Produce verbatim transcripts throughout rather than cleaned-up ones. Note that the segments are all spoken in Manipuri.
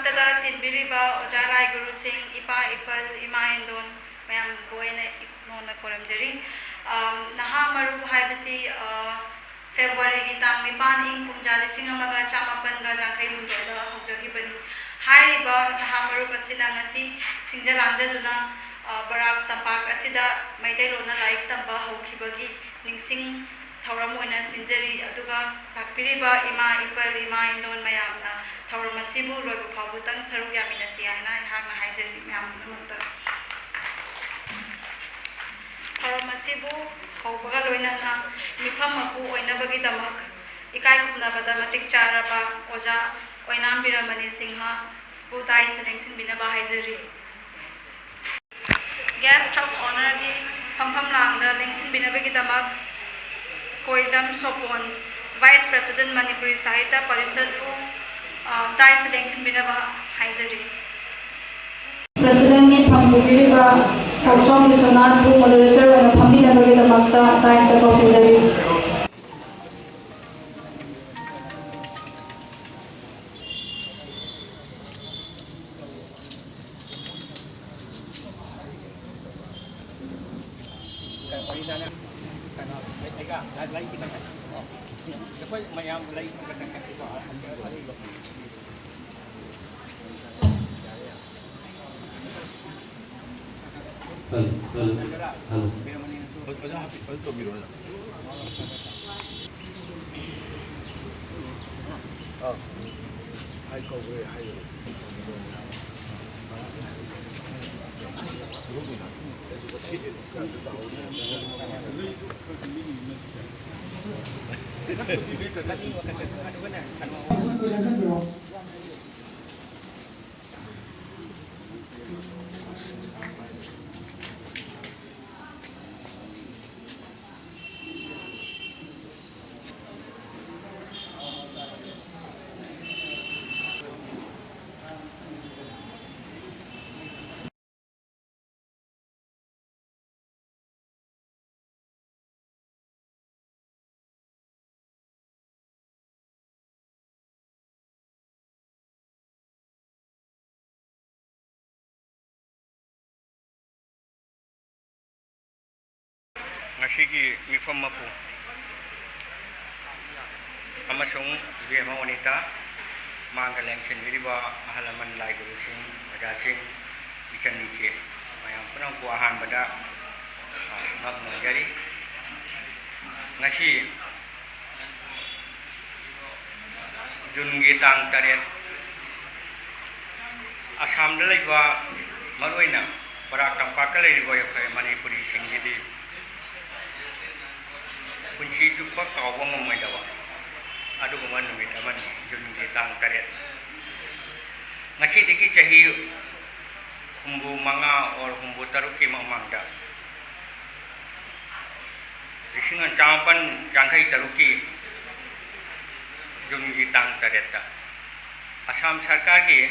ꯗ ꯇꯤꯟꯕꯤꯔꯤꯕ ꯑꯣꯖꯥ ꯂꯥꯏ ꯒꯨꯔꯨꯁꯤꯡ, ꯏꯄꯥ ꯏꯄꯜ, ꯏꯃꯥ ꯏꯟꯗꯣꯟ ꯃꯌꯥꯝꯕꯨ ꯑꯩꯅ ꯏꯈꯣꯡꯅ ꯈꯨꯔꯨꯝꯖꯔꯤ꯫ ꯑꯝ, ꯅꯍꯥ ꯃꯔꯨꯞ ꯍꯥꯏꯕꯁꯤ, ꯑ, ꯐꯦꯕ꯭ꯔꯨꯋꯥꯔꯤꯒꯤ ꯇꯥꯡ ꯅꯤꯄꯥꯟ, ꯏꯪ ꯀꯨꯝꯖꯥ ꯂꯤꯁꯤꯡ ꯑꯃꯒ ꯆꯥꯃꯥꯄꯟꯒ ꯌꯥꯡꯈꯩ ꯍꯨꯝꯗꯣꯏꯗ ꯍꯧꯖꯈꯤꯕꯅꯤ꯫ ꯍꯥꯏꯔꯤꯕ ꯅꯍꯥ ꯃꯔꯨꯞ ꯑꯁꯤꯅ ꯉꯁꯤ ꯁꯤꯡꯖ ꯂꯥꯡꯖꯗꯨꯅ, ꯑ, ꯕꯔꯥꯛ ꯇꯝꯄꯥꯛ ꯑꯁꯤꯗ ꯃꯩꯇꯩꯂꯣꯟꯅ ꯂꯥꯏꯔꯤꯛ ꯇꯝꯕ ꯍꯧꯈꯤꯕꯒꯤ ꯅꯤꯡꯁꯤꯡ ꯊꯧꯔꯝ ꯑꯣꯏꯅ ꯁꯤꯟꯖꯔꯤ꯫ ꯑꯗꯨꯒ ꯂꯥꯛꯄꯤꯔꯤꯕ ꯏꯃꯥ ꯏꯄꯜ, ꯏꯃꯥ ꯏꯟꯗꯣꯟ ꯃꯌꯥꯝꯅ ꯊꯧꯔꯝ ꯑꯁꯤꯕꯨ ꯂꯣꯏꯕ ꯐꯥꯎꯕꯇꯪ ꯁꯔꯨꯛ ꯌꯥꯃꯤꯟꯅꯁꯤ ꯍꯥꯏꯅ ꯑꯩꯍꯥꯛꯅ ꯍꯥꯏꯖꯔꯤ ꯃꯌꯥꯝ ꯄꯨꯝꯅꯃꯛꯇ꯫ ꯊꯧꯔꯝ ꯑꯁꯤꯕꯨ ꯍꯧꯕꯒ ꯂꯣꯏꯅꯅ ꯃꯤꯐꯝ ꯃꯄꯨ ꯑꯣꯏꯅꯕꯒꯤꯗꯃꯛ ꯏꯀꯥꯏ ꯈꯨꯝꯅꯕꯗ ꯃꯇꯤꯛ ꯆꯥꯔꯕ ꯑꯣꯖꯥ ꯑꯣꯏꯅꯥꯝ ꯕꯤꯔꯃꯅꯤ ꯁꯤꯡꯍꯕꯨ ꯗꯥꯏꯁꯇ ꯂꯦꯡꯁꯤꯟꯕꯤꯅꯕ ꯍꯥꯏꯖꯔꯤ꯫ Guest of Honourꯒꯤ ꯐꯝꯐꯝ ꯂꯥꯡꯗ ꯂꯦꯡꯁꯤꯟꯕꯤꯅꯕꯒꯤꯗꯃꯛ ꯀꯣꯏꯖꯝ ꯁꯣꯄꯣꯟ, Vice President ꯃꯅꯤꯄꯨꯔꯤ ꯁꯥꯍꯤꯇ꯭ꯌ ꯄꯔꯤꯁꯠꯄꯨ, ꯑ, ꯗꯥꯏꯁꯇ ꯂꯦꯡꯁꯤꯟꯕꯤꯅꯕ ꯍꯥꯏꯖꯔꯤ꯫ Presidentꯀꯤ ꯐꯝ ꯄꯨꯕꯤꯔꯤꯕ ꯊꯣꯛꯆꯣꯝ ꯕꯤꯁ꯭ꯋꯅꯥꯊꯄꯨ moderator ꯑꯣꯏꯅ ꯐꯝꯕꯤꯅꯕꯒꯤꯗꯃꯛꯇ ꯗꯥꯏꯁꯇ ꯀꯧꯁꯤꯟꯖꯔꯤ꯫ ꯑꯩꯈꯣꯏ ꯃꯌꯥꯝ ꯂꯩ꯫ Hello, hello, hello. ꯑꯣꯖꯥ ꯍꯥꯏꯐꯦꯠ ꯇꯧꯕꯤꯔꯣ, ꯑꯣꯖꯥ꯫ ꯑꯥ, ꯑꯩ ꯀꯧꯈ꯭ꯔꯦ ꯍꯥꯏꯌꯨ꯫ ꯉꯁꯤꯒꯤ ꯃꯤꯐꯝ ꯃꯄꯨ ꯑꯃꯁꯨꯡ ꯏꯕꯦꯝꯃ ꯑꯣꯅꯤꯇꯥ, ꯃꯥꯡꯗ ꯂꯦꯡꯁꯤꯟꯕꯤꯔꯤꯕ ꯑꯍꯜ ꯂꯃꯟ, ꯂꯥꯏ ꯒꯨꯔꯨꯁꯤꯡ, ꯑꯣꯖꯥꯁꯤꯡ, ꯏꯆꯟ ꯏꯆꯦ ꯃꯌꯥꯝ ꯄꯨꯝꯅꯃꯛꯄꯨ ꯑꯍꯥꯟꯕꯗ, ꯑ, ꯉꯛ ꯅꯣꯟꯖꯔꯤ꯫ ꯉꯁꯤ ꯖꯨꯟꯒꯤ ꯇꯥꯡ ꯇꯔꯦꯠ, ꯑꯁꯥꯝꯗ ꯂꯩꯕ, ꯃꯔꯨꯑꯣꯏꯅ ꯕꯔꯥꯛ ꯇꯝꯄꯥꯛꯇ ꯂꯩꯔꯤꯕ ꯑꯩꯈꯣꯏ ꯃꯅꯤꯄꯨꯔꯤꯁꯤꯡꯒꯤꯗꯤ ꯄꯨꯟꯁꯤ ꯆꯨꯞꯄ ꯀꯥꯎꯕ ꯉꯝꯃꯣꯏꯗꯕ ꯑꯗꯨꯒꯨꯝꯕ ꯅꯨꯃꯤꯠ ꯑꯃꯅꯤ, ꯖꯨꯟꯒꯤ ꯇꯥꯡ ꯇꯔꯦꯠ꯫ ꯉꯁꯤꯗꯒꯤ ꯆꯍꯤ ꯍꯨꯝꯐꯨ ꯃꯉꯥ or ꯍꯨꯝꯐꯨ ꯇꯔꯨꯛꯀꯤ ꯃꯃꯥꯡꯗ, ꯂꯤꯁꯤꯡ ꯑꯃ ꯆꯥꯃꯥꯄꯟ ꯌꯥꯡꯈꯩ ꯇꯔꯨꯛꯀꯤ ꯖꯨꯟꯒꯤ ꯇꯥꯡ ꯇꯔꯦꯠꯇ ꯑꯁꯥꯝ ꯁꯔꯀꯥꯔꯒꯤ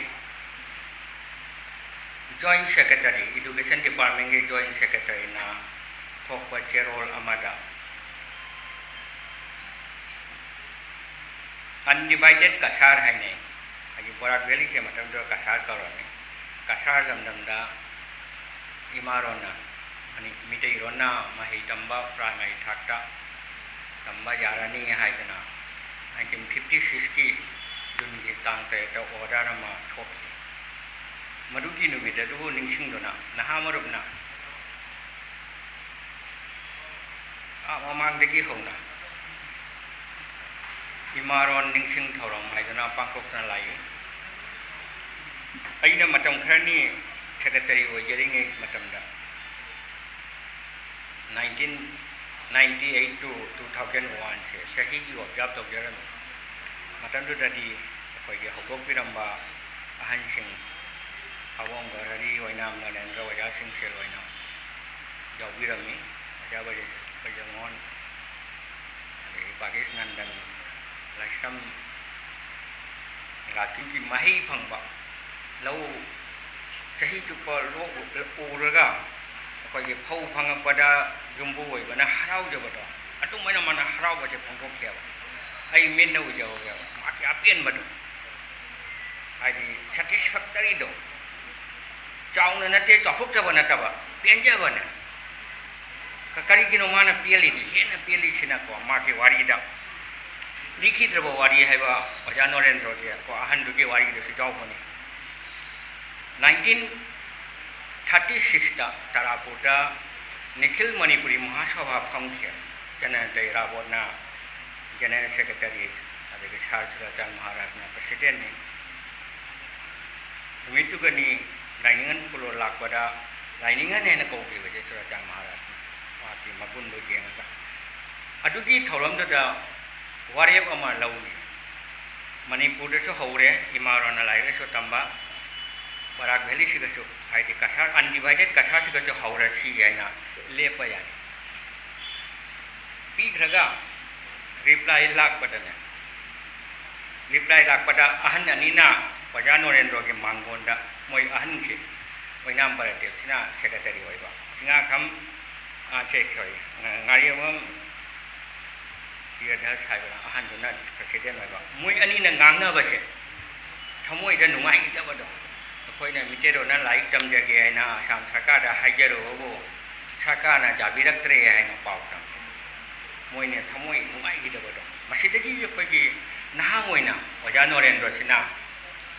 Joint Secretary, Education Departmentꯀꯤ Joint Secretaryꯅ ꯊꯣꯛꯄ ꯆꯦꯔꯣꯜ ꯑꯃꯗ Undivided Cachar ꯍꯥꯏꯅꯩ꯫ ꯍꯥꯏꯗꯤ ꯕꯣꯔꯥꯛ ꯚꯦꯂꯤꯁꯦ ꯃꯇꯝꯗꯨꯗ ꯀꯁꯥꯔ ꯀꯧꯔꯝꯃꯤ꯫ ꯀꯁꯥꯔ ꯂꯝꯗꯝꯗ ꯏꯃꯥꯔꯣꯟꯅ, ꯃꯅꯤ-, ꯃꯤꯇꯩꯔꯣꯟꯅ ꯃꯍꯩ ꯇꯝꯕ ꯄ꯭ꯔꯥꯏꯃꯥꯔꯤ ꯊꯥꯛꯇ ꯇꯝꯕ ꯌꯥꯔꯅꯤ ꯍꯥꯏꯗꯅ nineteen fifty sixꯀꯤ ꯖꯨꯟꯒꯤ ꯇꯥꯡ ꯇꯔꯦꯠꯇ order ꯑꯃ ꯊꯣꯛꯈꯤ꯫ ꯃꯗꯨꯒꯤ ꯅꯨꯃꯤꯠ ꯑꯗꯨꯕꯨ ꯅꯤꯡꯁꯤꯡꯗꯨꯅ ꯅꯍꯥ ꯃꯔꯨꯞꯅ ꯑꯥ ꯃꯃꯥꯡꯗꯒꯤ ꯍꯧꯅ ꯏꯃꯥꯔꯣꯟ ꯅꯤꯡꯁꯤꯡ ꯊꯧꯔꯝ ꯍꯥꯏꯗꯨꯅ ꯄꯥꯡꯊꯣꯛꯇꯨꯅ ꯂꯥꯛꯏ꯫ ꯑꯩꯅ ꯃꯇꯝ ꯈꯔꯅꯤ secretary ꯑꯣꯏꯖꯔꯤꯉꯩ ꯃꯇꯝꯗ, nineteen ninety eight to two thousand oneꯁꯦ ꯆꯍꯤꯒꯤ observe ꯇꯧꯖꯔꯝꯃꯤ꯫ ꯃꯇꯝꯗꯨꯗꯗꯤ ꯑꯩꯈꯣꯏꯒꯤ ꯍꯧꯗꯣꯛꯄꯤꯔꯝꯕ ꯑꯍꯟꯁꯤꯡ, ꯍꯥꯎꯕꯝ ꯒ꯭ꯔꯍꯔꯤ, ꯑꯣꯏꯅꯥꯝ ꯅꯔꯦꯟꯗ꯭ꯔ, ꯑꯣꯖꯥ ꯁꯤꯡꯁꯦꯜ ꯑꯣꯏꯅ ꯌꯥꯎꯕꯤꯔꯝꯃꯤ꯫ ꯑꯣꯖꯥ ꯕꯩꯖ-, ꯕꯩꯖꯃꯣꯍꯟ, ꯑꯗꯒꯤ ꯄꯥꯀꯦꯁ ꯅꯟꯗꯟ, ꯂꯥꯏꯁ꯭ꯔꯝ ꯔꯥꯖꯀꯤꯒꯤ ꯃꯍꯩ ꯐꯪꯕ ꯂꯧ ꯆꯍꯤ ꯆꯨꯞꯄ ꯂꯣꯛ ꯎꯔꯒ ꯑꯩꯈꯣꯏꯒꯤ ꯐꯧ ꯐꯪꯉꯛꯄꯗ ꯌꯨꯝꯕꯨ ꯑꯣꯏꯕꯅ ꯍꯔꯥꯎꯖꯕꯗꯣ, ꯑꯗꯨꯃꯥꯏꯅ ꯃꯥꯅ ꯍꯔꯥꯎꯕꯁꯦ ꯐꯣꯡꯗꯣꯛꯈꯤꯑꯕ꯫ ꯑꯩ ꯃꯤꯠꯅ ꯎꯖꯍꯧꯋꯦꯕ ꯃꯥꯒꯤ ꯑꯄꯦꯟꯕꯗꯣ, ꯍꯥꯏꯗꯤ satisfactoryꯗꯣ꯫ ꯆꯥꯎꯅ ꯅꯠꯇꯦ, ꯆꯥꯎꯊꯣꯛꯆꯕ ꯅꯠꯇꯕ, ꯄꯦꯟꯖꯕꯅꯦ꯫ ꯀꯔꯤꯒꯤꯅꯣ ꯃꯥꯅ ꯄꯦꯜꯂꯤꯗꯤ, ꯍꯦꯟꯅ ꯄꯦꯜꯂꯤꯁꯤꯅꯀꯣ, ꯃꯥꯒꯤ ꯋꯥꯔꯤꯗ, ꯂꯤꯈꯤꯗ꯭ꯔꯕ ꯋꯥꯔꯤ ꯍꯥꯏꯕ ꯑꯣꯖꯥ ꯅꯣꯔꯦꯟꯗ꯭ꯔꯣꯒꯤ ꯀꯣ, ꯑꯍꯟꯗꯨꯒꯤ ꯋꯥꯔꯤꯗꯁꯨ ꯌꯥꯎꯕꯅꯤ꯫ ꯅꯥꯏꯟꯇꯤꯟ ꯊꯥꯔꯇꯤ ꯁꯤꯛꯁꯇ ꯇꯔꯥꯄꯨꯔꯗ ꯅꯤꯈꯤꯜ ꯃꯅꯤꯄꯨꯔꯤ ꯃꯍꯥꯁꯚꯥ ꯐꯝꯈꯤ꯫ ꯖꯅꯅꯦꯟꯗ꯭ꯔ ꯏꯔꯥꯕꯣꯠꯅ ꯖꯦꯅꯔꯦꯜ ꯁꯦꯀ꯭ꯔꯦꯇꯔꯤ, ꯑꯗꯒꯤ ꯁꯥꯔ ꯆꯨꯔꯥꯆꯥꯟ ꯃꯍꯥꯔꯥꯖꯅ ꯄ꯭ꯔꯁꯤꯗꯦꯟꯅꯤ꯫ ꯅꯨꯃꯤꯠꯇꯨꯒꯅꯤ ꯂꯥꯏꯅꯤꯡꯉꯟ ꯈꯨꯂꯣ ꯂꯥꯛꯄꯗ, ꯂꯥꯏꯅꯤꯡꯉꯟ ꯍꯥꯏꯅ ꯀꯧꯈꯤꯕꯁꯦ ꯆꯨꯔꯥꯆꯥꯟ ꯃꯍꯥꯔꯥꯖꯅ, ꯃꯍꯥꯛꯀꯤ ꯃꯒꯨꯟꯗꯣ ꯌꯦꯡꯉꯒ꯫ ꯑꯗꯨꯒꯤ ꯊꯧꯔꯝꯗꯨꯗ ꯋꯥꯔꯦꯞ ꯑꯃ ꯂꯧꯏ꯫ ꯃꯅꯤꯄꯨꯔꯗꯁꯨ ꯍꯧꯔꯦ ꯏꯃꯥ ꯔꯣꯅ ꯂꯥꯏꯔꯤꯛ ꯂꯥꯏꯁꯨ ꯇꯝꯕ, ꯕꯔꯥꯛ ꯚꯦꯂꯤꯁꯤꯗꯁꯨ, ꯍꯥꯏꯗꯤ ꯀꯁꯥꯔ, ꯑꯟꯗꯤꯚꯥꯏꯗꯦꯠ ꯀꯁꯥꯔꯁꯤꯗꯁꯨ ꯍꯧꯔꯁꯤ ꯍꯥꯏꯅ ꯂꯦꯞꯄ ꯌꯥꯏ꯫ ꯄꯤꯈ꯭ꯔꯒ ꯔꯤꯄ꯭ꯂꯥꯏ ꯂꯥꯛꯄꯗꯅꯦ, ꯔꯤꯄ꯭ꯂꯥꯏ ꯂꯥꯛꯄꯗ ꯑꯍꯟ ꯑꯅꯤꯅ ꯑꯣꯖꯥ ꯅꯣꯔꯦꯟꯗ꯭ꯔꯣꯒꯤ ꯃꯥꯡꯒꯣꯟꯗ, ꯃꯣꯏ ꯑꯍꯟꯁꯦ ꯑꯣꯏꯅꯥꯝ ꯕꯂꯗꯦꯕꯁꯤꯅ ꯁꯦꯀ꯭ꯔꯦꯇꯔꯤ ꯑꯣꯏꯕ, ꯆꯤꯡꯉꯥꯈꯝ, ꯑꯥ, ꯆꯦ, ꯁꯣꯔꯤ, ꯉꯥꯔꯤꯌꯥꯝꯕꯝ ꯄ꯭ꯔꯤꯌꯗꯁ ꯍꯥꯏꯕ ꯑꯍꯟꯗꯨꯅ ꯄ꯭ꯔꯁꯤꯗꯦꯟ ꯑꯣꯏꯕ, ꯃꯣꯏ ꯑꯅꯤꯅ ꯉꯥꯡꯅꯕꯁꯦ ꯊꯃꯣꯏꯗ ꯅꯨꯡꯉꯥꯏꯈꯤꯗꯕꯗꯣ꯫ ꯑꯩꯈꯣꯏꯅ ꯃꯤꯇꯩꯔꯣꯟꯅ ꯂꯥꯏꯔꯤꯛ ꯇꯝꯖꯒꯦ ꯍꯥꯏꯅ ꯑꯁꯥꯝ ꯁꯔꯀꯥꯔꯗ ꯍꯥꯏꯖꯔꯨꯕꯕꯨ ꯁꯔꯀꯥꯔꯅ ꯌꯥꯕꯤꯔꯛꯇ꯭ꯔꯦ ꯍꯥꯏꯅ ꯄꯥꯎ ꯇꯝꯃꯤ꯫ ꯃꯣꯏꯅ ꯊꯃꯣꯏ ꯅꯨꯡꯉꯥꯏꯈꯤꯗꯕꯗꯣ꯫ ꯃꯁꯤꯗꯒꯤ ꯑꯩꯈꯣꯏꯒꯤ ꯅꯍꯥ ꯑꯣꯏꯅ ꯑꯣꯖꯥ ꯅꯣꯔꯦꯟꯗ꯭ꯔꯣꯁꯤꯅ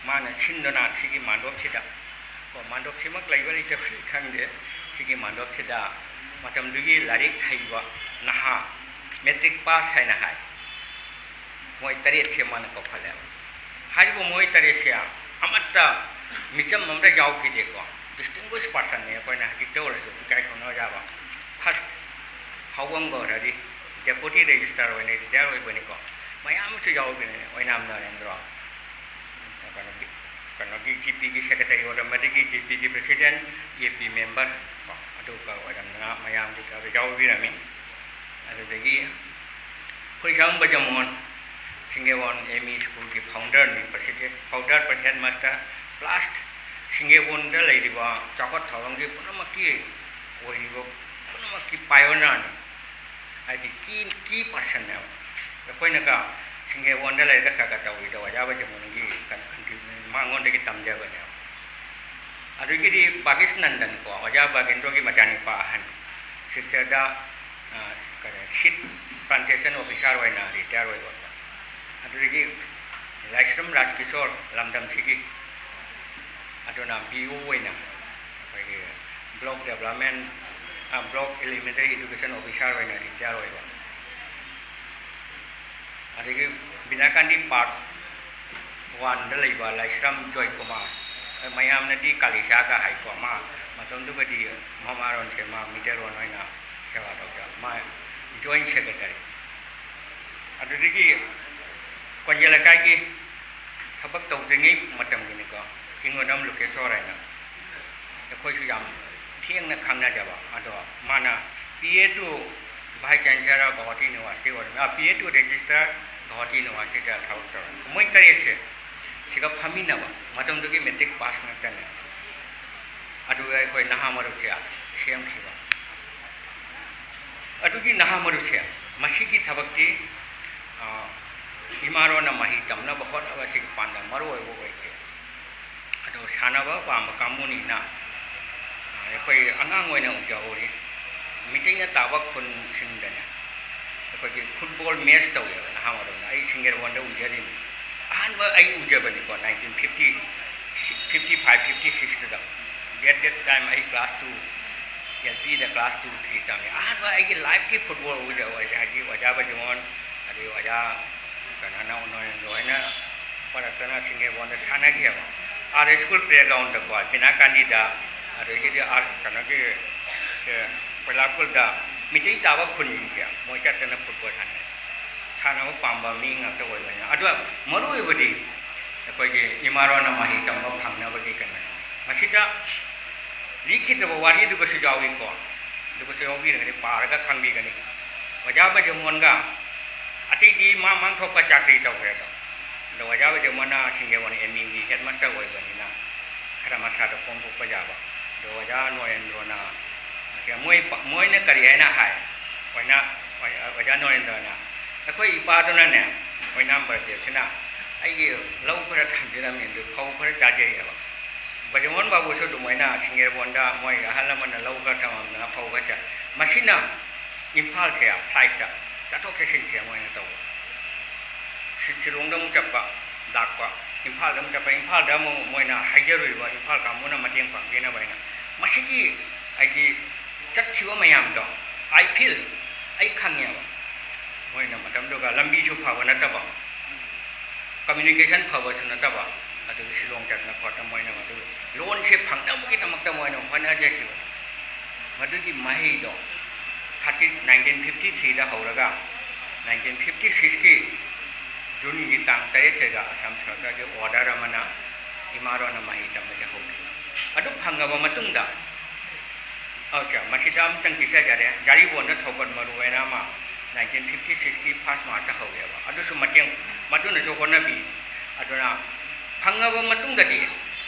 ꯃꯥꯅ ꯁꯤꯟꯗꯨꯅ ꯁꯤꯒꯤ ꯃꯥꯟꯗꯣꯞꯁꯤꯗ, ꯀꯣ, ꯃꯥꯟꯗꯣꯞꯁꯤꯃꯛ ꯂꯩꯕ ꯂꯩꯇꯕꯗꯤ ꯈꯪꯗꯦ, ꯁꯤꯒꯤ ꯃꯥꯟꯗꯣꯞꯁꯤꯗ ꯃꯇꯝꯗꯨꯒꯤ ꯂꯥꯏꯔꯤꯛ ꯍꯩꯕ ꯅꯍꯥ, ꯃꯦꯇ꯭ꯔꯤꯛ ꯄꯥꯁ ꯍꯥꯏꯅ ꯍꯥꯏ, ꯃꯣꯏ ꯇꯔꯦꯠꯁꯦ ꯃꯥꯅ ꯀꯧꯈꯠꯂꯦꯕ꯫ ꯍꯥꯏꯔꯤꯕ ꯃꯣꯏ ꯇꯔꯦꯠꯁꯦ ꯑꯃꯠꯇ ꯃꯤꯆꯝ ꯑꯃꯗ ꯌꯥꯎꯈꯤꯗꯦꯀꯣ꯫ ꯗꯤꯁꯇꯤꯡꯒ꯭ꯋꯤꯁ ꯄꯥꯔꯁꯟꯅꯦ, ꯑꯩꯈꯣꯏꯅ ꯍꯧꯖꯤꯛꯇ ꯑꯣꯏꯔꯁꯨ ꯏꯀꯥꯏ ꯈꯨꯝꯅꯕ ꯌꯥꯕ꯫ ꯐꯥꯔꯁ, ꯍꯥꯎꯕꯝ ꯒꯧꯍꯔꯤ, ꯗꯦꯄꯨꯇꯤ ꯔꯦꯖꯤꯁꯇ꯭ꯔꯥꯔ ꯑꯣꯏꯅ ꯔꯤꯇꯥꯌꯔ ꯑꯣꯏꯕꯅꯤꯀꯣ꯫ ꯃꯌꯥꯝ ꯑꯃꯁꯨ ꯌꯥꯎꯈꯤꯕꯅꯤ, ꯑꯣꯏꯅꯥꯝ ꯅꯔꯦꯟꯗ꯭ꯔꯣ, ꯀꯩꯅꯣꯒꯤ, ꯀꯩꯅꯣꯒꯤ ꯖꯤ ꯄꯤꯒꯤ ꯁꯦꯀ꯭ꯔꯦꯇꯔꯤ ꯑꯣꯏꯔꯝꯕꯗꯒꯤ ꯖꯤ ꯄꯤꯒꯤ ꯄ꯭ꯔꯁꯤꯗꯦꯟ, ꯑꯦ ꯄꯤ ꯃꯦꯝꯕꯔ, ꯀꯣ, ꯑꯗꯨꯒ ꯑꯣꯏꯔꯝꯗꯅ ꯃꯌꯥꯝꯒꯤ ꯈꯔ ꯌꯥꯎꯕꯤꯔꯝꯃꯤ꯫ ꯑꯗꯨꯗꯒꯤ ꯐꯨꯔꯤꯁꯥꯡ ꯕ꯭ꯔꯖꯃꯣꯍꯟ, ꯁꯤꯡꯒꯦꯋꯣꯟ ꯑꯦꯝ ꯏ ꯁ꯭ꯀꯨꯜꯒꯤ ꯐꯥꯎꯟꯗꯔꯅꯤ, ꯄ꯭ꯔꯁꯤꯗꯦꯟ, ꯐꯥꯎꯟꯗꯔ, ꯍꯦꯗ ꯃꯥꯁꯇꯔ, ꯂꯥꯁ ꯁꯤꯡꯒꯦꯋꯣꯟꯗ ꯂꯩꯔꯤꯕ ꯆꯥꯎꯈꯠ ꯊꯧꯔꯥꯡꯒꯤ ꯄꯨꯝꯅꯃꯛꯀꯤ ꯑꯣꯏꯔꯤꯕ ꯄꯨꯝꯅꯃꯛꯀꯤ ꯄꯥꯏꯑꯣꯅꯤꯌꯔꯅꯤ꯫ ꯍꯥꯏꯗꯤ ꯀꯤ, ꯀꯤ ꯄꯥꯔꯁꯟꯅꯦꯕ꯫ ꯑꯩꯈꯣꯏꯅꯒ ꯁꯤꯡꯒꯦꯋꯣꯟꯗ ꯂꯩꯔꯒ ꯈꯔ ꯈꯔ ꯇꯧꯔꯤꯗꯣ ꯑꯣꯖꯥ ꯕ꯭ꯔꯖꯃꯣꯍꯟꯒꯤ ꯀꯟ-, ꯀꯟꯇ꯭ꯔꯤ-, ꯃꯉꯣꯟꯗꯒꯤ ꯇꯝꯖꯕꯅꯦꯕ꯫ ꯑꯗꯨꯒꯤꯗꯤ ꯚꯥꯒꯤꯁ ꯅꯟꯗꯟ ꯀꯣ, ꯑꯣꯖꯥ ꯚꯥꯒꯦꯟꯗ꯭ꯔꯣꯒꯤ ꯃꯆꯥꯅꯤꯄꯥ ꯑꯍꯟ, ꯁꯤꯜꯆꯔꯗ, ꯑ, ꯀꯔꯤ, seed plantation officer ꯑꯣꯏꯅ retire ꯑꯣꯏꯕ꯫ ꯑꯗꯨꯗꯒꯤ ꯂꯥꯏꯁ꯭ꯔꯝ ꯔꯥꯖꯀꯤꯁꯣꯔ, ꯂꯝꯗꯝꯁꯤꯒꯤ, ꯑꯗꯨꯅ B O ꯑꯣꯏꯅ ꯑꯩꯈꯣꯏꯒꯤ block development, ꯑ, block elementary education officer ꯑꯣꯏꯅ retire ꯑꯣꯏꯕ꯫ ꯑꯗꯒꯤ ꯕꯤꯅꯥꯀꯥꯟꯗꯤ part one ꯗ ꯂꯩꯕ ꯂꯥꯏꯁ꯭ꯔꯝ ꯖꯣꯏꯀꯨꯃꯥꯔ, ꯃꯌꯥꯝꯅꯗꯤ ꯀꯥꯂꯤꯁꯥꯒ ꯍꯥꯏꯀꯣ, ꯃꯥ ꯃꯇꯝꯗꯨꯒꯗꯤ ꯃꯃꯥꯔꯣꯟꯁꯦ ꯃꯥ ꯃꯤꯇꯩꯔꯣꯟ ꯑꯣꯏꯅ ꯁꯦꯕꯥ ꯇꯧꯖꯕ, ꯃꯥ joint secretary꯫ ꯑꯗꯨꯗꯒꯤ ꯀꯣꯟꯖꯦꯜ ꯂꯩꯀꯥꯏꯒꯤ ꯊꯕꯛ ꯇꯧꯗ꯭ꯔꯤꯉꯩ ꯃꯇꯝꯒꯤꯅꯤꯀꯣ, ꯀꯤꯡꯉꯣꯟꯗꯝ ꯂꯨꯀꯦꯁꯣꯔ ꯍꯥꯏꯅ, ꯑꯩꯈꯣꯏꯁꯨ ꯌꯥꯝ ꯊꯦꯡꯅ ꯈꯪꯅꯖꯕ꯫ ꯑꯗꯣ ꯃꯥꯅ P A to Vice Chancellor Guwahati University ꯑꯣꯏꯔꯝꯃꯤ, ꯑ, P A to Registrar Guwahati University ꯗ ꯊꯕꯛ ꯇꯧꯔꯝꯃꯤ꯫ ꯃꯣꯏ ꯇꯔꯦꯠꯁꯦ ꯁꯤꯒ ꯐꯝꯃꯤꯟꯅꯕ, ꯃꯇꯝꯗꯨꯒꯤ matric pass ꯉꯥꯛꯇꯅꯦ꯫ ꯑꯗꯨꯒ ꯑꯩꯈꯣꯏ ꯅꯍꯥ ꯃꯔꯨꯞꯁꯦ ꯁꯦꯝꯈꯤꯕ꯫ ꯑꯗꯨꯒꯤ ꯅꯍꯥ ꯃꯔꯨꯞꯁꯦ, ꯃꯁꯤꯒꯤ ꯊꯕꯛꯇꯤ, ꯑ, ꯏꯃꯥꯔꯣꯟꯅ ꯃꯍꯩ ꯇꯝꯅꯕ ꯍꯣꯠꯅꯕ ꯑꯁꯤꯒꯤ ꯄꯥꯟꯗꯝ ꯃꯔꯨ ꯑꯣꯏꯕ ꯑꯣꯏꯈꯤ꯫ ꯑꯗꯣ ꯁꯥꯟꯅꯕ ꯄꯥꯝꯕ ꯀꯥꯡꯕꯨꯅꯤꯅ, ꯑ, ꯑꯩꯈꯣꯏ ꯑꯉꯥꯡ ꯑꯣꯏꯅ ꯎꯖꯍꯧꯔꯤ꯫ ꯃꯤꯇꯩꯅ ꯇꯥꯕ ꯈꯨꯟꯁꯤꯡꯗꯅꯦ, ꯑꯩꯈꯣꯏꯒꯤ football match ꯇꯧꯋꯦꯕ ꯅꯍꯥ ꯃꯔꯨꯞꯅ꯫ ꯑꯩ ꯁꯤꯡꯒꯦꯔꯕꯣꯟꯗ ꯎꯖꯔꯤꯅꯤ꯫ ꯑꯍꯥꯟꯕ ꯑꯩ ꯎꯖꯕꯅꯤꯀꯣ, nineteen fifty, fifty five, fifty six ꯇꯨꯗ꯫ That, that time ꯑꯩ class two, L P ꯗ class two, three ꯇꯝꯃꯤ꯫ ꯑꯍꯥꯟꯕ ꯑꯩꯒꯤ life ꯀꯤ football ꯎꯖꯕ ꯍꯥꯏꯗꯤ ꯑꯣꯖꯥ ꯕꯖꯃꯣꯍꯟ, ꯑꯗꯩ ꯑꯣꯖꯥ ꯀꯩꯅꯣꯅ, ꯅꯣꯔꯦꯟꯗ꯭ꯔ ꯍꯣꯏꯅ ꯄꯨꯔꯛꯇꯅ ꯁꯤꯡꯒꯦꯔꯕꯣꯟꯗ ꯁꯥꯟꯅꯈꯤꯑꯕ꯫ ꯑꯥꯗ school playground ꯗꯀꯣ, ꯕꯤꯅꯥ ꯀꯥꯟꯗꯤꯗ, ꯑꯗꯒꯤꯗꯤ ꯑꯥ ꯀꯩꯅꯣꯒꯤ, ꯑꯦ, ꯀꯣꯏꯂꯥꯄꯨꯔꯗ ꯃꯤꯇꯩ ꯇꯥꯕ ꯈꯨꯟꯁꯤꯡꯁꯦ ꯃꯣꯏ ꯆꯠꯇꯅ football ꯁꯥꯟꯅꯩ꯫ ꯁꯥꯟꯅꯕ ꯄꯥꯝꯕ ꯃꯤ ꯉꯥꯛꯇ ꯑꯣꯏꯕꯅꯤꯅ꯫ ꯑꯗꯣ ꯃꯔꯨ ꯑꯣꯏꯕꯗꯤ ꯑꯩꯈꯣꯏꯒꯤ ꯏꯃꯥꯔꯣꯟꯅ ꯃꯍꯩ ꯇꯝꯕ ꯐꯪꯅꯕꯒꯤ ꯀꯩꯅꯣꯁꯤꯅꯤ꯫ ꯃꯁꯤꯗ ꯂꯤꯈꯤꯗ꯭ꯔꯕ ꯋꯥꯔꯤꯗꯨꯒꯁꯨ ꯌꯥꯎꯏꯀꯣ꯫ ꯑꯗꯨꯒꯁꯨ ꯌꯥꯎꯕꯤꯔꯒꯗꯤ ꯄꯥꯔꯒ ꯈꯪꯕꯤꯒꯅꯤ꯫ ꯑꯣꯖꯥ ꯕꯖꯃꯣꯍꯟꯒ ꯑꯇꯩꯗꯤ ꯃꯥ ꯃꯥꯡ ꯊꯣꯛꯄ ꯆꯥꯀ꯭ꯔꯤ ꯇꯧꯈ꯭ꯔꯦ ꯑꯗꯣ꯫ ꯑꯗꯣ ꯑꯣꯖꯥ ꯕꯖꯃꯣꯍꯟꯅ ꯁꯤꯡꯒꯦꯔꯕꯣꯟ M U ꯒꯤ headmaster ꯑꯣꯏꯕꯅꯤꯅ ꯈꯔ ꯃꯁꯥꯗ ꯐꯣꯡꯗꯣꯛꯄ ꯌꯥꯕ꯫ ꯑꯗꯣ ꯑꯣꯖꯥ ꯅꯣꯔꯦꯟꯗ꯭ꯔꯣꯅ, ꯃꯁꯤ ꯃꯣꯏ, ꯃꯣꯏꯅ ꯀꯔꯤ ꯍꯥꯏꯅ ꯍꯥꯏ? ꯑꯣꯏꯅ, ꯑꯣꯖꯥ ꯅꯣꯔꯦꯟꯗ꯭ꯔꯣꯅ, "ꯑꯩꯈꯣꯏ ꯏꯄꯥꯗꯨꯅꯅꯦ, ꯑꯣꯏꯅꯥꯝ ꯕꯔꯗꯦꯕꯁꯤꯅ ꯑꯩꯒꯤ ꯂꯧ ꯈꯔ ꯊꯝꯕꯤꯔꯝꯃꯤ, ꯑꯗꯨ ꯐꯧ ꯈꯔ ꯆꯥꯖꯩꯑꯕ"꯫ ꯕꯖꯃꯣꯍꯟ ꯕꯥꯕꯨꯁꯨ ꯑꯗꯨꯃꯥꯏꯅ ꯁꯤꯡꯒꯦꯔꯕꯣꯟꯗ ꯃꯣꯏ ꯑꯍꯜ ꯂꯃꯟꯅ ꯂꯧ ꯈꯔ ꯊꯝꯃꯝꯗꯅ ꯐꯧ ꯈꯔ ꯆꯥ-, ꯃꯁꯤꯅ ꯏꯝꯐꯥꯜꯁꯦ ꯐ꯭ꯂꯥꯏꯠꯇ ꯆꯠꯊꯣꯛ ꯆꯠꯁꯤꯟꯁꯦ ꯃꯣꯏꯅ ꯇꯧꯕ꯫ ꯁꯤ-, ꯁꯤꯂꯣꯡꯗ ꯑꯃꯨꯛ ꯆꯠꯄ, ꯂꯥꯛꯄ, ꯏꯝꯐꯥꯜꯗ ꯑꯃꯨꯛ ꯆꯠꯄ, ꯏꯝꯐꯥꯜꯗ ꯑꯃꯨꯛ ꯃꯣꯏꯅ ꯍꯥꯏꯖꯔꯨꯔꯤꯕ ꯏꯝꯐꯥꯜ ꯀꯥꯡꯕꯨꯅ ꯃꯇꯦꯡ ꯄꯥꯡꯕꯤꯅꯕ ꯍꯥꯏꯅ꯫ ꯃꯁꯤꯒꯤ ꯍꯥꯏꯗꯤ ꯆꯠꯈꯤꯕ ꯃꯌꯥꯝꯗꯣ I feel, ꯑꯩ ꯈꯪꯉꯦꯕ꯫ ꯃꯣꯏꯅ ꯃꯇꯝꯗꯨꯒ ꯂꯝꯕꯤꯁꯨ ꯐꯕ ꯅꯠꯇꯕ, ꯀꯝꯃ꯭ꯌꯨꯅꯤꯀꯦꯁꯟ ꯐꯕꯁꯨ ꯅꯠꯇꯕ, ꯑꯗꯨꯒ ꯁꯤꯂꯣꯡ ꯆꯠꯇꯅ ꯈꯣꯠꯇꯅ ꯃꯣꯏꯅ ꯃꯗꯨ ꯂꯣꯟꯁꯦ ꯐꯪꯅꯕꯒꯤꯗꯃꯛꯇ ꯃꯣꯏꯅ ꯍꯣꯠꯅꯖꯈꯤꯕ꯫ ꯃꯗꯨꯒꯤ ꯃꯍꯩꯗꯣ ꯊꯥꯔꯇꯤ, ꯅꯥꯏꯟꯇꯤꯟ ꯐꯤꯐꯇꯤ ꯊ꯭ꯔꯤꯗ ꯍꯧꯔꯒ ꯅꯥꯏꯟꯇꯤꯟ ꯐꯤꯐꯇꯤ ꯁꯤꯛꯁꯀꯤ ꯖꯨꯟꯒꯤ ꯇꯥꯡ ꯇꯔꯦꯠꯁꯤꯗ ꯑꯁꯥꯝ ꯁꯔꯀꯥꯔꯒꯤ ꯑꯣꯔꯗꯔ ꯑꯃꯅ ꯏꯃꯥꯔꯣꯟꯅ ꯃꯍꯩ ꯇꯝꯕꯁꯦ ꯍꯧꯈꯤ꯫ ꯑꯗꯨ ꯐꯪꯉꯕ ꯃꯇꯨꯡꯗ, ꯑꯣꯀꯦ, ꯃꯁꯤꯗ ꯑꯃꯇꯪ ꯆꯤꯊꯖꯔꯦ, ꯖꯥꯔꯤꯕꯣꯟꯗ ꯊꯧꯒꯜ ꯃꯔꯨ ꯍꯥꯏꯅ ꯑꯃ ꯅꯥꯏꯟꯇꯤꯟ ꯐꯤꯐꯇꯤ ꯁꯤꯛꯁꯀꯤ ꯐꯥꯔꯁ ꯃꯥꯔꯆꯇ ꯍꯧꯋꯦꯕ꯫ ꯑꯗꯨꯁꯨ ꯃꯇꯦꯡ, ꯃꯗꯨꯅꯁꯨ ꯍꯣꯠꯅꯕꯤ꯫ ꯑꯗꯨꯅ ꯐꯪꯉꯕ ꯃꯇꯨꯡꯗꯗꯤ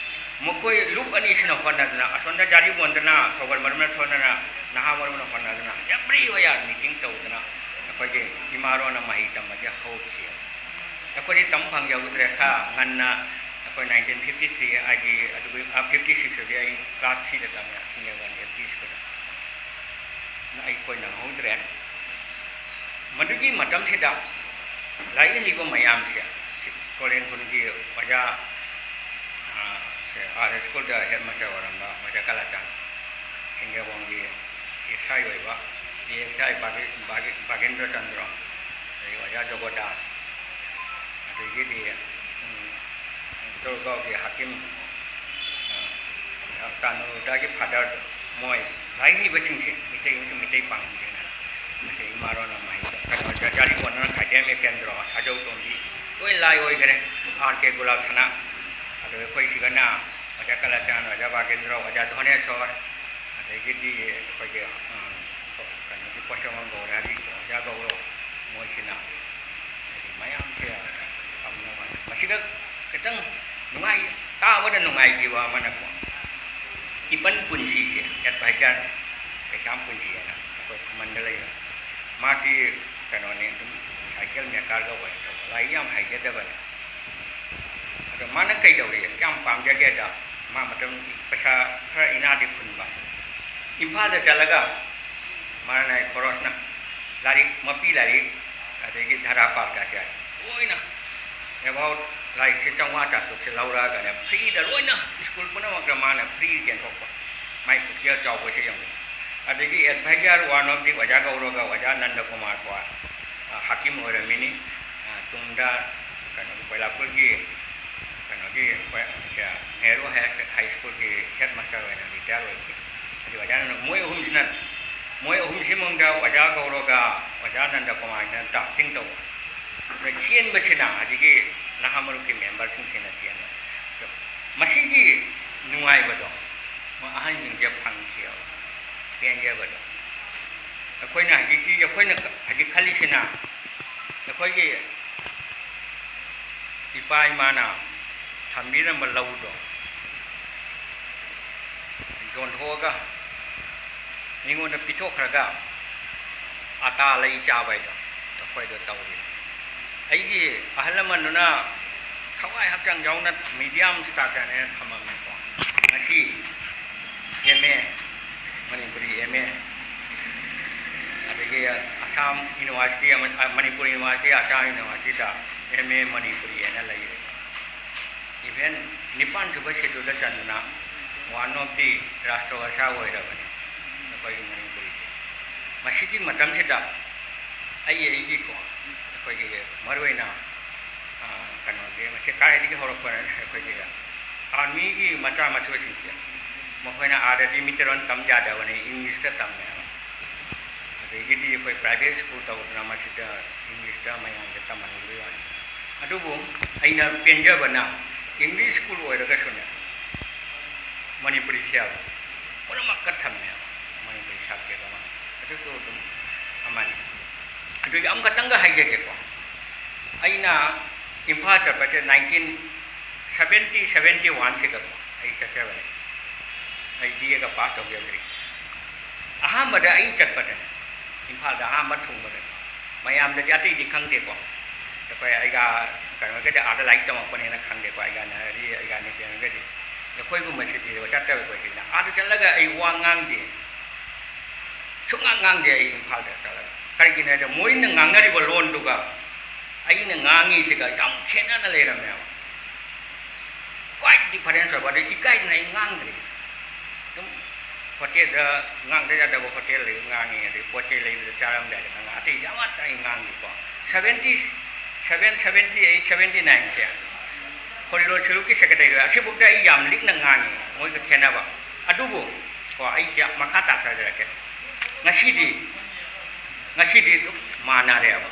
ꯃꯈꯣꯏ ꯂꯨꯞ ꯑꯅꯤꯁꯤꯅ ꯍꯣꯠꯅꯗꯅ, ꯑꯁꯣꯝꯗ ꯖꯥꯔꯤꯕꯣꯟꯗꯅ, ꯊꯧꯒꯜ ꯃꯔꯨꯅ ꯁꯣꯝꯗꯅ ꯅꯍꯥ ꯃꯔꯨꯅ ꯍꯣꯠꯅꯗꯅ everywhere meeting ꯇꯧꯗꯅ ꯑꯩꯈꯣꯏꯒꯤ ꯏꯃꯥꯔꯣꯟꯅ ꯃꯍꯩ ꯇꯝꯕꯁꯦ ꯍꯧꯈꯤ꯫ ꯑꯩꯈꯣꯏꯗꯤ ꯇꯝ ꯐꯪꯖꯍꯧꯗ꯭ꯔꯦ꯫ ꯈꯔ ꯉꯟꯅ ꯑꯩꯈꯣꯏ ꯅꯥꯏꯟꯇꯤꯟ ꯐꯤꯐꯇꯤ ꯊ꯭ꯔꯤ ꯍꯥꯏꯗꯤ ꯑꯗꯨꯒꯤ, ꯑ, ꯐꯤꯐꯇꯤ ꯁꯤꯛꯁꯇꯗꯤ ꯑꯩ ꯀ꯭ꯂꯥꯁ ꯊ꯭ꯔꯤꯗ ꯇꯝꯃꯦ, ꯁꯤꯅꯤꯌꯔ ꯋꯥꯟ ꯑꯦꯜ ꯄꯤ ꯁ꯭ꯀꯨꯜꯗ꯫ ꯑꯩꯈꯣꯏ ꯅꯪꯍꯧꯗ꯭ꯔꯦ꯫ ꯃꯗꯨꯒꯤ ꯃꯇꯝꯁꯤꯗ ꯂꯥꯏꯔꯤꯛ ꯍꯩꯕ ꯃꯌꯥꯝꯁꯦ, ꯁꯤ ꯀꯣꯂꯦꯟ ꯈꯨꯟꯒꯤ ꯑꯣꯖꯥ, ꯑ, ꯁꯦ, ꯑꯥꯗ ꯁ꯭ꯀꯨꯜꯗ ꯍꯦꯗ ꯃꯥꯁꯇꯔ ꯑꯣꯏꯔꯝꯕ ꯑꯣꯖꯥ ꯀꯂꯥꯆꯥꯟ, ꯁꯤꯡꯖꯃꯝꯒꯤ ꯑꯦꯁ ꯑꯥꯏ ꯑꯣꯏꯕ ꯑꯦ ꯑꯦꯁ ꯑꯥꯏ ꯕꯥꯒꯦ-, ꯕꯥꯒꯦ-, ꯕꯥꯒꯦꯟꯗ꯭ꯔ ꯆꯟꯗ꯭ꯔ, ꯑꯗꯒꯤ ꯑꯣꯖꯥ ꯖꯒꯣꯗꯥ, ꯑꯗꯒꯤꯗꯤ, ꯎꯝ, ꯇꯣꯔꯒꯥꯎꯒꯤ ꯍꯥꯀꯤꯝ, ꯑ, ꯇꯥꯅꯨꯔꯨꯗꯥꯒꯤ ꯐꯥꯗꯔꯗꯣ, ꯃꯣꯏ ꯂꯥꯏꯔꯤꯛ ꯍꯩꯕꯁꯤꯡꯁꯦ, ꯃꯤꯇꯩ ꯑꯃꯁꯨꯡ ꯃꯤꯇꯩ ꯄꯥꯡꯕꯁꯤꯡꯅ ꯃꯁꯤ ꯏꯃꯥꯔꯣꯟꯅ ꯃꯍꯩꯗ ꯀꯩꯅꯣ, ꯖ-, ꯖꯥꯔꯤꯕꯣꯟꯗꯅ ꯈꯥꯏꯗꯦꯝ ꯑꯦꯀꯦꯟꯗ꯭ꯔꯣ, ꯁꯥꯖꯧ ꯇꯣꯝꯕꯤ, ꯂꯣꯏ ꯂꯥꯏ ꯑꯣꯏꯈꯔꯦ꯫ ꯑꯥꯔ ꯀꯦ ꯒꯨꯂꯥꯞ ꯁꯅꯥ, ꯑꯗꯨꯒ ꯑꯩꯈꯣꯏ ꯁꯤꯒꯅ ꯑꯣꯖꯥ ꯀꯂꯥꯆꯥꯟ, ꯑꯣꯖꯥ ꯕꯥꯒꯦꯟꯗ꯭ꯔꯣ, ꯑꯣꯖꯥ ꯙꯣꯅꯦꯁꯣꯔ, ꯑꯗꯒꯤꯗꯤ ꯑꯩꯈꯣꯏꯒꯤ, ꯎꯝ, ꯀꯩꯅꯣꯒꯤ ꯄꯣꯠꯁꯪꯕꯝ ꯒꯧꯔ ꯍꯥꯏꯕꯒꯤ ꯑꯣꯖꯥ ꯒꯧꯔꯣ, ꯃꯣꯏꯁꯤꯅ ꯍꯥꯏꯗꯤ ꯃꯌꯥꯝꯁꯦ ꯇꯝꯅꯕ꯫ ꯃꯁꯤꯗ ꯈꯤꯇꯪ ꯅꯨꯡꯉꯥꯏ-, ꯇꯥꯕꯗ ꯅꯨꯡꯉꯥꯏꯈꯤꯕ ꯑꯃꯅꯀꯣ, ꯏꯄꯟ ꯄꯨꯟꯁꯤꯁꯦ ꯑꯦꯗꯚꯥꯏꯖꯔꯅꯤ, ꯀꯩꯁꯥꯝ ꯄꯨꯟꯁꯤ ꯍꯥꯏꯅ ꯑꯩꯈꯣꯏ ꯈꯨꯃꯟꯗ ꯂꯩꯕ꯫ ꯃꯥꯗꯤ ꯀꯩꯅꯣꯅꯤ, ꯑꯗꯨꯝ ꯁꯥꯏꯀꯜ ꯃꯦꯀꯥꯔꯒ ꯑꯣꯏꯅ ꯇꯧꯕ, ꯂꯥꯏꯔꯤꯛ ꯌꯥꯝ ꯍꯩꯖꯗꯕꯅꯤ꯫ ꯑꯗꯣ ꯃꯥꯅ ꯀꯩꯗꯧꯔꯤ, ꯀꯌꯥꯝ ꯄꯥꯝꯖꯒꯦꯗ, ꯃꯥ ꯃꯇꯝ ꯄꯩꯁꯥ ꯈꯔ ꯏꯅꯥꯗꯤ ꯈꯨꯟꯕ, ꯏꯝꯐꯥꯜꯗ ꯆꯠꯂꯒ ꯃꯥꯅ ꯈꯣꯔꯣꯁꯅ ꯂꯥꯏꯔꯤꯛ, ꯃꯄꯤ ꯂꯥꯏꯔꯤꯛ, ꯑꯗꯒꯤ ꯙꯔꯥ ꯄꯥꯎꯇꯥꯁꯦ ꯂꯣꯏꯅ, ꯑꯦꯕꯥꯎꯠ ꯂꯥꯏꯔꯤꯛꯁꯦ ꯆꯥꯝꯃꯉꯥ ꯆꯥꯇ꯭ꯔꯨꯛꯁꯦ ꯂꯧꯔꯛꯑꯒꯅꯦ, ꯐ꯭ꯔꯤꯗ ꯂꯣꯏꯅ ꯁ꯭ꯀꯨꯜ ꯄꯨꯝꯅꯃꯛꯇ ꯃꯥꯅ ꯐ꯭ꯔꯤ ꯌꯦꯟꯊꯣꯛꯄ, ꯃꯥꯏ ꯄꯨꯛꯆꯦꯜ ꯆꯥꯎꯕꯁꯦ ꯌꯦꯡꯉꯨ꯫ ꯑꯗꯒꯤ ꯑꯦꯗꯚꯥꯏꯖꯔ ꯋꯥꯟ ꯑꯣꯐ ꯗꯤ ꯑꯣꯖꯥ ꯒꯧꯔꯣꯒ ꯑꯣꯖꯥ ꯅꯟꯗ ꯀꯨꯃꯥꯔ ꯀꯣ, ꯑ, ꯍꯥꯀꯤꯝ ꯑꯣꯏꯔꯝꯃꯤꯅꯤ꯫ ꯑ, ꯇꯨꯡꯗ ꯀꯩꯅꯣꯒꯤ ꯕꯣꯏꯂꯥꯄꯨꯔꯒꯤ ꯀꯩꯅꯣꯒꯤ ꯑꯩꯈꯣꯏ ꯅꯦꯍꯔꯨ ꯍꯥꯏ, ꯍꯥꯏ ꯁ꯭ꯀꯨꯜꯒꯤ ꯍꯦꯗ ꯃꯥꯁꯇꯔ ꯑꯣꯏꯅ ꯔꯤꯇꯥꯌꯔ ꯑꯣꯏꯈꯤ꯫ ꯑꯗꯨ ꯑꯣꯖꯥꯅ ꯃꯣꯏ ꯑꯍꯨꯝꯁꯤꯅ, ꯃꯣꯏ ꯑꯍꯨꯝꯁꯤ ꯃꯅꯨꯡꯗ ꯑꯣꯖꯥ ꯒꯧꯔꯣꯒ ꯑꯣꯖꯥ ꯅꯟꯗ ꯀꯨꯃꯥꯔꯁꯤꯅ ꯗ꯭ꯔꯥꯐꯇꯤꯡ ꯇꯧꯕ꯫ ꯑꯗ ꯆꯦꯟꯕꯁꯤꯅ ꯍꯧꯖꯤꯛꯀꯤ ꯅꯍꯥ ꯃꯔꯨꯞꯀꯤ ꯃꯦꯝꯕꯔꯁꯤꯡꯁꯤꯅ ꯆꯦꯟꯕ꯫ ꯑꯗꯣ ꯃꯁꯤꯒꯤ ꯅꯨꯡꯉꯥꯏꯕꯗꯣ ꯃꯣꯏ ꯑꯍꯟꯁꯤꯡꯁꯦ ꯐꯪꯈꯤꯑꯕ, ꯄꯦꯟꯖꯕꯗꯣ꯫ ꯑꯩꯈꯣꯏꯅ ꯍꯧꯖꯤꯛꯇꯤ, ꯑꯩꯈꯣꯏꯅ ꯍꯧꯖꯤꯛ ꯈꯜꯂꯤꯁꯤꯅ ꯑꯩꯈꯣꯏꯒꯤ ꯏꯄꯥ ꯏꯃꯥꯅ ꯊꯝꯕꯤꯔꯝꯕ ꯂꯧꯗꯣ ꯌꯣꯟꯊꯣꯛꯑꯒ ꯃꯤꯉꯣꯟꯗ ꯄꯤꯊꯣꯛꯈ꯭ꯔꯒ ꯑꯇꯥ ꯂꯩ ꯆꯥꯕ ꯍꯥꯏꯗꯣ ꯑꯩꯈꯣꯏꯗ ꯇꯧꯔꯤ꯫ ꯑꯩꯒꯤ ꯑꯍꯜ ꯂꯃꯟꯗꯨꯅ ꯊꯋꯥꯏ ꯍꯛꯆꯥꯡ ꯌꯥꯎꯅ ꯃꯤꯗꯤꯌꯝ ꯁ꯭ꯇꯥꯇꯔꯅꯦꯅ ꯊꯝꯃꯝꯃꯦꯀꯣ꯫ ꯉꯁꯤ M A, Manipuri M A, ꯑꯗꯒꯤ ꯑꯁꯥꯝ ꯌꯨꯅꯤꯚꯔꯁꯤꯇꯤ ꯑꯃ, ꯃꯅꯤꯄꯨꯔ ꯌꯨꯅꯤꯚꯔꯁꯤꯇꯤ, ꯑꯁꯥꯝ ꯌꯨꯅꯤꯚꯔꯁꯤꯇꯤꯗ ꯑꯦꯝ ꯑꯦ ꯃꯅꯤꯄꯨꯔꯤ ꯍꯥꯏꯅ ꯂꯩꯔꯦ꯫ ꯏꯚꯦꯟ ꯅꯤꯄꯥꯟ ꯁꯨꯕ ꯁꯦꯗꯨꯜꯗ ꯆꯟꯗꯨꯅ ꯋꯥꯟ ꯑꯣꯐ ꯗꯤ ꯔꯥꯁꯇ꯭ꯔ ꯚꯥꯁꯥ ꯑꯣꯏꯔꯕꯅꯤ ꯑꯩꯈꯣꯏꯒꯤ ꯃꯅꯤꯄꯨꯔꯤꯁꯦ꯫ ꯃꯁꯤꯒꯤ ꯃꯇꯝꯁꯤꯗ ꯑꯩ ꯑꯩꯒꯤꯀꯣ, ꯑꯩꯈꯣꯏꯒꯤ ꯃꯔꯨꯑꯣꯏꯅ, ꯑ, ꯀꯩꯅꯣꯒꯤ, ꯃꯁꯤ ꯀꯥꯏꯗꯒꯤ ꯍꯧꯔꯛꯄꯅ ꯑꯩꯈꯣꯏꯒꯤ ꯑꯥꯔꯃꯤꯒꯤ ꯃꯆꯥ ꯃꯁꯨꯁꯤꯡꯁꯦ, ꯃꯈꯣꯏꯅ ꯑꯥꯗꯗꯤ ꯃꯤꯇꯩꯔꯣꯟ ꯇꯝ ꯌꯥꯗꯕꯅꯤ, ꯏꯪꯂꯤꯁꯇ ꯇꯝꯃꯦꯕ꯫ ꯑꯗꯒꯤꯗꯤ ꯑꯩꯈꯣꯏ ꯄ꯭ꯔꯥꯏꯚꯦꯠ ꯁ꯭ꯀꯨꯜ ꯇꯧꯗꯅ ꯃꯁꯤꯗ ꯏꯪꯂꯤꯁꯇ ꯃꯌꯥꯝꯁꯦ ꯇꯝꯍꯟꯅꯤꯡꯕꯒꯤ ꯋꯥꯅꯤ꯫ ꯑꯗꯨꯕꯨ ꯑꯩꯅ ꯄꯦꯟꯖꯕꯅ ꯏꯪꯂꯤꯁ ꯁ꯭ꯀꯨꯜ ꯑꯣꯏꯔꯒꯁꯨꯅꯦ, ꯃꯅꯤꯄꯨꯔꯤ ꯁꯦꯜ ꯄꯨꯝꯅꯃꯛꯀ ꯊꯝꯃꯦꯕ, ꯃꯅꯤꯄꯨꯔꯤ ꯁꯕꯖꯦꯛ ꯑꯃ꯫ ꯑꯗꯨꯁꯨ ꯑꯗꯨꯝ ꯑꯃꯅꯤ꯫ ꯑꯗꯨꯒꯤ ꯑꯃꯈꯛꯇꯪꯒ ꯍꯥꯏꯖꯒꯦꯀꯣ꯫ ꯑꯩꯅ ꯏꯝꯐꯥꯜ ꯆꯠꯄꯁꯦ ꯅꯥꯏꯟꯇꯤꯟ ꯁꯕꯦꯟꯇꯤ, ꯁꯕꯦꯟꯇꯤ ꯋꯥꯟꯁꯤꯗꯀꯣ ꯑꯩ ꯆꯠꯆꯕꯅꯦ꯫ ꯑꯩ ꯕꯤ ꯑꯦꯒ ꯄꯥꯁ ꯇꯧꯖꯗ꯭ꯔꯤ꯫ ꯑꯍꯥꯟꯕꯗ ꯑꯩ ꯆꯠꯄꯗꯅꯦ, ꯏꯝꯐꯥꯜꯗ ꯑꯍꯥꯟꯕ ꯊꯨꯡꯕꯗꯅꯦ, ꯃꯌꯥꯝꯗꯗꯤ ꯑꯇꯩꯗꯤ ꯈꯪꯗꯦꯀꯣ꯫ ꯑꯩꯈꯣꯏ ꯑꯩꯒ ꯀꯩꯅꯣꯒꯗꯤ ꯑꯥꯗ ꯂꯥꯏꯔꯤꯛ ꯇꯝꯃꯛꯄꯅꯦꯅ ꯈꯪꯗꯦꯀꯣ, ꯑꯩꯒ ꯅꯍꯔꯤ, ꯑꯩꯒ ꯅꯤꯇꯦꯟꯒꯗꯤ꯫ ꯑꯩꯈꯣꯏꯒꯨꯝꯕꯁꯤꯗꯤ ꯆꯠꯇꯕ ꯑꯩꯈꯣꯏꯁꯤꯅ꯫ ꯑꯥꯗ ꯆꯠꯂꯒ ꯑꯩ ꯋꯥ ꯉꯥꯡꯗꯦ꯫ ꯁꯨꯡꯉꯥꯡ ꯉꯥꯡꯗꯦ ꯑꯩ ꯏꯝꯐꯥꯜꯗ ꯆꯠꯂꯒ꯫ ꯀꯔꯤꯒꯤꯅꯣ ꯍꯥꯏꯗ, ꯃꯣꯏꯅ ꯉꯥꯡꯅꯔꯤꯕ ꯂꯣꯟꯗꯨꯒ ꯑꯩꯅ ꯉꯥꯡꯉꯤꯁꯤꯒ ꯌꯥꯝ ꯈꯦꯠꯅꯅ ꯂꯩꯔꯝꯃꯦꯕ꯫ Quite difference ꯑꯣꯏꯕ꯫ ꯑꯗꯩ ꯏꯀꯥꯏꯗꯅ ꯑꯩ ꯉꯥꯡꯗ꯭ꯔꯤ꯫ ꯑꯗꯨꯝ ꯍꯣꯇꯦꯜꯗ, ꯉꯥꯡꯗ ꯌꯥꯗꯕ ꯍꯣꯇꯦꯜ ꯂꯩ, ꯉꯥꯡꯉꯤ꯫ ꯑꯗꯩ ꯄꯣꯠ ꯆꯩ ꯂꯩꯕꯗ ꯆꯥꯔꯝꯗꯥꯏꯗ ꯉꯥꯡꯉꯤ꯫ ꯑꯇꯩꯗꯤ ꯑꯃꯠꯇ ꯑꯩ ꯉꯥꯡꯗꯦꯀꯣ꯫ Seventy, seven, seventy eight, seventy nine ꯁꯦ ꯈꯣꯔꯤꯂꯣ ꯁꯤꯂꯨꯛꯀꯤ ꯁꯦꯀ꯭ꯔꯦꯇꯔꯤ ꯑꯁꯤꯐꯥꯎꯗ ꯑꯩ ꯌꯥꯝ ꯂꯤꯛꯅ ꯉꯥꯡꯉꯤ, ꯃꯣꯏꯒ ꯈꯦꯠꯅꯕ꯫ ꯑꯗꯨꯕꯨ ꯀꯣ, ꯑꯩꯁꯦ ꯃꯈꯥ ꯇꯥꯊꯖꯔꯛꯀꯦ꯫ ꯉꯁꯤꯗꯤ, ꯉꯁꯤꯗꯤ ꯑꯗꯨꯝ ꯃꯥꯟꯅꯔꯦꯕ꯫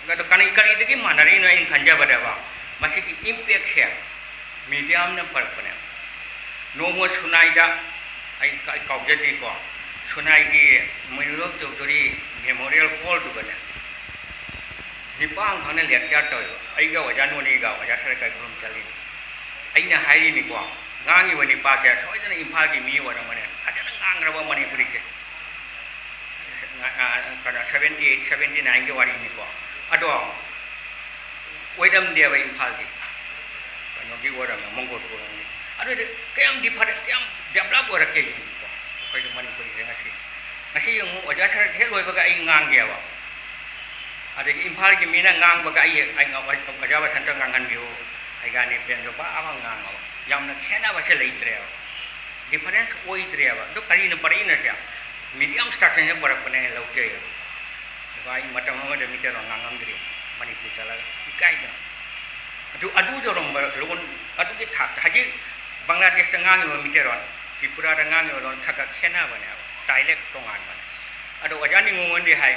ꯑꯗꯣ ꯀꯔꯤ, ꯀꯔꯤꯗꯒꯤ ꯃꯥꯟꯅꯔꯤꯅꯣ ꯑꯩꯅ ꯈꯟꯖꯕꯗꯕ, ꯃꯁꯤꯒꯤ ꯏꯝꯄꯦꯛꯁꯦ ꯃꯤꯗꯤꯌꯥ ꯑꯃꯅ ꯄꯔꯛꯄꯅꯦ꯫ ꯅꯣꯡꯃ ꯁꯨꯅꯥꯏꯗ, ꯑꯩ, ꯑꯩ ꯀꯥꯎꯖꯗꯦꯀꯣ, ꯁꯨꯅꯥꯏꯒꯤ ꯃꯣꯏꯅꯨꯔꯣꯛ ꯆꯧꯙꯨꯔꯤ ꯃꯦꯃꯣꯔꯤꯌꯦꯜ ꯍꯣꯜꯗꯨꯒꯅꯦ, ꯅꯤꯄꯥ ꯑꯃꯈꯛꯅ lecture ꯇꯧꯋꯦꯕ꯫ ꯑꯩꯒ ꯑꯣꯖꯥ ꯅꯣꯅꯤꯒ ꯑꯣꯖꯥ ꯁꯔꯠꯀ ꯑꯩꯈꯣꯏ ꯑꯍꯨꯝ ꯆꯠꯂꯤꯅꯤ꯫ ꯑꯩꯅ ꯍꯥꯏꯔꯤꯅꯤꯀꯣ, ꯉꯥꯡꯉꯤꯕ ꯅꯤꯄꯥꯁꯦ ꯁꯣꯏꯗꯅ ꯏꯝꯐꯥꯜꯒꯤ ꯃꯤ ꯑꯣꯏꯔꯝꯒꯅꯤ, ꯐꯖꯅ ꯉꯥꯡꯈ꯭ꯔꯕ ꯃꯅꯤꯄꯨꯔꯤꯁꯦ꯫ ꯀꯩꯅꯣ, seventy eight, seventy nine ꯒꯤ ꯋꯥꯔꯤꯅꯤꯀꯣ꯫ ꯑꯗꯣ ꯑꯣꯏꯔꯝꯗꯦꯕ ꯏꯝꯐꯥꯜꯒꯤ, ꯀꯩꯅꯣꯒꯤ ꯑꯣꯏꯔꯝꯃꯦ, ꯃꯣꯡꯒꯣꯜ ꯀꯣꯂꯣꯝꯒꯤ꯫ ꯑꯗꯨꯗꯤ ꯀꯌꯥꯝ different, ꯀꯌꯥꯝ develop ꯑꯣꯏꯔꯛꯀꯦ ꯌꯦꯡꯉꯨꯀꯣ, ꯑꯩꯈꯣꯏꯒꯤ ꯃꯅꯤꯄꯨꯔꯤꯁꯦ ꯉꯁꯤ꯫ ꯉꯁꯤ ꯌꯦꯡꯉꯨ, ꯑꯣꯖꯥ ꯁꯔꯠ ꯍꯦꯛ ꯂꯣꯏꯕꯒ ꯑꯩ ꯉꯥꯡꯒꯦꯕ꯫ ꯑꯗꯒꯤ ꯏꯝꯐꯥꯜꯒꯤ ꯃꯤꯅ ꯉꯥꯡꯕꯒ ꯑꯩ, ꯑꯩ ꯉꯥꯡ-, ꯑꯣꯖꯥ ꯕꯁꯟꯇ ꯉꯥꯡꯍꯟꯕꯤꯌꯨ, ꯑꯩꯒ ꯅꯤꯄꯦꯟꯗ꯭ꯔꯣ ꯄꯥꯛ ꯑꯃ ꯉꯥꯡꯉꯕ꯫ ꯌꯥꯝꯅ ꯈꯦꯠꯅꯕꯁꯦ ꯂꯩꯇ꯭ꯔꯦꯕ, difference ꯑꯣꯏꯗ꯭ꯔꯦꯕ꯫ ꯑꯗꯣ ꯀꯔꯤꯅꯣ ꯄꯔꯛꯏꯅꯣꯁꯦ? Medium instruction ꯁꯦ ꯄꯨꯔꯛꯄꯅꯦ ꯂꯧꯖꯩ꯫ ꯑꯗꯨꯒ ꯑꯩ ꯃꯇꯝ ꯑꯃꯗ ꯃꯤꯇꯩꯂꯣꯟ ꯉꯥꯡꯉꯝꯗ꯭ꯔꯤ, ꯃꯅꯤꯄꯨꯔ ꯆꯠꯂꯒ ꯏꯀꯥꯏꯗꯅ꯫ ꯑꯗꯨ, ꯑꯗꯨ ꯌꯧꯔꯝꯕ ꯂꯣꯟ ꯑꯗꯨꯒꯤ ꯊꯥꯛꯇ, ꯍꯧꯖꯤꯛ ꯕꯪꯒ꯭ꯂꯥꯗꯦꯁꯇ ꯉꯥꯡꯉꯤꯕ ꯃꯤꯇꯩꯂꯣꯟ, ꯇ꯭ꯔꯤꯄꯨꯔꯥꯗ ꯉꯥꯡꯉꯤꯕ ꯂꯣꯟ ꯈꯔ ꯈꯔ ꯈꯦꯠꯅꯕꯅꯦꯕ, dialect ꯇꯣꯉꯥꯟꯕꯅꯦ꯫ ꯑꯗꯣ ꯑꯣꯖꯥ ꯅꯤꯉꯣꯜꯉꯣꯟꯗꯤ ꯍꯥꯏ,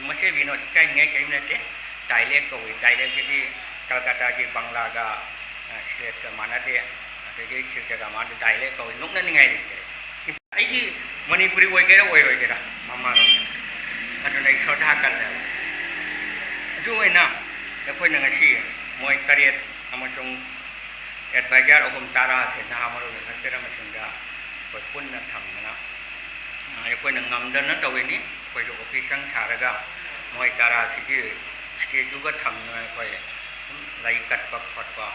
ꯃꯁꯦ ꯕꯤꯅꯣꯗ, ꯏꯀꯥꯏꯅꯤꯡꯉꯥꯏ ꯀꯔꯤꯝ ꯅꯠꯇꯦ, dialect ꯀꯧꯏ꯫ Dialect ꯁꯤꯗꯤ ꯀꯜꯀꯇꯥꯒꯤ ꯕꯪꯒ꯭ꯂꯥꯒ, ꯑ, ꯁꯤꯂꯦꯠꯀ ꯃꯥꯟꯅꯗꯦ, ꯑꯗꯒꯤ ꯁꯤꯜꯆꯔꯒ ꯃꯥꯟꯅꯗꯦ, dialect ꯀꯧꯏ, ꯅꯣꯛꯅꯅꯤꯡꯉꯥꯏ ꯂꯩꯇꯦ꯫ ꯑꯩꯗꯤ ꯃꯅꯤꯄꯨꯔꯤ ꯑꯣꯏꯒꯦꯔꯥ ꯑꯣꯏꯔꯣꯏꯒꯦꯔꯥ ꯃꯃꯥꯂꯣꯟ꯫ ꯑꯗꯨꯅ ꯑꯩ ꯁ꯭ꯔꯗꯥ ꯀꯜꯂꯦꯕ꯫ ꯑꯗꯨ ꯑꯣꯏꯅ ꯑꯩꯈꯣꯏꯅ ꯉꯁꯤ ꯃꯣꯏ ꯇꯔꯦꯠ ꯑꯃꯁꯨꯡ advisor ꯑꯍꯨꯝ ꯇꯔꯥꯁꯦ ꯅꯍꯥ ꯃꯔꯨꯞ ꯂꯤꯡꯈꯠꯄꯤꯔꯝꯕꯁꯤꯡꯗ ꯑꯩꯈꯣꯏ ꯄꯨꯟꯅ ꯊꯝꯗꯅ, ꯑ, ꯑꯩꯈꯣꯏꯅ ꯉꯝꯗꯅ ꯇꯧꯔꯤꯅꯤ꯫ ꯑꯩꯈꯣꯏꯁꯨ ꯑꯣꯐꯤꯁ ꯁꯪ ꯁꯥꯔꯒ ꯃꯣꯏ ꯇꯔꯥꯁꯤꯒꯤ statue ꯒ ꯊꯝꯗꯅ ꯑꯩꯈꯣꯏ ꯁꯨꯝ ꯂꯩ ꯀꯠꯄ ꯈꯣꯠꯄ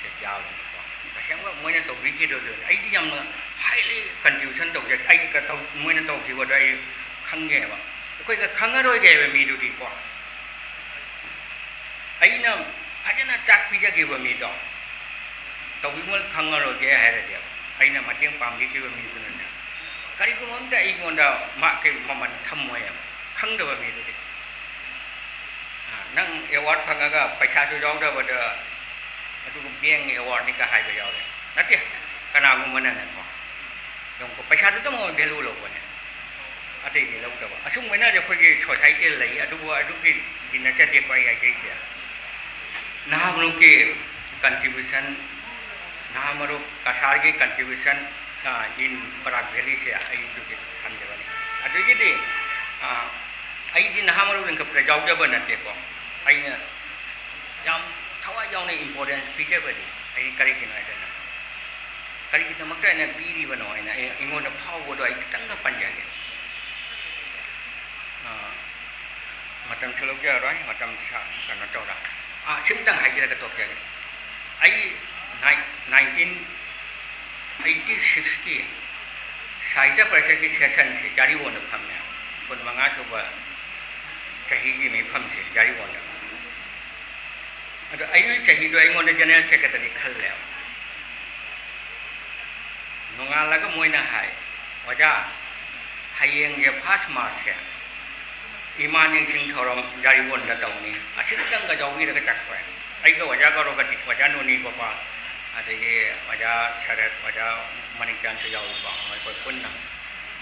ꯁꯦ ꯌꯥꯎꯔꯤꯅꯤꯀꯣ꯫ ꯇꯁꯦꯡꯕ ꯃꯣꯏꯅ ꯇꯧꯕꯤꯈꯤꯗꯣꯏꯗꯨ ꯑꯩꯗꯤ ꯌꯥꯝꯅ highly contribution ꯇꯧꯖꯩ꯫ ꯑꯩ ꯀ-, ꯇꯧ-, ꯃꯣꯏꯅ ꯇꯧꯈꯤꯕꯗꯣ ꯑꯩ ꯈꯪꯒꯦꯕ꯫ ꯑꯩꯈꯣꯏꯒ ꯈꯪꯉꯔꯣꯏꯒꯦ ꯍꯥꯏꯕ ꯃꯤꯗꯨꯗꯤꯀꯣ, ꯑꯩꯅ ꯐꯖꯅ ꯆꯥꯛ ꯄꯤꯖꯈꯤꯕ ꯃꯤꯗꯣ ꯇꯧꯕꯤꯃꯜ ꯈꯪꯉꯔꯣꯏꯒꯦ ꯍꯥꯏꯔꯗꯤ, ꯑꯩꯅ ꯃꯇꯦꯡ ꯄꯥꯡꯕꯤꯈꯤꯕ ꯃꯤꯗꯨꯅꯅꯦ, ꯀꯔꯤꯒꯨꯝꯕ ꯑꯝꯇ ꯑꯩꯉꯣꯟꯗ ꯃꯥꯒꯤ ꯃꯃꯜ ꯊꯝꯃꯣꯏꯕ, ꯈꯪꯗꯕ ꯃꯤꯗꯨꯗꯤ꯫ ꯑ, ꯅꯪ award ꯐꯪꯉꯒ ꯄꯩꯁꯥꯁꯨ ꯌꯥꯎꯗꯕꯗ ꯑꯗꯨꯒ bank awardꯅꯤꯒ ꯍꯥꯏꯕ ꯌꯥꯎꯔꯦ꯫ ꯅꯠꯇꯦ, ꯀꯅꯥꯒꯨꯝꯕꯅꯅꯦꯀꯣ, ꯌꯦꯡꯉꯨꯀꯣ, ꯄꯩꯁꯥꯗꯨꯗꯪ ꯑꯣꯏ value ꯂꯧꯕꯅꯦ, ꯑꯇꯩꯗꯤ ꯂꯧꯗꯕ꯫ ꯑꯁꯨꯝꯕꯅꯗꯤ ꯑꯩꯈꯣꯏꯒꯤ societyꯗ ꯂꯩ, ꯑꯗꯨꯕꯨ ꯑꯗꯨꯒꯤꯗꯤ ꯅꯠꯆꯗꯦꯀꯣ ꯑꯩ ꯍꯥꯏꯖꯔꯤꯁꯦ꯫ ꯅꯍꯥ ꯃꯔꯨꯞꯀꯤ contribution, ꯅꯍꯥ ꯃꯔꯨꯞ ꯀꯁꯥꯔꯒꯤ contribution, ꯑ, in ꯕꯔꯥꯛ ꯚꯦꯂꯤꯁꯦ ꯑꯩ ꯑꯗꯨꯒꯤ ꯊꯝꯖꯕꯅꯤ꯫ ꯑꯗꯨꯒꯤꯗꯤ, ꯑ, ꯑꯩꯗꯤ ꯅꯍꯥ ꯃꯔꯨꯞ ꯂꯤꯡꯈꯠꯄꯗ ꯌꯥꯎꯖꯕ ꯅꯠꯇꯦꯀꯣ꯫ ꯑꯩꯅ ꯌꯥꯝ ꯊꯋꯥꯏ ꯌꯥꯎꯅ importance ꯄꯤꯖꯕꯗꯤ ꯑꯩ ꯀꯔꯤꯒꯤꯅꯣ ꯍꯥꯏꯗꯅ, ꯀꯔꯤꯒꯤꯗꯃꯛꯇ ꯑꯩꯅ ꯄꯤꯔꯤꯕꯅꯣ ꯍꯥꯏꯅ ꯑꯩ, ꯑꯩꯉꯣꯟꯗ ꯐꯥꯎꯕꯗꯣ ꯑꯩ ꯈꯤꯇꯪꯒ ꯄꯟꯖꯒꯦ꯫ ꯑ, ꯃꯇꯝꯁꯨ ꯂꯧꯖꯔꯔꯣꯏ, ꯃꯇꯝ ꯁ-, ꯀꯩꯅꯣ ꯇꯧꯔ꯫ ꯑ, ꯁꯤꯝꯇꯪ ꯍꯥꯏꯖꯔꯒ ꯇꯣꯛꯆꯒꯦ꯫ ꯑꯩ ꯅꯥꯏ-, nineteen eighty sixꯀꯤ ꯁꯥꯍꯤꯇ꯭ꯌ ꯄꯔꯤꯁꯠꯀꯤ sessionꯁꯦ ꯖꯥꯔꯤꯕꯣꯟꯗ ꯐꯝꯃꯦ꯫ ꯀꯨꯟꯃꯉꯥ ꯁꯨꯕ ꯆꯍꯤꯒꯤ ꯃꯤꯐꯝꯁꯦ ꯖꯥꯔꯤꯕꯣꯟꯗ꯫ ꯑꯗꯣ ꯑꯩꯒꯤ ꯆꯍꯤꯗꯣ ꯑꯩꯉꯣꯟꯗ general secretary ꯈꯜꯂꯦꯕ꯫ ꯅꯣꯡꯉꯥꯜꯂꯒ ꯃꯣꯏꯅ ꯍꯥꯏ, "ꯑꯣꯖꯥ, ꯍꯌꯦꯡꯁꯦ first Marchꯁꯦ ꯏꯃꯥ ꯅꯤꯡꯁꯤꯡ ꯊꯧꯔꯝ ꯖꯥꯔꯤꯕꯣꯟꯗ ꯇꯧꯅꯤ, ꯑꯁꯤꯝꯇꯪꯒ ꯌꯥꯎꯕꯤꯔꯒ ꯆꯠꯈ꯭ꯔꯦ꯫" ꯑꯩꯒ ꯑꯣꯖꯥ ꯒꯧꯔꯒꯗꯤ, ꯑꯣꯖꯥ ꯅꯣꯅꯤ ꯒꯣꯄꯥꯜ, ꯑꯗꯒꯤ ꯑꯣꯖꯥ ꯁꯔꯠ, ꯑꯣꯖꯥ ꯃꯅꯤꯛꯆꯥꯟꯁꯨ ꯌꯥꯎꯏꯀꯣ, ꯑꯩꯈꯣꯏ ꯄꯨꯟꯅ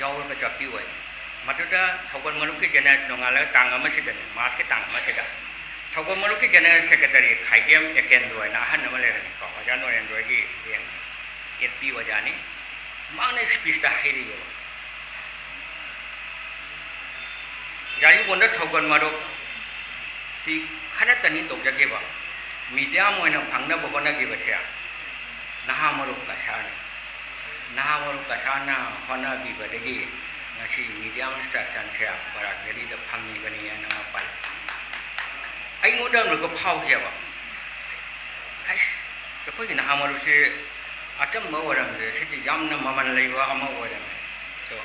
ꯌꯥꯎꯔꯒ ꯆꯠꯄꯤꯌꯨ꯫ ꯃꯗꯨꯗ ꯊꯧꯒꯜ ꯃꯔꯨꯞꯀꯤ general, ꯅꯣꯡꯉꯥꯜꯂꯒ ꯇꯥꯡ ꯑꯃꯁꯤꯗꯅꯦ, Marchꯀꯤ ꯇꯥꯡ ꯑꯃꯁꯤꯗ ꯊꯧꯒꯜ ꯃꯔꯨꯞꯀꯤ general secretary ꯈꯥꯏꯗꯦꯝ ꯑꯦꯀꯦꯟꯗ꯭ꯔꯣ ꯍꯥꯏꯅ ꯑꯍꯟ ꯑꯃ ꯂꯩꯔꯝꯃꯤꯀꯣ, ꯑꯣꯖꯥ ꯅꯣꯔꯦꯟꯗ꯭ꯔꯣꯒꯤ ꯂꯦꯡ-, ꯑꯦꯠ ꯄꯤ ꯑꯣꯖꯥꯅꯤ꯫ ꯃꯍꯥꯛꯅ speechꯇ ꯍꯥꯏꯔꯤꯑꯕ, ꯌꯥꯔꯤꯄꯣꯛꯅ ꯊꯧꯒꯜ ꯃꯔꯨꯞꯇꯤ ꯈꯔꯇꯅꯤ ꯇꯧꯖꯈꯤꯕ, medium ꯑꯣꯏꯅ ꯐꯪꯅꯕ ꯍꯣꯠꯅꯈꯤꯕꯁꯦ ꯅꯍꯥ ꯃꯔꯨꯞ ꯀꯁꯥꯔꯅꯤ꯫ ꯅꯍꯥ ꯃꯔꯨꯞ ꯀꯁꯥꯔꯅ ꯍꯣꯠꯅꯕꯤꯕꯗꯒꯤ ꯉꯁꯤ medium instructionꯁꯦ ꯕꯔꯥꯛ ꯚꯦꯂꯤꯗ ꯐꯪꯉꯤꯕꯅꯤ ꯍꯥꯏꯅ ꯑꯃ ꯄꯜꯂꯤ꯫ ꯑꯩꯉꯣꯟꯗ ꯑꯃꯨꯛꯀ ꯐꯥꯎꯈꯤꯑꯕ, ꯍꯩꯁ, ꯑꯩꯈꯣꯏꯒꯤ ꯅꯍꯥ ꯃꯔꯨꯞꯁꯤ ꯑꯆꯝꯕ ꯑꯣꯏꯔꯝꯗ꯭ꯔꯦ, ꯁꯤꯗꯤ ꯌꯥꯝꯅ ꯃꯃꯜ ꯂꯩꯕ ꯑꯃ ꯑꯣꯏꯔꯝꯃꯦ꯫ ꯑꯗꯣ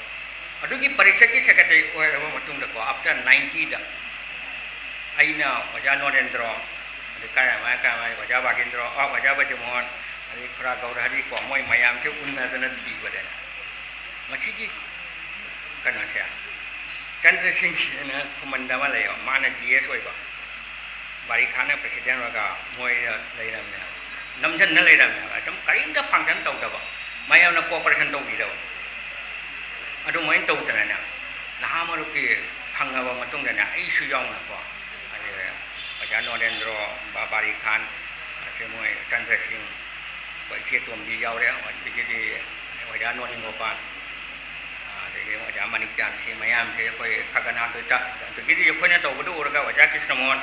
ꯑꯗꯨꯒꯤ ꯄꯔꯤꯁꯠꯀꯤ ꯁꯦꯀ꯭ꯔꯦꯇꯔꯤ ꯑꯣꯏꯔꯕ ꯃꯇꯨꯡꯗꯀꯣ, ꯑꯥꯐꯇꯔ ꯅꯥꯏꯟꯇꯤꯗ ꯑꯩꯅ ꯑꯣꯖꯥ ꯅꯣꯔꯦꯟꯗ꯭ꯔꯣ, ꯑꯗꯩ ꯀꯔꯥꯏꯃꯥꯏ ꯀꯔꯥꯏꯃꯥꯏ ꯑꯣꯖꯥ ꯚꯥꯒꯦꯟꯗ꯭ꯔꯣ, ꯑ, ꯑꯣꯖꯥ ꯕ꯭ꯔꯖꯃꯣꯍꯟ, ꯑꯗꯩ ꯈꯨꯔꯥ ꯒꯧꯔꯍꯔꯤ ꯀꯣ, ꯃꯣꯏ ꯃꯌꯥꯝꯁꯦ ꯎꯅꯗꯅ ꯊꯤꯕꯗꯅꯦ, ꯃꯁꯤꯒꯤ ꯀꯩꯅꯣꯁꯦ, ꯆꯟꯗ꯭ꯔ ꯁꯤꯡꯅ ꯈꯨꯃꯟꯗ ꯑꯃ ꯂꯩꯌꯦꯕ, ꯃꯥꯅ ꯖꯤ ꯑꯦꯁ ꯑꯣꯏꯕ, ꯕꯥꯔꯤ ꯈꯥꯟꯅ ꯄ꯭ꯔꯁꯤꯗꯦꯟ ꯑꯣꯏꯔꯒ ꯃꯣꯏꯅ ꯂꯩꯔꯝꯃꯦꯕ, ꯅꯝꯁꯤꯟꯅ ꯂꯩꯔꯝꯃꯦꯕ, ꯑꯗꯨꯝ ꯀꯔꯤꯝꯇ ꯐꯪꯁꯟ ꯇꯧꯗꯕ, ꯃꯌꯥꯝꯅ ꯀꯣꯑꯣꯄꯔꯦꯁꯟ ꯇꯧꯕꯤꯗꯕ꯫ ꯑꯗꯨꯃꯥꯏꯅ ꯇꯧꯗꯅꯅꯦ, ꯅꯍꯥ ꯃꯔꯨꯞꯀꯤ ꯐꯪꯉꯕ ꯃꯇꯨꯡꯗꯅꯦ, ꯑꯩꯁꯨ ꯌꯥꯎꯅꯀꯣ, ꯑꯗꯩ ꯑꯣꯖꯥ ꯅꯣꯔꯦꯟꯗ꯭ꯔꯣ, ꯕꯥ-, ꯕꯥꯔꯤ ꯈꯥꯟ, ꯑꯗꯩ ꯃꯣꯏ ꯆꯟꯗ꯭ꯔ ꯁꯤꯡ, ꯑꯩꯈꯣꯏ ꯏꯆꯦ ꯇꯣꯝꯕꯤ ꯌꯥꯎꯔꯦ, ꯑꯗꯒꯤꯗꯤ ꯑꯣꯖꯥ ꯅꯣꯔꯤꯟ ꯒꯣꯄꯥꯜ, ꯑꯗꯒꯤ ꯑꯣꯖꯥ ꯃꯅꯤꯛꯆꯥꯟ, ꯁꯤ ꯃꯌꯥꯝꯁꯦ ꯑꯩꯈꯣꯏ ꯈꯒꯟ ꯍꯥꯟꯗꯣꯏꯇ, ꯑꯗꯒꯤꯗꯤ ꯑꯩꯈꯣꯏꯅ ꯇꯧꯕꯗ ꯎꯔꯒ ꯑꯣꯖꯥ ꯀ꯭ꯔꯤꯁꯅꯃꯣꯍꯟ,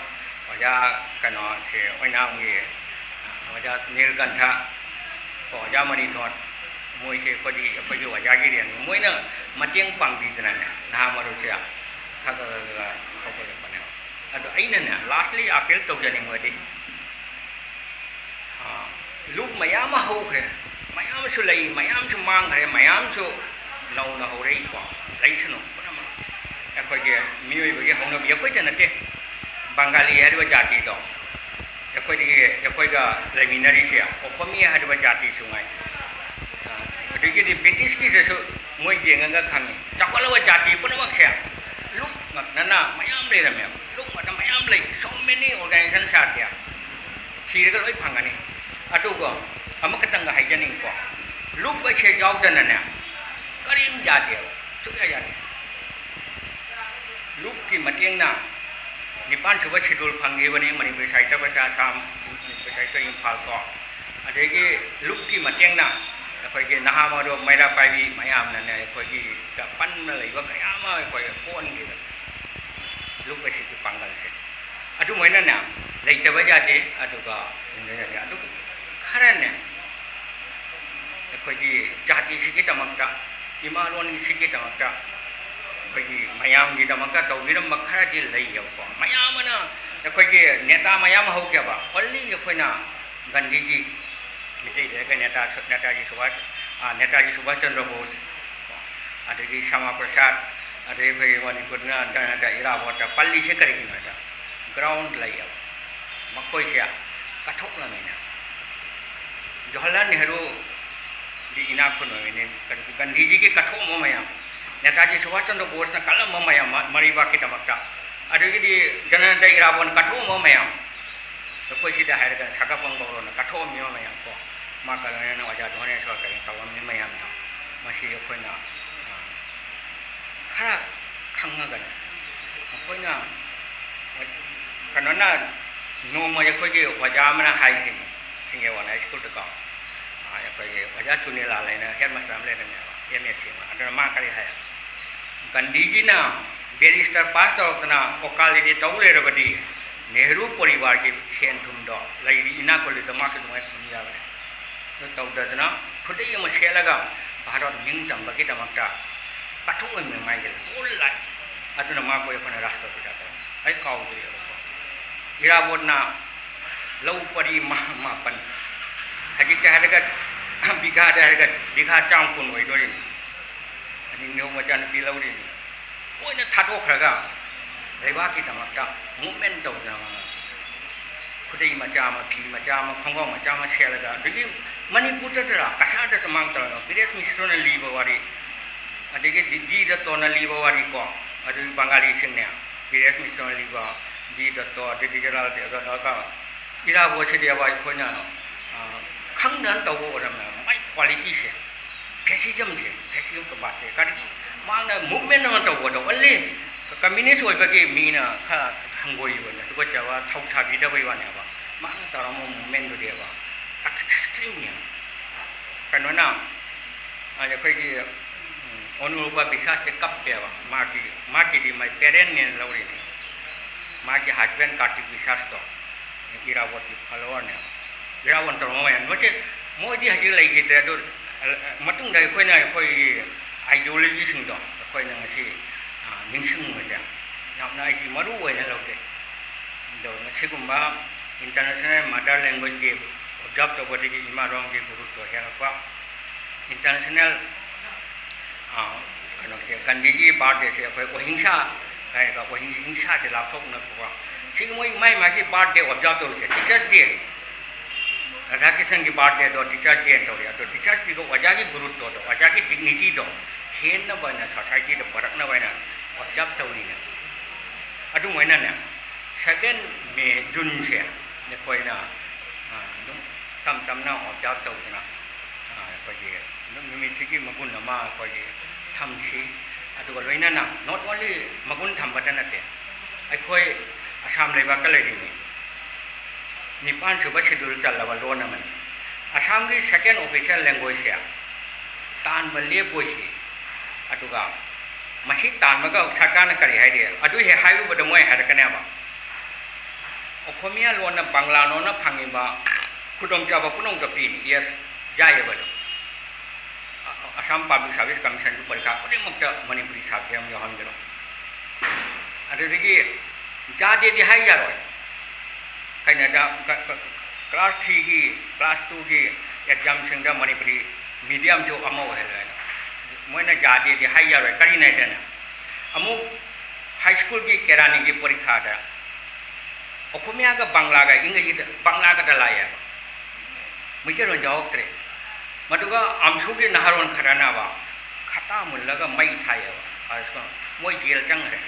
ꯑꯣꯖꯥ ꯀꯩꯅꯣꯁꯦ ꯑꯣꯏꯅꯥꯝꯒꯤ, ꯑꯣꯖꯥ ꯅꯤꯜꯀꯟꯊ, ꯑꯣꯖꯥ ꯃꯔꯤꯊꯣꯟ, ꯃꯣꯏꯁꯦ ꯑꯩꯈꯣꯏꯗꯤ, ꯑꯩꯈꯣꯏꯒꯤ ꯑꯣꯖꯥꯒꯤ ꯔꯦꯡꯅꯤ꯫ ꯃꯣꯏꯅ ꯃꯇꯦꯡ ꯄꯥꯡꯕꯤꯗꯅꯅꯦ, ꯅꯍꯥ ꯃꯔꯨꯞꯁꯦ ꯈꯔ ꯈꯔ ꯈꯔ ꯈꯔ ꯍꯧꯒꯠꯂꯛꯄꯅꯦꯕ꯫ ꯑꯗꯣ ꯑꯩꯅꯅꯦ, ꯂꯥꯁꯂꯤ ꯑꯥꯄꯤꯜ ꯇꯧꯖꯅꯤꯡꯕꯗꯤ, ꯑꯥ, ꯂꯨꯞ ꯃꯌꯥꯝ ꯑꯃ ꯍꯧꯈ꯭ꯔꯦ, ꯃꯌꯥꯝꯁꯨ ꯂꯩ, ꯃꯌꯥꯝꯁꯨ ꯃꯥꯡꯈ꯭ꯔꯦ, ꯃꯌꯥꯝꯁꯨ ꯅꯧꯅ ꯍꯧꯔꯛꯏꯀꯣ, ꯂꯩꯁꯅꯨ ꯄꯨꯝꯅꯃꯛ꯫ ꯑꯩꯈꯣꯏꯒꯤ ꯃꯤꯑꯣꯏꯕꯒꯤ ꯍꯧꯅꯕꯤ, ꯑꯩꯈꯣꯏꯗ ꯅꯠꯇꯦ, ꯕꯪꯒꯥꯂꯤ ꯍꯥꯏꯔꯤꯕ ꯖꯥꯇꯤꯗꯣ, ꯑꯩꯈꯣꯏꯗꯒꯤ, ꯑꯩꯈꯣꯏꯒ ꯂꯩꯃꯤꯟꯅꯔꯤꯁꯦ ꯀꯣꯄꯃꯤ ꯍꯥꯏꯔꯤꯕ ꯖꯥꯇꯤꯁꯨ ꯉꯥꯏ꯫ ꯑꯥ, ꯑꯗꯒꯤꯗꯤ ꯕ꯭ꯔꯤꯇꯤꯁꯀꯤꯗꯁꯨ ꯃꯣꯏ ꯌꯦꯡꯉꯒ ꯈꯪꯉꯤ, ꯆꯥꯎꯈꯠꯂꯕ ꯖꯥꯇꯤ ꯄꯨꯝꯅꯃꯛꯁꯦ ꯂꯨꯞ ꯉꯥꯛꯇꯅ ꯃꯌꯥꯝ ꯂꯩꯔꯝꯃꯦꯕ, ꯂꯨꯞ ꯉꯥꯛꯇ ꯃꯌꯥꯝ ꯂꯩ, so many organization ꯁꯥꯗꯦ, ꯊꯤꯔꯒ ꯂꯣꯏ ꯐꯪꯒꯅꯤ꯫ ꯑꯗꯨꯒ ꯑꯃꯈꯛꯇꯪꯒ ꯍꯥꯏꯖꯅꯤꯡꯉꯤꯀꯣ, ꯂꯨꯞ ꯑꯁꯦ ꯌꯥꯎꯗꯅꯅꯦ ꯀꯔꯤꯝ ꯌꯥꯗꯦꯕ, ꯁꯨꯛꯌꯥ ꯌꯥꯗꯦ꯫ ꯂꯨꯞꯀꯤ ꯃꯇꯦꯡꯅ ꯅꯤꯄꯥꯟ ꯁꯨꯕ ꯁꯦꯗꯨꯜ ꯐꯪꯈꯤꯕꯅꯤ ꯃꯅꯤꯄꯨꯔꯤ ꯁꯥꯍꯤꯇ꯭ꯌ ꯄꯔꯤꯁꯠ ꯑꯁꯥꯝ, ꯃꯅꯤꯄꯨꯔꯤ ꯁꯥꯍꯤꯇ꯭ꯌ ꯏꯝꯐꯥꯜ ꯀꯣ꯫ ꯑꯗꯒꯤ ꯂꯨꯞꯀꯤ ꯃꯇꯦꯡꯅ ꯑꯩꯈꯣꯏꯒꯤ ꯅꯍꯥ ꯃꯔꯨꯞ ꯃꯩꯔꯥ ꯄꯥꯏꯕꯤ ꯃꯌꯥꯝꯅꯅꯦ ꯑꯩꯈꯣꯏꯒꯤ ꯄꯟꯅ ꯂꯩꯕ ꯀꯌꯥ ꯑꯃ ꯑꯩꯈꯣꯏ ꯀꯣꯟꯈꯤꯕ ꯂꯨꯞ ꯑꯁꯤꯒꯤ ꯄꯥꯡꯒꯜꯁꯦ꯫ ꯑꯗꯨꯃꯥꯏꯅꯅꯦ ꯂꯩꯇꯕ ꯌꯥꯗꯦ, ꯑꯗꯨꯒ ꯍꯤꯡꯕ ꯌꯥꯗꯦ꯫ ꯑꯗꯨꯒ ꯈꯔꯅꯦ ꯑꯩꯈꯣꯏꯒꯤ ꯖꯥꯇꯤꯁꯤꯒꯤꯗꯃꯛꯇ, ꯏꯃꯥ ꯂꯣꯟꯁꯤꯒꯤꯗꯃꯛꯇ, ꯑꯩꯈꯣꯏꯒꯤ ꯃꯌꯥꯝꯒꯤꯗꯃꯛꯇ ꯇꯧꯕꯤꯔꯝꯕ ꯈꯔꯗꯤ ꯂꯩꯌꯦꯕꯀꯣ꯫ ꯃꯌꯥꯝ ꯑꯃꯅ ꯑꯩꯈꯣꯏꯒꯤ ꯅꯦꯇꯥ ꯃꯌꯥꯝ ꯍꯧꯈꯤꯕ, only ꯑꯩꯈꯣꯏꯅ ꯒꯥꯟꯙꯤꯖꯤ, ꯃꯤꯇꯩ ꯂꯩꯔꯒ ꯅꯦꯇꯥ-, ꯅꯦꯇꯥꯖꯤ ꯁꯨꯚꯥꯁ, ꯑꯥ, ꯅꯦꯇꯥꯖꯤ ꯁꯨꯚꯥꯁ ꯆꯟꯗ꯭ꯔ ꯕꯣꯁ, ꯑꯗꯒꯤ ꯁ꯭ꯌꯥꯃꯥ ꯄ꯭ꯔꯁꯥꯗ, ꯑꯗꯒꯤ ꯑꯩꯈꯣꯏꯒꯤ ꯃꯅꯤꯄꯨꯔꯗꯅ ꯖꯅꯇꯥ ꯏꯔꯥꯕꯣꯠꯇ ꯄꯜꯂꯤꯁꯦ ꯀꯔꯤꯒꯤꯅꯣ ꯍꯥꯏꯗ, ꯒ꯭ꯔꯥꯎꯟ ꯂꯩꯌꯦꯕ꯫ ꯃꯈꯣꯏꯁꯦ ꯀꯠꯊꯣꯛꯂꯝꯃꯤꯅꯦ꯫ ꯖꯋꯥꯍꯔꯂꯥꯜ ꯅꯦꯍꯔꯨꯗꯤ ꯏꯅꯥꯛ ꯈꯨꯟꯕ ꯃꯤꯅꯤ, ꯒꯥꯟꯙꯤꯖꯤꯒꯤ ꯀꯠꯊꯣꯛꯑꯝꯕ ꯃꯌꯥꯝ, ꯅꯦꯇꯥꯖꯤ ꯁꯨꯚꯥꯁ ꯆꯟꯗ꯭ꯔ ꯕꯣꯁꯅ ꯀꯠꯂꯝꯕ ꯃꯌꯥꯝ, ꯃ-, ꯃꯔꯩꯕꯥꯛꯀꯤꯗꯃꯛꯇ, ꯑꯗꯒꯤꯗꯤ ꯖꯅꯇꯥ ꯏꯔꯥꯕꯣꯠꯅ ꯀꯠꯊꯣꯛꯑꯝꯕ ꯃꯌꯥꯝ, ꯑꯩꯈꯣꯏ ꯁꯤꯗ ꯍꯥꯏꯔꯒꯅ ꯁꯒꯥꯄꯪ ꯒꯧꯔꯣꯅ ꯀꯠꯊꯣꯛꯑꯝꯃꯤꯕ ꯃꯌꯥꯝ ꯀꯣ, ꯃꯥ ꯀꯂꯣꯅꯤꯅ ꯑꯣꯖꯥ ꯙꯣꯔꯦꯟ ꯁꯣꯔꯀꯔꯅ ꯇꯧꯔꯝꯃꯤ ꯃꯌꯥꯝꯗꯣ, ꯃꯁꯤ ꯑꯩꯈꯣꯏꯅ, ꯑ, ꯈꯔ ꯈꯪꯉꯒꯅꯦ, ꯃꯈꯣꯏꯅ, ꯀꯩꯅꯣꯅ, ꯅꯣꯡꯃ ꯑꯩꯈꯣꯏꯒꯤ ꯑꯣꯖꯥ ꯑꯃꯅ ꯍꯥꯏꯈꯤꯅꯤ, ꯁꯤꯡꯖꯃꯩ ꯍꯥꯏ ꯁ꯭ꯀꯨꯜꯗꯀꯣ, ꯑ, ꯑꯩꯈꯣꯏꯒꯤ ꯑꯣꯖꯥ ꯆꯨꯅꯤꯂꯥꯜ ꯍꯥꯏꯅ ꯍꯦꯠ ꯃꯥꯁꯇꯔ ꯑꯃ ꯂꯩꯔꯝꯃꯦꯕ, ꯑꯦꯝ ꯑꯦꯁ ꯁꯤ ꯑꯃ꯫ ꯑꯗꯨꯅ ꯃꯥ ꯀꯔꯤ ꯍꯥꯏ? ꯒꯥꯟꯙꯤꯖꯤꯅ ꯕꯦꯔꯤꯁꯇꯔ ꯄꯥꯁ ꯇꯧꯔꯛꯇꯅ ꯑꯣꯀꯥꯂꯤꯗꯤ ꯇꯧ ꯂꯩꯔꯕꯗꯤ ꯅꯦꯍꯔꯨ ꯄꯣꯔꯤꯕꯥꯔꯒꯤ ꯁꯦꯟ ꯊꯨꯝꯗꯣ ꯂꯩꯔꯤ, ꯏꯅꯥꯛ ꯈꯨꯜꯂꯤꯗꯣ ꯃꯥꯁꯨ ꯑꯗꯨꯃꯥꯏꯅ ꯐꯪ ꯌꯥꯕꯅꯦ꯫ ꯑꯗꯨ ꯇꯧꯗꯗꯅ ꯈꯨꯗꯩ ꯑꯃ ꯁꯦꯠꯂꯒ ꯚꯥꯔꯠ ꯅꯤꯡꯇꯝꯕꯒꯤꯗꯃꯛꯇ ꯀꯠꯊꯣꯛꯂꯝꯃꯤ ꯃꯥꯒꯤ whole life꯫ ꯑꯗꯨꯅ ꯃꯥꯕꯨ ꯑꯩꯈꯣꯏꯅ ꯔꯥꯁꯇ꯭ꯔꯄꯤꯇꯥ ꯀꯧꯏ꯫ ꯑꯩ ꯀꯥꯎꯗ꯭ꯔꯤꯑꯕꯀꯣ꯫ ꯏꯔꯥꯕꯣꯠꯅ ꯂꯧ ꯄꯔꯤ ꯃꯥ-, ꯃꯥꯄꯟ, ꯍꯧꯖꯤꯛꯇ ꯍꯥꯏꯔꯒ ꯕꯤꯘꯥꯗ ꯍꯥꯏꯔꯒ ꯕꯤꯘꯥ ꯆꯥꯝ ꯀꯨꯟ ꯑꯣꯏꯗꯣꯔꯤꯅꯤ꯫ ꯑꯗꯩ ꯅꯤꯌꯣꯝ ꯃꯆꯥꯅꯨꯄꯤ ꯂꯧꯔꯤꯅꯤ꯫ ꯂꯣꯏꯅ ꯊꯥꯗꯣꯛꯈ꯭ꯔꯒ ꯂꯩꯕꯥꯛꯀꯤꯗꯃꯛꯇ movement ꯇꯧꯗꯅ, ꯈꯨꯗꯩ ꯃꯆꯥ ꯑꯃ, ꯐꯤ ꯃꯆꯥ ꯑꯃ, ꯈꯣꯡꯒ꯭ꯔꯥꯎ ꯃꯆꯥ ꯑꯃ ꯁꯦꯠꯂꯒ, ꯑꯗꯒꯤ ꯃꯅꯤꯄꯨꯔꯗ ꯃꯥꯡ ꯇꯧꯔꯒ ꯕꯤꯔꯦꯁ ꯃꯤꯁ꯭ꯔꯣꯅ ꯂꯤꯕ ꯋꯥꯔꯤ, ꯑꯗꯒꯤ ꯗꯤ, ꯗꯤ ꯗꯠꯇꯣꯅ ꯂꯤꯕ ꯋꯥꯔꯤ ꯀꯣ, ꯑꯗꯨꯒꯤ ꯕꯪꯒꯥꯂꯤꯁꯤꯡꯅꯦ, ꯕꯤꯔꯦꯁ ꯃꯤꯁ꯭ꯔꯣꯅ ꯂꯤꯕ, ꯗꯤ ꯗꯠꯇꯣ, ꯑꯗꯒꯤ ꯖꯦꯔꯥꯜ ꯗꯦꯕꯗꯥꯒ ꯏꯔꯥꯕꯣꯠꯁꯤꯗꯤ ꯑꯕ ꯑꯩꯈꯣꯏꯅ, ꯑ, ꯈꯪꯗꯅ ꯇꯧꯕ ꯑꯣꯏꯔꯝꯃꯦ꯫ ꯃꯥꯏ qualityꯁꯦ, fascismꯁꯦ, fascism combatꯁꯦ, ꯀꯔꯤꯒꯤ ꯃꯍꯥꯛꯅ movement ꯑꯃ ꯇꯧꯕꯗꯣ, only communist ꯑꯣꯏꯕꯒꯤ ꯃꯤꯅ ꯈꯔ ꯍꯪꯒꯣꯏꯕꯅꯦ, ꯇꯨꯀꯠꯆꯕ, ꯊꯧꯁꯥꯕꯤꯗꯕꯩ ꯋꯥꯅꯦꯕ꯫ ꯃꯍꯥꯛꯅ ꯇꯧꯔꯝꯕ movementꯗꯨꯗꯤꯕ extremeꯅꯦ꯫ ꯀꯩꯅꯣꯅ, ꯑꯩꯈꯣꯏꯒꯤ, ꯎꯝ, ꯑꯣꯅꯨꯔꯨꯄꯥ ꯕꯤꯁ꯭ꯋꯥꯁꯇꯤ ꯀꯞꯄꯦꯕ꯫ ꯃꯥꯒꯤ, ꯃꯥꯒꯤꯗꯤ my parentꯅꯦꯅ ꯂꯧꯔꯤꯅꯦ꯫ ꯃꯥꯒꯤ husband ꯀꯥꯔꯇꯤꯛ ꯕꯤꯁ꯭ꯋꯥꯁꯇꯣ ꯏꯔꯥꯕꯣꯠꯀꯤ followerꯅꯦꯕ꯫ ꯏꯔꯥꯕꯣꯠ ꯇꯧꯔꯝꯕ ꯃꯌꯥꯝ ꯃꯁꯦ ꯃꯣꯏꯗꯤ ꯍꯧꯖꯤꯛ ꯂꯩꯈꯤꯗ꯭ꯔꯦ꯫ ꯑꯗꯨ, ꯑ, ꯃꯇꯨꯡꯗ ꯑꯩꯈꯣꯏꯅ ꯑꯩꯈꯣꯏꯒꯤ ideologyꯁꯤꯡꯗꯣ ꯑꯩꯈꯣꯏꯅ ꯉꯁꯤ, ꯑ, ꯅꯤꯡꯁꯤꯡꯕꯁꯦ ꯌꯥꯝꯅ ꯑꯩꯗꯤ ꯃꯔꯨ ꯑꯣꯏꯅ ꯂꯧꯖꯩ꯫ ꯑꯗꯣ ꯉꯁꯤꯒꯨꯝꯕ International Mother Language Day observe ꯇꯧꯕꯗꯒꯤ ꯏꯃꯥ ꯂꯣꯟꯒꯤ ꯒꯨꯔꯨꯠꯇꯣ ꯍꯦꯜꯂꯛꯄ, international ꯑꯥ, ꯀꯩꯅꯣꯁꯦ, ꯒꯥꯟꯙꯤꯒꯤ ꯕꯥꯔꯗꯦꯁꯦ ꯑꯩꯈꯣꯏ ꯑꯣꯍꯤꯡꯁꯥ ꯍꯥꯏꯔꯒ ꯑꯣꯍꯤꯡ-, ꯍꯤꯡꯁꯥꯁꯦ ꯂꯥꯞꯊꯣꯛꯅꯕꯀꯣ, ꯁꯤꯒꯤ ꯃꯣꯏ ꯃꯥꯏ ꯃꯥꯒꯤ ꯕꯥꯔꯗꯦ ꯑꯣꯕꯖꯥꯔꯕ ꯇꯧꯔꯤꯁꯦ꯫ ꯇꯤꯆꯔꯁ ꯗꯦ, ꯔꯥꯙꯥꯀ꯭ꯔꯤꯁꯟꯒꯤ ꯕꯥꯔꯗꯦꯗꯣ ꯇꯤꯆꯔꯁ ꯗꯦꯅ ꯇꯧꯔꯤ꯫ ꯑꯗꯣ ꯇꯤꯆꯔꯁ ꯗꯦꯒ ꯑꯣꯖꯥꯒꯤ ꯒꯨꯔꯨꯠꯇꯣꯗꯣ, ꯑꯣꯖꯥꯒꯤ ꯗꯤꯒꯅꯤꯇꯤꯗꯣ ꯍꯦꯟꯅꯕ ꯍꯥꯏꯅ, ꯁꯣꯁꯥꯏꯇꯤꯗ ꯄꯨꯔꯛꯅꯕ ꯍꯥꯏꯅ ꯑꯣꯕꯖꯥꯔꯕ ꯇꯧꯔꯤꯅꯦ꯫ ꯑꯗꯨꯃꯥꯏꯅꯅꯦ, ꯁꯚꯦꯟ ꯃꯦ, ꯖꯨꯟꯁꯦ ꯑꯩꯈꯣꯏꯅ, ꯑ, ꯑꯗꯨꯝ ꯇꯝ ꯇꯝꯅ ꯑꯣꯕꯖꯥꯔꯕ ꯇꯧꯗꯅ, ꯑ, ꯑꯩꯈꯣꯏꯒꯤ ꯑꯗꯨꯝ ꯅꯨꯃꯤꯠꯁꯤꯒꯤ ꯃꯒꯨꯟ ꯑꯃ ꯑꯩꯈꯣꯏꯒꯤ ꯊꯝꯁꯤ꯫ ꯑꯗꯨꯒ ꯂꯣꯏꯅꯅ not only ꯃꯒꯨꯟ ꯊꯝꯕꯇ ꯅꯠꯇꯦ, ꯑꯩꯈꯣꯏ ꯑꯁꯥꯝ ꯂꯩꯕꯥꯛꯇ ꯂꯩꯔꯤꯅꯤ, ꯅꯤꯄꯥꯟ ꯁꯨꯕ ꯁꯦꯗꯨꯜ ꯆꯜꯂꯕ ꯂꯣꯟ ꯑꯃꯅꯤ꯫ ꯑꯁꯥꯝꯒꯤ ꯁꯦꯀꯦꯟ ꯑꯣꯐꯤꯁꯤꯌꯦꯜ ꯂꯦꯡꯒ꯭ꯋꯦꯖꯁꯦ ꯇꯥꯟꯕ ꯂꯦꯞꯄꯣꯏꯁꯤ꯫ ꯑꯗꯨꯒ ꯃꯁꯤ ꯇꯥꯟꯕꯒ ꯁꯔꯀꯥꯔꯅ ꯀꯔꯤ ꯍꯥꯏꯔꯤ? ꯑꯗꯨ ꯍꯦꯛ ꯍꯥꯏꯔꯨꯕꯗ ꯃꯣꯏ ꯍꯥꯏꯔꯛꯀꯅꯦꯕ, ꯑꯣꯈꯣꯃꯤꯌꯥ ꯂꯣꯟꯅ, ꯕꯪꯂꯥ ꯂꯣꯟꯅ ꯐꯪꯉꯤꯕ ꯈꯨꯗꯣꯡꯆꯥꯕ ꯄꯨꯝꯅꯃꯛꯇ ꯄꯤꯅꯤ꯫ Yes, ꯌꯥꯏꯌꯦꯕ ꯑꯗꯨ꯫ ꯑ-, ꯑꯁꯥꯝ ꯄꯕ꯭ꯂꯤꯛ ꯁꯥꯔꯚꯤꯁ ꯀꯃꯤꯁꯟꯒꯤ ꯄꯔꯤꯈꯥ ꯈꯨꯗꯤꯡꯃꯛꯇ ꯃꯅꯤꯄꯨꯔꯤ ꯁꯕꯖꯦꯛ ꯑꯃ ꯌꯥꯎꯍꯟꯒꯅꯤ꯫ ꯑꯗꯨꯗꯒꯤ ꯌꯥꯗꯦꯗꯤ ꯍꯥꯏ ꯌꯥꯔꯣꯏ꯫ ꯀꯩꯅꯣꯗ, ꯀ-, ꯀ-, ꯀ꯭ꯂꯥꯁ ꯊ꯭ꯔꯤꯒꯤ, ꯀ꯭ꯂꯥꯁ ꯇꯨꯒꯤ ꯑꯦꯛꯖꯥꯝꯁꯤꯡꯗ ꯃꯅꯤꯄꯨꯔꯤ ꯃꯤꯗꯤꯌꯝꯁꯨ ꯑꯃ ꯑꯣꯏꯍꯜꯂꯣ ꯍꯥꯏꯅ꯫ ꯃꯣꯏꯅ ꯌꯥꯗꯦꯗꯤ ꯍꯥꯏ ꯌꯥꯔꯣꯏ꯫ ꯀꯔꯤꯅꯣ ꯍꯥꯏꯗꯅ, ꯑꯃꯨꯛ ꯍꯥꯏ ꯁ꯭ꯀꯨꯜꯒꯤ ꯀꯦꯔꯥꯅꯤꯒꯤ ꯄꯔꯤꯈꯥꯗ ꯑꯣꯈꯣꯃꯤꯌꯥꯒ ꯕꯪꯂꯥꯒ ꯏꯪꯒ꯭ꯔꯖꯤꯗ, ꯕꯪꯂꯥꯒꯗ ꯂꯥꯛꯑꯦꯕ꯫ ꯃꯩꯇꯩꯂꯣꯟ ꯌꯥꯎꯔꯛꯇ꯭ꯔꯦ꯫ ꯃꯗꯨꯒ ꯑꯝꯁꯨꯒꯤ ꯅꯍꯥꯔꯣꯟ ꯈꯔꯅꯕ ꯈꯇꯥ ꯃꯨꯜꯂꯒ ꯃꯩ ꯊꯥꯏꯌꯦꯕ꯫ ꯑꯗꯨꯒ ꯃꯣꯏ ꯖꯦꯜ ꯆꯪꯈ꯭ꯔꯦ꯫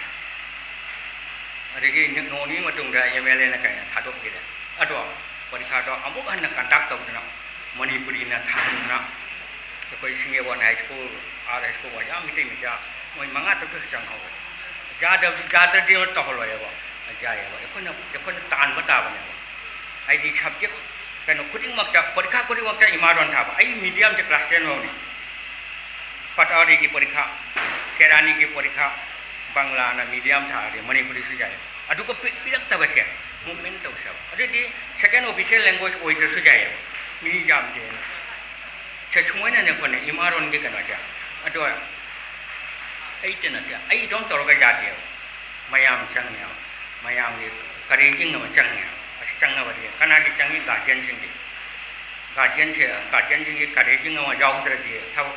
ꯑꯗꯒꯤ ꯅꯣꯡ ꯅꯤꯅꯤ ꯃꯇꯨꯡꯗ ꯑꯦꯝ ꯑꯦꯜ ꯑꯦꯅ ꯀꯩꯅ ꯊꯥꯗꯣꯛꯄꯤꯔꯦ꯫ ꯑꯗꯣ ꯄꯔꯤꯈꯥꯗꯣ ꯑꯃꯨꯛ ꯍꯟꯅ ꯀꯟꯗꯛ ꯇꯧꯗꯅ ꯃꯅꯤꯄꯨꯔꯤꯅ ꯊꯥꯍꯟꯗꯅ ꯑꯩꯈꯣꯏ ꯁꯤꯡꯖꯃꯩ ꯍꯥꯏ ꯁ꯭ꯀꯨꯜ, ꯑꯥꯔ ꯍꯥꯏ ꯁ꯭ꯀꯨꯜ, ꯑꯣꯖꯥ ꯃꯩꯇꯩ ꯃꯆꯥ ꯃꯣꯏ ꯃꯉꯥ ꯇꯔꯨꯛꯇꯁꯨ ꯆꯪꯍꯧꯋꯦ꯫ ꯌꯥꯗꯕꯗꯤ, ꯌꯥꯗ꯭ꯔꯗꯤ ꯇꯧꯍꯜꯂꯣꯏꯕ꯫ ꯌꯥꯏꯌꯦꯕ꯫ ꯑꯩꯈꯣꯏꯅ, ꯑꯩꯈꯣꯏꯅ ꯇꯥꯟꯕ ꯇꯥꯕꯅꯦꯕ꯫ ꯍꯥꯏꯗꯤ ꯁꯕꯖꯦꯛ ꯀꯩꯅꯣ ꯈꯨꯗꯤꯡꯃꯛꯇ, ꯄꯔꯤꯈꯥ ꯈꯨꯗꯤꯡꯃꯛꯇ ꯏꯃꯥ ꯂꯣꯟ ꯊꯥꯕ꯫ ꯑꯩ ꯃꯤꯗꯤꯌꯝꯁꯦ ꯀ꯭ꯂꯥꯁ ꯇꯦꯟ ꯐꯥꯎꯅꯤ꯫ ꯄꯇꯧꯔꯤꯒꯤ ꯄꯔꯤꯈꯥ, ꯀꯦꯔꯥꯅꯤꯒꯤ ꯄꯔꯤꯈꯥ, ꯕꯪꯂꯥꯅ ꯃꯤꯗꯤꯌꯝ ꯊꯥꯔꯗꯤ ꯃꯅꯤꯄꯨꯔꯤꯁꯨ ꯌꯥꯏ꯫ ꯑꯗꯨꯒ ꯄꯤ-, ꯄꯤꯔꯛꯇꯕꯁꯦ movement ꯇꯧꯁꯦꯕ꯫ ꯑꯗꯨꯗꯤ second official language ꯑꯣꯏꯗ꯭ꯔꯁꯨ ꯌꯥꯏꯌꯦꯕ, ꯃꯤ ꯌꯥꯝꯗꯦꯅ꯫ ꯁꯦ, ꯁꯨꯃꯥꯏꯅꯅꯦ ꯑꯩꯈꯣꯏꯅ ꯏꯃꯥ ꯂꯣꯟꯒꯤ ꯀꯩꯅꯣꯁꯦ꯫ ꯑꯗꯣ ꯑꯩꯇ ꯅꯠꯇꯦ, ꯑꯩ ꯏꯇꯣꯝ ꯇꯧꯔꯒ ꯌꯥꯗꯦꯕ꯫ ꯃꯌꯥꯝ ꯆꯪꯉꯦꯕ꯫ ꯃꯌꯥꯝꯒꯤ couraging ꯑꯃ ꯆꯪꯉꯦꯕ꯫ ꯑꯁꯤ ꯆꯪꯅꯕꯗꯤ ꯀꯅꯥꯒꯤ ꯆꯪꯉꯤ? ꯒꯥꯔꯖꯤꯌꯟꯁꯤꯡꯒꯤ꯫ ꯒꯥꯔꯖꯤꯌꯟꯁꯦ, ꯒꯥꯔꯖꯤꯌꯟꯁꯤꯡꯒꯤ couraging ꯑꯃ ꯌꯥꯎꯗ꯭ꯔꯗꯤ ꯊꯕꯛ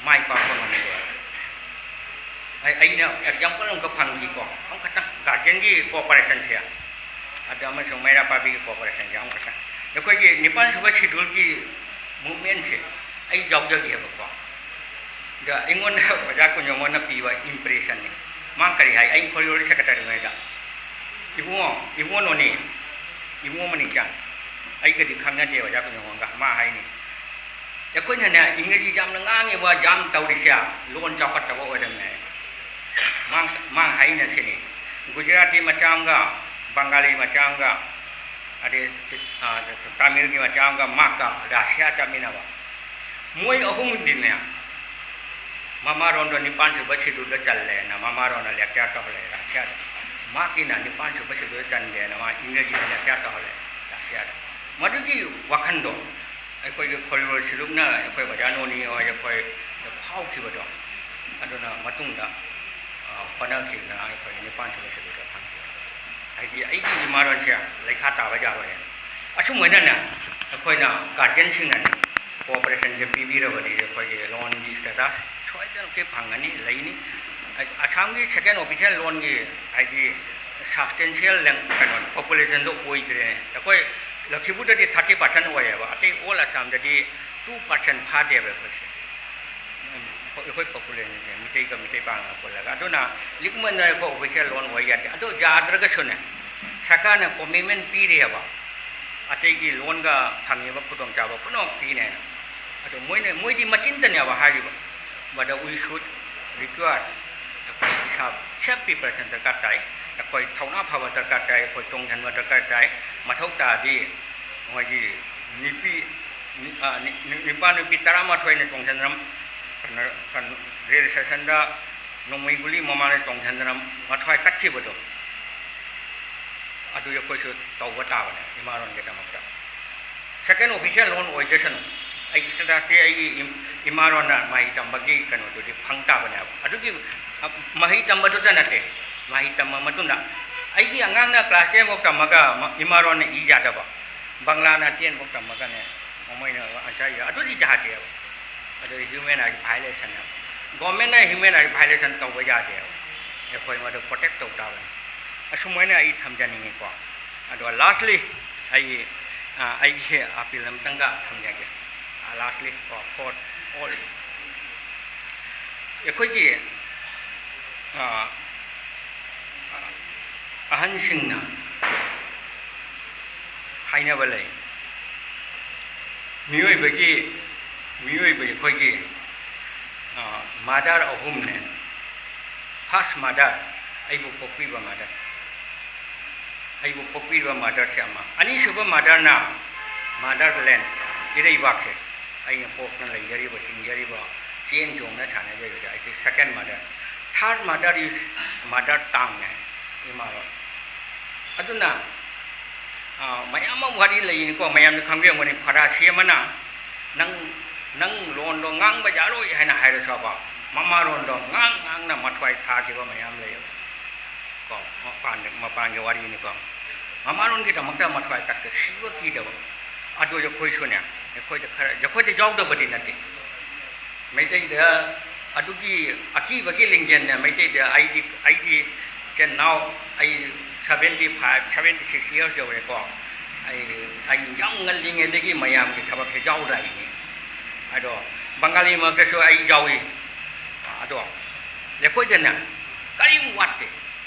ꯃꯥꯏ ꯄꯥꯛꯄ ꯉꯝꯗꯦ꯫ ꯑꯩ, ꯑꯩꯅ ꯑꯦꯛꯖꯥꯝꯄꯜ ꯑꯃꯈꯛ ꯐꯪꯈꯤꯀꯣ, ꯑꯃꯈꯛꯇꯪ ꯒꯥꯔꯖꯤꯌꯟꯒꯤ ꯀꯣꯑꯣꯄꯔꯦꯁꯟꯁꯦ, ꯑꯗ ꯑꯃꯁꯨꯡ ꯃꯩꯔꯥ ꯄꯥꯏꯕꯤꯒꯤ ꯀꯣꯑꯣꯄꯔꯦꯁꯟꯁꯦ ꯑꯃꯈꯛꯇꯪ꯫ ꯑꯩꯈꯣꯏꯒꯤ ꯅꯤꯄꯥꯟ ꯁꯨꯕ ꯁꯦꯗꯨꯜꯒꯤ ꯃꯨꯞꯃꯦꯟꯁꯦ ꯑꯩ ꯌꯥꯎꯖꯈꯤꯑꯕꯀꯣ꯫ ꯑꯗ ꯑꯩꯉꯣꯟꯗ ꯑꯣꯖꯥ ꯀꯨꯟꯖꯣꯝꯅ ꯄꯤꯕ ꯏꯝꯄ꯭ꯔꯦꯁꯟꯅꯤ꯫ ꯃꯥ ꯀꯔꯤ ꯍꯥꯏ? ꯑꯩ ꯈꯣꯔꯤꯂꯣꯔꯤ ꯁꯦꯀ꯭ꯔꯦꯇꯔꯤꯉꯩꯗ, "ꯏꯕꯨꯡꯉꯣ, ꯏꯕꯨꯡꯉꯣ ꯅꯣꯅꯤ, ꯏꯕꯨꯡꯉꯣ ꯃꯅꯤꯛꯆꯥꯟ, ꯑꯩꯒꯗꯤ ꯈꯪꯅꯗꯦ ꯑꯣꯖꯥ ꯀꯨꯟꯖꯣꯝꯒ", ꯃꯥ ꯍꯥꯏꯅꯤ꯫ "ꯑꯩꯈꯣꯏꯅꯅꯦ ꯏꯪꯒ꯭ꯔꯦꯖꯤ ꯌꯥꯝꯅ ꯉꯥꯡꯉꯤꯕ ꯖꯥꯝ ꯇꯧꯔꯤꯁꯦ ꯂꯣꯟ ꯆꯥꯎꯈꯠꯇꯕ ꯑꯣꯏꯔꯝꯃꯦ"꯫ ꯃꯥ, ꯃꯥ ꯍꯥꯏꯅ ꯁꯤꯅꯤ꯫ ꯒꯨꯖꯔꯥꯇꯤ ꯃꯆꯥ ꯑꯃꯒ, ꯕꯪꯒꯥꯂꯤ ꯃꯆꯥ ꯑꯃꯒ, ꯑꯗꯩ, ꯑ, ꯇꯥꯃꯤꯜꯒꯤ ꯃꯆꯥ ꯑꯃꯒ ꯃꯥꯀ ꯔꯁꯤꯌꯥ ꯆꯠꯃꯤꯟꯅꯕ꯫ ꯃꯣꯏ ꯑꯍꯨꯝꯗꯤꯅꯦ, ꯃꯃꯥꯔꯣꯟꯗꯣ ꯅꯤꯄꯥꯟ ꯁꯨꯕ ꯁꯦꯗꯨꯜꯗ ꯆꯜꯂꯦꯅ ꯃꯃꯥꯔꯣꯟꯅ ꯂꯦꯛꯆꯔ ꯇꯧꯍꯜꯂꯦ ꯔꯁꯤꯌꯥꯗ꯫ ꯃꯥꯀꯤꯅ ꯅꯤꯄꯥꯟ ꯁꯨꯕ ꯁꯦꯗꯨꯜꯗ ꯆꯟꯗꯦꯅ ꯃꯥ ꯏꯪꯒ꯭ꯔꯦꯖꯤꯗ ꯂꯦꯛꯆꯔ ꯇꯧꯍꯜꯂꯦ ꯔꯁꯤꯌꯥꯗ꯫ ꯃꯗꯨꯒꯤ ꯋꯥꯈꯟꯗꯣ ꯑꯩꯈꯣꯏꯒꯤ ꯈꯣꯔꯤꯂꯣꯔꯤ ꯁꯦꯗꯨꯜꯅ ꯑꯩꯈꯣꯏ ꯑꯣꯖꯥ ꯅꯣꯅꯤ ꯍꯣꯏ ꯑꯩꯈꯣꯏ ꯐꯥꯎꯈꯤꯕꯗꯣ, ꯑꯗꯨꯅ ꯃꯇꯨꯡꯗ, ꯑ, ꯍꯣꯠꯅꯈꯤꯕꯅ ꯑꯩꯈꯣꯏ ꯅꯤꯄꯥꯟ ꯁꯨꯕ ꯁꯦꯗꯨꯜꯗ ꯐꯪꯈꯤꯕ꯫ ꯍꯥꯏꯗꯤ ꯑꯩꯒꯤ ꯏꯃꯥꯔꯣꯟꯁꯦ ꯂꯩꯈꯥ ꯇꯥꯕ ꯌꯥꯔꯣꯏ꯫ ꯑꯁꯨꯝ ꯑꯣꯏꯅꯅꯦ ꯑꯩꯈꯣꯏꯅ ꯒꯥꯔꯖꯤꯌꯟꯁꯤꯡꯅꯅꯦ ꯀꯣꯑꯣꯄꯔꯦꯁꯟꯁꯦ ꯄꯤꯕꯤꯔꯕꯗꯤ ꯑꯩꯈꯣꯏꯒꯤ ꯂꯣꯟꯒꯤ ꯁ꯭ꯇꯦꯇꯁ ꯁꯣꯏꯗꯅꯃꯛꯀꯤ ꯐꯪꯒꯅꯤ, ꯂꯩꯅꯤ꯫ ꯑꯁꯥꯝꯒꯤ ꯁꯦꯀꯦꯟ ꯑꯣꯐꯤꯁꯤꯌꯦꯜ ꯂꯣꯟꯒꯤ, ꯍꯥꯏꯗꯤ, ꯁꯕꯁꯇꯦꯟꯁꯤꯌꯦꯜ ꯂꯦꯡ-, ꯀꯩꯅꯣ, ꯄꯣꯄꯨꯂꯦꯁꯟꯗꯣ ꯑꯣꯏꯗ꯭ꯔꯦ꯫ ꯑꯩꯈꯣꯏ ꯂꯛꯈꯤꯄꯨꯔꯗꯗꯤ ꯊꯥꯔꯇꯤ ꯄꯥꯔꯁꯦꯟ ꯑꯣꯏꯌꯦꯕ, ꯑꯇꯩ ꯑꯣꯜ ꯑꯁꯥꯝꯗꯗꯤ ꯇꯨ ꯄꯥꯔꯁꯦꯟ ꯐꯥꯗꯦꯕ ꯑꯩꯈꯣꯏꯁꯦ꯫ ꯑꯩꯈꯣꯏ ꯄꯣꯄꯨꯂꯦꯁꯟꯁꯦ ꯃꯤꯇꯩꯒ ꯃꯤꯇꯩ ꯄꯥꯡꯒ ꯄꯨꯜꯂꯒ꯫ ꯑꯗꯨꯅ ꯂꯤꯛꯃꯟꯗꯅ ꯑꯩꯈꯣꯏ ꯑꯣꯐꯤꯁꯤꯌꯦꯜ ꯂꯣꯟ ꯑꯣꯏ ꯌꯥꯗꯦ꯫ ꯑꯗꯣ ꯌꯥꯗ꯭ꯔꯒꯁꯨꯅꯦ, ꯁꯔꯀꯥꯔꯅ ꯀꯣꯃꯤꯠꯃꯦꯟ ꯄꯤꯔꯤꯑꯕ, ꯑꯇꯩꯒꯤ ꯂꯣꯟꯒ ꯐꯪꯉꯤꯕ ꯈꯨꯗꯣꯡꯆꯥꯕ ꯄꯨꯝꯅꯃꯛ ꯄꯤꯅꯦꯅ꯫ ꯑꯗꯣ ꯃꯣꯏꯅ, ꯃꯣꯏꯗꯤ ꯃꯆꯤꯟꯗꯅꯦꯕ ꯍꯥꯏꯔꯤꯕ꯫ But we should require, ꯑꯩꯈꯣꯏ ꯏꯁꯥ self preparation ꯗꯔꯀꯥꯔ ꯇꯥꯏ, ꯑꯩꯈꯣꯏ ꯊꯧꯅꯥ ꯐꯕ ꯗꯔꯀꯥꯔ ꯇꯥꯏ, ꯑꯩꯈꯣꯏ ꯆꯣꯡꯁꯤꯟꯕ ꯗꯔꯀꯥꯔ ꯇꯥꯏ꯫ ꯃꯊꯧ ꯇꯥꯔꯗꯤ ꯃꯣꯏꯒꯤ ꯅꯨꯄꯤ, ꯅꯤ-, ꯑ, ꯅꯤ-, ꯅꯤ-, ꯅꯨꯄꯥ ꯅꯨꯄꯤ ꯇꯔꯥꯃꯥꯊꯣꯏꯅ ꯆꯣꯡꯁꯤꯟꯗꯅ, ꯀꯩꯅꯣ, ꯀꯩꯅꯣ, ꯔꯦꯜ ꯁ꯭ꯇꯦꯁꯟꯗ ꯅꯣꯡꯃꯩ ꯒꯨꯂꯤ ꯃꯃꯥꯅ ꯆꯣꯡꯁꯤꯟꯗꯅ ꯃꯊ꯭ꯋꯥꯏ ꯇꯠꯈꯤꯕꯗꯣ, ꯑꯗꯨ ꯑꯩꯈꯣꯏꯁꯨ ꯇꯧꯕ ꯇꯥꯕꯅꯦ ꯏꯃꯥꯔꯣꯟꯒꯤꯗꯃꯛꯇ꯫ ꯁꯦꯀꯦꯟ ꯑꯣꯐꯤꯁꯤꯌꯦꯜ ꯂꯣꯟ ꯑꯣꯏꯖꯁꯅꯨ, ꯑꯩꯒꯤ ꯁ꯭ꯇꯦꯇꯁꯇꯤ ꯑꯩꯒꯤ ꯏꯝ-, ꯏꯃꯥꯔꯣꯟꯅ ꯃꯍꯩ ꯇꯝꯕꯒꯤ ꯀꯩꯅꯣꯗꯨꯗꯤ ꯐꯪ ꯇꯥꯕꯅꯦꯕ꯫ ꯑꯗꯨꯒꯤ, ꯑ, ꯃꯍꯩ ꯇꯝꯕꯗꯨꯗ ꯅꯠꯇꯦ, ꯃꯍꯩ ꯇꯝꯕ ꯃꯇꯨꯡꯗ ꯑꯩꯒꯤ ꯑꯉꯥꯡꯅ ꯀ꯭ꯂꯥꯁ ꯇꯦꯟ ꯐꯥꯎ ꯇꯝꯃꯒ ꯃ-, ꯏꯃꯥꯔꯣꯟꯅ ꯏ ꯌꯥꯗꯕ, ꯕꯪꯂꯥꯅ ꯇꯦꯟ ꯐꯥꯎ ꯇꯝꯃꯒꯅꯦ ꯃꯃꯣꯏꯅ ꯑꯟꯁꯔ ꯏ-, ꯑꯗꯨꯗꯤ ꯌꯥꯗꯦꯕ꯫ ꯑꯗꯨ human right violation ꯅꯦꯕ꯫ Government ꯅ human right violation ꯇꯧꯕ ꯌꯥꯗꯦꯕ꯫ ꯑꯩꯈꯣꯏ ꯃꯗꯨ protect ꯇꯧ ꯇꯥꯕꯅꯤ꯫ ꯑꯁꯨꯃꯥꯏꯅ ꯑꯩ ꯊꯝꯖꯅꯤꯡꯉꯤꯀꯣ꯫ ꯑꯗꯨꯒ lastly ꯑꯩ, ꯑ, ꯑꯩꯒꯤ appeal ꯑꯝꯇꯪꯒ ꯊꯝꯖꯒꯦ꯫ ꯑ, lastly ꯀꯣ, for all ꯑꯩꯈꯣꯏꯒꯤ, ꯑ, ꯑꯍꯟꯁꯤꯡꯅ ꯍꯥꯏꯅꯕ ꯂꯩ, ꯃꯤꯑꯣꯏꯕꯒꯤ, ꯃꯤꯑꯣꯏꯕ ꯑꯩꯈꯣꯏꯒꯤ, ꯑ, mother ꯑꯍꯨꯝꯅꯦ꯫ First mother, ꯑꯩꯕꯨ ꯄꯣꯛꯄꯤꯕ mother꯫ ꯑꯩꯕꯨ ꯄꯣꯛꯄꯤꯕ mother ꯁꯦ ꯑꯃ꯫ ꯑꯅꯤꯁꯨꯕ mother ꯅ motherland, ꯏꯔꯩꯕꯥꯛꯁꯦ꯫ ꯑꯩꯅ ꯄꯣꯛꯅ ꯂꯩꯖꯔꯤꯕ, ꯍꯤꯡꯖꯔꯤꯕ, ꯆꯦꯟ ꯆꯣꯡꯅ ꯁꯥꯟꯅꯖꯔꯤꯕ, ꯑꯩꯒꯤ second mother꯫ Third mother is mother tongue ꯅꯦ, ꯏꯃꯥ ꯂꯣꯟ꯫ ꯑꯗꯨꯅ, ꯑ, ꯃꯌꯥꯝ ꯑꯃ ꯋꯥꯔꯤ ꯂꯩꯅꯤꯀꯣ, ꯃꯌꯥꯝꯅ ꯈꯪꯕꯤꯔꯝꯒꯅꯤ꯫ ꯐꯔꯥꯁꯤ ꯑꯃꯅ ꯅꯪ, ꯅꯪ ꯂꯣꯟꯗꯣ ꯉꯥꯡꯕ ꯌꯥꯔꯣꯏ ꯍꯥꯏꯅ ꯍꯥꯏꯔꯁꯨꯕ, ꯃꯃꯥ ꯂꯣꯟꯗꯣ ꯉꯥꯡ ꯉꯥꯡꯅ ꯃꯊ꯭ꯋꯥꯏ ꯊꯥꯈꯤꯕ ꯃꯌꯥꯝ ꯂꯩꯌꯦꯕ꯫ ꯀꯣ, ꯃꯄꯥꯟꯗ, ꯃꯄꯥꯟꯒꯤ ꯋꯥꯔꯤꯅꯤꯀꯣ꯫ ꯃꯃꯥ ꯂꯣꯟꯒꯤꯗꯃꯛꯇ ꯃꯊ꯭ꯋꯥꯏ ꯀꯠꯀ ꯁꯤꯕ ꯀꯤꯗꯕ꯫ ꯑꯗꯨ ꯑꯩꯈꯣꯏꯁꯨꯅꯦ, ꯑꯩꯈꯣꯏꯗ ꯈꯔ, ꯑꯩꯈꯣꯏꯗ ꯌꯥꯎꯗꯕꯗꯤ ꯅꯠꯇꯦ꯫ ꯃꯩꯇꯩꯗ ꯑꯗꯨꯒꯤ ꯑꯀꯤꯕꯒꯤ ꯂꯤꯡꯖꯦꯜꯅꯦ ꯃꯩꯇꯩꯗ ꯑꯩꯗꯤ, ꯑꯩꯗꯤ ꯏꯆꯤꯟ ꯏꯅꯥꯎ ꯑꯩ seventy five, seventy six years ꯌꯧꯔꯦꯀꯣ꯫ ꯑꯩ, ꯑꯩ ꯌꯥꯝ ꯉꯜꯂꯤꯉꯩꯗꯒꯤ ꯃꯌꯥꯝꯒꯤ ꯊꯕꯛꯁꯦ ꯌꯥꯎꯔꯛꯏꯅꯤ꯫ ꯑꯗꯣ ꯕꯪꯒꯥꯂꯤ ꯃꯔꯛꯇꯁꯨ ꯑꯩ ꯌꯥꯎꯏ꯫ ꯑꯗꯣ ꯑꯩꯈꯣꯏꯗꯅꯦ ꯀꯔꯤꯝ ꯋꯥꯠꯇꯦ꯫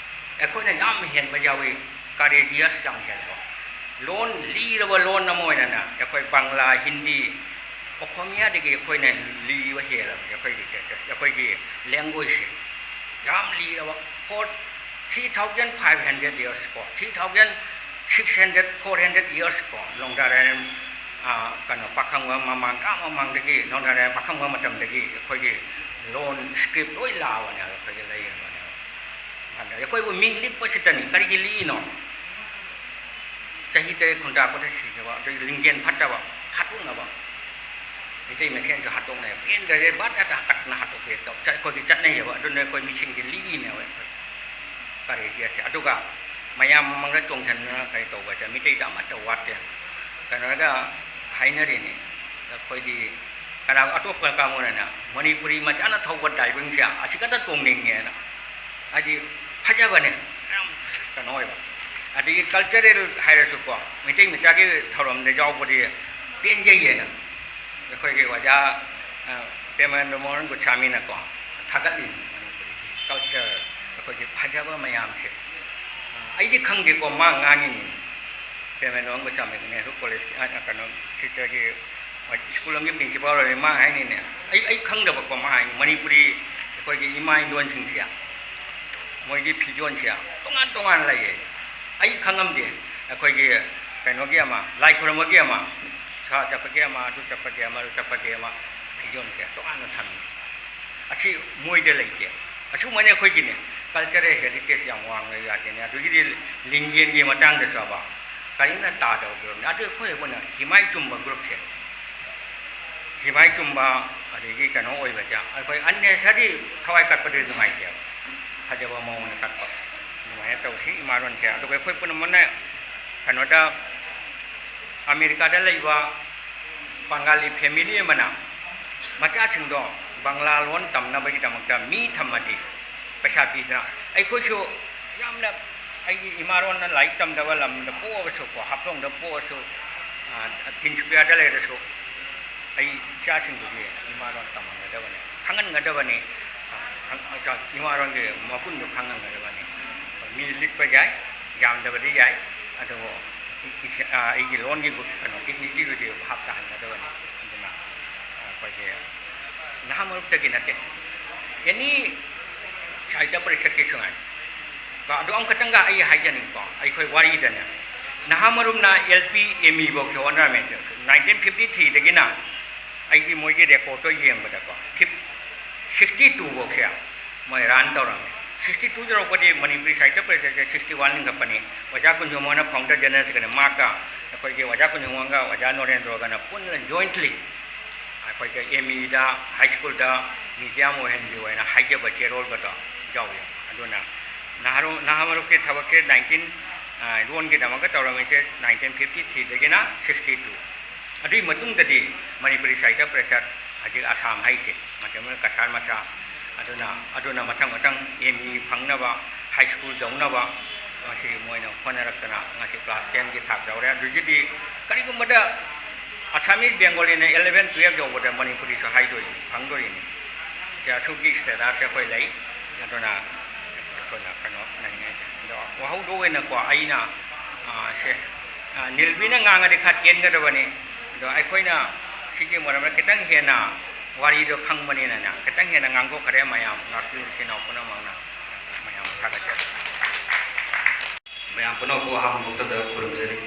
ꯑꯩꯈꯣꯏꯅ ꯌꯥꯝ ꯍꯦꯟꯕ ꯌꯥꯎꯏ, courageous ꯌꯥꯝ ꯍꯦꯜꯂꯦꯕ꯫ ꯂꯣꯟ, ꯂꯤꯔꯕ ꯂꯣꯟ ꯑꯃ ꯑꯣꯏꯅꯅꯦ ꯑꯩꯈꯣꯏ ꯕꯪꯂꯥ, ꯍꯤꯟꯗꯤ, ꯑꯣꯈꯣꯃꯤꯌꯥꯗꯒꯤ ꯑꯩꯈꯣꯏꯅ ꯂꯤꯕ ꯍꯦꯜꯂꯕꯅꯦ ꯑꯩꯈꯣꯏ literature, ꯑꯩꯈꯣꯏꯒꯤ language ꯁꯦ꯫ ꯌꯥꯝ ꯂꯤꯔꯕ, for three thousand five hundred years ꯀꯣ, three thousand six hundred, four hundred years ꯀꯣ, ꯅꯣꯡꯗꯥꯔꯥꯌꯟ, ꯑ, ꯀꯩꯅꯣ, ꯄꯥꯈꯪꯕ ꯃꯃꯥꯡ, ꯑꯥ ꯃꯃꯥꯡꯗꯒꯤ ꯅꯣꯡꯗꯥꯔꯥꯌꯟ ꯄꯥꯈꯪꯕ ꯃꯇꯝꯗꯒꯤ ꯑꯩꯈꯣꯏꯒꯤ ꯂꯣꯟ, script ꯂꯣꯏ ꯂꯥꯛꯑꯕꯅꯦꯕ, ꯑꯩꯈꯣꯏꯒꯤ ꯂꯩꯔꯕꯅꯦꯕ꯫ ꯑꯗ ꯑꯩꯈꯣꯏꯕꯨ ꯃꯤ ꯂꯤꯛꯄꯁꯤꯇꯅꯤ꯫ ꯀꯔꯤꯒꯤ ꯂꯤꯛꯏꯅꯣ? ꯆꯍꯤ ꯇꯔꯦꯠ ꯈꯨꯟꯇꯥꯛꯄꯗ ꯁꯤꯈ꯭ꯔꯕ, ꯑꯗꯨꯒꯤ ꯂꯤꯡꯖꯦꯜ ꯐꯠꯇꯕ ꯍꯥꯠꯇꯣꯛꯅꯕ꯫ ꯃꯩꯇꯩ ꯃꯁꯦꯟꯁꯨ ꯍꯥꯠꯇꯣꯛꯅꯩ꯫ ꯄꯦꯟꯗ꯭ꯔꯗꯤ ꯕꯠ ꯍꯦꯛꯇ ꯍꯥꯠꯇꯛꯅ ꯍꯥꯠꯇꯣꯛꯄꯤ ꯇꯧ-, ꯆ-, ꯑꯩꯈꯣꯏꯒꯤ ꯆꯠꯅꯩꯌꯦꯕ꯫ ꯑꯗꯨꯅ ꯑꯩꯈꯣꯏ ꯃꯤꯁꯤꯡꯁꯦ ꯂꯤꯛꯏꯅꯦꯕ ꯑꯩꯈꯣꯏ꯫ ꯀꯔꯤꯒꯤ ꯑꯁꯦ-, ꯑꯗꯨꯒ ꯃꯌꯥꯝ ꯃꯃꯥꯡꯗ ꯆꯣꯡꯁꯤꯟꯗꯅ ꯀꯔꯤ ꯇꯧꯕꯁꯦ ꯃꯤꯇꯩꯗ ꯑꯃꯠꯇ ꯋꯥꯠꯇꯦ꯫ ꯀꯩꯅꯣꯗ ꯍꯥꯏꯅꯔꯤꯅꯤ, ꯑꯩꯈꯣꯏꯗꯤ ꯀꯅꯥ ꯑꯇꯣꯞꯄ ꯀꯥꯡꯕꯨꯅꯅꯦ ꯃꯅꯤꯄꯨꯔꯤ ꯃꯆꯥꯅ ꯊꯧꯕ ꯗ꯭ꯔꯥꯏꯚꯤꯡꯁꯦ ꯑꯁꯤ ꯈꯛꯇ ꯇꯣꯡꯅꯤꯡꯉꯦꯅ, ꯍꯥꯏꯗꯤ ꯐꯖꯕꯅꯦ, ꯌꯥꯝ ꯀꯩꯅꯣ ꯑꯣꯏꯕ꯫ ꯑꯗꯒꯤ ꯀꯜꯆꯔꯦꯜ ꯍꯥꯏꯔꯁꯨꯀꯣ, ꯃꯩꯇꯩ ꯃꯆꯥꯒꯤ ꯊꯧꯔꯝꯗ ꯌꯥꯎꯕꯗꯤ ꯄꯦꯟꯖꯩꯌꯦꯅ ꯑꯩꯈꯣꯏꯒꯤ ꯑꯣꯖꯥ, ꯑ, ꯄ꯭ꯔꯦꯃꯦꯟꯗ꯭ꯔ ꯃꯣꯍꯟ ꯒꯣꯁ꯭ꯋꯥꯃꯤꯅꯀꯣ ꯊꯥꯒꯠꯂꯤꯅꯤ꯫ ꯃꯅꯤꯄꯨꯔꯤꯒꯤ ꯀꯜꯆꯔ, ꯑꯩꯈꯣꯏꯒꯤ ꯐꯖꯕ ꯃꯌꯥꯝꯁꯦ꯫ ꯑ, ꯑꯩꯗꯤ ꯈꯪꯗꯦꯀꯣ, ꯃꯥ ꯉꯥꯡꯉꯤꯅꯤ꯫ ꯄ꯭ꯔꯦꯃꯦꯟꯗ꯭ꯔ ꯃꯣꯍꯟ ꯒꯣꯁ꯭ꯋꯥꯃꯤ ꯅꯦꯍꯔꯨ ꯀꯣꯂꯦꯖꯀꯤ, ꯑ, ꯀꯩꯅꯣ, ꯁꯤꯗꯒꯤ ꯁ꯭ꯀꯨꯜ ꯑꯃꯒꯤ ꯄ꯭ꯔꯤꯟꯁꯤꯄꯥꯜ ꯑꯣꯏꯔꯦ, ꯃꯥ ꯍꯥꯏꯅꯤꯅꯦ꯫ ꯑꯩ, ꯑꯩ ꯈꯪꯗꯕꯀꯣ, ꯃꯥ ꯍꯥꯏꯅꯤ, ꯃꯅꯤꯄꯨꯔꯤ ꯑꯩꯈꯣꯏꯒꯤ ꯏꯃꯥ ꯏꯟꯗꯣꯟꯁꯤꯡꯁꯦ, ꯃꯣꯏꯒꯤ ꯐꯤꯖꯣꯜꯁꯦ ꯇꯣꯉꯥꯟ ꯇꯣꯉꯥꯟꯅ ꯂꯩꯌꯦ꯫ ꯑꯩ ꯈꯪꯉꯝꯗꯦ꯫ ꯑꯩꯈꯣꯏꯒꯤ ꯀꯩꯅꯣꯒꯤ ꯑꯃ, ꯂꯥꯏ ꯈꯨꯔꯨꯝꯕꯒꯤ ꯑꯃ, ꯁꯣꯔꯥꯠ ꯆꯠꯄꯒꯤ ꯑꯃ, ꯑꯗꯨ ꯆꯠꯄꯒꯤ ꯑꯃ, ꯑꯗꯨ ꯆꯠꯄꯒꯤ ꯑꯃ, ꯐꯤꯖꯣꯜꯁꯦ ꯇꯣꯉꯥꯟꯅ ꯊꯝꯃꯤ꯫ ꯑꯁꯤ ꯃꯣꯏꯗ ꯂꯩꯇꯦ꯫ ꯑꯁꯨꯃꯥꯏꯅ ꯑꯩꯈꯣꯏꯒꯤꯅꯦ, ꯀꯜꯆꯔꯦꯜ ꯍꯦꯔꯤꯇꯦꯖ ꯌꯥꯝ ꯋꯥꯡꯅ ꯌꯥꯗꯦꯅꯦ꯫ ꯑꯗꯨꯒꯤꯗꯤ ꯂꯤꯡꯖꯦꯜꯒꯤ ꯃꯇꯥꯡꯗꯁꯨ ꯍꯥꯏꯕ, ꯀꯔꯤꯝꯅ ꯇꯥꯗꯕ ꯒ꯭ꯔꯨꯞꯅꯤ꯫ ꯑꯗꯨ ꯑꯩꯈꯣꯏ ꯑꯩꯈꯣꯏꯅ ꯍꯤꯃꯥꯏ ꯆꯨꯝꯕ ꯒ꯭ꯔꯨꯞꯁꯦ, ꯍꯤꯃꯥꯏ ꯆꯨꯝꯕ, ꯑꯗꯒꯤ ꯀꯩꯅꯣ ꯑꯣꯏꯕꯁꯦ, ꯑꯩꯈꯣꯏ unnecessary ꯊꯋꯥꯏ ꯀꯠꯄꯗꯨꯗꯤ ꯅꯨꯡꯉꯥꯏꯇꯦꯕ꯫ ꯐꯖꯕ ꯃꯑꯣꯡꯗ ꯀꯠꯄ, ꯑꯗꯨꯃꯥꯏꯅ ꯇꯧꯁꯤ ꯏꯃꯥꯂꯣꯟꯁꯦ꯫ ꯑꯗꯨꯒ ꯑꯩꯈꯣꯏ ꯄꯨꯝꯅꯃꯛꯅ ꯀꯩꯅꯣꯗ, ꯑꯃꯦꯔꯤꯀꯥꯗ ꯂꯩꯕ ꯕꯪꯒꯥꯂꯤ ꯐꯦꯃꯤꯂꯤ ꯑꯃꯅ ꯃꯆꯥꯁꯤꯡꯗꯣ ꯕꯪꯂꯥ ꯂꯣꯟ ꯇꯝꯅꯕꯒꯤꯗꯃꯛꯇ ꯃꯤ ꯊꯝꯃꯗꯤ ꯄꯩꯁꯥ ꯄꯤꯗꯅ, ꯑꯩꯈꯣꯏꯁꯨ ꯌꯥꯝꯅ, ꯑꯩꯒꯤ ꯏꯃꯥꯔꯣꯟꯅ ꯂꯥꯏꯔꯤꯛ ꯇꯝꯗꯕ ꯂꯝꯗ ꯄꯣꯛꯑꯕꯁꯨꯀꯣ, ꯍꯥꯐꯂꯣꯡꯗ ꯄꯣꯛꯑꯁꯨ, ꯑ, ꯇꯤꯟꯁꯨꯀꯤꯌꯥꯗ ꯂꯩꯔꯁꯨ, ꯑꯩ ꯏꯆꯥꯁꯤꯡꯗꯨꯒꯤ ꯏꯃꯥꯔꯣꯟ ꯇꯝꯍꯟꯒꯗꯕꯅꯤ, ꯈꯪꯍꯟꯒꯗꯕꯅꯤ꯫ ꯑ, ꯈꯪ-, ꯏꯃꯥꯔꯣꯟꯒꯤ ꯃꯒꯨꯟꯗꯨ ꯈꯪꯍꯟꯒꯗꯕꯅꯤ꯫ ꯃꯤ ꯂꯤꯛꯄ ꯌꯥꯏ, ꯌꯥꯝꯗꯕꯗꯤ ꯌꯥꯏ, ꯑꯗꯨꯕꯨ ꯏ-, ꯏ-, ꯑ, ꯑꯩꯒꯤ ꯂꯣꯟꯒꯤ ꯒꯨ-, ꯀꯩꯅꯣ, ꯗꯤꯒꯅꯤꯇꯤꯗꯨꯗꯤ ꯚꯥꯞ ꯇꯥꯍꯟꯒꯗꯕꯅꯤ꯫ ꯑꯗꯨꯅ, ꯑ, ꯑꯩꯈꯣꯏꯒꯤ ꯅꯍꯥ ꯃꯔꯨꯞꯇꯒꯤ ꯅꯠꯇꯦ, ꯑꯦꯅꯤ ꯁꯥꯍꯤꯇ꯭ꯌ ꯄꯔꯤꯁꯠꯀꯤꯁꯨ ꯉꯥꯏ꯫ ꯀꯣ, ꯑꯗꯨ ꯑꯃꯈꯛꯇꯪꯒ ꯑꯩ ꯍꯥꯏꯖꯅꯤꯡꯉꯤꯀꯣ, ꯑꯩꯈꯣꯏ ꯋꯥꯔꯤꯗꯅꯦ, ꯅꯍꯥ ꯃꯔꯨꯞꯅ L P, M E ꯐꯥꯎꯁꯦ ꯍꯣꯠꯅꯔꯝꯃꯦ꯫ Nineteen fifty threeꯗꯒꯤꯅ ꯑꯩꯒꯤ ꯃꯣꯏꯒꯤ ꯔꯦꯀꯣꯔꯠꯇꯣ ꯌꯦꯡꯕꯗꯀꯣ, ꯐꯤꯞ-, sixty two ꯐꯥꯎꯁꯦ ꯃꯣꯏ ꯔꯟ ꯇꯧꯔꯝꯃꯦ꯫ Sixty two ꯌꯧꯔꯛꯄꯗꯤ ꯃꯅꯤꯄꯨꯔꯤ ꯁꯥꯍꯤꯇ꯭ꯌ ꯄꯔꯤꯁꯠꯁꯦ sixty one ꯂꯤꯡꯈꯠꯄꯅꯤ꯫ ꯑꯣꯖꯥ ꯀꯨꯟꯖꯣꯝ ꯍꯣꯏꯅ ꯐꯥꯎꯟꯗꯔ ꯖꯦꯅꯔꯦꯜ ꯁꯦꯀ꯭ꯔꯦꯇꯔꯤ ꯃꯍꯥꯛꯀ, ꯑꯩꯈꯣꯏꯒꯤ ꯑꯣꯖꯥ ꯀꯨꯟꯖꯣꯝꯒ ꯑꯣꯖꯥ ꯅꯣꯔꯦꯟꯗ꯭ꯔꯣꯒꯅ ꯄꯨꯟꯅ jointly ꯑꯩꯈꯣꯏꯒꯤ M E ꯗ, ꯍꯥꯏ ꯁ꯭ꯀꯨꯜꯗ medium ꯑꯣꯏꯍꯟꯕꯤꯌꯨ ꯍꯥꯏꯅ ꯍꯥꯏꯖꯕ ꯆꯦꯔꯣꯜꯒꯗꯣ ꯌꯥꯎꯏ꯫ ꯑꯗꯨꯅ ꯅꯍꯥꯔꯣ-, ꯅꯍꯥ ꯃꯔꯨꯞꯀꯤ ꯊꯕꯛꯁꯦ nineteen, ꯑ, ꯂꯣꯟꯒꯤꯗꯃꯛꯇ ꯇꯧꯔꯝꯃꯤꯁꯦ nineteen fifty threeꯗꯒꯤꯅ sixty two꯫ ꯑꯗꯨꯒꯤ ꯃꯇꯨꯡꯗꯗꯤ ꯃꯅꯤꯄꯨꯔꯤ ꯁꯥꯍꯤꯇ꯭ꯌ ꯄꯔꯤꯁꯠ, ꯍꯧꯖꯤꯛ ꯑꯁꯥꯝ ꯍꯥꯏꯁꯦ, ꯃꯇꯝꯗꯨꯗ ꯀꯁꯥꯔ ꯃꯆꯥ, ꯑꯗꯨꯅ, ꯑꯗꯨꯅ ꯃꯊꯪ ꯃꯊꯪ ꯑꯦꯝ ꯏ ꯐꯪꯅꯕ, ꯍꯥꯏ ꯁ꯭ꯀꯨꯜ ꯌꯧꯅꯕ, ꯃꯁꯤ ꯃꯣꯏꯅ ꯍꯣꯠꯅꯔꯛꯇꯅ ꯉꯁꯤ ꯀ꯭ꯂꯥꯁ ꯇꯦꯟꯒꯤ ꯊꯥꯛ ꯌꯧꯔꯦ꯫ ꯑꯗꯨꯒꯤꯗꯤ ꯀꯔꯤꯒꯨꯝꯕꯗ ꯑꯁꯥꯃꯤꯁ ꯕꯦꯡꯒꯣꯂꯤꯅ ꯑꯦꯂꯚꯦꯟ ꯇꯨꯌꯦꯜꯐ ꯌꯧꯕꯗ ꯃꯅꯤꯄꯨꯔꯤꯁꯨ ꯍꯥꯏꯗꯣꯏꯅꯤ, ꯐꯪꯗꯣꯔꯤꯅꯤ꯫ ꯁꯦ, ꯑꯁꯨꯛꯀꯤ ꯁ꯭ꯇꯦꯇꯁꯁꯦ ꯑꯩꯈꯣꯏ ꯂꯩ꯫ ꯑꯗꯨꯅ ꯑꯩꯈꯣꯏꯅ ꯀꯩꯅꯣ ꯂꯩꯅꯤꯡꯉꯥꯏꯁꯦ꯫ ꯑꯗꯣ ꯋꯥꯍꯧꯗꯣꯛ ꯑꯣꯏꯅꯀꯣ, ꯑꯩꯅ, ꯑ, ꯁꯦ, ꯑ, ꯅꯤꯜꯕꯤꯅ ꯉꯥꯡꯉꯗꯤ ꯈꯔ ꯇꯦꯟꯒꯗꯕꯅꯤ, ꯑꯗꯣ ꯑꯩꯈꯣꯏꯅ ꯁꯤꯒꯤ ꯃꯔꯝꯗ ꯈꯤꯇꯪ ꯍꯦꯟꯅ ꯋꯥꯔꯤꯗꯣ ꯈꯪꯕꯅꯤꯅꯅꯦ, ꯈꯤꯇꯪ ꯍꯦꯟꯅ ꯉꯥꯡꯊꯣꯛꯈ꯭ꯔꯦ꯫ ꯃꯌꯥꯝ ꯉꯥꯛꯄꯤꯌꯨ, ꯏꯆꯤꯟ ꯏꯅꯥꯎ ꯄꯨꯝꯅꯃꯛꯅ꯫ ꯃꯌꯥꯝ ꯊꯥꯒꯠꯆꯔꯤ꯫ ꯃꯌꯥꯝ ꯄꯨꯝꯅꯃꯛꯄꯨ ꯑꯍꯥꯟꯕ ꯃꯛꯇꯗ ꯈꯨꯔꯨꯝꯖꯔꯤ꯫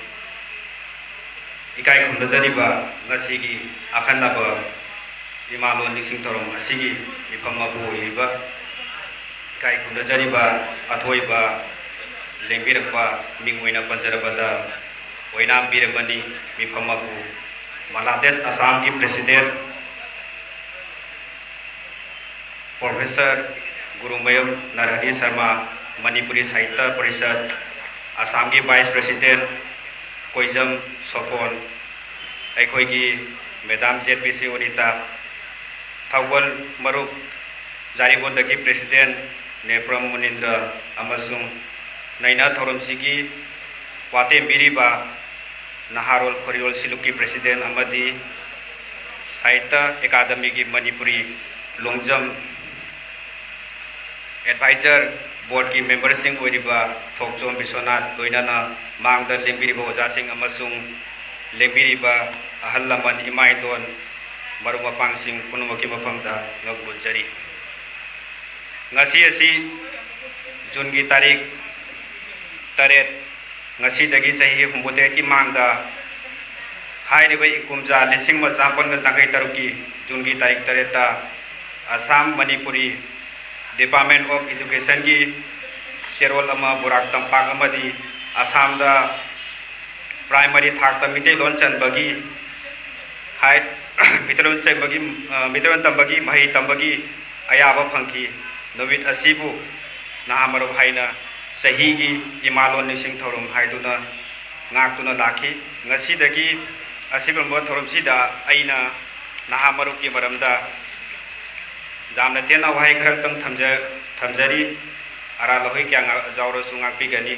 ꯏꯀꯥꯏ ꯈꯨꯝꯅꯖꯔꯤꯕ ꯉꯁꯤꯒꯤ ꯑꯈꯟꯅꯕ ꯏꯃꯥ ꯂꯣꯟ ꯅꯤꯡꯁꯤꯡ ꯊꯧꯔꯝ ꯑꯁꯤꯒꯤ ꯃꯤꯐꯝ ꯃꯄꯨ ꯑꯣꯏꯔꯤꯕ, ꯏꯀꯥꯏ ꯈꯨꯝꯅꯖꯔꯤꯕ ꯑꯊꯣꯏꯕ ꯂꯦꯡꯕꯤꯔꯛꯄ, ꯃꯤꯡ ꯑꯣꯏꯅ ꯄꯟꯖꯔꯕꯗ ꯑꯣꯏꯅꯥꯝ ꯕꯤꯔꯃꯅꯤ, ꯃꯤꯐꯝ ꯃꯄꯨ, ꯃꯂꯥꯗꯦꯁ ꯑꯁꯥꯝꯒꯤ ꯄ꯭ꯔꯦꯁꯤꯗꯦꯟ, ꯄ꯭ꯔꯣꯐꯦꯁꯔ ꯒꯨꯔꯨꯃꯌꯨꯝ ꯅꯔꯍꯔꯤ ꯁꯔꯃ, ꯃꯅꯤꯄꯨꯔꯤ ꯁꯥꯍꯤꯇ꯭ꯌ ꯄꯔꯤꯁꯠ, ꯑꯁꯥꯝꯒꯤ ꯚꯥꯏꯁ ꯄ꯭ꯔꯦꯁꯤꯗꯦꯟ ꯀꯣꯏꯖꯝ ꯁꯣꯐꯣꯟ, ꯑꯩꯈꯣꯏꯒꯤ ꯃꯦꯗꯥꯝ ꯖꯦꯠ ꯄꯤ ꯁꯤ ꯑꯣꯅꯤꯇꯥ, ꯊꯧꯒꯜ ꯃꯔꯨꯞ ꯖꯥꯔꯤꯕꯣꯟꯗꯒꯤ ꯄ꯭ꯔꯦꯁꯤꯗꯦꯟ ꯅꯦꯄ꯭ꯔꯝ ꯃꯨꯅꯤꯟꯗ꯭ꯔ ꯑꯃꯁꯨꯡ ꯅꯩꯅ ꯊꯧꯔꯝꯁꯤꯒꯤ ꯋꯥꯇꯦꯝꯕꯤꯔꯤꯕ ꯅꯍꯥꯔꯣꯜ ꯈꯣꯔꯤꯔꯣꯜ ꯁꯤꯂꯨꯛꯀꯤ ꯄ꯭ꯔꯦꯁꯤꯗꯦꯟ ꯑꯃꯗꯤ ꯁꯥꯍꯤꯇ꯭ꯌ ꯑꯦꯀꯥꯗꯃꯤꯒꯤ ꯃꯅꯤꯄꯨꯔꯤ ꯂꯣꯡꯖꯝ ꯑꯦꯗꯚꯥꯏꯖꯔ ꯕꯣꯔꯗꯀꯤ ꯃꯦꯝꯕꯔꯁꯤꯡ ꯑꯣꯏꯔꯤꯕ ꯊꯣꯛꯆꯣꯝ ꯕꯤꯁ꯭ꯋꯅꯥꯊ, ꯂꯣꯏꯅꯅ ꯃꯥꯡꯗ ꯂꯦꯡꯕꯤꯔꯤꯕ ꯑꯣꯖꯥꯁꯤꯡ ꯑꯃꯁꯨꯡ ꯂꯦꯡꯕꯤꯔꯤꯕ ꯑꯍꯜ ꯂꯃꯟ, ꯏꯃꯥ ꯏꯇꯣꯟ, ꯃꯔꯨꯞ ꯃꯄꯥꯡꯁꯤꯡ ꯄꯨꯝꯅꯃꯛꯀꯤ ꯃꯐꯝꯗ ꯉꯛꯂꯣꯟꯖꯔꯤ꯫ ꯉꯁꯤ ꯑꯁꯤ ꯖꯨꯟꯒꯤ ꯇꯥꯔꯤꯛ ꯇꯔꯦꯠ, ꯉꯁꯤꯗꯒꯤ ꯆꯍꯤ ꯍꯨꯝꯐꯨꯇꯔꯦꯠꯀꯤ ꯃꯥꯡꯗ ꯍꯥꯏꯔꯤꯕ ꯏꯀꯨꯝꯖꯥ ꯂꯤꯁꯤꯡ ꯑꯃ ꯆꯥꯃꯥꯄꯟꯒ ꯌꯥꯡꯈꯩ ꯇꯔꯨꯛꯀꯤ ꯖꯨꯟꯒꯤ ꯇꯥꯔꯤꯛ ꯇꯔꯦꯠꯇ ꯑꯁꯥꯝ ꯃꯅꯤꯄꯨꯔꯤ ꯗꯤꯄꯥꯔꯠꯃꯦꯟ ꯑꯣꯐ ꯏꯗꯨꯀꯦꯁꯟꯒꯤ ꯆꯦꯔꯣꯜ ꯑꯃ ꯕꯨꯔꯥꯛ ꯇꯝꯄꯥꯛ ꯑꯃꯗꯤ ꯑꯁꯥꯝꯗ ꯄ꯭ꯔꯥꯏꯃꯔꯤ ꯊꯥꯛꯇ ꯃꯤꯇꯩꯂꯣꯟ ꯆꯟꯕꯒꯤ ꯍꯥꯏ-, ꯃꯤꯇꯩꯂꯣꯟ ꯆꯟꯕꯒꯤ, ꯑ, ꯃꯤꯇꯩꯂꯣꯟ ꯇꯝꯕꯒꯤ, ꯃꯍꯩ ꯇꯝꯕꯒꯤ ꯑꯌꯥꯕ ꯐꯪꯈꯤ꯫ ꯅꯨꯃꯤꯠ ꯑꯁꯤꯕꯨ ꯅꯍꯥ ꯃꯔꯨꯞ ꯍꯥꯏꯅ ꯆꯍꯤꯒꯤ ꯏꯃꯥꯂꯣꯟ ꯅꯤꯡꯁꯤꯡ ꯊꯧꯔꯝ ꯍꯥꯏꯗꯨꯅ ꯉꯥꯛꯇꯨꯅ ꯂꯥꯛꯈꯤ꯫ ꯉꯁꯤꯗꯒꯤ ꯑꯁꯤꯒꯨꯝꯕ ꯊꯧꯔꯝꯁꯤꯗ ꯑꯩꯅ ꯅꯍꯥ ꯃꯔꯨꯞꯀꯤ ꯃꯔꯝꯗ ꯌꯥꯝꯅ ꯇꯦꯟꯅ ꯋꯥꯍꯩ ꯈꯔꯇꯪ ꯊꯝꯖ-, ꯊꯝꯖꯔꯤ꯫ ꯑꯔꯥꯜ ꯑꯍꯣꯏ ꯀꯌꯥ ꯉꯥ-, ꯌꯥꯎꯔꯁꯨ ꯉꯥꯛꯄꯤꯒꯅꯤ꯫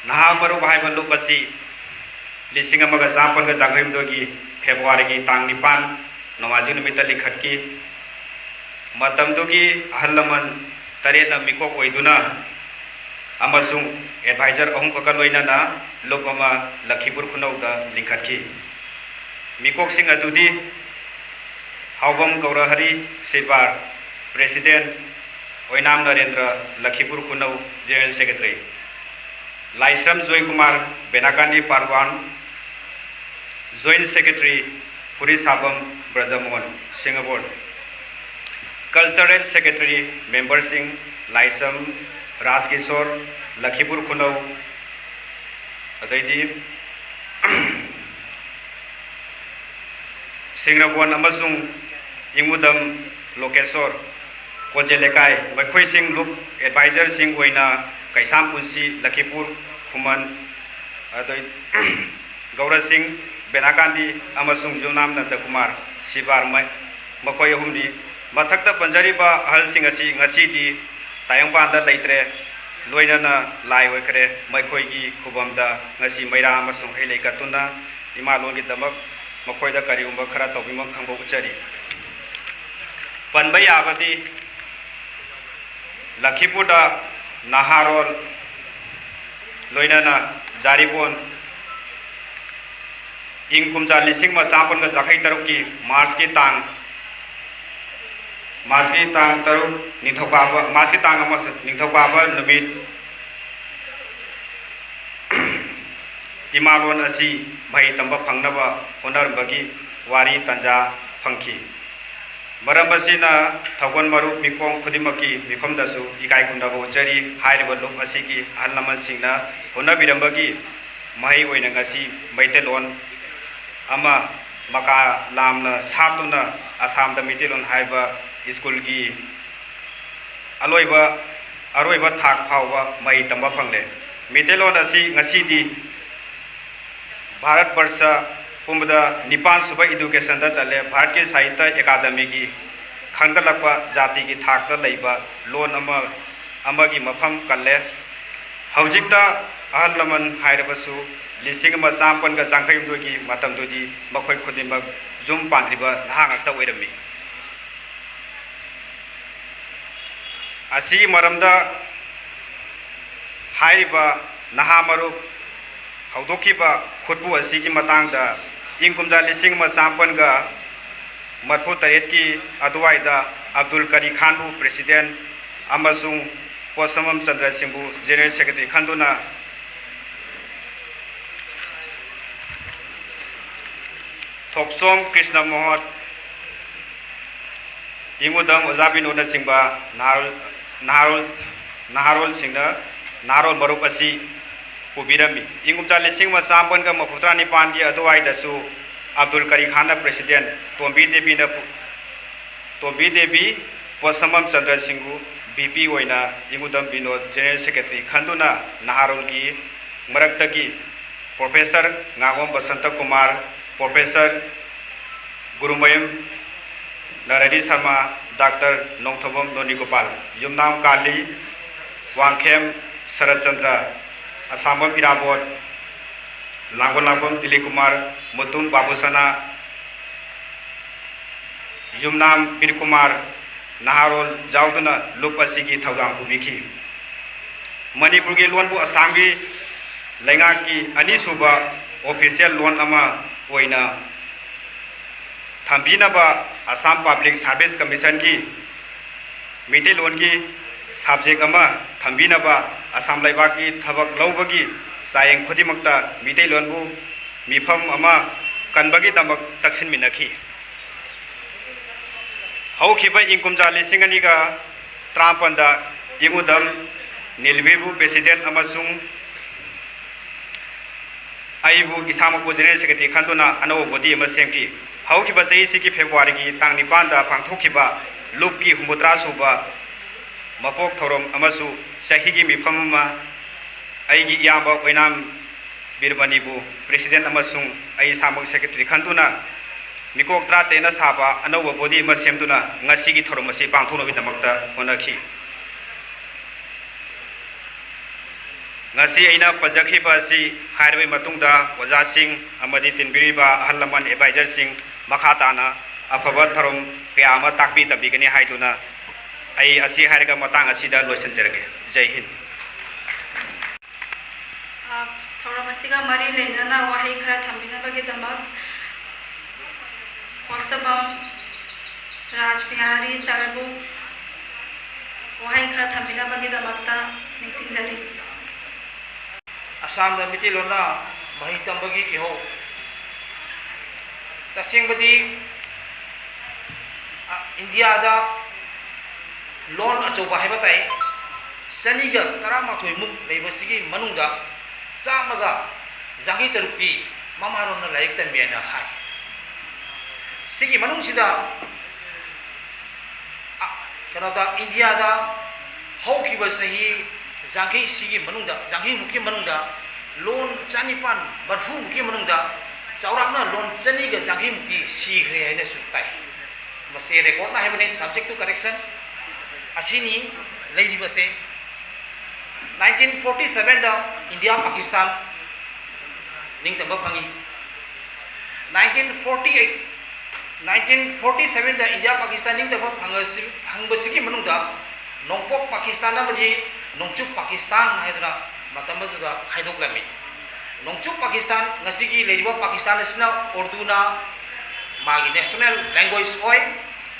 ꯅꯍꯥ ꯃꯔꯨꯞ ꯍꯥꯏꯕ ꯂꯨꯞ ꯑꯁꯤ ꯂꯤꯁꯤꯡ ꯑꯃꯒ ꯆꯥꯃꯥꯄꯜꯒ ꯌꯥꯡꯈꯩ ꯍꯨꯝꯗꯣꯏꯒꯤ ꯐꯦꯕ꯭ꯔꯨꯋꯥꯔꯤꯒꯤ ꯇꯥꯡ ꯅꯤꯄꯥꯟ, ꯅꯣꯡꯃꯥꯏꯖꯤꯡ ꯅꯨꯃꯤꯠꯇ ꯂꯤꯡꯈꯠꯈꯤ꯫ ꯃꯇꯝꯗꯨꯒꯤ ꯑꯍꯜ ꯂꯃꯟ ꯇꯔꯦꯠꯅ ꯃꯤꯀꯣꯛ ꯑꯣꯏꯗꯨꯅ ꯑꯃꯁꯨꯡ advisor ꯑꯍꯨꯝꯈꯛꯀ ꯂꯣꯏꯅꯅ ꯂꯨꯞ ꯑꯃ ꯂꯈꯤꯄꯨꯔ ꯈꯨꯅꯧꯗ ꯂꯤꯡꯈꯠꯈꯤ꯫ ꯃꯤꯀꯣꯛꯁꯤꯡ ꯑꯗꯨꯗꯤ ꯍꯥꯎꯕꯝ ꯒꯧꯔꯍꯔꯤ ꯁꯤꯜꯕꯥꯔ, president, ꯑꯣꯏꯅꯥꯝ ꯅꯔꯦꯟꯗ꯭ꯔ, ꯂꯈꯤꯄꯨꯔ ꯈꯨꯅꯧ, general secretary, ꯂꯥꯏꯁ꯭ꯔꯝ Joykumar, ꯕꯦꯅꯥꯀꯥꯟꯗꯤ ꯄꯥꯔꯋꯥꯟ, joint secretary, ꯐꯨꯔꯤꯁꯥꯕꯝ Brajmohan, ꯁꯤꯡꯉꯕꯣꯟ꯫ Cultural secretary memberꯁꯤꯡ ꯂꯥꯏꯁ꯭ꯔꯝ ꯔꯥꯖꯀꯤꯁꯣꯔ, ꯂꯈꯤꯄꯨꯔ ꯈꯨꯅꯧ, ꯑꯗꯩꯗꯤ ꯁꯤꯡꯔꯕꯣꯟ ꯑꯃꯁꯨꯡ ꯏꯉꯨꯗꯝ ꯂꯣꯀꯦꯁꯣꯔ, ꯀꯣꯟꯖꯦ ꯂꯩꯀꯥꯏ, ꯃꯈꯣꯏꯁꯤꯡ ꯂꯨꯞ advisorꯁꯤꯡ ꯑꯣꯏꯅ ꯀꯩꯁꯥꯝ ꯄꯨꯟꯁꯤ, ꯂꯈꯤꯄꯨꯔ ꯈꯨꯃꯟ, ꯑꯗꯩ ꯒꯧꯔꯁꯤꯡ, ꯕꯦꯅꯥꯀꯥꯟꯗꯤ ꯑꯃꯁꯨꯡ ꯌꯨꯝꯅꯥꯝ ꯅꯟꯗꯀꯨꯃꯥꯔ ꯁꯤꯕꯥꯔ ꯃ-, ꯃꯈꯣꯏ ꯑꯍꯨꯝꯅꯤ꯫ ꯃꯊꯛꯇ ꯄꯟꯖꯔꯤꯕ ꯑꯍꯜꯁꯤꯡ ꯑꯁꯤ ꯉꯁꯤꯗꯤ ꯇꯥꯏꯕꯪꯄꯥꯟꯗ ꯂꯩꯇ꯭ꯔꯦ, ꯂꯣꯏꯅꯅ ꯂꯥꯏ ꯑꯣꯏꯈ꯭ꯔꯦ꯫ ꯃꯈꯣꯏꯒꯤ ꯈꯨꯕꯝꯗ ꯉꯁꯤ ꯃꯩꯔꯥ ꯑꯃꯁꯨꯡ ꯍꯩ ꯂꯩ ꯀꯠꯇꯨꯅ ꯏꯃꯥ ꯂꯣꯟꯒꯤꯗꯃꯛ ꯃꯈꯣꯏꯗ ꯀꯔꯤꯒꯨꯝꯕ ꯈꯔ ꯇꯧꯕꯤꯃꯜ ꯈꯪꯕ ꯎꯠꯆꯔꯤ꯫ ꯄꯟꯕ ꯌꯥꯕꯗꯤ ꯂꯈꯤꯄꯨꯔꯗ ꯅꯍꯥꯔꯣꯜ ꯂꯣꯏꯅꯅ ꯖꯥꯔꯤꯄꯣꯟ ꯏꯪ ꯀꯨꯝꯖꯥ ꯂꯤꯁꯤꯡ ꯑꯃ ꯆꯥꯃꯥꯄꯜꯒ ꯌꯥꯡꯈꯩ ꯇꯔꯨꯛꯀꯤ ꯃꯥꯔꯆꯀꯤ ꯇꯥꯡ, ꯃꯥꯔꯆꯀꯤ ꯇꯥꯡ ꯇꯔꯨꯛ, ꯅꯤꯡꯊꯧꯀꯥꯕ, ꯃꯥꯔꯆꯀꯤ ꯇꯥꯡ ꯑꯃ, ꯅꯤꯡꯊꯧꯀꯥꯕ ꯅꯨꯃꯤꯠ ꯏꯃꯥꯂꯣꯟ ꯑꯁꯤ ꯃꯍꯩ ꯇꯝꯕ ꯐꯪꯅꯕ ꯍꯣꯠꯅꯔꯝꯕꯒꯤ ꯋꯥꯔꯤ ꯇꯟꯖꯥ ꯐꯪꯈꯤ꯫ ꯃꯔꯝ ꯑꯁꯤꯅ ꯊꯧꯒꯜ ꯃꯔꯨꯞ ꯃꯤꯀꯣꯡ ꯈꯨꯗꯤꯡꯃꯛꯀꯤ ꯃꯤꯐꯝꯗꯁꯨ ꯏꯀꯥꯏ ꯈꯨꯝꯅꯕ ꯎꯠꯆꯔꯤ꯫ ꯍꯥꯏꯔꯤꯕ ꯂꯨꯞ ꯑꯁꯤꯒꯤ ꯑꯍꯜ ꯂꯃꯟꯁꯤꯡꯅ ꯍꯣꯠꯅꯕꯤꯔꯝꯕꯒꯤ ꯃꯍꯩ ꯑꯣꯏꯅ ꯉꯁꯤ ꯃꯩꯇꯩꯂꯣꯟ ꯑꯃ ꯃꯀꯥ ꯂꯥꯝꯅ ꯁꯥꯠꯇꯨꯅ ꯑꯁꯥꯝꯗ ꯃꯩꯇꯩꯂꯣꯟ ꯍꯥꯏꯕ ꯁ꯭ꯀꯨꯜꯒꯤ ꯑꯂꯣꯏꯕ, ꯑꯔꯣꯏꯕ ꯊꯥꯛ ꯐꯥꯎꯕ ꯃꯍꯩ ꯇꯝꯕ ꯐꯪꯂꯦ꯫ ꯃꯩꯇꯩꯂꯣꯟ ꯑꯁꯤ ꯉꯁꯤꯗꯤ ꯚꯥꯔꯠ ꯕꯔꯁ ꯄꯨꯝꯕꯗ ꯅꯤꯄꯥꯟ ꯁꯨꯕ ꯏꯗꯨꯀꯦꯁꯟꯗ ꯆꯠꯂꯦ꯫ ꯚꯥꯔꯠꯀꯤ ꯁꯥꯍꯤꯇ꯭ꯌ ꯑꯦꯀꯥꯗꯃꯤꯒꯤ ꯈꯟꯒꯠꯂꯛꯄ ꯖꯥꯇꯤꯒꯤ ꯊꯥꯛꯇ ꯂꯩꯕ ꯂꯣꯟ ꯑꯃ, ꯑꯃꯒꯤ ꯃꯐꯝ ꯀꯜꯂꯦ꯫ ꯍꯧꯖꯤꯛꯇ ꯑꯍꯜ ꯂꯃꯟ ꯍꯥꯏꯔꯕꯁꯨ ꯂꯤꯁꯤꯡ ꯑꯃ ꯆꯥꯃꯥꯄꯟꯒ ꯌꯥꯡꯈꯩ ꯍꯨꯝꯗꯣꯏꯒꯤ ꯃꯇꯝꯗꯨꯗꯤ ꯃꯈꯣꯏ ꯈꯨꯗꯤꯡꯃꯛ ꯌꯨꯝ ꯄꯥꯟꯗ꯭ꯔꯤꯕ ꯅꯍꯥ ꯉꯥꯛꯇ ꯑꯣꯏꯔꯝꯃꯤ꯫ ꯑꯁꯤꯒꯤ ꯃꯔꯝꯗ ꯍꯥꯏꯔꯤꯕ ꯅꯍꯥ ꯃꯔꯨꯞ ꯍꯧꯗꯣꯛꯈꯤꯕ ꯈꯨꯠꯄꯨ ꯑꯁꯤꯒꯤ ꯃꯇꯥꯡꯗ ꯏꯪ ꯀꯨꯝꯖꯥ ꯂꯤꯁꯤꯡ ꯑꯃ ꯆꯥꯃꯥꯄꯟꯒ ꯃꯔꯐꯨ ꯇꯔꯦꯠꯀꯤ ꯑꯗꯨꯋꯥꯏꯗ ꯑꯕꯗꯨꯜ ꯀꯔꯤ ꯈꯥꯟꯕꯨ ꯄ꯭ꯔꯦꯁꯤꯗꯦꯟ ꯑꯃꯁꯨꯡ ꯄꯣꯠꯁꯝꯕꯝ ꯆꯟꯗ꯭ꯔ ꯁꯤꯡꯕꯨ ꯖꯦꯅꯔꯦꯜ ꯁꯦꯀ꯭ꯔꯦꯇꯔꯤ ꯈꯟꯗꯨꯅ ꯊꯣꯛꯆꯣꯝ ꯀ꯭ꯔꯤꯁꯅ ꯃꯣꯍꯣꯠ, ꯏꯉꯨꯗꯝ ꯑꯣꯖꯥ ꯕꯤꯅꯣꯗꯅꯆꯤꯡꯕ ꯅꯍꯥꯔꯣꯜ, ꯅꯍꯥꯔꯣꯜ, ꯅꯍꯥꯔꯣꯜꯁꯤꯡꯅ ꯅꯍꯥꯔꯣꯜ ꯃꯔꯨꯞ ꯑꯁꯤ ꯄꯨꯕꯤꯔꯝꯃꯤ꯫ ꯏꯪ ꯀꯨꯝꯖꯥ ꯂꯤꯁꯤꯡ ꯑꯃ ꯆꯥꯃꯥꯄꯟꯒ ꯃꯔꯐꯨꯇꯔꯥ ꯅꯤꯄꯥꯟꯒꯤ ꯑꯗꯨꯋꯥꯏꯗꯁꯨ ꯑꯕꯗꯨꯜ ꯀꯔꯤ ꯈꯥꯟꯅ ꯄ꯭ꯔꯦꯁꯤꯗꯦꯟ, ꯇꯣꯝꯕꯤ ꯗꯦꯕꯤꯅ ꯄꯨ-, ꯇꯣꯝꯕꯤ ꯗꯦꯕꯤ, ꯄꯣꯠꯁꯝꯕꯝ ꯆꯟꯗ꯭ꯔ ꯁꯤꯡꯒꯨ, ꯚꯤ ꯄꯤ ꯑꯣꯏꯅ ꯏꯉꯨꯗꯝ ꯕꯤꯅꯣꯗ ꯖꯦꯅꯔꯦꯜ ꯁꯦꯀ꯭ꯔꯦꯇꯔꯤ ꯈꯟꯗꯨꯅ ꯅꯍꯥꯔꯣꯜꯒꯤ ꯃꯔꯛꯇꯒꯤ ꯄ꯭ꯔꯣꯐꯦꯁꯔ ꯉꯥꯉꯣꯝ ꯕꯁꯟꯇ ꯀꯨꯃꯥꯔ, ꯄ꯭ꯔꯣꯐꯦꯁꯔ ꯒꯨꯔꯨꯃꯌꯨꯝ ꯅꯔꯍꯔꯤ ꯁꯔꯃ, ꯗꯥꯛꯇꯔ ꯅꯣꯡꯊꯣꯝꯕꯝ ꯅꯣꯅꯤꯒꯣꯄꯥꯜ, ꯌꯨꯝꯅꯥꯝ ꯀꯥꯂꯤ, ꯋꯥꯡꯈꯦꯝ ꯁꯔꯠꯆꯟꯗ꯭ꯔ, ꯑꯁꯥꯡꯕꯝ ꯏꯔꯥꯕꯣꯠ, ꯂꯥꯡꯒꯣꯜ ꯂꯥꯡꯕꯝ ꯗꯤꯂꯤꯞ ꯀꯨꯃꯥꯔ, ꯃꯨꯇꯨꯝ ꯕꯥꯕꯨꯁꯅꯥ, ꯌꯨꯝꯅꯥꯝ ꯕꯤꯔ ꯀꯨꯃꯥꯔ ꯅꯍꯥꯔꯣꯜ ꯌꯥꯎꯗꯨꯅ ꯂꯨꯞ ꯑꯁꯤꯒꯤ ꯊꯧꯗꯥꯡ ꯄꯨꯕꯤꯈꯤ꯫ ꯃꯅꯤꯄꯨꯔꯒꯤ ꯂꯣꯟꯕꯨ ꯑꯁꯥꯝꯒꯤ ꯂꯩꯉꯥꯛꯀꯤ ꯑꯅꯤꯁꯨꯕ ꯑꯣꯐꯤꯁꯤꯌꯦꯜ ꯂꯣꯟ ꯑꯃ ꯑꯣꯏꯅ ꯊꯝꯕꯤꯅꯕ ꯑꯁꯥꯝ ꯄꯕ꯭ꯂꯤꯛ ꯁꯥꯔꯚꯤꯁ ꯀꯃꯤꯁꯟꯒꯤ ꯃꯤꯇꯩꯂꯣꯟꯒꯤ ꯁꯕꯖꯦꯛ ꯑꯃ ꯊꯝꯕꯤꯅꯕ ꯑꯁꯥꯝ ꯂꯩꯕꯥꯛꯀꯤ ꯊꯕꯛ ꯂꯧꯕꯒꯤ ꯆꯥꯌꯦꯡ ꯈꯨꯗꯤꯡꯃꯛꯇ ꯃꯤꯇꯩꯂꯣꯟꯕꯨ ꯃꯤꯐꯝ ꯑꯃ ꯀꯟꯕꯒꯤꯗꯃꯛ ꯇꯛꯁꯤꯟꯃꯤꯟꯅꯈꯤ꯫ ꯍꯧꯈꯤꯕ ꯏꯪ ꯀꯨꯝꯖꯥ ꯂꯤꯁꯤꯡ ꯑꯅꯤꯒ ꯇꯔꯥꯃꯥꯄꯟꯗ ꯏꯉꯨꯗꯝ ꯅꯤꯜꯕꯤꯕꯨ ꯄ꯭ꯔꯦꯁꯤꯗꯦꯟ ꯑꯃꯁꯨꯡ ꯑꯩꯕꯨ ꯏꯁꯥꯃꯛꯄꯨ ꯖꯦꯅꯔꯦꯜ ꯁꯦꯀ꯭ꯔꯦꯇꯔꯤ ꯈꯟꯗꯨꯅ ꯑꯅꯧꯕ ꯕꯣꯗꯤ ꯑꯃ ꯁꯦꯝꯈꯤ꯫ ꯍꯧꯈꯤꯕ ꯆꯍꯤꯁꯤꯒꯤ ꯐꯦꯕ꯭ꯔꯨꯋꯥꯔꯤꯒꯤ ꯇꯥꯡ ꯅꯤꯄꯥꯟꯗ ꯄꯥꯡꯊꯣꯛꯈꯤꯕ ꯂꯨꯞꯀꯤ ꯍꯨꯝꯐꯨꯇꯔꯥ ꯁꯨꯕ ꯃꯄꯣꯛ ꯊꯧꯔꯝ ꯑꯃꯁꯨ ꯆꯍꯤꯒꯤ ꯃꯤꯐꯝ ꯑꯃ ꯑꯩꯒꯤ ꯏꯌꯥꯝꯕ ꯑꯣꯏꯅꯥꯝ ꯕꯤꯔꯃꯅꯤꯕꯨ president ꯑꯃꯁꯨꯡ ꯑꯩ ꯏꯁꯥꯃꯛ secretary ꯈꯟꯗꯨꯅ ꯃꯤꯀꯣꯛ ꯇꯔꯥꯇꯔꯦꯠꯅ ꯁꯥꯕ ꯑꯅꯧꯕ body ꯑꯃ ꯁꯦꯝꯗꯨꯅ ꯉꯁꯤꯒꯤ ꯊꯧꯔꯝ ꯑꯁꯤ ꯄꯥꯡꯊꯣꯛꯅꯕꯒꯤꯗꯃꯛꯇ ꯍꯣꯠꯅꯈꯤ꯫ ꯉꯁꯤ ꯑꯩꯅ ꯄꯟꯖꯈ꯭ꯔꯤꯕ ꯑꯁꯤ ꯍꯥꯏꯔꯕ ꯃꯇꯨꯡꯗ ꯑꯣꯖꯥꯁꯤꯡ ꯑꯃꯗꯤ ꯇꯤꯟꯕꯤꯔꯤꯕ ꯑꯍꯜ ꯂꯃꯟ advisorꯁꯤꯡ ꯃꯈꯥ ꯇꯥꯅ ꯑꯐꯕ ꯊꯧꯔꯝ ꯀꯌꯥ ꯑꯃ ꯇꯥꯛꯄꯤ ꯇꯝꯕꯤꯒꯅꯤ ꯍꯥꯏꯗꯨꯅ ꯑꯩ ꯑꯁꯤ ꯍꯥꯏꯔꯒ ꯃꯇꯥꯡ ꯑꯁꯤꯗ ꯂꯣꯏꯁꯤꯟꯖꯔꯒꯦ꯫ ꯖꯩ ꯍꯤꯟꯗ꯫ ꯑ, ꯊꯧꯔꯝ ꯑꯁꯤꯒ ꯃꯔꯤ ꯂꯩꯅꯅ ꯋꯥꯍꯩ ꯈꯔ ꯊꯝꯕꯤꯅꯕꯒꯤꯗꯃꯛ ꯈꯣꯁꯕꯝ ꯔꯥꯖꯕꯤꯍꯥꯔꯤ ꯁꯔꯕꯨ ꯋꯥꯍꯩ ꯈꯔ ꯊꯝꯕꯤꯅꯕꯒꯤꯗꯃꯛꯇ ꯅꯤꯡꯁꯤꯡꯖꯔꯤ꯫ ꯑꯁꯥꯝꯗ ꯃꯤꯇꯩꯂꯣꯟꯅ ꯃꯍꯩ ꯇꯝꯕꯒꯤ ꯏꯍꯧ꯫ ꯇꯁꯦꯡꯕꯗꯤ, ꯑ, ꯏꯟꯗꯤꯌꯥꯗ ꯂꯣꯟ ꯑꯆꯧꯕ ꯍꯥꯏꯕ ꯇꯥꯏ, ꯆꯅꯤꯒ ꯇꯔꯥꯃꯥꯊꯣꯏꯃꯨꯛ ꯂꯩꯕꯁꯤꯒꯤ ꯃꯅꯨꯡꯗ ꯆꯥꯝꯃꯒ ꯌꯥꯡꯈꯩ ꯇꯔꯨꯛꯇꯤ ꯃꯃꯥꯂꯣꯟꯅ ꯂꯥꯏꯔꯤꯛ ꯇꯝꯃꯦꯅ ꯍꯥꯏ꯫ ꯁꯤꯒꯤ ꯃꯅꯨꯡꯁꯤꯗ, ꯑ, ꯀꯩꯅꯣꯗ, ꯏꯟꯗꯤꯌꯥꯗ ꯍꯧꯈꯤꯕ ꯆꯍꯤ ꯌꯥꯡꯈꯩꯁꯤꯒꯤ ꯃꯅꯨꯡꯗ, ꯌꯥꯡꯈꯩꯃꯨꯛꯀꯤ ꯃꯅꯨꯡꯗ ꯂꯣꯟ ꯆꯅꯤꯄꯥꯟ ꯃꯔꯐꯨꯃꯨꯛꯀꯤ ꯃꯅꯨꯡꯗ ꯆꯥꯎꯔꯥꯛꯅ ꯂꯣꯟ ꯆꯅꯤꯒ ꯌꯥꯡꯈꯩꯃꯨꯛꯇꯤ ꯁꯤꯈ꯭ꯔꯦ ꯍꯥꯏꯅꯁꯨ ꯇꯥꯏ꯫ ꯃꯁꯤ recordꯅ ꯍꯥꯏꯕꯅꯤ, subject to correction꯫ ꯑꯁꯤꯅꯤ ꯂꯩꯔꯤꯕꯁꯦ꯫ Nineteen forty sevenꯗ ꯏꯟꯗꯤꯌꯥ ꯄꯥꯀꯤꯁꯇꯥꯟ ꯅꯤꯡꯇꯝꯕ ꯐꯪꯉꯤ꯫ Nineteen forty eight, nineteen forty sevenꯗ ꯏꯟꯗꯤꯌꯥ ꯄꯥꯀꯤꯁꯇꯥꯟ ꯅꯤꯡꯇꯝꯕ ꯐꯪꯉꯁꯤ-, ꯐꯪꯕꯁꯤꯒꯤ ꯃꯅꯨꯡꯗ ꯅꯣꯡꯄꯣꯛ ꯄꯥꯀꯤꯁꯇꯥꯟ ꯑꯃꯗꯤ ꯅꯣꯡꯆꯨꯞ ꯄꯥꯀꯤꯁꯇꯥꯟ ꯍꯥꯏꯗꯨꯅ ꯃꯇꯝ ꯑꯗꯨꯗ ꯈꯥꯏꯗꯣꯛꯂꯝꯃꯤ꯫ ꯅꯣꯡꯆꯨꯞ ꯄꯥꯀꯤꯁꯇꯥꯟ, ꯉꯁꯤꯒꯤ ꯂꯩꯔꯤꯕ ꯄꯥꯀꯤꯁꯇꯥꯟ ꯑꯁꯤꯅ ꯎꯔꯗꯨꯅ ꯃꯥꯒꯤ national language ꯑꯣꯏ,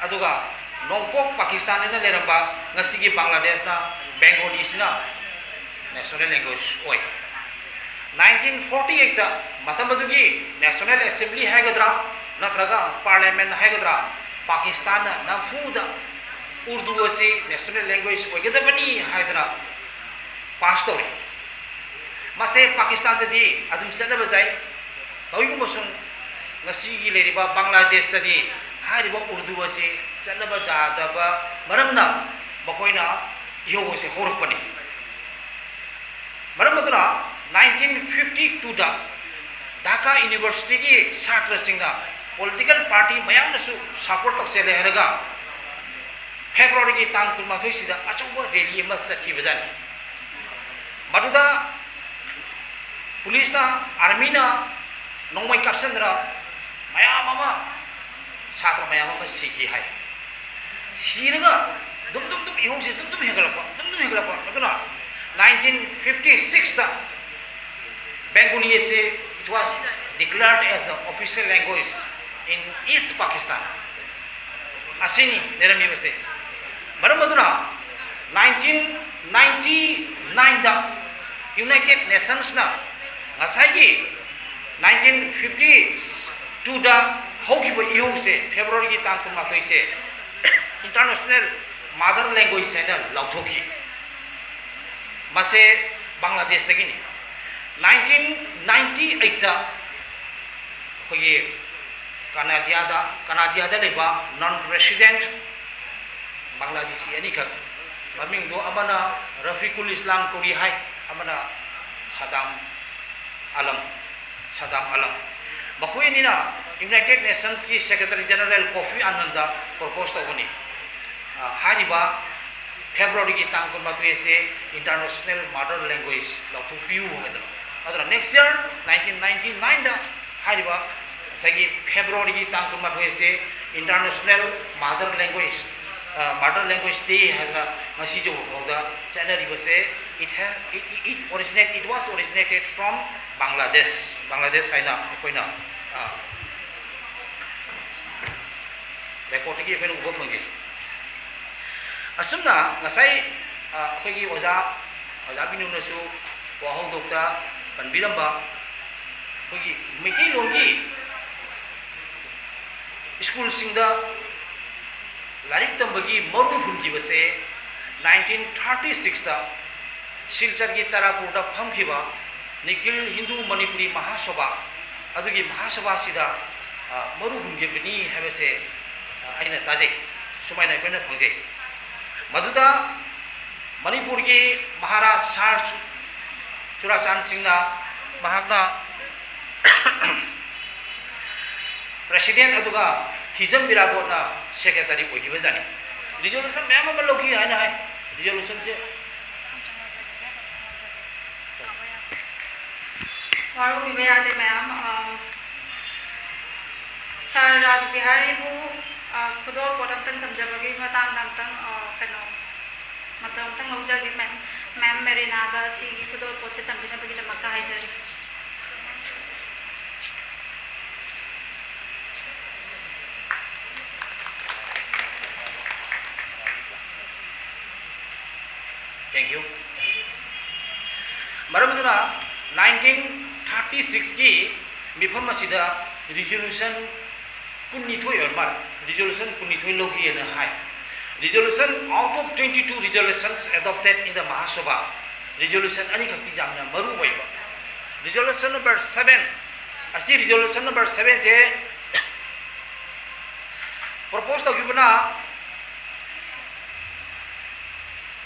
ꯑꯗꯨꯒ ꯅꯣꯡꯄꯣꯛ ꯄꯥꯀꯤꯁꯇꯥꯟꯗꯅ ꯂꯩꯔꯝꯕ ꯉꯁꯤꯒꯤ ꯕꯪꯒ꯭ꯂꯥꯗꯦꯁꯅ ꯕꯦꯡꯒꯣꯂꯤꯁꯤꯅ national language ꯑꯣꯏ꯫ Nineteen forty eightꯇ ꯃꯇꯝ ꯑꯗꯨꯒꯤ National Assembly ꯍꯥꯏꯒꯗ꯭ꯔꯥ ꯅꯠꯇ꯭ꯔꯒ Parliament ꯍꯥꯏꯒꯗ꯭ꯔꯥ, ꯄꯥꯀꯤꯁꯇꯥꯟꯅ ꯅꯝꯐꯨꯗ ꯎꯔꯗꯨ ꯑꯁꯤ national language ꯑꯣꯏꯒꯗꯕꯅꯤ ꯍꯥꯏꯗꯅ pass ꯇꯧꯔꯤ꯫ ꯃꯁꯦ ꯄꯥꯀꯤꯁꯇꯥꯟꯗꯗꯤ ꯑꯗꯨꯝ ꯆꯠꯅꯕ ꯌꯥꯏ꯫ ꯇꯧꯏꯒꯨꯝꯕꯁꯨꯡ ꯉꯁꯤꯒꯤ ꯂꯩꯔꯤꯕ ꯕꯪꯒ꯭ꯂꯥꯗꯦꯁꯇꯗꯤ ꯍꯥꯏꯔꯤꯕ ꯎꯔꯗꯨ ꯑꯁꯤ ꯆꯠꯅꯕ ꯌꯥꯗꯕ ꯃꯔꯝꯅ ꯃꯈꯣꯏꯅ ꯏꯍꯧ ꯑꯁꯤ ꯍꯧꯔꯛꯄꯅꯤ꯫ ꯃꯔꯝ ꯑꯗꯨꯅ ꯅꯥꯏꯟꯇꯤꯟ ꯐꯤꯐꯇꯤ ꯇꯨꯗ ꯙꯥꯀꯥ ꯌꯨꯅꯤꯚꯔꯁꯤꯇꯤꯒꯤ ꯁꯥꯇ꯭ꯔꯁꯤꯡꯅ, ꯄꯣꯂꯤꯇꯤꯀꯦꯜ ꯄꯥꯔꯇꯤ ꯃꯌꯥꯝꯅꯁꯨ ꯁꯄꯣꯔꯠ ꯇꯧꯁꯦ ꯂꯩ ꯍꯥꯏꯔꯒ, ꯐꯦꯕ꯭ꯔꯨꯋꯥꯔꯤꯒꯤ ꯇꯥꯡ ꯀꯨꯟꯃꯥꯊꯣꯏꯁꯤꯗ ꯑꯆꯧꯕ ꯔꯦꯂꯤ ꯑꯃ ꯆꯠꯈꯤꯕꯖꯥꯠꯅꯤ꯫ ꯃꯗꯨꯗ ꯄꯨꯂꯤꯁꯅ, ꯑꯥꯔꯃꯤꯅ ꯅꯣꯡꯃꯩ ꯀꯥꯞꯁꯤꯟꯗꯅ ꯃꯌꯥꯝ ꯑꯃ, ꯁꯥꯇ꯭ꯔ ꯃꯌꯥꯝ ꯑꯃ ꯁꯤꯈꯤ ꯍꯥꯏ꯫ ꯁꯤꯔꯒ ꯑꯗꯨꯝ ꯑꯗꯨꯝ ꯑꯗꯨꯝ ꯏꯍꯧꯁꯦ ꯑꯗꯨꯝ ꯑꯗꯨꯝ ꯍꯦꯟꯒꯠꯂꯛꯄ, ꯑꯗꯨꯝ ꯑꯗꯨꯝ ꯍꯦꯟꯒꯠꯂꯛꯄ꯫ ꯑꯗꯨꯅ ꯅꯥꯏꯟꯇꯤꯟ ꯐꯤꯐꯇꯤ ꯁꯤꯛꯁꯇ ꯕꯦꯡꯒꯨꯂꯤ ꯑꯁꯤ, it was declared as the official language in East Pakistan꯫ ꯑꯁꯤꯅꯤ ꯂꯩꯔꯝꯃꯤꯕꯁꯦ꯫ ꯃꯔꯝ ꯑꯗꯨꯅ ꯅꯥꯏꯟꯇꯤꯟ ꯅꯥꯏꯟꯇꯤ ꯅꯥꯏꯟꯗ ꯌꯨꯅꯥꯏꯇꯦꯠ ꯅꯦꯁꯟꯁꯅ ꯉꯁꯥꯏꯒꯤ ꯅꯥꯏꯟꯇꯤꯟ ꯐꯤꯐꯇꯤ ꯇꯨꯗ ꯍꯧꯈꯤꯕ ꯏꯍꯧꯁꯦ, ꯐꯦꯕ꯭ꯔꯨꯋꯥꯔꯤꯒꯤ ꯇꯥꯡ ꯀꯨꯟꯃꯥꯊꯣꯏꯁꯦ, ꯏꯟꯇꯔꯅꯦꯁꯅꯦꯜ ꯃꯥꯗꯔ ꯂꯦꯡꯒ꯭ꯋꯦꯖ ꯍꯥꯏꯅ ꯂꯥꯎꯊꯣꯛꯈꯤ꯫ ꯃꯁꯦ ꯕꯪꯒ꯭ꯂꯥꯗꯦꯁꯇꯒꯤꯅꯤ꯫ ꯅꯥꯏꯟꯇꯤꯟ ꯅꯥꯏꯟꯇꯤ ꯑꯩꯠꯇ ꯑꯩꯈꯣꯏꯒꯤ ꯀꯅꯥꯗꯤꯌꯥꯗ, ꯀꯅꯥꯗꯤꯌꯥꯗ ꯂꯩꯕ ꯅꯟ ꯔꯦꯁꯤꯗꯦꯟꯠ ꯕꯪꯒ꯭ꯂꯥꯗꯦꯁꯤ ꯑꯅꯤꯈꯛ, ꯃꯃꯤꯡꯗꯣ ꯑꯃꯅ ꯔꯐꯤꯀꯨꯜ ꯏꯁꯂꯥꯝ ꯀꯣꯔꯤ ꯍꯥꯏ, ꯑꯃꯅ ꯁꯗꯥꯝ ꯑꯂꯝ, ꯁꯗꯥꯝ ꯑꯂꯝ꯫ ꯃꯈꯣꯏ ꯑꯅꯤꯅ ꯌꯨꯅꯥꯏꯇꯦꯠ ꯅꯦꯁꯟꯁꯀꯤ ꯁꯦꯀ꯭ꯔꯦꯇꯔꯤ ꯖꯦꯅꯔꯦꯜ ꯀꯣꯐꯤ ꯑꯅꯟꯗ ꯄ꯭ꯔꯣꯄꯣꯁ ꯇꯧꯕꯅꯤ꯫ ꯑ, ꯍꯥꯏꯔꯤꯕ ꯐꯦꯕ꯭ꯔꯨꯋꯥꯔꯤꯒꯤ ꯇꯥꯡ ꯀꯨꯟꯃꯥꯊꯣꯏ ꯑꯁꯤ ꯏꯟꯇꯔꯅꯦꯁꯅꯦꯜ ꯃꯥꯗꯔ ꯂꯦꯡꯒ꯭ꯋꯦꯖ ꯂꯥꯎꯊꯣꯛꯄꯤꯌꯨ ꯍꯥꯏꯗꯅ꯫ ꯑꯗꯨꯅ ꯅꯦꯛꯁ ꯌꯔ ꯅꯥꯏꯟꯇꯤꯟ ꯅꯥꯏꯟꯇꯤ ꯅꯥꯏꯟꯗ ꯍꯥꯏꯔꯤꯕ ꯉꯁꯥꯏꯒꯤ ꯐꯦꯕ꯭ꯔꯨꯋꯥꯔꯤꯒꯤ ꯇꯥꯡ ꯀꯨꯟꯃꯥꯊꯣꯏ ꯑꯁꯤ ꯏꯟꯇꯔꯅꯦꯁꯅꯦꯜ ꯃꯥꯗꯔ ꯂꯦꯡꯒ꯭ꯋꯦꯖ, ꯑ, ꯃꯥꯗꯔ ꯂꯦꯡꯒ꯭ꯋꯦꯖ ꯗꯦ ꯍꯥꯏꯗꯅ ꯉꯁꯤ ꯌꯧꯕ ꯐꯥꯎꯗ ꯆꯠꯅꯔꯤꯕꯁꯦ, it has, it, it, it originate, it was originated from Bangladesh, Bangladesh ꯍꯥꯏꯅ ꯑꯩꯈꯣꯏꯅ, ꯑ, ꯔꯦꯀꯣꯔꯠꯇꯒꯤ ꯑꯩꯈꯣꯏꯅ ꯎꯕ ꯐꯪꯖꯩ꯫ ꯑꯁꯨꯝꯅ ꯉꯁꯥꯏ, ꯑ, ꯑꯩꯈꯣꯏꯒꯤ ꯑꯣꯖꯥ, ꯑꯣꯖꯥ ꯕꯤꯅꯨꯅꯁꯨ ꯋꯥꯍꯧꯗꯣꯛꯇ ꯄꯟꯕꯤꯔꯝꯕ ꯑꯩꯈꯣꯏꯒꯤ ꯃꯩꯇꯩꯂꯣꯟꯒꯤ ꯁ꯭ꯀꯨꯜꯁꯤꯡꯗ ꯂꯥꯏꯔꯤꯛ ꯇꯝꯕꯒꯤ ꯃꯔꯨ ꯍꯨꯟꯈꯤꯕꯁꯦ ꯅꯥꯏꯟꯇꯤꯟ ꯊꯥꯔꯇꯤ ꯁꯤꯛꯁꯇ ꯁꯤꯜꯆꯔꯒꯤ ꯇꯥꯔꯥꯄꯨꯔꯗ ꯐꯝꯈꯤꯕ ꯅꯤꯈꯤꯜ ꯍꯤꯟꯗꯨ ꯃꯅꯤꯄꯨꯔꯤ ꯃꯍꯥꯁꯣꯚꯥ, ꯑꯗꯨꯒꯤ ꯃꯍꯥꯁꯣꯚꯥꯁꯤꯗ, ꯑ, ꯃꯔꯨ ꯍꯨꯟꯈꯤꯕꯅꯤ ꯍꯥꯏꯕꯁꯦ, ꯑ, ꯑꯩꯅ ꯇꯥꯖꯩ, ꯁꯨꯃꯥꯏꯅ ꯑꯩꯈꯣꯏꯅ ꯐꯪꯖꯩ꯫ ꯃꯗꯨꯗ ꯃꯅꯤꯄꯨꯔꯒꯤ ꯃꯍꯥꯔꯥꯖ ꯁꯥꯔ ꯆꯨꯔꯥꯆꯥꯟ ꯁꯤꯡꯅ ꯃꯍꯥꯛꯅ president ꯑꯗꯨꯒ ꯍꯤꯖꯝ ꯏꯔꯥꯕꯣꯠꯅ secretary ꯑꯣꯏꯈꯤꯕꯖꯥꯠꯅꯤ꯫ Resolution ꯃꯌꯥꯝ ꯑꯃ ꯂꯧꯈꯤ ꯍꯥꯏꯅ ꯍꯥꯏ꯫ Resolutionꯁꯦ ꯋꯥꯔꯧꯕꯤꯕ ꯌꯥꯗꯦ ꯃꯌꯥꯝ꯫ ꯑ, ꯁꯥꯔ ꯔꯥꯖ ꯕꯤꯍꯥꯔꯤꯕꯨ, ꯑ, ꯈꯨꯗꯣꯜꯄꯣꯠ ꯑꯝꯇꯪ ꯇꯝꯖꯕꯒꯤ ꯃꯇꯥꯡꯗ ꯑꯝꯇꯪ, ꯑ, ꯀꯩꯅꯣ, ꯃꯇꯝ ꯑꯝꯇꯪ ꯂꯧꯖꯒꯦ ꯃꯦꯝ꯫ ꯃꯦꯝ ꯃꯦꯔꯤꯅꯥꯗ ꯑꯁꯤꯒꯤ ꯈꯨꯗꯣꯜꯄꯣꯠꯁꯦ ꯇꯝꯕꯤꯅꯕꯒꯤꯗꯃꯛꯇ ꯍꯥꯏꯖꯔꯤ꯫ Thank you. ꯃꯔꯝ ꯑꯗꯨꯅ nineteen thirty sixꯀꯤ ꯃꯤꯐꯝ ꯑꯁꯤꯗ resolution ꯀꯨꯟꯅꯤꯊꯣꯏ ꯑꯣꯏꯔ ꯃꯥꯜꯂꯦ꯫ Resolution ꯀꯨꯟꯅꯤꯊꯣꯏ ꯂꯧꯈꯤꯑꯅ ꯍꯥꯏ꯫ Resolution, out of twenty two resolutions adopted in the Mahasabha, resolution ꯑꯅꯤꯈꯛꯇꯤ ꯌꯥꯝꯅ ꯃꯔꯨ ꯑꯣꯏꯕ꯫ Resolution number seven, ꯑꯁꯤ resolution number sevenꯁꯦ propose ꯇꯧꯈꯤꯕꯅ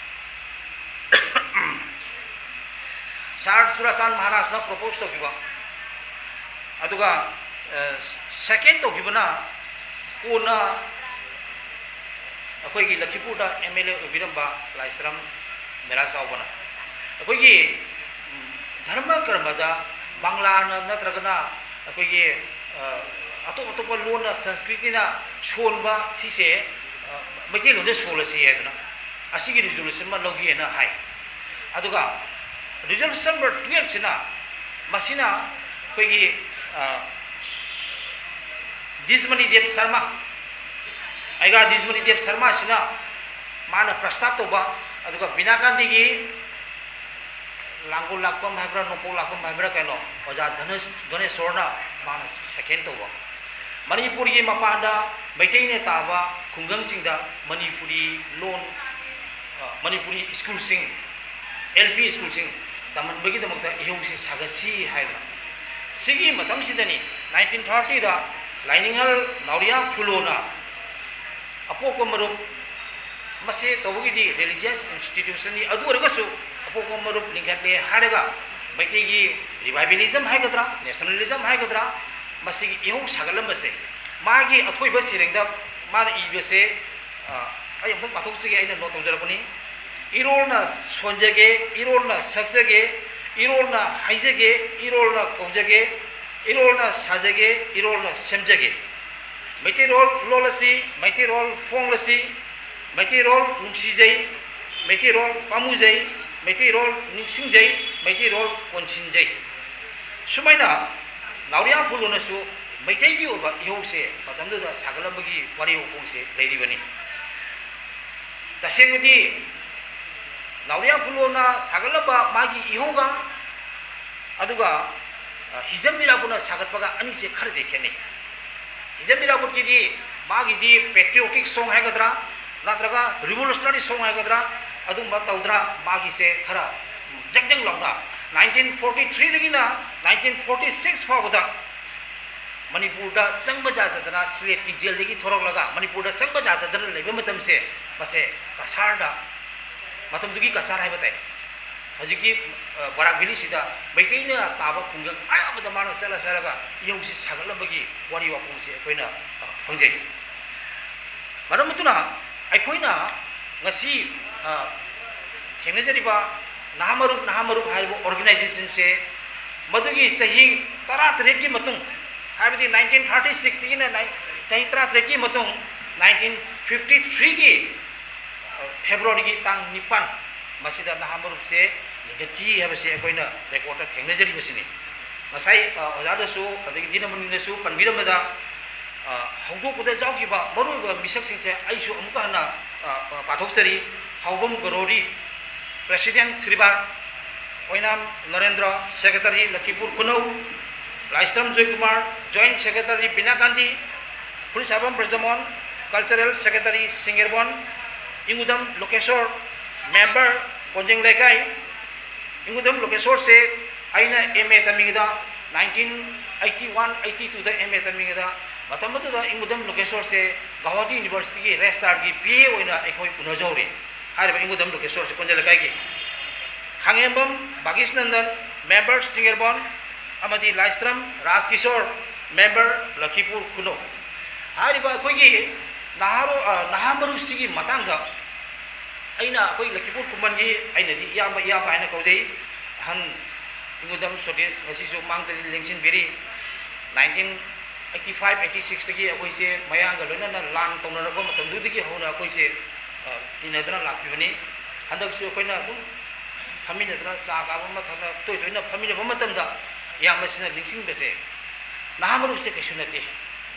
ꯁꯥꯔ ꯆꯨꯔꯥꯆꯥꯟ ꯃꯍꯥꯔꯥꯖꯅ propose ꯇꯧꯈꯤꯕ, ꯑꯗꯨꯒ second ꯇꯧꯈꯤꯕꯅ ꯀꯣꯟꯅ ꯑꯩꯈꯣꯏꯒꯤ ꯂꯈꯤꯄꯨꯔꯗ MLA ꯑꯣꯏꯕꯤꯔꯝꯕ ꯂꯥꯏꯁ꯭ꯔꯝ ꯃꯦꯔꯥ ꯆꯥꯎꯕꯅ꯫ ꯑꯩꯈꯣꯏꯒꯤ ꯙꯔꯃ ꯀꯔꯃꯗ ꯕꯪꯂꯥꯅ ꯅꯠꯇ꯭ꯔꯒꯅ ꯑꯩꯈꯣꯏꯒꯤ ꯑꯇꯣꯞ ꯑꯇꯣꯞꯄ ꯂꯣꯟꯅ, ꯁꯪꯁꯀ꯭ꯔꯤꯇꯤꯅ ꯁꯣꯟꯕ ꯁꯤꯁꯦ ꯃꯩꯇꯩꯂꯣꯟꯗ ꯁꯣꯜꯂꯁꯤ ꯍꯥꯏꯗꯅ ꯑꯁꯤꯒꯤ resolution ꯑꯃ ꯂꯧꯒꯦꯅ ꯍꯥꯏ꯫ ꯑꯗꯨꯒ resolution number twelveꯁꯤꯅ, ꯃꯁꯤꯅ ꯑꯩꯈꯣꯏꯒꯤ ꯗꯤꯁꯃꯅꯤ ꯗꯦꯕ ꯁꯔꯃ, ꯑꯩꯒꯥ ꯗꯤꯁꯃꯅꯤ ꯗꯦꯕ ꯁꯔꯃꯁꯤꯅ ꯃꯥꯅ ꯄ꯭ꯔꯁꯇꯥꯞ ꯇꯧꯕ, ꯑꯗꯨꯒ ꯕꯤꯅꯥ ꯒꯥꯟꯙꯤꯒꯤ ꯂꯥꯡꯒꯣꯜ ꯂꯥꯛꯄꯝ ꯍꯥꯏꯕ꯭ꯔꯥ, ꯅꯣꯡꯄꯣꯛ ꯂꯥꯛꯄꯝ ꯍꯥꯏꯕ꯭ꯔꯥ ꯀꯩꯅꯣ, ꯑꯣꯖꯥ ꯙꯅꯦꯁ-, ꯙꯅꯦꯁꯣꯔꯅ ꯃꯥꯅ second ꯇꯧꯕ꯫ ꯃꯅꯤꯄꯨꯔꯒꯤ ꯃꯄꯥꯟꯗ ꯃꯩꯇꯩꯅ ꯇꯥꯕ ꯈꯨꯡꯒꯪꯁꯤꯡꯗ ꯃꯅꯤꯄꯨꯔꯤ ꯂꯣꯟ, ꯑ, ꯃꯅꯤꯄꯨꯔꯤ ꯁ꯭ꯀꯨꯜꯁꯤꯡ, LP ꯁ꯭ꯀꯨꯜꯁꯤꯡ ꯇꯝꯍꯟꯕꯒꯤꯗꯃꯛꯇ ꯏꯍꯧꯁꯤ ꯁꯥꯒꯠꯁꯤ ꯍꯥꯏꯕ꯫ ꯁꯤꯒꯤ ꯃꯇꯝꯁꯤꯗꯅꯤ, nineteen thirtyꯗ ꯂꯥꯏꯅꯤꯡꯍꯜ ꯅꯥꯎꯔꯤꯌꯥ ꯐꯨꯂꯣꯅ ꯑꯄꯣꯛꯄ ꯃꯔꯨꯞ, ꯃꯁꯤ ꯇꯧꯕꯒꯤꯗꯤ religious institutionꯅꯤ, ꯑꯗꯨ ꯑꯣꯏꯔꯒꯁꯨ ꯑꯄꯣꯛꯄ ꯃꯔꯨꯞ ꯂꯤꯡꯈꯠꯂꯦ ꯍꯥꯏꯔꯒ ꯃꯩꯇꯩꯒꯤ revival ism ꯍꯥꯏꯒꯗ꯭ꯔꯥ, national ism ꯍꯥꯏꯒꯗ꯭ꯔꯥ, ꯃꯁꯤꯒꯤ ꯏꯍꯧ ꯁꯥꯒꯠꯂꯝꯕꯁꯦ, ꯃꯥꯒꯤ ꯑꯊꯣꯏꯕ ꯁꯩꯔꯦꯡꯗ ꯃꯥꯅ ꯏꯕꯁꯦ, ꯑ, ꯑꯩ ꯑꯃꯨꯛꯇꯪ ꯄꯥꯊꯣꯛꯆꯒꯦ, ꯑꯩꯅ note ꯇꯧꯖꯔꯛꯄꯅꯤ꯫ "ꯏꯔꯣꯜꯅ ꯁꯣꯟꯖꯒꯦ, ꯏꯔꯣꯜꯅ ꯁꯛꯆꯒꯦ, ꯏꯔꯣꯜꯅ ꯍꯥꯏꯖꯒꯦ, ꯏꯔꯣꯜꯅ ꯀꯧꯖꯒꯦ, ꯏꯔꯣꯜꯅ ꯁꯥꯖꯒꯦ, ꯏꯔꯣꯜꯅ ꯁꯦꯝꯖꯒꯦ꯫ ꯃꯩꯇꯩꯔꯣꯜ ꯂꯣꯜꯂꯁꯤ, ꯃꯩꯇꯩꯔꯣꯜ ꯐꯣꯡꯂꯁꯤ, ꯃꯩꯇꯩꯔꯣꯜ ꯅꯨꯡꯁꯤꯖꯩ, ꯃꯩꯇꯩꯔꯣꯜ ꯄꯥꯝꯃꯨꯖꯩ, ꯃꯩꯇꯩꯔꯣꯜ ꯅꯤꯡꯁꯤꯡꯖꯩ, ꯃꯩꯇꯩꯔꯣꯜ ꯀꯣꯟꯁꯤꯟꯖꯩ"꯫ ꯁꯨꯃꯥꯏꯅ ꯅꯥꯎꯔꯤꯌꯥ ꯐꯨꯂꯣꯅꯁꯨ ꯃꯩꯇꯩꯒꯤ ꯑꯣꯏꯕ ꯏꯍꯧꯁꯦ ꯃꯇꯝꯗꯨꯗ ꯁꯥꯒꯠꯂꯝꯕꯒꯤ ꯋꯥꯔꯤ ꯋꯥꯈꯣꯡꯁꯦ ꯂꯩꯔꯤꯕꯅꯤ꯫ ꯇꯁꯦꯡꯕꯗꯤ ꯅꯥꯎꯔꯤꯌꯥ ꯐꯨꯂꯣꯅ ꯁꯥꯒꯠꯂꯝꯕ ꯃꯥꯒꯤ ꯏꯍꯧꯒ ꯑꯗꯨꯒ, ꯑ, ꯍꯤꯖꯝ ꯏꯔꯥꯕꯣꯠꯅ ꯁꯥꯒꯠꯄꯒ ꯑꯅꯤꯁꯦ ꯈꯔꯗꯤ ꯈꯦꯠꯅꯩ꯫ ꯍꯤꯖꯝ ꯏꯔꯥꯕꯣꯠꯀꯤꯗꯤ ꯃꯥꯒꯤꯗꯤ patriotic song ꯍꯥꯏꯒꯗ꯭ꯔꯥ, ꯅꯠꯇ꯭ꯔꯒ revolutionary song ꯍꯥꯏꯒꯗ꯭ꯔꯥ, ꯑꯗꯨꯝꯕ ꯇꯧꯗ꯭ꯔꯥ, ꯃꯥꯒꯤꯁꯦ ꯈꯔ ꯖꯪ ꯖꯪ ꯂꯥꯎꯅ꯫ Nineteen forty threeꯗꯒꯤꯅ nineteen forty six ꯐꯥꯎꯕꯗ ꯃꯅꯤꯄꯨꯔꯗ ꯆꯪꯕ ꯌꯥꯗꯗꯅ ꯁꯤꯂꯦꯠꯀꯤ ꯖꯦꯜꯗꯒꯤ ꯊꯣꯔꯛꯂꯒ ꯃꯅꯤꯄꯨꯔꯗ ꯆꯪꯕ ꯌꯥꯗꯗꯅ ꯂꯩꯕ ꯃꯇꯝꯁꯦ, ꯃꯁꯦ ꯀꯁꯥꯔꯗ, ꯃꯇꯝꯗꯨꯒꯤ ꯀꯁꯥꯔ ꯍꯥꯏꯕ ꯇꯥꯏ, ꯍꯧꯖꯤꯛꯀꯤ, ꯑ, ꯕꯔꯥꯛ ꯚꯦꯂꯤꯁꯤꯗ ꯃꯩꯇꯩꯅ ꯇꯥꯕ ꯈꯨꯡꯒꯪ ꯑꯌꯥꯝꯕꯗ ꯃꯥꯅ ꯆꯠꯂ ꯆꯠꯂꯒ ꯏꯍꯧꯁꯤ ꯁꯥꯒꯠꯂꯝꯕꯒꯤ ꯋꯥꯔꯤ ꯋꯥꯈꯣꯡꯁꯤ ꯑꯩꯈꯣꯏꯅ, ꯑ, ꯐꯪꯖꯩ꯫ ꯃꯔꯝ ꯑꯗꯨꯅ ꯑꯩꯈꯣꯏꯅ ꯉꯁꯤ, ꯑ, ꯊꯦꯡꯅꯖꯔꯤꯕ ꯅꯍꯥ ꯃꯔꯨꯞ, ꯅꯍꯥ ꯃꯔꯨꯞ ꯍꯥꯏꯔꯤꯕ organizationꯁꯦ ꯃꯗꯨꯒꯤ ꯆꯍꯤ ꯇꯔꯥꯇꯔꯦꯠꯀꯤ ꯃꯇꯨꯡ, ꯍꯥꯏꯕꯗꯤ nineteen thirty sixꯇꯒꯤꯅ ꯅꯥꯏ-, ꯆꯍꯤ ꯇꯔꯥꯇꯔꯦꯠꯀꯤ ꯃꯇꯨꯡ nineteen fifty threeꯒꯤ, ꯑ, Februaryꯒꯤ ꯇꯥꯡ ꯅꯤꯄꯥꯟ ꯃꯁꯤꯗ ꯅꯍꯥ ꯃꯔꯨꯞꯁꯦ ꯂꯤꯡꯈꯠꯈꯤ ꯍꯥꯏꯕꯁꯤ ꯑꯩꯈꯣꯏꯅ recordꯇ ꯊꯦꯡꯅꯖꯔꯤꯕꯁꯤꯅꯤ꯫ ꯉꯁꯥꯏ, ꯑ, ꯑꯣꯖꯥꯗꯁꯨ ꯑꯗꯒꯤ ꯗꯤꯅꯃꯅꯤꯅꯁꯨ ꯄꯟꯕꯤꯔꯝꯕꯗ, ꯑ, ꯍꯧꯗꯣꯛꯄꯗ ꯌꯥꯎꯈꯤꯕ ꯃꯔꯨꯑꯣꯏꯕ ꯃꯤꯁꯛꯁꯤꯡꯁꯦ ꯑꯩꯁꯨ ꯑꯃꯨꯛꯀ ꯍꯟꯅ, ꯑ, ꯑ, ꯄꯥꯊꯣꯛꯆꯔꯤ꯫ ꯍꯥꯎꯕꯝ ꯒꯣꯔꯣꯔꯤ, President ꯁ꯭ꯔꯤꯕꯥ, ꯑꯣꯏꯅꯥꯝ ꯅꯔꯦꯟꯗ꯭ꯔ, Secretary ꯂꯈꯤꯄꯨꯔ ꯈꯨꯅꯧ, ꯂꯥꯏꯁ꯭ꯔꯝ ꯖꯣꯏꯀꯨꯃꯥꯔ, Joint Secretary ꯕꯤꯅꯥ Gandhi, ꯐꯨꯔꯤꯠꯁꯥꯕꯝ Brajmohan, Cultural Secretary ꯁꯤꯡꯒꯦꯔꯕꯣꯟ, ꯏꯉꯨꯗꯝ ꯂꯣꯀꯦꯁꯣꯔ, Member ꯀꯣꯟꯖꯦꯡ ꯂꯩꯀꯥꯏ꯫ ꯏꯉꯨꯗꯝ ꯂꯣꯀꯦꯁꯣꯔꯁꯦ ꯑꯩꯅ M A ꯇꯝꯃꯤꯉꯩꯗ, nineteen eighty one eighty twoꯗ M A ꯇꯝꯃꯤꯉꯩꯗ, ꯃꯇꯝ ꯑꯗꯨꯗ ꯏꯉꯨꯗꯝ ꯂꯣꯀꯦꯁꯣꯔꯁꯦ ꯒꯧꯍꯥꯇꯤ Universityꯒꯤ Registrarꯒꯤ P A ꯑꯣꯏꯅ ꯑꯩꯈꯣꯏ ꯎꯅꯖꯍꯧꯔꯦ꯫ ꯍꯥꯏꯔꯤꯕ ꯏꯉꯨꯗꯝ ꯂꯣꯀꯦꯁꯣꯔꯁꯦ ꯀꯣꯟꯖꯦꯡ ꯂꯩꯀꯥꯏꯒꯤ꯫ ꯈꯥꯉꯦꯝꯕꯝ ꯕꯥꯒꯤꯁ ꯅꯟꯗꯟ, member ꯁꯤꯡꯒꯔꯕꯣꯟ, ꯑꯃꯗꯤ ꯂꯥꯏꯁ꯭ꯔꯝ ꯔꯥꯖꯀꯤꯁꯣꯔ, member ꯂꯈꯤꯄꯨꯔ ꯈꯨꯅꯧ꯫ ꯍꯥꯏꯔꯤꯕ ꯑꯩꯈꯣꯏꯒꯤ ꯅꯍꯥꯔꯣ-, ꯑ, ꯅꯍꯥ ꯃꯔꯨꯞꯁꯤꯒꯤ ꯃꯇꯥꯡꯗ ꯑꯩꯅ ꯑꯩꯈꯣꯏ ꯂꯈꯤꯄꯨꯔ ꯈꯨꯃꯟꯒꯤ ꯑꯩꯅꯗꯤ ꯏꯌꯥꯝꯕ, ꯏꯌꯥꯝꯕ ꯍꯥꯏꯅ ꯀꯧꯖꯩ꯫ ꯑꯍꯟ ꯏꯉꯨꯗꯝ ꯁꯣꯇꯤꯁ ꯉꯁꯤꯁꯨ ꯃꯥꯡꯗ ꯂꯦꯡꯁꯤꯟꯕꯤꯔꯤ꯫ Nineteen eighty five eighty sixꯇꯒꯤ ꯑꯩꯈꯣꯏꯁꯦ ꯃꯌꯥꯡꯒ ꯂꯣꯏꯅꯅ ꯂꯥꯟ ꯇꯧꯅꯔꯛꯄ ꯃꯇꯝꯗꯨꯗꯒꯤ ꯍꯧꯅ ꯑꯩꯈꯣꯏꯁꯦ, ꯑ, ꯇꯤꯟꯅꯗꯅ ꯂꯥꯛꯄꯤꯕꯅꯤ꯫ ꯍꯟꯗꯛꯁꯨ ꯑꯩꯈꯣꯏꯅ ꯑꯗꯨꯝ ꯐꯝꯃꯤꯟꯅꯗꯅ ꯆꯥ ꯀꯥꯕ ꯑꯃ ꯊꯛꯅ ꯇꯣꯏ ꯇꯣꯏꯅ ꯐꯝꯃꯤꯟꯅꯕ ꯃꯇꯝꯗ ꯏꯌꯥꯝꯕꯁꯤꯅ ꯅꯤꯡꯁꯤꯡꯕꯁꯦ, ꯅꯍꯥ ꯃꯔꯨꯞꯁꯦ ꯀꯩꯁꯨ ꯅꯠꯇꯦ꯫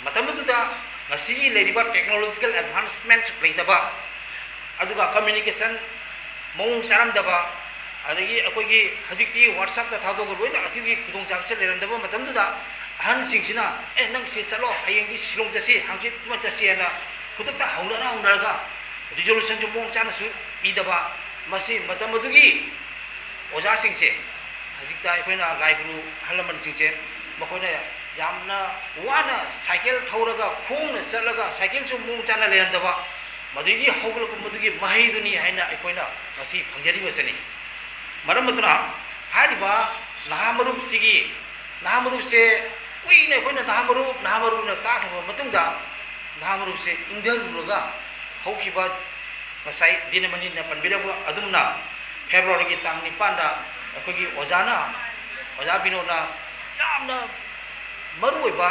ꯃꯇꯝ ꯑꯗꯨꯗ ꯉꯁꯤꯒꯤ ꯂꯩꯔꯤꯕ technological advancement ꯂꯩꯇꯕ, ꯑꯗꯨꯒ communication ꯃꯑꯣꯡ ꯆꯥꯔꯝꯗꯕ, ꯑꯗꯒꯤ ꯑꯩꯈꯣꯏꯒꯤ ꯍꯧꯖꯤꯛꯇꯤ WhatsAppꯇ ꯊꯥꯗꯣꯛꯑꯒ ꯂꯣꯏꯅ ꯑꯁꯤꯒꯤ ꯈꯨꯗꯣꯡꯆꯥꯕꯁꯦ ꯂꯩꯔꯝꯗꯕ ꯃꯇꯝꯗꯨꯗ ꯑꯍꯟꯁꯤꯡꯁꯤꯅ, "ꯑꯦ, ꯅꯪ ꯁꯤ ꯆꯠꯂꯣ, ꯍꯌꯦꯡꯗꯤ ꯁꯤꯂꯣꯡ ꯆꯠꯁꯤ, ꯍꯪꯆꯤꯠ ꯑꯃ ꯆꯠꯁꯤ" ꯍꯥꯏꯅ ꯈꯨꯗꯛꯇ ꯍꯧꯅꯔ ꯍꯧꯅꯔꯒ resolutionꯁꯨ ꯃꯑꯣꯡ ꯆꯥꯅꯁꯨ ꯄꯤꯗꯕ, ꯃꯁꯤ ꯃꯇꯝ ꯑꯗꯨꯒꯤ ꯑꯣꯖꯥꯁꯤꯡꯁꯦ, ꯍꯧꯖꯤꯛꯇ ꯑꯩꯈꯣꯏꯅ ꯂꯥꯏ ꯒꯨꯔꯨ ꯑꯍꯜ ꯂꯃꯟꯁꯤꯡꯁꯦ, ꯃꯈꯣꯏꯅ ꯌꯥꯝꯅ ꯋꯥꯅ ꯁꯥꯏꯀꯜ ꯊꯧꯔꯒ, ꯈꯣꯡꯅ ꯆꯠꯂꯒ, ꯁꯥꯏꯀꯜꯁꯨ ꯃꯑꯣꯡ ꯆꯥꯅ ꯂꯩꯔꯝꯗꯕ, ꯃꯗꯨꯒꯤ ꯍꯧꯒꯠꯂꯛꯄ ꯃꯗꯨꯒꯤ ꯃꯍꯩꯗꯨꯅꯤ ꯍꯥꯏꯅ ꯑꯩꯈꯣꯏꯅ ꯉꯁꯤ ꯐꯪꯖꯔꯤꯕꯁꯤꯅꯤ꯫ ꯃꯔꯝ ꯑꯗꯨꯅ ꯍꯥꯏꯔꯤꯕ ꯅꯍꯥ ꯃꯔꯨꯞꯁꯤꯒꯤ, ꯅꯍꯥ ꯃꯔꯨꯞꯁꯦ ꯀꯨꯏꯅ ꯑꯩꯈꯣꯏꯅ ꯅꯍꯥ ꯃꯔꯨꯞ, ꯅꯍꯥ ꯃꯔꯨꯞꯅ ꯇꯥꯈ꯭ꯔꯕ ꯃꯇꯨꯡꯗ, ꯅꯍꯥ ꯃꯔꯨꯞꯁꯦ ꯏꯪꯊꯔꯨꯔꯒ ꯍꯧꯈꯤꯕ ꯉꯁꯥꯏ ꯗꯤꯅꯃꯅꯤꯅ ꯄꯟꯕꯤꯔꯛꯄ ꯑꯗꯨꯝꯅ ꯐꯦꯕ꯭ꯔꯨꯋꯥꯔꯤꯒꯤ ꯇꯥꯡ ꯅꯤꯄꯥꯟꯗ ꯑꯩꯈꯣꯏꯒꯤ ꯑꯣꯖꯥꯅ, ꯑꯣꯖꯥ ꯕꯤꯅꯣꯗꯅ ꯌꯥꯝꯅ ꯃꯔꯨꯑꯣꯏꯕ,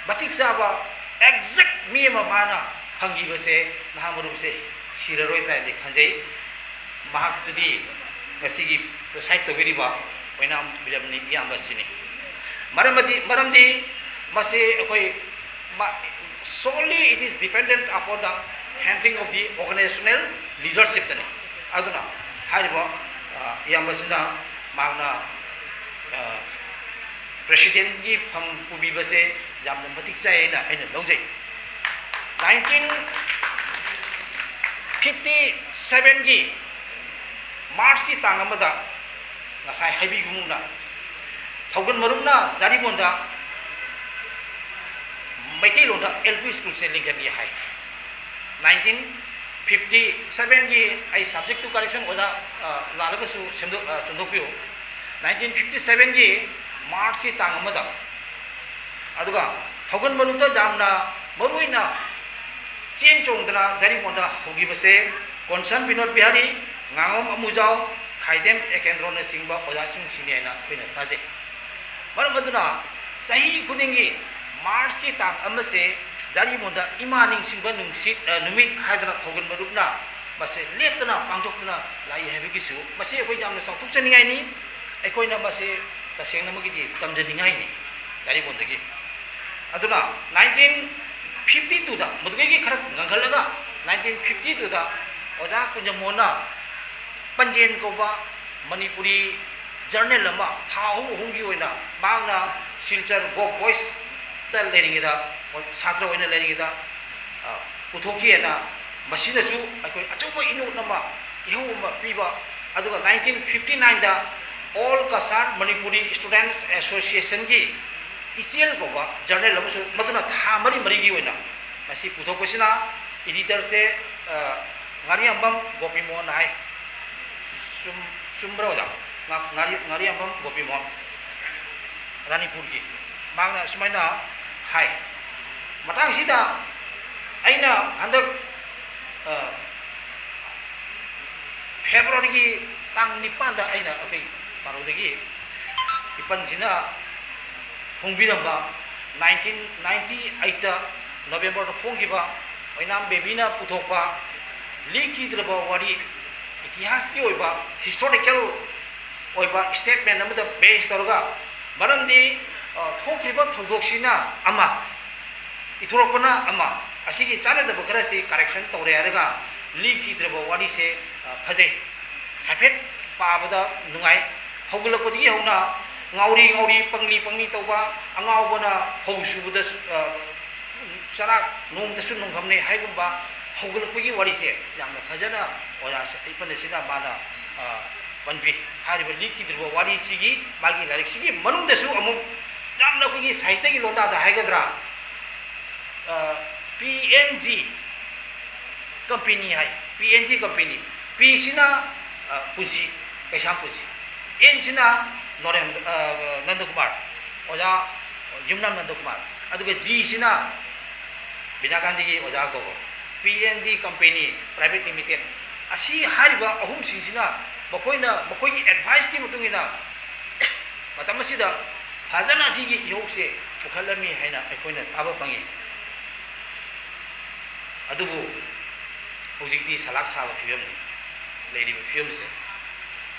ꯃꯇꯤꯛ ꯆꯥꯕ, exact ꯃꯤ ꯑꯃ ꯃꯥꯅ ꯐꯪꯈꯤꯕꯁꯦ, ꯅꯍꯥ ꯃꯔꯨꯞꯁꯦ ꯁꯤꯔꯔꯣꯏꯗ꯭ꯔꯥ ꯍꯥꯏꯅꯗꯤ ꯈꯟꯖꯩ꯫ ꯃꯍꯥꯛꯇꯨꯗꯤ ꯉꯁꯤꯒꯤ preside ꯇꯧꯕꯤꯔꯤꯕ ꯑꯣꯏꯅꯥꯝ ꯕꯤꯔꯝꯅꯤ ꯏꯌꯥꯝꯕꯁꯤꯅꯤ꯫ ꯃꯔꯝ ꯑꯗꯤ-, ꯃꯔꯝꯗꯤ ꯃꯁꯤ ꯑꯩꯈꯣꯏ ꯃꯥ-, solely it is dependent upon the handling of the organizational leadershipꯇꯅꯤ꯫ ꯑꯗꯨꯅ ꯍꯥꯏꯔꯤꯕ, ꯑ, ꯏꯌꯥꯝꯕꯁꯤꯅ ꯃꯍꯥꯛꯅ, ꯑ, presidentꯀꯤ ꯐꯝ ꯄꯨꯕꯤꯕꯁꯦ ꯌꯥꯝꯅ ꯃꯇꯤꯛ ꯆꯥꯏ ꯍꯥꯏꯅ ꯑꯩꯅ ꯂꯧꯖꯩ꯫ Nineteen fifty sevenꯒꯤ Marchꯀꯤ ꯇꯥꯡ ꯑꯃꯗ ꯉꯁꯥꯏ ꯍꯥꯏꯕꯤꯒꯨꯝꯅ ꯊꯧꯒꯜ ꯃꯔꯨꯞꯅ ꯖꯥꯔꯤꯕꯣꯟꯗ ꯃꯩꯇꯩꯂꯣꯟꯗ L P schoolꯁꯦ ꯂꯤꯡꯈꯠꯂꯤ ꯍꯥꯏ꯫ Nineteen fifty ꯐꯤꯐꯇꯤ ꯁꯕꯦꯟꯒꯤ ꯑꯩ subject to correction ꯑꯣꯖꯥ, ꯑ, ꯂꯥꯜꯂꯒꯁꯨ ꯁꯦꯝꯗꯣꯛ-, ꯑ, ꯆꯨꯝꯊꯣꯛꯄꯤꯌꯨ꯫ ꯅꯥꯏꯟꯇꯤꯟ ꯐꯤꯐꯇꯤ ꯁꯕꯦꯟꯒꯤ ꯃꯥꯔꯆꯀꯤ ꯇꯥꯡ ꯑꯃꯗ, ꯑꯗꯨꯒ ꯊꯧꯒꯜ ꯃꯔꯨꯞꯇ ꯌꯥꯝꯅ ꯃꯔꯨꯑꯣꯏꯅ ꯆꯦꯟ ꯆꯣꯡꯗꯅ ꯖꯔꯤꯃꯣꯟꯗ ꯍꯧꯈꯤꯕꯁꯦ ꯀꯣꯟꯁꯝ ꯕꯤꯅꯣꯗ ꯕꯤꯍꯥꯔꯤ, ꯉꯥꯉꯣꯝ ꯑꯃꯨꯖꯥꯎ, ꯈꯥꯏꯗꯦꯝ ꯑꯦꯀꯦꯟꯗ꯭ꯔꯣꯅꯆꯤꯡꯕ ꯑꯣꯖꯥꯁꯤꯡꯁꯤꯅꯦꯅ ꯑꯩꯈꯣꯏꯅ ꯇꯥꯖꯩ꯫ ꯃꯔꯝ ꯑꯗꯨꯅ ꯆꯍꯤ ꯈꯨꯗꯤꯡꯒꯤ ꯃꯥꯔꯆꯀꯤ ꯇꯥꯡ ꯑꯃꯁꯦ ꯖꯔꯤꯃꯣꯟꯗ ꯏꯃꯥ ꯅꯤꯡꯁꯤꯡꯕ ꯅꯨꯡꯁꯤꯠ, ꯑ, ꯅꯨꯃꯤꯠ ꯍꯥꯏꯗꯅ ꯊꯧꯒꯜ ꯃꯔꯨꯞꯅ ꯃꯁꯦ ꯂꯦꯞꯇꯅ ꯄꯥꯡꯊꯣꯛꯇꯨꯅ ꯂꯥꯛꯏ ꯍꯥꯏꯕꯒꯤꯁꯨ ꯃꯁꯤ ꯑꯩꯈꯣꯏ ꯌꯥꯝꯅ ꯆꯥꯎꯊꯣꯛꯆꯅꯤꯡꯉꯥꯏꯅꯤ꯫ ꯑꯩꯈꯣꯏꯅ ꯃꯁꯤ ꯇꯁꯦꯡꯅꯃꯛꯀꯤꯗꯤ ꯇꯝꯖꯅꯤꯡꯉꯥꯏꯅꯤ ꯖꯔꯤꯃꯣꯟꯗꯒꯤ꯫ ꯑꯗꯨꯅ ꯅꯥꯏꯟꯇꯤꯟ ꯐꯤꯐꯇꯤ ꯇꯨꯗ, ꯃꯗꯨꯗꯒꯤ ꯈꯔ ꯉꯟꯈꯠꯂꯒ ꯅꯥꯏꯟꯇꯤꯟ ꯐꯤꯐꯇꯤ ꯇꯨꯗ ꯑꯣꯖꯥ ꯀꯨꯟꯖꯃꯣꯍꯟꯅ ꯄꯟꯖꯦꯟ ꯀꯧꯕ ꯃꯅꯤꯄꯨꯔꯤ ꯖꯔꯅꯦꯜ ꯑꯃ ꯊꯥ ꯑꯍꯨꯝ ꯑꯍꯨꯝꯒꯤ ꯑꯣꯏꯅ ꯃꯍꯥꯛꯅ ꯁꯤꯜꯆꯔ ꯒꯣꯚ ꯚꯣꯏꯁꯇ ꯂꯩꯔꯤꯉꯩꯗ, ꯁꯥꯇ꯭ꯔ ꯑꯣꯏꯅ ꯂꯩꯔꯤꯉꯩꯗ, ꯑ, ꯄꯨꯊꯣꯛꯈꯤꯑꯅ, ꯃꯁꯤꯅꯁꯨ ꯑꯩꯈꯣꯏ ꯑꯆꯧꯕ ꯏꯅꯣꯠ ꯑꯃ, ꯏꯍꯧ ꯑꯃ ꯄꯤꯕ꯫ ꯑꯗꯨꯒ ꯅꯥꯏꯟꯇꯤꯟ ꯐꯤꯐꯇꯤ ꯅꯥꯏꯟꯗ All Cachar Manipuri Students Associationꯒꯤ ꯏꯆꯦꯜ ꯀꯧꯕ ꯖꯔꯅꯦꯜ ꯑꯃꯁꯨ, ꯃꯗꯨꯅ ꯊꯥ ꯃꯔꯤ ꯃꯔꯤꯒꯤ ꯑꯣꯏꯅ ꯃꯁꯤ ꯄꯨꯊꯣꯛꯄꯁꯤꯅ editorꯁꯦ, ꯑ, ꯉꯥꯔꯤꯌꯥꯝꯕꯝ ꯒꯣꯄꯤꯃꯣꯍꯟ ꯍꯥꯏ꯫ ꯆꯨꯝ-, ꯆꯨꯝꯕ꯭ꯔꯥ ꯑꯣꯖꯥ? ꯉꯥ-, ꯉꯥꯔꯤ-, ꯉꯥꯔꯤꯌꯥꯝꯕꯝ ꯒꯣꯄꯤꯃꯣꯍꯟ, ꯔꯥꯅꯤꯄꯨꯔꯒꯤ꯫ ꯃꯍꯥꯛꯅ ꯑꯁꯨꯃꯥꯏꯅ ꯍꯥꯏ꯫ ꯃꯇꯥꯡꯁꯤꯗ ꯑꯩꯅ ꯍꯟꯗꯛ, ꯑ, ꯐꯦꯕ꯭ꯔꯨꯋꯥꯔꯤꯒꯤ ꯇꯥꯡ ꯅꯤꯄꯥꯟꯗ ꯑꯩꯅ ꯑꯩꯈꯣꯏ ꯄꯥꯔꯣꯗꯒꯤ ꯏꯄꯟꯁꯤꯅ ꯐꯣꯡꯕꯤꯔꯝꯕ ꯅꯥꯏꯟꯇꯤꯟ ꯅꯥꯏꯟꯇꯤ ꯑꯩꯠꯇ ꯅꯣꯕꯦꯝꯕꯔꯗ ꯐꯣꯡꯈꯤꯕ ꯑꯣꯏꯅꯥꯝ ꯕꯦꯕꯤꯅ ꯄꯨꯊꯣꯛꯄ ꯂꯤꯈꯤꯗ꯭ꯔꯕ ꯋꯥꯔꯤ, ꯏꯇꯤꯍꯥꯁꯀꯤ ꯑꯣꯏꯕ, historical ꯑꯣꯏꯕ statement ꯑꯃꯗ base ꯇꯧꯔꯒ, ꯃꯔꯝꯗꯤ, ꯑ, ꯊꯣꯛꯈꯤꯕ ꯊꯧꯗꯣꯛꯁꯤꯅ ꯑꯃ, ꯏꯊꯣꯔꯛꯄꯅ ꯑꯃ, ꯑꯁꯤꯒꯤ ꯆꯥꯟꯅꯗꯕ ꯈꯔꯁꯤ correction ꯇꯧꯔꯦ ꯍꯥꯏꯔꯒ ꯂꯤꯈꯤꯗ꯭ꯔꯕ ꯋꯥꯔꯤꯁꯦ, ꯑ, ꯐꯖꯩ꯫ ꯍꯥꯏꯐꯦꯠ ꯄꯥꯕꯗ ꯅꯨꯡꯉꯥꯏ꯫ ꯍꯧꯒꯠꯂꯛꯄꯗꯒꯤ ꯍꯧꯅ ꯉꯥꯎꯔꯤ ꯉꯥꯎꯔꯤ, ꯄꯪꯂꯤ ꯄꯪꯂꯤ ꯇꯧꯕ, ꯑꯉꯥꯎꯕꯅ ꯐꯧ ꯁꯨꯕꯗ, ꯑ, ꯆꯔꯥꯛ ꯅꯣꯡꯗꯁꯨ ꯅꯣꯡꯈꯝꯅꯩ ꯍꯥꯏꯒꯨꯝꯕ ꯍꯧꯒꯠꯂꯛꯄꯒꯤ ꯋꯥꯔꯤꯁꯦ ꯌꯥꯝꯅ ꯐꯖꯅ ꯑꯣꯖꯥ ꯏꯄꯟ ꯑꯁꯤꯅ ꯃꯥꯅ, ꯑ, ꯄꯟꯕꯤ꯫ ꯍꯥꯏꯔꯤꯕ ꯂꯤꯈꯤꯗ꯭ꯔꯤꯕ ꯋꯥꯔꯤꯁꯤꯒꯤ ꯃꯥꯒꯤ ꯂꯥꯏꯔꯤꯛꯁꯤꯒꯤ ꯃꯅꯨꯡꯗꯁꯨ ꯑꯃꯨꯛ ꯌꯥꯝꯅ ꯑꯩꯈꯣꯏꯒꯤ ꯁꯥꯍꯤꯇ꯭ꯌꯒꯤ ꯂꯣꯟꯗꯥꯗ ꯍꯥꯏꯒꯗ꯭ꯔꯥ, ꯑ, ꯄꯤ ꯑꯦꯟ ꯖꯤ ꯀꯝꯄꯦꯅꯤ ꯍꯥꯏ꯫ P N G company. ꯄꯤꯁꯤꯅ, ꯑ, ꯄꯨꯟꯁꯤ, ꯀꯩꯁꯥꯝ ꯄꯨꯟꯁꯤ꯫ ꯑꯦꯟꯁꯤꯅ ꯅꯣꯔꯦꯟ-, ꯑ, ꯅꯟꯗꯀꯨꯃꯥꯔ, ꯑꯣꯖꯥ ꯌꯨꯝꯅꯥꯝ ꯅꯟꯗꯀꯨꯃꯥꯔ꯫ ꯑꯗꯨꯒ ꯖꯤꯁꯤꯅ ꯕꯤꯅꯥ ꯒꯥꯟꯙꯤꯒꯤ ꯑꯣꯖꯥ ꯒꯣꯒꯣꯜ꯫ P N G company private limited. ꯑꯁꯤ ꯍꯥꯏꯔꯤꯕ ꯑꯍꯨꯝꯁꯤꯡꯁꯤꯅ ꯃꯈꯣꯏꯅ, ꯃꯈꯣꯏꯒꯤ ꯑꯦꯗꯚꯥꯏꯁꯀꯤ ꯃꯇꯨꯡ ꯏꯟꯅ ꯃꯇꯝ ꯑꯁꯤꯗ ꯐꯖꯅ ꯑꯁꯤꯒꯤ ꯏꯍꯧꯁꯦ ꯄꯨꯈꯠꯂꯝꯃꯤ ꯍꯥꯏꯅ ꯑꯩꯈꯣꯏꯅ ꯇꯥꯕ ꯐꯪꯉꯤ꯫ ꯑꯗꯨꯕꯨ ꯍꯧꯖꯤꯛꯇꯤ ꯁꯂꯥꯛ ꯁꯥꯕ ꯐꯤꯕꯝꯅꯤ ꯂꯩꯔꯤꯕ ꯐꯤꯕꯝꯁꯦ꯫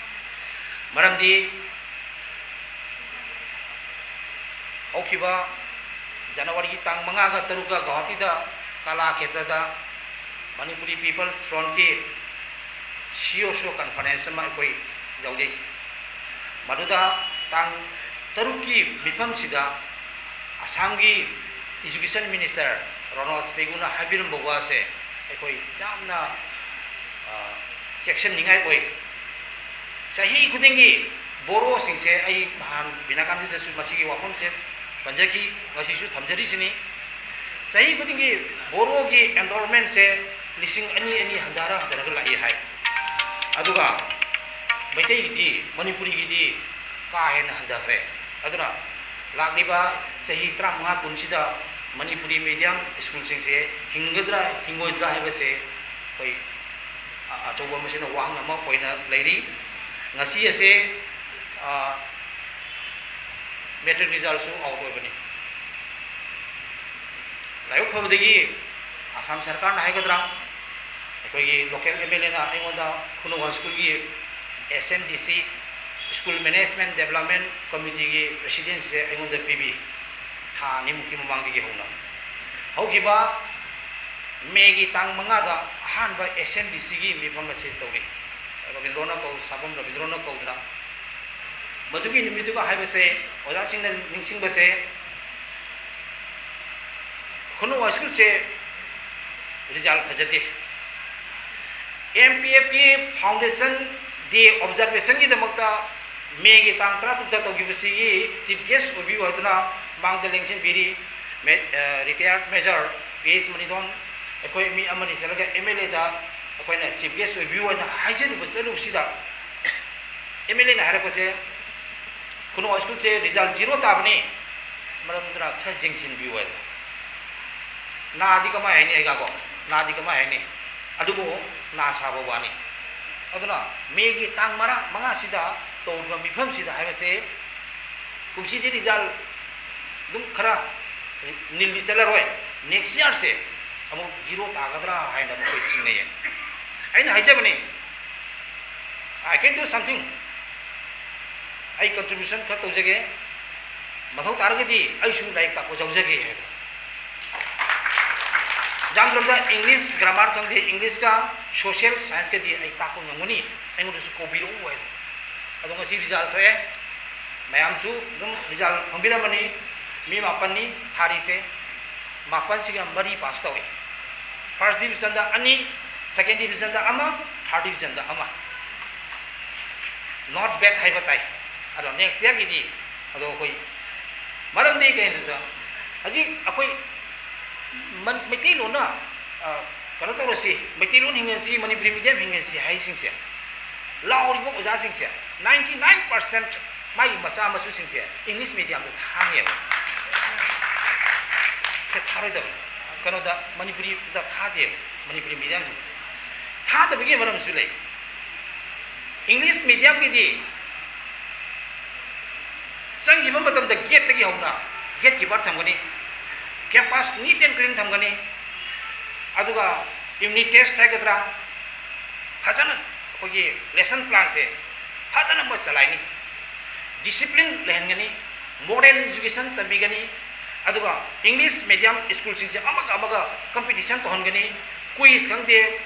ꯃꯔꯝꯗꯤ ꯍꯧꯈꯤꯕ ꯖꯅꯋꯥꯔꯤꯒꯤ ꯇꯥꯡ ꯃꯉꯥꯒ ꯇꯔꯨꯛꯀ ꯒꯧꯍꯥꯇꯤꯗ ꯀꯂꯥ ꯈꯦꯇ꯭ꯔꯗ ꯃꯅꯤꯄꯨꯔꯤ ꯄꯤꯄꯜꯁ ꯐ꯭ꯔꯣꯟꯠꯀꯤ ꯁꯤ ꯏ ꯑꯣ ꯁꯣ ꯀꯟꯐꯔꯦꯟꯁ ꯑꯃ ꯑꯩꯈꯣꯏ ꯌꯥꯎꯖꯩ꯫ ꯃꯗꯨꯗ ꯇꯥꯡ ꯇꯔꯨꯛꯀꯤ ꯃꯤꯐꯝꯁꯤꯗ ꯑꯁꯥꯝꯒꯤ ꯏꯖꯨꯀꯦꯁꯟ ꯃꯤꯅꯤꯁꯇꯔ ꯔꯣꯅꯣꯖ ꯄꯦꯒꯨꯅ ꯍꯥꯏꯕꯤꯔꯝꯕ ꯋꯥꯁꯦ ꯑꯩꯈꯣꯏ ꯌꯥꯝꯅ, ꯑ, ꯆꯦꯛꯁꯤꯟꯅꯤꯡꯉꯥꯏ ꯑꯣꯏ꯫ ꯆꯍꯤ ꯈꯨꯗꯤꯡꯒꯤ ꯕꯣꯔꯣꯁꯤꯡꯁꯦ, ꯑꯩ ꯅꯍꯥꯟ ꯕꯤꯅꯥ ꯒꯥꯟꯙꯤꯗꯁꯨ ꯃꯁꯤꯒꯤ ꯋꯥꯐꯝꯁꯦ ꯄꯟꯖꯈꯤ, ꯉꯁꯤꯁꯨ ꯊꯝꯖꯔꯤꯁꯤꯅꯤ꯫ ꯆꯍꯤ ꯈꯨꯗꯤꯡꯒꯤ ꯕꯣꯔꯣꯒꯤ ꯑꯦꯟꯔꯣꯜꯃꯦꯟꯁꯦ ꯂꯤꯁꯤꯡ ꯑꯅꯤ ꯑꯅꯤ ꯍꯟꯊꯔ ꯍꯟꯊꯔꯒ ꯂꯥꯛꯏ ꯍꯥꯏ꯫ ꯑꯗꯨꯒ ꯃꯩꯇꯩꯒꯤꯗꯤ, ꯃꯅꯤꯄꯨꯔꯤꯒꯤꯗꯤ ꯀꯥ ꯍꯦꯟꯅ ꯍꯟꯊꯈ꯭ꯔꯦ꯫ ꯑꯗꯨꯅ ꯂꯥꯛꯂꯤꯕ ꯆꯍꯤ ꯇꯔꯥꯃꯉꯥ ꯀꯨꯟꯁꯤꯗ ꯃꯅꯤꯄꯨꯔꯤ ꯃꯤꯗꯤꯌꯝ ꯁ꯭ꯀꯨꯜꯁꯤꯡꯁꯦ ꯍꯤꯡꯒꯗ꯭ꯔꯥ ꯍꯤꯡꯉꯣꯏꯗ꯭ꯔꯥ ꯍꯥꯏꯕꯁꯦ ꯑꯩꯈꯣꯏ ꯑ-, ꯑꯆꯧꯕ ꯃꯁꯤꯅ ꯋꯥꯍꯪ ꯑꯃ ꯑꯣꯏꯅ ꯂꯩꯔꯤ꯫ ꯉꯁꯤ ꯑꯁꯦ, ꯑ, ꯃꯦꯇ꯭ꯔꯤꯛ ꯔꯤꯖꯜꯁꯨ ꯑꯥꯎꯠ ꯑꯣꯏꯕꯅꯤ꯫ ꯂꯥꯏꯕꯛ ꯐꯕꯗꯒꯤ ꯑꯁꯥꯝ ꯁꯔꯀꯥꯔꯅ ꯍꯥꯏꯒꯗ꯭ꯔꯥ, ꯑꯩꯈꯣꯏꯒꯤ ꯂꯣꯀꯦꯜ ꯑꯦꯝ ꯑꯦꯜ ꯑꯦꯅ ꯑꯩꯉꯣꯟꯗ ꯈꯨꯅꯧ ꯍꯥꯏ ꯁ꯭ꯀꯨꯜꯒꯤ ꯑꯦꯁ ꯑꯦꯝ ꯗꯤ ꯁꯤ, ꯁ꯭ꯀꯨꯜ ꯃꯦꯅꯦꯖꯃꯦꯟ ꯗꯦꯕꯂꯞꯃꯦꯟ ꯀꯃꯤꯇꯤꯒꯤ ꯄ꯭ꯔꯦꯁꯤꯗꯦꯟꯁꯦ ꯑꯩꯉꯣꯟꯗ ꯄꯤꯕꯤ꯫ ꯊꯥ ꯑꯅꯤꯃꯨꯛꯀꯤ ꯃꯃꯥꯡꯗꯒꯤ ꯍꯧꯅ ꯍꯧꯈꯤꯕ ꯃꯦꯒꯤ ꯇꯥꯡ ꯃꯉꯥꯗ ꯑꯍꯥꯟꯕ ꯑꯦꯁ ꯑꯦꯝ ꯗꯤ ꯁꯤꯒꯤ ꯃꯤꯐꯝ ꯑꯁꯤ ꯇꯧꯔꯤ꯫ ꯔꯕꯤꯟꯗ꯭ꯔꯣꯅ ꯀꯧ-, ꯁꯥꯕꯝ ꯔꯕꯤꯟꯗ꯭ꯔꯣꯅ ꯀꯧꯗꯅ꯫ ꯃꯗꯨꯒꯤ ꯅꯨꯃꯤꯠꯇꯨꯒ ꯍꯥꯏꯕꯁꯦ, ꯑꯣꯖꯥꯁꯤꯡꯅ ꯅꯤꯡꯁꯤꯡꯕꯁꯦ, ꯈꯨꯅꯧ ꯍꯥꯏ ꯁ꯭ꯀꯨꯜꯁꯦ ꯔꯤꯖꯜ ꯐꯖꯗꯦ꯫ ꯑꯦꯝ ꯄꯤ ꯑꯦꯐꯀꯤ ꯐꯥꯎꯟꯗꯦꯁꯟ ꯗꯦ ꯑꯣꯕꯖꯥꯔꯕꯦꯁꯟꯒꯤꯗꯃꯛꯇ ꯃꯦꯒꯤ ꯇꯥꯡ ꯇꯔꯥꯇꯔꯨꯛꯇ ꯇꯧꯈꯤꯕꯁꯤꯒꯤ ꯆꯤꯐ ꯒꯦꯁ ꯑꯣꯏꯕꯤꯌꯨ ꯍꯥꯏꯗꯨꯅ ꯃꯥꯡꯗ ꯂꯦꯡꯁꯤꯟꯕꯤꯔꯤ ꯃꯦ-, ꯑ, ꯔꯤꯇꯥꯌꯔꯠ ꯃꯦꯖꯔ ꯄꯤ ꯑꯦꯁ ꯃꯅꯤꯊꯣꯟ꯫ ꯑꯩꯈꯣꯏ ꯃꯤ ꯑꯃꯅꯤ ꯆꯠꯂꯒ ꯑꯦꯝ ꯑꯦꯜ ꯑꯦꯗ ꯑꯩꯈꯣꯏꯅ ꯆꯤꯐ ꯒꯦꯁ ꯑꯣꯏꯕꯤꯌꯨ ꯍꯥꯏꯅ ꯍꯥꯏꯖꯔꯨꯕ ꯆꯠꯂꯨꯕꯁꯤꯗ, ꯑꯦꯝ ꯑꯦꯜ ꯑꯦꯅ ꯍꯥꯏꯔꯛꯄꯁꯦ, "ꯈꯨꯅꯧ ꯍꯥꯏ ꯁ꯭ꯀꯨꯜꯁꯦ ꯔꯤꯖꯜ ꯖꯤꯔꯣ ꯇꯥꯕꯅꯤ, ꯃꯔꯝ ꯑꯗꯨꯅ ꯈꯔ ꯌꯦꯡꯁꯤꯟꯕꯤꯌꯨ" ꯍꯥꯏꯗꯅ꯫ ꯅꯥꯗꯤ ꯀꯃꯥꯏ ꯍꯥꯏꯅꯤ ꯑꯩꯒꯀꯣ? ꯅꯥꯗꯤ ꯀꯃꯥꯏ ꯍꯥꯏꯅꯤ? ꯑꯗꯨꯕꯨ ꯅꯥ ꯁꯥꯕ ꯋꯥꯅꯤ꯫ ꯑꯗꯨꯅ ꯃꯦꯒꯤ ꯇꯥꯡ ꯃꯔꯥ-, ꯃꯉꯥꯁꯤꯗ ꯇꯧꯔꯤꯕ ꯃꯤꯐꯝꯁꯤꯗ ꯍꯥꯏꯕꯁꯦ, ꯀꯨꯝꯁꯤꯗꯤ ꯔꯤꯖꯜ ꯑꯗꯨꯝ ꯈꯔ ꯅꯤꯜꯗꯤ ꯆꯠꯂꯔꯣꯏ, ꯅꯦꯛꯁ ꯏꯌꯥꯔꯁꯦ ꯑꯃꯨꯛ ꯖꯤꯔꯣ ꯇꯥꯒꯗ꯭ꯔꯥ ꯍꯥꯏꯅ ꯃꯈꯣꯏ ꯆꯤꯡꯅꯩꯌꯦ꯫ ꯑꯩꯅ ꯍꯥꯏꯖꯕꯅꯤ, "I can do something, ꯑꯩ ꯀꯟꯇ꯭ꯔꯤꯕ꯭ꯌꯨꯁꯟ ꯈꯔ ꯇꯧꯖꯒꯦ, ꯃꯊꯧ ꯇꯥꯔꯒꯗꯤ ꯑꯩꯁꯨ ꯂꯥꯏꯔꯤꯛ ꯇꯥꯛꯄ ꯌꯥꯎꯖꯒꯦ" ꯍꯥꯏꯕ꯫ ꯌꯥꯝꯗ꯭ꯔꯕꯗ ꯏꯪꯂꯤꯁ ꯒ꯭ꯔꯥꯃꯥꯔ ꯈꯪꯗꯦ, ꯏꯪꯂꯤꯁꯀ ꯁꯣꯁꯤꯌꯦꯜ ꯁꯥꯏꯟꯁꯀꯗꯤ ꯑꯩ ꯇꯥꯛꯄ ꯉꯝꯒꯅꯤ, ꯑꯩꯉꯣꯟꯗꯁꯨ ꯀꯧꯕꯤꯔꯛꯎ ꯍꯥꯏꯕ꯫ ꯑꯗꯣ ꯉꯁꯤ ꯔꯤꯖꯜ ꯊꯣꯛꯑꯦ, ꯃꯌꯥꯝꯁꯨ ꯑꯗꯨꯝ ꯔꯤꯖꯜ ꯈꯪꯕꯤꯔꯝꯃꯅꯤ꯫ ꯃꯤ ꯃꯥꯄꯟꯅꯤ ꯊꯥꯔꯤꯁꯦ, ꯃꯥꯄꯟꯁꯤꯒ ꯃꯔꯤ ꯄꯥꯁ ꯇꯧꯏ꯫ ꯐꯥꯔꯁ ꯗꯤꯕꯤꯖꯟꯗ ꯑꯅꯤ, ꯁꯦꯀꯦꯟ ꯗꯤꯕꯤꯖꯟꯗ ꯑꯃ, ꯊꯥꯔꯠ ꯗꯤꯕꯤꯖꯟꯗ ꯑꯃ꯫ Not bad ꯍꯥꯏꯕ ꯇꯥꯏ꯫ ꯑꯗꯣ ꯅꯦꯛꯁ ꯏꯌꯥꯔꯒꯤꯗꯤ, ꯑꯗꯣ ꯑꯩꯈꯣꯏ ꯃꯔꯝꯗꯤ ꯀꯩꯅꯣꯗ, ꯍꯧꯖꯤꯛ ꯑꯩꯈꯣꯏ ꯃꯩꯇꯩꯂꯣꯟꯅ ꯀꯩꯅꯣ ꯇꯧꯔꯁꯤ, ꯃꯩꯇꯩꯂꯣꯟ ꯍꯤꯡꯍꯟꯁꯤ, ꯃꯅꯤꯄꯨꯔꯤ ꯃꯤꯗꯤꯌꯝ ꯍꯤꯡꯍꯟꯁꯤ ꯍꯥꯏꯁꯤꯡꯁꯦ, ꯂꯥꯎꯔꯤꯕ ꯑꯣꯖꯥꯁꯤꯡꯁꯦ ninety nine percent ꯃꯥꯒꯤ ꯃꯆꯥ ꯃꯁꯨꯁꯤꯡꯁꯦ ꯏꯪꯂꯤꯁ ꯃꯤꯗꯤꯌꯝꯗ ꯊꯥꯅꯦꯕ꯫ ꯁꯦ ꯊꯥꯔꯣꯏꯗꯕꯅꯤ, ꯀꯩꯅꯣꯗ, ꯃꯅꯤꯄꯨꯔꯤꯗ ꯊꯥꯗꯦꯕ, ꯃꯅꯤꯄꯨꯔꯤ ꯃꯤꯗꯤꯌꯝꯁꯤꯡ ꯊꯥꯗꯕꯒꯤ ꯃꯔꯝꯁꯨ ꯂꯩ꯫ ꯏꯪꯂꯤꯁ ꯃꯤꯗꯤꯌꯝꯒꯤꯗꯤ ꯆꯪꯈꯤꯕ ꯃꯇꯝꯗ ꯒꯦꯠꯇꯒꯤ ꯍꯧꯅ ꯒꯦꯠ ꯀꯤꯄꯔ ꯊꯝꯒꯅꯤ, ꯀꯦꯝꯄꯁ ꯅꯤꯠ ꯑꯦꯟ ꯀ꯭ꯂꯤꯟ ꯊꯝꯒꯅꯤ, ꯑꯗꯨꯒ ꯌꯨꯅꯤꯠ ꯇꯦꯁ ꯍꯥꯏꯒꯗ꯭ꯔꯥ, ꯐꯖꯅ ꯑꯩꯈꯣꯏꯒꯤ ꯂꯦꯁꯟ ꯄ꯭ꯂꯥꯟꯁꯦ ꯐꯖꯅ ꯑꯃ ꯆꯂꯥꯏꯅꯤ, ꯗꯤꯁꯤꯄ꯭ꯂꯤꯟ ꯂꯩꯍꯟꯒꯅꯤ, ꯃꯣꯔꯦꯜ ꯏꯖꯨꯀꯦꯁꯟ ꯇꯝꯕꯤꯒꯅꯤ, ꯑꯗꯨꯒ ꯏꯪꯂꯤꯁ ꯃꯤꯗꯤꯌꯝ ꯁ꯭ꯀꯨꯜꯁꯤꯡꯁꯦ ꯑꯃꯒ ꯑꯃꯒ ꯀꯝꯄꯤꯇꯤꯁꯟ ꯇꯧꯍꯟꯒꯅꯤ, ꯀ꯭ꯋꯤꯖ ꯈꯪꯗꯦ,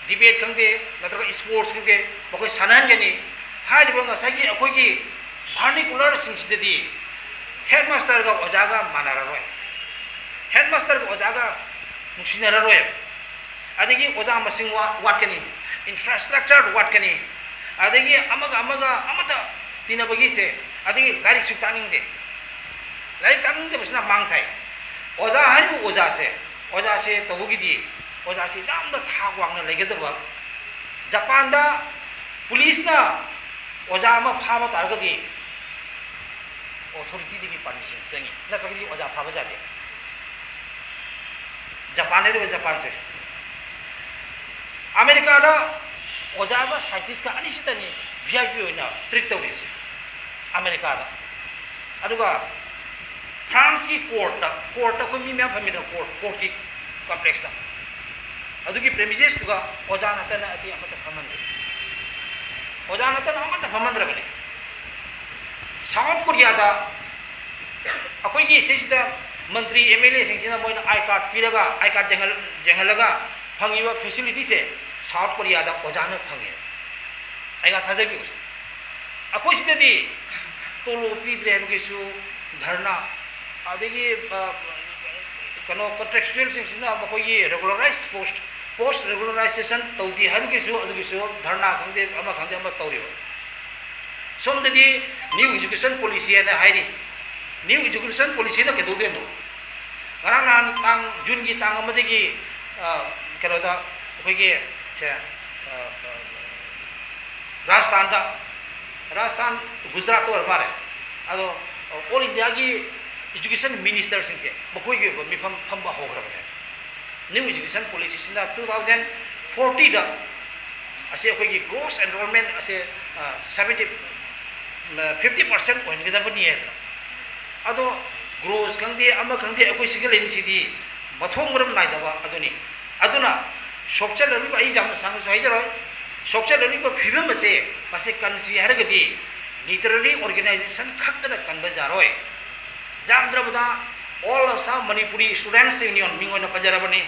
ꯗꯤꯕꯦꯠ ꯈꯪꯗꯦ, ꯅꯠꯇ꯭ꯔꯒ ꯁ꯭ꯄꯣꯔꯠꯁ ꯈꯪꯗꯦ, ꯃꯈꯣꯏ ꯁꯥꯟꯅꯍꯟꯒꯅꯤ꯫ ꯍꯥꯏꯔꯤꯕ ꯉꯁꯥꯏꯒꯤ ꯑꯩꯈꯣꯏꯒꯤ ꯚꯥꯔꯅꯤꯀꯨꯂꯔꯁꯤꯡꯁꯤꯗꯗꯤ ꯍꯦꯗꯃꯥꯁꯇꯔꯒ ꯑꯣꯖꯥꯒ ꯃꯥꯟꯅꯔꯔꯣꯏ, ꯍꯦꯗꯃꯥꯁꯇꯔꯒ ꯑꯣꯖꯥꯒ ꯅꯨꯡꯁꯤꯅꯔꯔꯣꯏ꯫ ꯑꯗꯒꯤ ꯑꯣꯖꯥ ꯃꯁꯤꯡ ꯋꯥ-, ꯋꯥꯠꯀꯅꯤ, ꯏꯟꯐ꯭ꯔꯥꯁ꯭ꯇ꯭ꯔꯛꯆꯔ ꯋꯥꯠꯀꯅꯤ, ꯑꯗꯒꯤ ꯑꯃꯒ ꯑꯃꯒ ꯑꯃꯠꯇ ꯇꯤꯟꯅꯕꯒꯤꯁꯦ, ꯑꯗꯒꯤ ꯂꯥꯏꯔꯤꯛꯁꯨ ꯇꯥꯛꯅꯤꯡꯗꯦ꯫ ꯂꯥꯏꯔꯤꯛ ꯇꯥꯛꯅꯤꯡꯗꯕꯁꯤꯅ ꯃꯥꯡ ꯊꯥꯏ꯫ ꯑꯣꯖꯥ ꯍꯥꯏꯔꯤꯕ ꯑꯣꯖꯥꯁꯦ ꯑꯣꯖꯥꯁꯦ ꯇꯧꯕꯒꯤꯗꯤ ꯑꯣꯖꯥꯁꯦ ꯌꯥꯝꯅ ꯊꯥꯛ ꯋꯥꯡꯅ ꯂꯩꯒꯗꯕ꯫ ꯖꯄꯥꯟꯗ ꯄꯨꯂꯤꯁꯅ ꯑꯣꯖꯥ ꯑꯃ ꯐꯥꯕ ꯇꯥꯔꯒꯗꯤ ꯑꯣꯊꯣꯔꯤꯇꯤꯗꯒꯤ ꯄꯥꯔꯃꯤꯁꯟ ꯆꯪꯉꯤ, ꯅꯠꯇ꯭ꯔꯒꯗꯤ ꯑꯣꯖꯥ ꯐꯥꯕ ꯌꯥꯗꯦ꯫ ꯖꯄꯥꯟ ꯍꯥꯏꯔꯤꯕ ꯖꯄꯥꯟꯁꯦ꯫ ꯑꯃꯦꯔꯤꯀꯥꯗ ꯑꯣꯖꯥꯒ ꯁꯥꯏꯟꯇꯤꯁꯀ ꯑꯅꯤꯁꯤꯇꯅꯤ ꯚꯤ ꯑꯥꯏ ꯄꯤ ꯑꯣꯏꯅ ꯇ꯭ꯔꯤꯠ ꯇꯧꯔꯤꯁꯦ ꯑꯃꯦꯔꯤꯀꯥꯗ꯫ ꯑꯗꯨꯒ ꯐ꯭ꯔꯥꯟꯁꯀꯤ ꯀꯣꯔꯠꯇ, ꯀꯣꯔꯠꯇ ꯑꯩꯈꯣꯏ ꯃꯤ ꯃꯌꯥꯝ ꯐꯝꯃꯤꯗꯅ, ꯀꯣꯔꯠ, ꯀꯣꯔꯠꯀꯤ ꯀꯝꯄ꯭ꯂꯦꯛꯁꯇ, ꯑꯗꯨꯒꯤ ꯄ꯭ꯔꯦꯃꯤꯁꯦꯁꯇꯨꯒ ꯑꯣꯖꯥ ꯅꯠꯇꯅ ꯑꯇꯩ ꯑꯃꯠꯇ ꯐꯝꯍꯟꯗꯦ꯫ ꯑꯣꯖꯥ ꯅꯠꯇꯅ ꯑꯃꯠꯇ ꯐꯝꯍꯟꯗ꯭ꯔꯕꯅꯤ꯫ ꯁꯥꯎꯠ ꯀꯣꯔꯤꯌꯥꯗ ꯑꯩꯈꯣꯏꯒꯤ ꯁꯤꯁꯤꯗ ꯃꯟꯇ꯭ꯔꯤ ꯑꯦꯝ ꯑꯦꯜ ꯑꯦꯁꯤꯡꯁꯤꯅ ꯃꯣꯏꯅ ꯑꯥꯏ ꯀꯥꯔꯗ ꯄꯤꯔꯒ, ꯑꯥꯏ ꯀꯥꯔꯗ ꯌꯦꯡꯍꯜ-, ꯌꯦꯡꯍꯜꯂꯒ ꯐꯪꯉꯤꯕ ꯐꯦꯁꯤꯂꯤꯇꯤꯁꯦ ꯁꯥꯎꯠ ꯀꯣꯔꯤꯌꯥꯗ ꯑꯣꯖꯥꯅ ꯐꯪꯉꯦ꯫ ꯑꯩꯒ ꯊꯥꯖꯕꯤꯌꯨꯁꯦ꯫ ꯑꯩꯈꯣꯏ ꯁꯤꯗꯗꯤ ꯇꯣꯂꯣꯞ ꯄꯤꯗ꯭ꯔꯦ ꯍꯥꯏꯕꯒꯤꯁꯨ ꯙꯔꯅꯥ, ꯑꯗꯒꯤ, ꯑ, ꯀꯩꯅꯣ, ꯀꯟꯇ꯭ꯔꯦꯛꯆꯨꯋꯦꯜꯁꯤꯡꯁꯤꯅ ꯃꯈꯣꯏꯒꯤ ꯔꯦꯒꯨꯂꯔꯥꯏꯁ ꯄꯣꯁ, ꯄꯣꯁ ꯔꯦꯒꯨꯂꯔꯥꯏꯖꯦꯁꯟ ꯇꯧꯗꯦ ꯍꯥꯏꯕꯒꯤꯁꯨ, ꯑꯗꯨꯒꯤꯁꯨ ꯙꯔꯅꯥ ꯈꯪꯗꯦ, ꯑꯃ ꯈꯪꯗꯦ, ꯑꯃ ꯇꯧꯔꯤꯕ꯫ ꯁꯣꯝꯗꯗꯤ ꯅ꯭ꯌꯨ ꯏꯖꯨꯀꯦꯁꯟ ꯄꯣꯂꯤꯁꯤ ꯍꯥꯏꯅ ꯍꯥꯏꯔꯤ꯫ ꯅ꯭ꯌꯨ ꯏꯖꯨꯀꯦꯁꯟ ꯄꯣꯂꯤꯁꯤꯅ ꯀꯩꯗꯧꯗꯣꯏꯅꯣ? ꯉꯔꯥꯡ ꯅꯍꯥꯟ ꯇꯥꯡ, ꯖꯨꯟꯒꯤ ꯇꯥꯡ ꯑꯃꯗꯒꯤ, ꯑ, ꯀꯩꯅꯣꯗ ꯑꯩꯈꯣꯏꯒꯤ ꯁꯦ, ꯑ, ꯑ, ꯔꯥꯖꯁꯊꯥꯟꯗ, ꯔꯥꯖꯁꯊꯥꯟ, ꯒꯨꯖꯔꯥꯠꯇ ꯑꯣꯏꯔ ꯃꯥꯜꯂꯦ꯫ ꯑꯗꯣ ꯑꯣꯜ ꯏꯟꯗꯤꯌꯥꯒꯤ ꯏꯖꯨꯀꯦꯁꯟ ꯃꯤꯅꯤꯁꯇꯔꯁꯤꯡꯁꯦ ꯃꯈꯣꯏꯒꯤ ꯑꯣꯏꯕ ꯃꯤꯐꯝ ꯐꯝꯕ ꯍꯧꯈ꯭ꯔꯕꯅꯦ꯫ ꯅ꯭ꯌꯨ ꯏꯖꯨꯀꯦꯁꯟ ꯄꯣꯂꯤꯁꯤꯁꯤꯅ ꯇꯨ ꯊꯥꯎꯖꯟ ꯐꯣꯔꯇꯤꯗ ꯑꯁꯤ ꯑꯩꯈꯣꯏꯒꯤ ꯒ꯭ꯔꯣꯁ ꯑꯦꯟꯔꯣꯜꯃꯦꯟ ꯑꯁꯦ, ꯑ, ꯁꯚꯦꯟꯇꯤ, ꯑ, ꯐꯤꯐꯇꯤ ꯄꯥꯔꯁꯦꯟ ꯑꯣꯏꯍꯟꯒꯗꯕꯅꯤ ꯍꯥꯏꯗꯅ꯫ ꯑꯗꯣ ꯒ꯭ꯔꯣꯁ ꯈꯪꯗꯦ, ꯑꯃ ꯈꯪꯗꯦ, ꯑꯩꯈꯣꯏ ꯁꯤꯒ ꯂꯩꯔꯤꯁꯤꯗꯤ ꯃꯊꯣꯡ ꯃꯔꯝ ꯅꯥꯏꯗꯕ ꯑꯗꯨꯅꯤ꯫ ꯑꯗꯨꯅ ꯁꯣꯛꯆꯜꯂꯛꯂꯤꯕ, ꯑꯩ ꯌꯥꯝꯅ ꯁꯥꯡꯅꯁꯨ ꯍꯥꯏꯖꯔꯣꯏ, ꯁꯣꯛꯆꯜꯂꯛꯂꯤꯕ ꯐꯤꯕꯝ ꯑꯁꯦ ꯃꯁꯤ ꯀꯟꯁꯤ ꯍꯥꯏꯔꯒꯗꯤ ꯂꯤꯇꯔꯦꯔꯤ ꯑꯣꯔꯒꯅꯥꯏꯖꯦꯁꯟ ꯈꯛꯇꯅ ꯀꯟꯕ ꯌꯥꯔꯣꯏ꯫ ꯌꯥꯝꯗ꯭ꯔꯕꯗ All Assam Manipuri Students Union ꯃꯤꯡ ꯑꯣꯏꯅ ꯄꯟꯖꯔꯕꯅꯤ꯫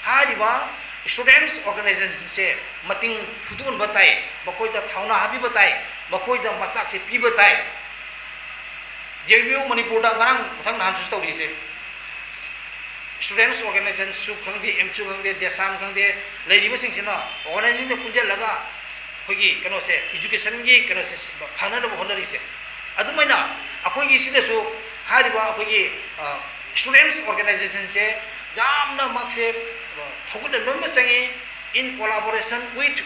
ꯍꯥꯏꯔꯤꯕ ꯁ꯭ꯇꯨꯗꯦꯟꯠꯁ ꯑꯣꯔꯒꯅꯥꯏꯖꯦꯁꯟꯁꯦ ꯃꯇꯤꯡ ꯐꯨꯗꯣꯛꯍꯟꯕ ꯇꯥꯏ, ꯃꯈꯣꯏꯗ ꯊꯧꯅꯥ ꯍꯥꯞꯄꯤꯕ ꯇꯥꯏ, ꯃꯈꯣꯏꯗ ꯃꯆꯥꯛꯁꯦ ꯄꯤꯕ ꯇꯥꯏ꯫ ꯖꯦ ꯕꯤ ꯌꯨ ꯃꯅꯤꯄꯨꯔꯗ ꯉꯔꯥꯡ ꯃꯊꯪ ꯅꯍꯥꯟꯁꯨ ꯇꯧꯔꯤꯁꯦ, ꯁ꯭ꯇꯨꯗꯦꯟꯠꯁ ꯑꯣꯔꯒꯅꯥꯏꯖꯦꯁꯟꯁꯨ ꯈꯪꯗꯦ, ꯑꯦꯝꯁꯨ ꯈꯪꯗꯦ, ꯗꯦꯁꯥꯝ ꯈꯪꯗꯦ, ꯂꯩꯔꯤꯕꯁꯤꯡꯁꯤꯅ ꯑꯣꯔꯒꯅꯥꯏꯖꯦꯁꯟꯗ ꯄꯨꯟꯁꯤꯜꯂꯒ ꯑꯩꯈꯣꯏꯒꯤ ꯀꯩꯅꯣꯁꯦ, ꯏꯖꯨꯀꯦꯁꯟꯒꯤ ꯀꯩꯅꯣꯁꯦ ꯐꯅꯅꯕ ꯍꯣꯠꯅꯔꯤꯁꯦ꯫ ꯑꯗꯨꯃꯥꯏꯅ ꯑꯩꯈꯣꯏꯒꯤ ꯁꯤꯗꯁꯨ ꯍꯥꯏꯔꯤꯕ ꯑꯩꯈꯣꯏꯒꯤ, ꯑ, ꯁ꯭ꯇꯨꯗꯦꯟꯠꯁ ꯑꯣꯔꯒꯅꯥꯏꯖꯦꯁꯟꯁꯦ ꯌꯥꯝꯅ ꯃꯍꯥꯛꯁꯦ ꯐꯒꯠꯍꯟꯕ ꯑꯃ ꯆꯪꯉꯤ, in collaboration with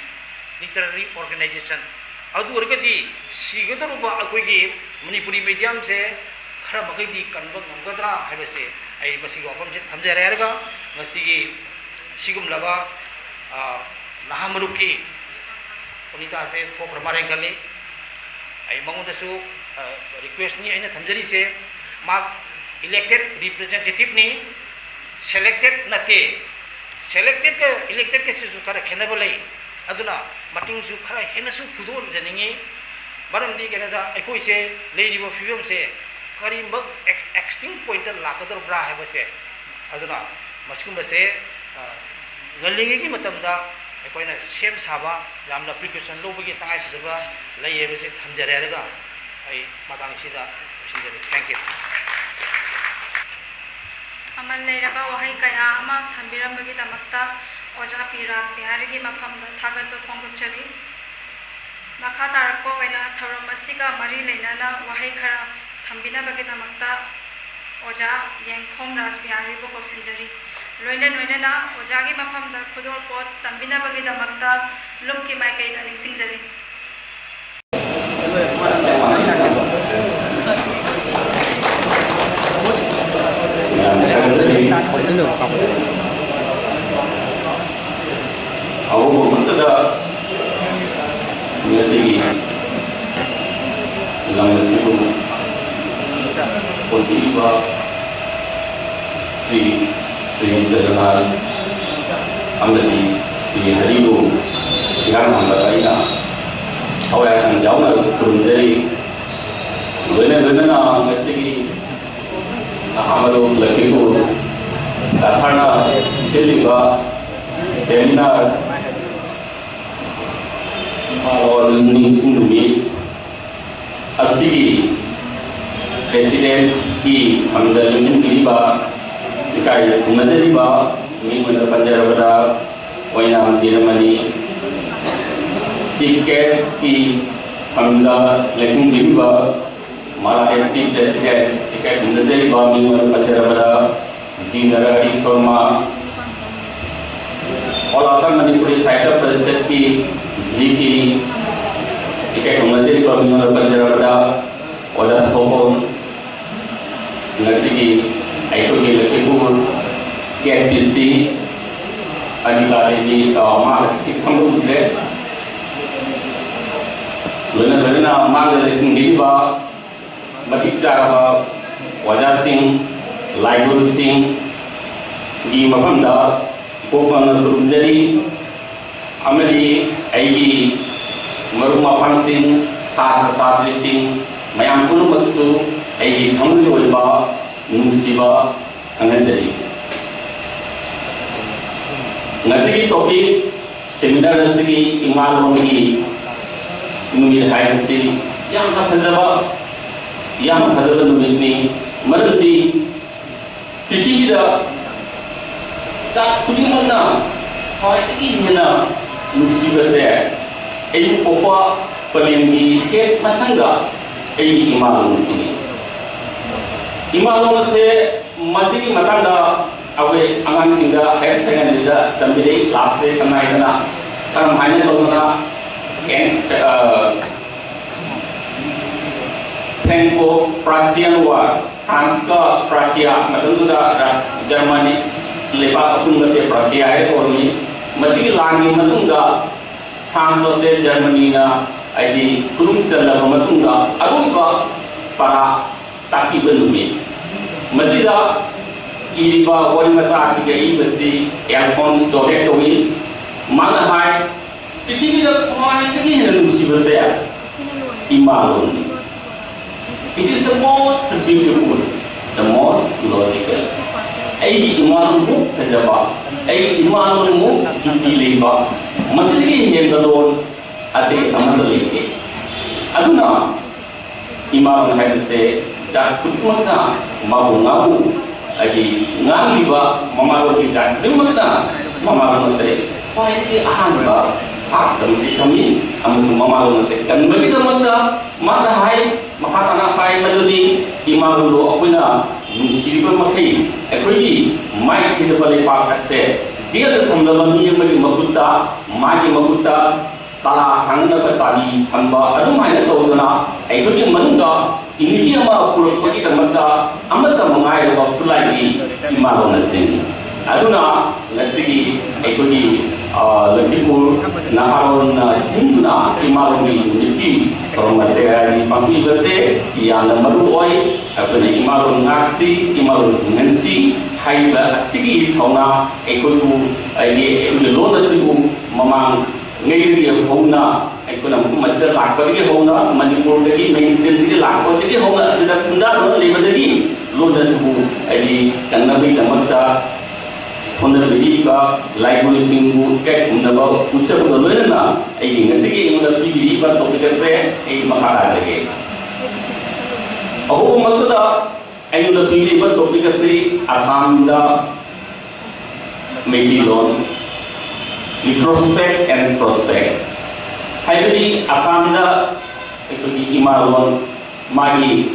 literary organization꯫ ꯑꯗꯨ ꯑꯣꯏꯔꯒꯗꯤ ꯁꯤꯒꯗꯧꯔꯕ ꯑꯩꯈꯣꯏꯒꯤ ꯃꯅꯤꯄꯨꯔꯤ mediumꯁꯦ ꯈꯔ ꯃꯈꯩꯗꯤ ꯀꯟꯕ ꯉꯝꯒꯗ꯭ꯔꯥ ꯍꯥꯏꯕꯁꯦ ꯑꯩ ꯃꯁꯤꯒꯤ ꯋꯥꯐꯝꯁꯦ ꯊꯝꯖꯔꯦ ꯍꯥꯏꯔꯒ, ꯉꯁꯤꯒꯤ ꯁꯤꯒꯨꯝꯂꯕ, ꯑ, ꯅꯍꯥ ꯃꯔꯨꯞꯀꯤ ꯑꯣꯅꯤꯇꯥꯁꯦ ꯊꯣꯛꯈ꯭ꯔ ꯃꯥꯜꯂꯦ ꯈꯜꯂꯤ꯫ ꯑꯩ ꯃꯉꯣꯟꯗꯁꯨ, ꯑ, requestꯅꯤ ꯑꯩꯅ ꯊꯝꯖꯔꯤꯁꯦ, ꯃꯥ elected representativeꯅꯤ, selected ꯅꯠꯇꯦ꯫ Selectedꯀ electedꯀꯁꯤꯁꯨ ꯈꯔ ꯈꯦꯠꯅꯕ ꯂꯩ꯫ ꯑꯗꯨꯅ ꯃꯇꯤꯡꯁꯨ ꯈꯔ ꯍꯦꯟꯅꯁꯨ ꯐꯨꯗꯣꯛꯍꯟꯖꯅꯤꯡꯉꯤ꯫ ꯃꯔꯝꯗꯤ ꯀꯩꯅꯣꯗ ꯑꯩꯈꯣꯏꯁꯦ ꯂꯩꯔꯤꯕ ꯐꯤꯕꯝꯁꯦ ꯀꯔꯤꯃꯛ ꯑꯦꯛ-, extinct pointꯇ ꯂꯥꯛꯀꯗꯧꯔꯤꯕ꯭ꯔꯥ ꯍꯥꯏꯕꯁꯦ꯫ ꯑꯗꯨꯅ ꯃꯁꯤꯒꯨꯝꯕꯁꯦ, ꯑ, ꯉꯜꯂꯤꯉꯩꯒꯤ ꯃꯇꯝꯗ ꯑꯩꯈꯣꯏꯅ ꯁꯦꯝ ꯁꯥꯕ, ꯌꯥꯝꯅ precaution ꯂꯧꯕꯒꯤ ꯇꯉꯥꯏꯐꯗꯕ ꯂꯩ ꯍꯥꯏꯕꯁꯤ ꯊꯝꯖꯔꯦ ꯍꯥꯏꯔꯒ ꯑꯩ ꯃꯇꯥꯡꯁꯤꯗ ꯂꯣꯏꯁꯤꯟꯖꯔꯦ꯫ Thank you꯫ ꯃꯃꯜ ꯂꯩꯔꯕ ꯋꯥꯍꯩ ꯀꯌꯥ ꯑꯃ ꯊꯝꯕꯤꯔꯝꯕꯒꯤꯗꯃꯛꯇ ꯑꯣꯖꯥ ꯄꯤ ꯔꯥꯖ ꯕꯤꯍꯥꯔꯤꯒꯤ ꯃꯐꯝꯗ ꯊꯥꯒꯠꯄ ꯐꯣꯡꯗꯣꯛꯆꯔꯤ꯫ ꯃꯈꯥ ꯇꯥꯔꯛꯄ ꯑꯣꯏꯅ ꯊꯧꯔꯝ ꯑꯁꯤꯒ ꯃꯔꯤ ꯂꯩꯅꯅ ꯋꯥꯍꯩ ꯈꯔ ꯊꯝꯕꯤꯅꯕꯒꯤꯗꯃꯛꯇ ꯑꯣꯖꯥ ꯌꯦꯡꯈꯣꯝ ꯔꯥꯖ ꯕꯤꯍꯥꯔꯤꯕꯨ ꯀꯧꯁꯤꯟꯖꯔꯤ꯫ ꯂꯣꯏꯅ ꯂꯣꯏꯅꯅ ꯑꯣꯖꯥꯒꯤ ꯃꯐꯝꯗ ꯈꯨꯗꯣꯜꯄꯣꯠ ꯇꯝꯕꯤꯅꯕꯒꯤꯗꯃꯛꯇ ꯂꯨꯞꯀꯤ ꯃꯥꯏꯀꯩꯗ ꯅꯤꯡꯁꯤꯡꯖꯔꯤ꯫ ꯑꯍꯧꯕꯃꯛꯇꯗ ꯉꯁꯤꯒꯤ ꯂꯝ ꯑꯁꯤꯕꯨ ꯀꯣꯟꯕꯤꯔꯤꯕ ꯁ꯭ꯔꯤ ꯁ꯭ꯔꯤ ꯖꯒꯟꯅꯥꯊ ꯑꯃꯗꯤ ꯁ꯭ꯔꯤ ꯍꯔꯤꯕꯨ ꯏꯍꯥꯟ ꯍꯥꯟꯕꯗ ꯑꯩꯅ ꯊꯋꯥꯏ ꯌꯥꯎꯅ ꯈꯨꯔꯨꯝꯖꯔꯤ꯫ ꯂꯣꯏꯅ ꯂꯣꯏꯅꯅ ꯉꯁꯤꯒꯤ ꯅꯍꯥ ꯃꯔꯨꯞ ꯂꯛꯈꯤꯄꯨꯔ ꯀꯁꯥꯔꯅ ꯁꯤꯜꯂꯤꯕ seminar ꯅꯤꯡꯁꯤꯡ ꯅꯨꯃꯤꯠ ꯑꯁꯤꯒꯤ presidentꯀꯤ ꯐꯝꯗ ꯂꯦꯡꯁꯤꯟꯕꯤꯔꯤꯕ, ꯏꯀꯥꯏ ꯈꯨꯝꯅꯖꯔꯤꯕ ꯃꯤꯡ ꯑꯣꯏꯅ ꯄꯟꯖꯔꯕꯗ ꯑꯣꯏꯅꯥꯝ ꯖꯤꯔꯃꯅꯤ, chief guestꯀꯤ ꯐꯝꯗ ꯂꯦꯡꯁꯤꯟꯕꯤꯔꯤꯕ ꯃꯥꯂꯥ ꯑꯦꯁꯀꯤ president, ꯏꯀꯥꯏ ꯈꯨꯝꯅꯖꯔꯤꯕ ꯃꯤꯡ ꯑꯣꯏꯅ ꯄꯟꯖꯔꯕꯗ ꯁꯤ ꯅꯔꯍꯔꯤ ꯁꯣꯔꯃ, All Assam Manipuri Sahitya Parishadꯀꯤ ꯚꯤꯄꯤ, ꯏꯀꯥꯏ ꯈꯨꯝꯅꯖꯔꯤꯕ ꯃꯤꯉꯣꯟꯗ ꯄꯟꯖꯔꯕꯗ ꯑꯣꯖꯥ ꯁꯣꯍꯣꯝ, ꯉꯁꯤꯒꯤ ꯑꯩꯈꯣꯏꯒꯤ ꯂꯛꯈꯤꯄꯨꯔ ꯀꯦ ꯄꯤ ꯁꯤ ꯑꯅꯤꯀꯥ ꯗꯦꯕꯤ, ꯑ, ꯃꯥ ꯍꯧꯖꯤꯛꯇꯤ ꯈꯪꯕ ꯎꯗ꯭ꯔꯦ꯫ ꯂꯣꯏꯅ ꯂꯣꯏꯅꯅ ꯃꯥꯒ ꯂꯩꯁꯤꯟꯕꯤꯔꯤꯕ ꯃꯇꯤꯛ ꯆꯥꯔꯕ ꯑꯣꯖꯥꯁꯤꯡ, ꯂꯥꯏꯒꯨꯔꯨꯁꯤꯡꯒꯤ ꯃꯐꯝꯗ ꯏꯀꯣꯛ ꯃꯪꯅ ꯈꯨꯔꯨꯝꯖꯔꯤ꯫ ꯑꯃꯗꯤ ꯑꯩꯒꯤ ꯃꯔꯨꯞ ꯃꯄꯥꯡꯁꯤꯡ, ꯁꯥꯇ꯭ꯔ ꯁꯥꯇ꯭ꯔꯤꯁꯤꯡ, ꯃꯌꯥꯝ ꯄꯨꯝꯅꯃꯛꯁꯨ ꯑꯩꯒꯤ ꯊꯃꯣꯏꯒꯤ ꯑꯣꯏꯕ ꯅꯨꯡꯁꯤꯕ ꯈꯪꯍꯟꯖꯔꯤ꯫ ꯉꯁꯤꯒꯤ topic seminar ꯑꯁꯤꯒꯤ ꯏꯃꯥ ꯂꯣꯟꯒꯤ ꯅꯨꯃꯤꯠ ꯍꯥꯏꯕꯁꯤ ꯌꯥꯝꯅ ꯐꯖꯕ, ꯌꯥꯝꯅ ꯐꯖꯕ ꯅꯨꯃꯤꯠꯅꯤ꯫ ꯃꯔꯝꯗꯤ ꯄ꯭ꯔꯤꯊꯤꯕꯤꯗ ꯖꯥꯠ ꯈꯨꯗꯤꯡꯃꯛꯅ ꯈ꯭ꯋꯥꯏꯗꯒꯤ ꯍꯦꯟꯅ ꯅꯨꯡꯁꯤꯕꯁꯦ ꯑꯩꯕꯨ ꯄꯣꯛꯄ ꯄꯂꯦꯝꯒꯤ ꯍꯦꯛ ꯃꯊꯪꯗ ꯑꯩꯒꯤ ꯏꯃꯥ ꯂꯣꯟꯁꯤꯅꯤ꯫ ꯏꯃꯥ ꯂꯣꯟ ꯑꯁꯦ ꯃꯁꯤꯒꯤ ꯃꯇꯥꯡꯗ ꯑꯩꯈꯣꯏ ꯑꯉꯥꯡꯁꯤꯡꯗ higher secondary ꯗ ꯇꯝꯕꯤꯔꯛꯏ, class ꯇꯦꯟ ꯁꯝꯅ ꯍꯥꯏꯗꯅ ꯀꯔꯝ ꯍꯥꯏꯅ ꯇꯧꯗꯅ ꯑꯦꯟ-, ꯑ, Franco Prussian War, France ꯀ Prussia, ꯃꯇꯝꯗꯨꯗ ꯔꯥꯁ-, Germany ꯂꯩꯕꯥꯛ ꯑꯄꯨꯟꯕꯁꯦ Prussia ꯍꯥꯏꯅ ꯀꯧꯔꯝꯃꯤ꯫ ꯃꯁꯤꯒꯤ ꯂꯥꯟꯒꯤ ꯃꯇꯨꯡꯗ France ꯑꯁꯦ Germany ꯅ ꯍꯥꯏꯗꯤ ꯈꯨꯗꯨꯡ ꯆꯜꯂꯕ ꯃꯇꯨꯡꯗ ꯑꯔꯣꯏꯕ ꯄꯔꯥ ꯇꯥꯛꯄꯤꯕ ꯅꯨꯃꯤꯠ꯫ ꯃꯁꯤꯗ ꯏꯔꯤꯕ ꯋꯥꯔꯤ ꯃꯆꯥ ꯑꯁꯤꯒ ꯏꯕꯁꯤ Alphonse Daudet ꯀꯧꯏ꯫ ꯃꯥꯅ ꯍꯥꯏ, ꯄ꯭ꯔꯤꯊꯤꯕꯤꯗ ꯈ꯭ꯋꯥꯏꯗꯒꯤ ꯍꯦꯟꯅ ꯅꯨꯡꯁꯤꯕꯁꯦ ꯏꯃꯥ ꯂꯣꯟꯅꯤ꯫ It is the most beautiful, the most logical. ꯑꯩꯒꯤ ꯏꯃꯥ ꯂꯣꯟꯃꯨꯛ ꯐꯖꯕ, ꯑꯩꯒꯤ ꯏꯃꯥ ꯂꯣꯟꯃꯨꯛ ꯖꯨꯛꯇꯤ ꯂꯩꯕ, ꯃꯁꯤꯗꯒꯤ ꯍꯦꯟꯕ ꯂꯣꯟ ꯑꯇꯩ ꯑꯃꯠꯇ ꯂꯩꯇꯦ꯫ ꯑꯗꯨꯅ ꯏꯃꯥ ꯂꯣꯟ ꯍꯥꯏꯕꯁꯦ ꯖꯥꯠ ꯈꯨꯗꯤꯡꯃꯛꯅ ꯃꯥꯕꯨ ꯉꯥꯡꯉꯨ, ꯍꯥꯏꯗꯤ ꯉꯥꯡꯂꯤꯕ ꯃꯃꯥ ꯂꯣꯟꯒꯤ ꯖꯥꯠ ꯈꯨꯗꯤꯡꯃꯛꯅ ꯃꯃꯥ ꯂꯣꯟ ꯑꯁꯦ ꯈ꯭ꯋꯥꯏꯗꯒꯤ ꯑꯍꯥꯟꯕ ꯊꯥꯛꯇ ꯃꯁꯤ ꯊꯝꯃꯤ꯫ ꯑꯃꯁꯨꯡ ꯃꯃꯥ ꯂꯣꯟ ꯑꯁꯦ ꯀꯟꯕꯒꯤꯗꯃꯛꯇ ꯃꯥꯅ ꯍꯥꯏ, ꯃꯈꯥ ꯇꯥꯅ ꯍꯥꯏ ꯃꯗꯨꯗꯤ ꯏꯃꯥ ꯂꯣꯟꯗꯣ ꯑꯩꯈꯣꯏꯅ ꯅꯨꯡꯁꯤꯔꯤꯕ ꯃꯈꯩ, ꯑꯩꯈꯣꯏꯒꯤ ꯃꯥꯏꯊꯤꯔꯕ ꯂꯩꯄꯥꯛ ꯑꯁꯦ ꯖꯦꯜꯗ ꯊꯝꯂꯕ ꯃꯤ ꯑꯃꯒꯤ ꯃꯈꯨꯠꯇ, ꯃꯥꯒꯤ ꯃꯈꯨꯠꯇ ꯇꯥꯂꯥ ꯍꯥꯡꯅꯕ ꯆꯥꯕꯤ ꯊꯝꯕ, ꯑꯗꯨꯝꯍꯥꯏꯅ ꯇꯧꯗꯅ ꯑꯩꯈꯣꯏꯒꯤ ꯃꯅꯨꯡꯗ unity ꯑꯃ ꯄꯨꯔꯛꯄꯒꯤꯗꯃꯛꯇ ꯑꯃꯠꯇ ꯃꯉꯥꯏꯔꯕ ꯈꯨꯠꯂꯥꯏꯗꯤ ꯏꯃꯥ ꯂꯣꯟ ꯑꯁꯤꯅꯤ꯫ ꯑꯗꯨꯅ ꯉꯁꯤꯒꯤ ꯑꯩꯈꯣꯏꯒꯤ, ꯑ, ꯂꯈꯤꯄꯨꯔ ꯅꯍꯥꯔꯣꯜꯅ ꯁꯤꯟꯗꯨꯅ ꯏꯃꯥ ꯂꯣꯟꯒꯤ ꯅꯨꯃꯤꯠꯀꯤ ꯊꯧꯔꯝ ꯑꯁꯦ ꯍꯥꯏꯗꯤ ꯄꯥꯡꯊꯣꯛꯂꯤꯕꯁꯦ ꯌꯥꯝꯅ ꯃꯔꯨ ꯑꯣꯏ꯫ ꯑꯩꯈꯣꯏꯅ ꯏꯃꯥ ꯂꯣꯟ ꯉꯥꯛꯁꯤ, ꯏꯃꯥ ꯂꯣꯟ ꯍꯤꯡꯍꯟꯁꯤ ꯍꯥꯏꯔꯤꯕ ꯑꯁꯤꯒꯤ ꯊꯧꯅꯥ ꯑꯩꯈꯣꯏꯕꯨ, ꯍꯥꯏꯗꯤ ꯑꯩꯈꯣꯏꯒꯤ ꯂꯣꯟ ꯑꯁꯤꯕꯨ ꯃꯃꯥꯡꯉꯩꯗꯒꯤ ꯍꯧꯅ ꯑꯩꯈꯣꯏꯅ ꯃꯐꯝ ꯑꯁꯤꯗ ꯂꯥꯛꯄꯗꯒꯤ ꯍꯧꯅ, ꯃꯅꯤꯄꯨꯔꯗꯒꯤ, ꯃꯦꯟꯁꯇ꯭ꯔꯤꯝꯗꯒꯤ ꯂꯥꯛꯄꯗꯒꯤ ꯍꯧꯅ ꯑꯁꯤꯗ ꯈꯨꯟꯗꯥꯗꯨꯅ ꯂꯩꯕꯗꯒꯤ ꯂꯣꯟ ꯑꯁꯤꯕꯨ ꯍꯥꯏꯗꯤ ꯀꯟꯅꯕꯒꯤꯗꯃꯛꯇ ꯍꯣꯠꯅꯕꯤꯔꯤꯕ ꯂꯥꯏꯕꯨꯡꯁꯤꯡꯕꯨ ꯏꯀꯥꯏ ꯈꯨꯝꯅꯕ ꯎꯠꯆꯕꯒ ꯂꯣꯏꯅꯅ ꯑꯩꯒꯤ ꯉꯁꯤꯒꯤ ꯑꯩꯉꯣꯟꯗ ꯄꯤꯕꯤꯔꯤꯕ topic ꯑꯁꯦ ꯑꯩ ꯃꯈꯥ ꯇꯥꯖꯒꯦ꯫ ꯑꯍꯧꯕꯃꯛꯇꯗ ꯑꯩꯉꯣꯟꯗ ꯄꯤꯕꯤꯔꯤꯕ topic ꯑꯁꯤ ꯑꯁꯥꯝꯗ ꯃꯩꯇꯩꯂꯣꯟ, retrospect and prospect, ꯍꯥꯏꯕꯗꯤ ꯑꯁꯥꯝꯗ ꯑꯩꯈꯣꯏꯒꯤ ꯏꯃꯥ ꯂꯣꯟ, ꯃꯥꯒꯤ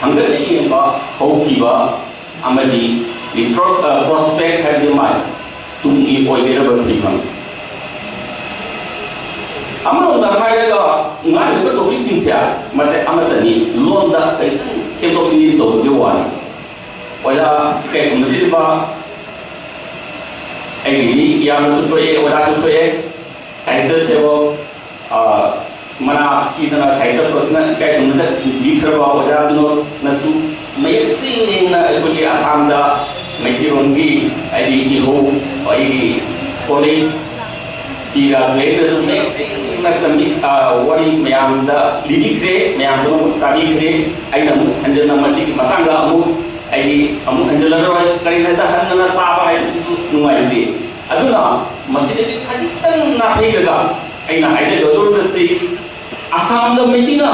ꯍꯪꯒꯠ ꯌꯦꯡꯕ ꯍꯧꯈꯤꯕ ꯑꯃꯗꯤ retro-, ꯑ, prospect ꯍꯥꯏꯕꯗꯤ ꯃꯥꯒꯤ ꯇꯨꯡꯒꯤ ꯑꯣꯏꯒꯗꯕ ꯐꯤꯕꯝ꯫ ꯑꯃꯔꯣꯝꯗ ꯍꯥꯏꯔꯒ ꯉꯥꯡꯂꯤꯕ topicꯁꯤꯡꯁꯦ ꯃꯁꯦ ꯑꯃꯠꯇꯅꯤ, ꯂꯣꯟꯗ ꯈꯤꯇꯪ ꯁꯦꯝꯗꯣꯛ ꯁꯦꯝꯖꯤꯟ ꯇꯧꯕꯒꯤ ꯋꯥꯅꯤ꯫ ꯑꯣꯖꯥ ꯏꯀꯥꯏ ꯈꯨꯝꯅꯕꯤꯔꯤꯕ ꯑꯩꯒꯤꯗꯤ ꯏꯌꯥꯝꯕꯁꯨ ꯊꯣꯛꯑꯦ, ꯑꯣꯖꯥꯁꯨ ꯊꯣꯛꯑꯦ, ꯁꯥꯍꯤꯇ꯭ꯌ ꯁꯦꯕꯣꯛ, ꯑ, ꯃꯅꯥ ꯄꯤꯗꯅ ꯁꯥꯍꯤꯇ꯭ꯌ ꯄ꯭ꯔꯁꯅ ꯏꯀꯥꯏ ꯈꯨꯝꯅꯗ ꯏꯕꯤꯈ꯭ꯔꯕ ꯑꯣꯖꯥ ꯕꯤꯅꯣꯗꯅꯁꯨ ꯃꯌꯦꯛ ꯁꯦꯡꯅ ꯑꯩꯈꯣꯏꯒꯤ ꯑꯁꯥꯝꯗ ꯃꯩꯇꯩꯔꯣꯟꯒꯤ ꯍꯥꯏꯗꯤ ꯏꯍꯧ, ꯑꯩꯒꯤ ꯀꯣꯂꯤꯛ ꯄꯤ ꯔꯥꯖꯃꯍꯦꯟꯗ꯭ꯔꯁꯨ ꯃꯌꯦꯛ ꯁꯦꯡꯅ ꯇꯝꯕꯤ-, ꯑ, ꯋꯥꯔꯤ ꯃꯌꯥꯝꯗ ꯂꯤꯕꯤꯈ꯭ꯔꯦ, ꯃꯌꯥꯝ ꯄꯨꯝꯅꯃꯛ ꯇꯥꯕꯤꯈ꯭ꯔꯦ꯫ ꯑꯩꯅ ꯑꯃꯨꯛ ꯍꯟꯖꯟꯅ ꯃꯁꯤꯒꯤ ꯃꯇꯥꯡꯗ ꯑꯃꯨꯛ ꯑꯩ ꯑꯃꯨꯛ ꯍꯟꯖꯤꯜꯂꯔꯣꯏ꯫ ꯀꯔꯤꯒꯤꯅꯣꯗ ꯍꯟꯗꯅ ꯇꯥꯕ ꯍꯥꯏꯕꯁꯤꯁꯨ ꯅꯨꯡꯉꯥꯏꯇꯦ꯫ ꯑꯗꯨꯅ ꯃꯁꯤꯗꯒꯤ ꯈꯖꯤꯛꯇꯪ ꯅꯥꯊꯩꯔꯒ ꯑꯩꯅ ꯍꯥꯏꯖꯒꯗꯧꯔꯤꯕꯁꯤ ꯑꯁꯥꯝꯗ ꯃꯩꯇꯩꯅ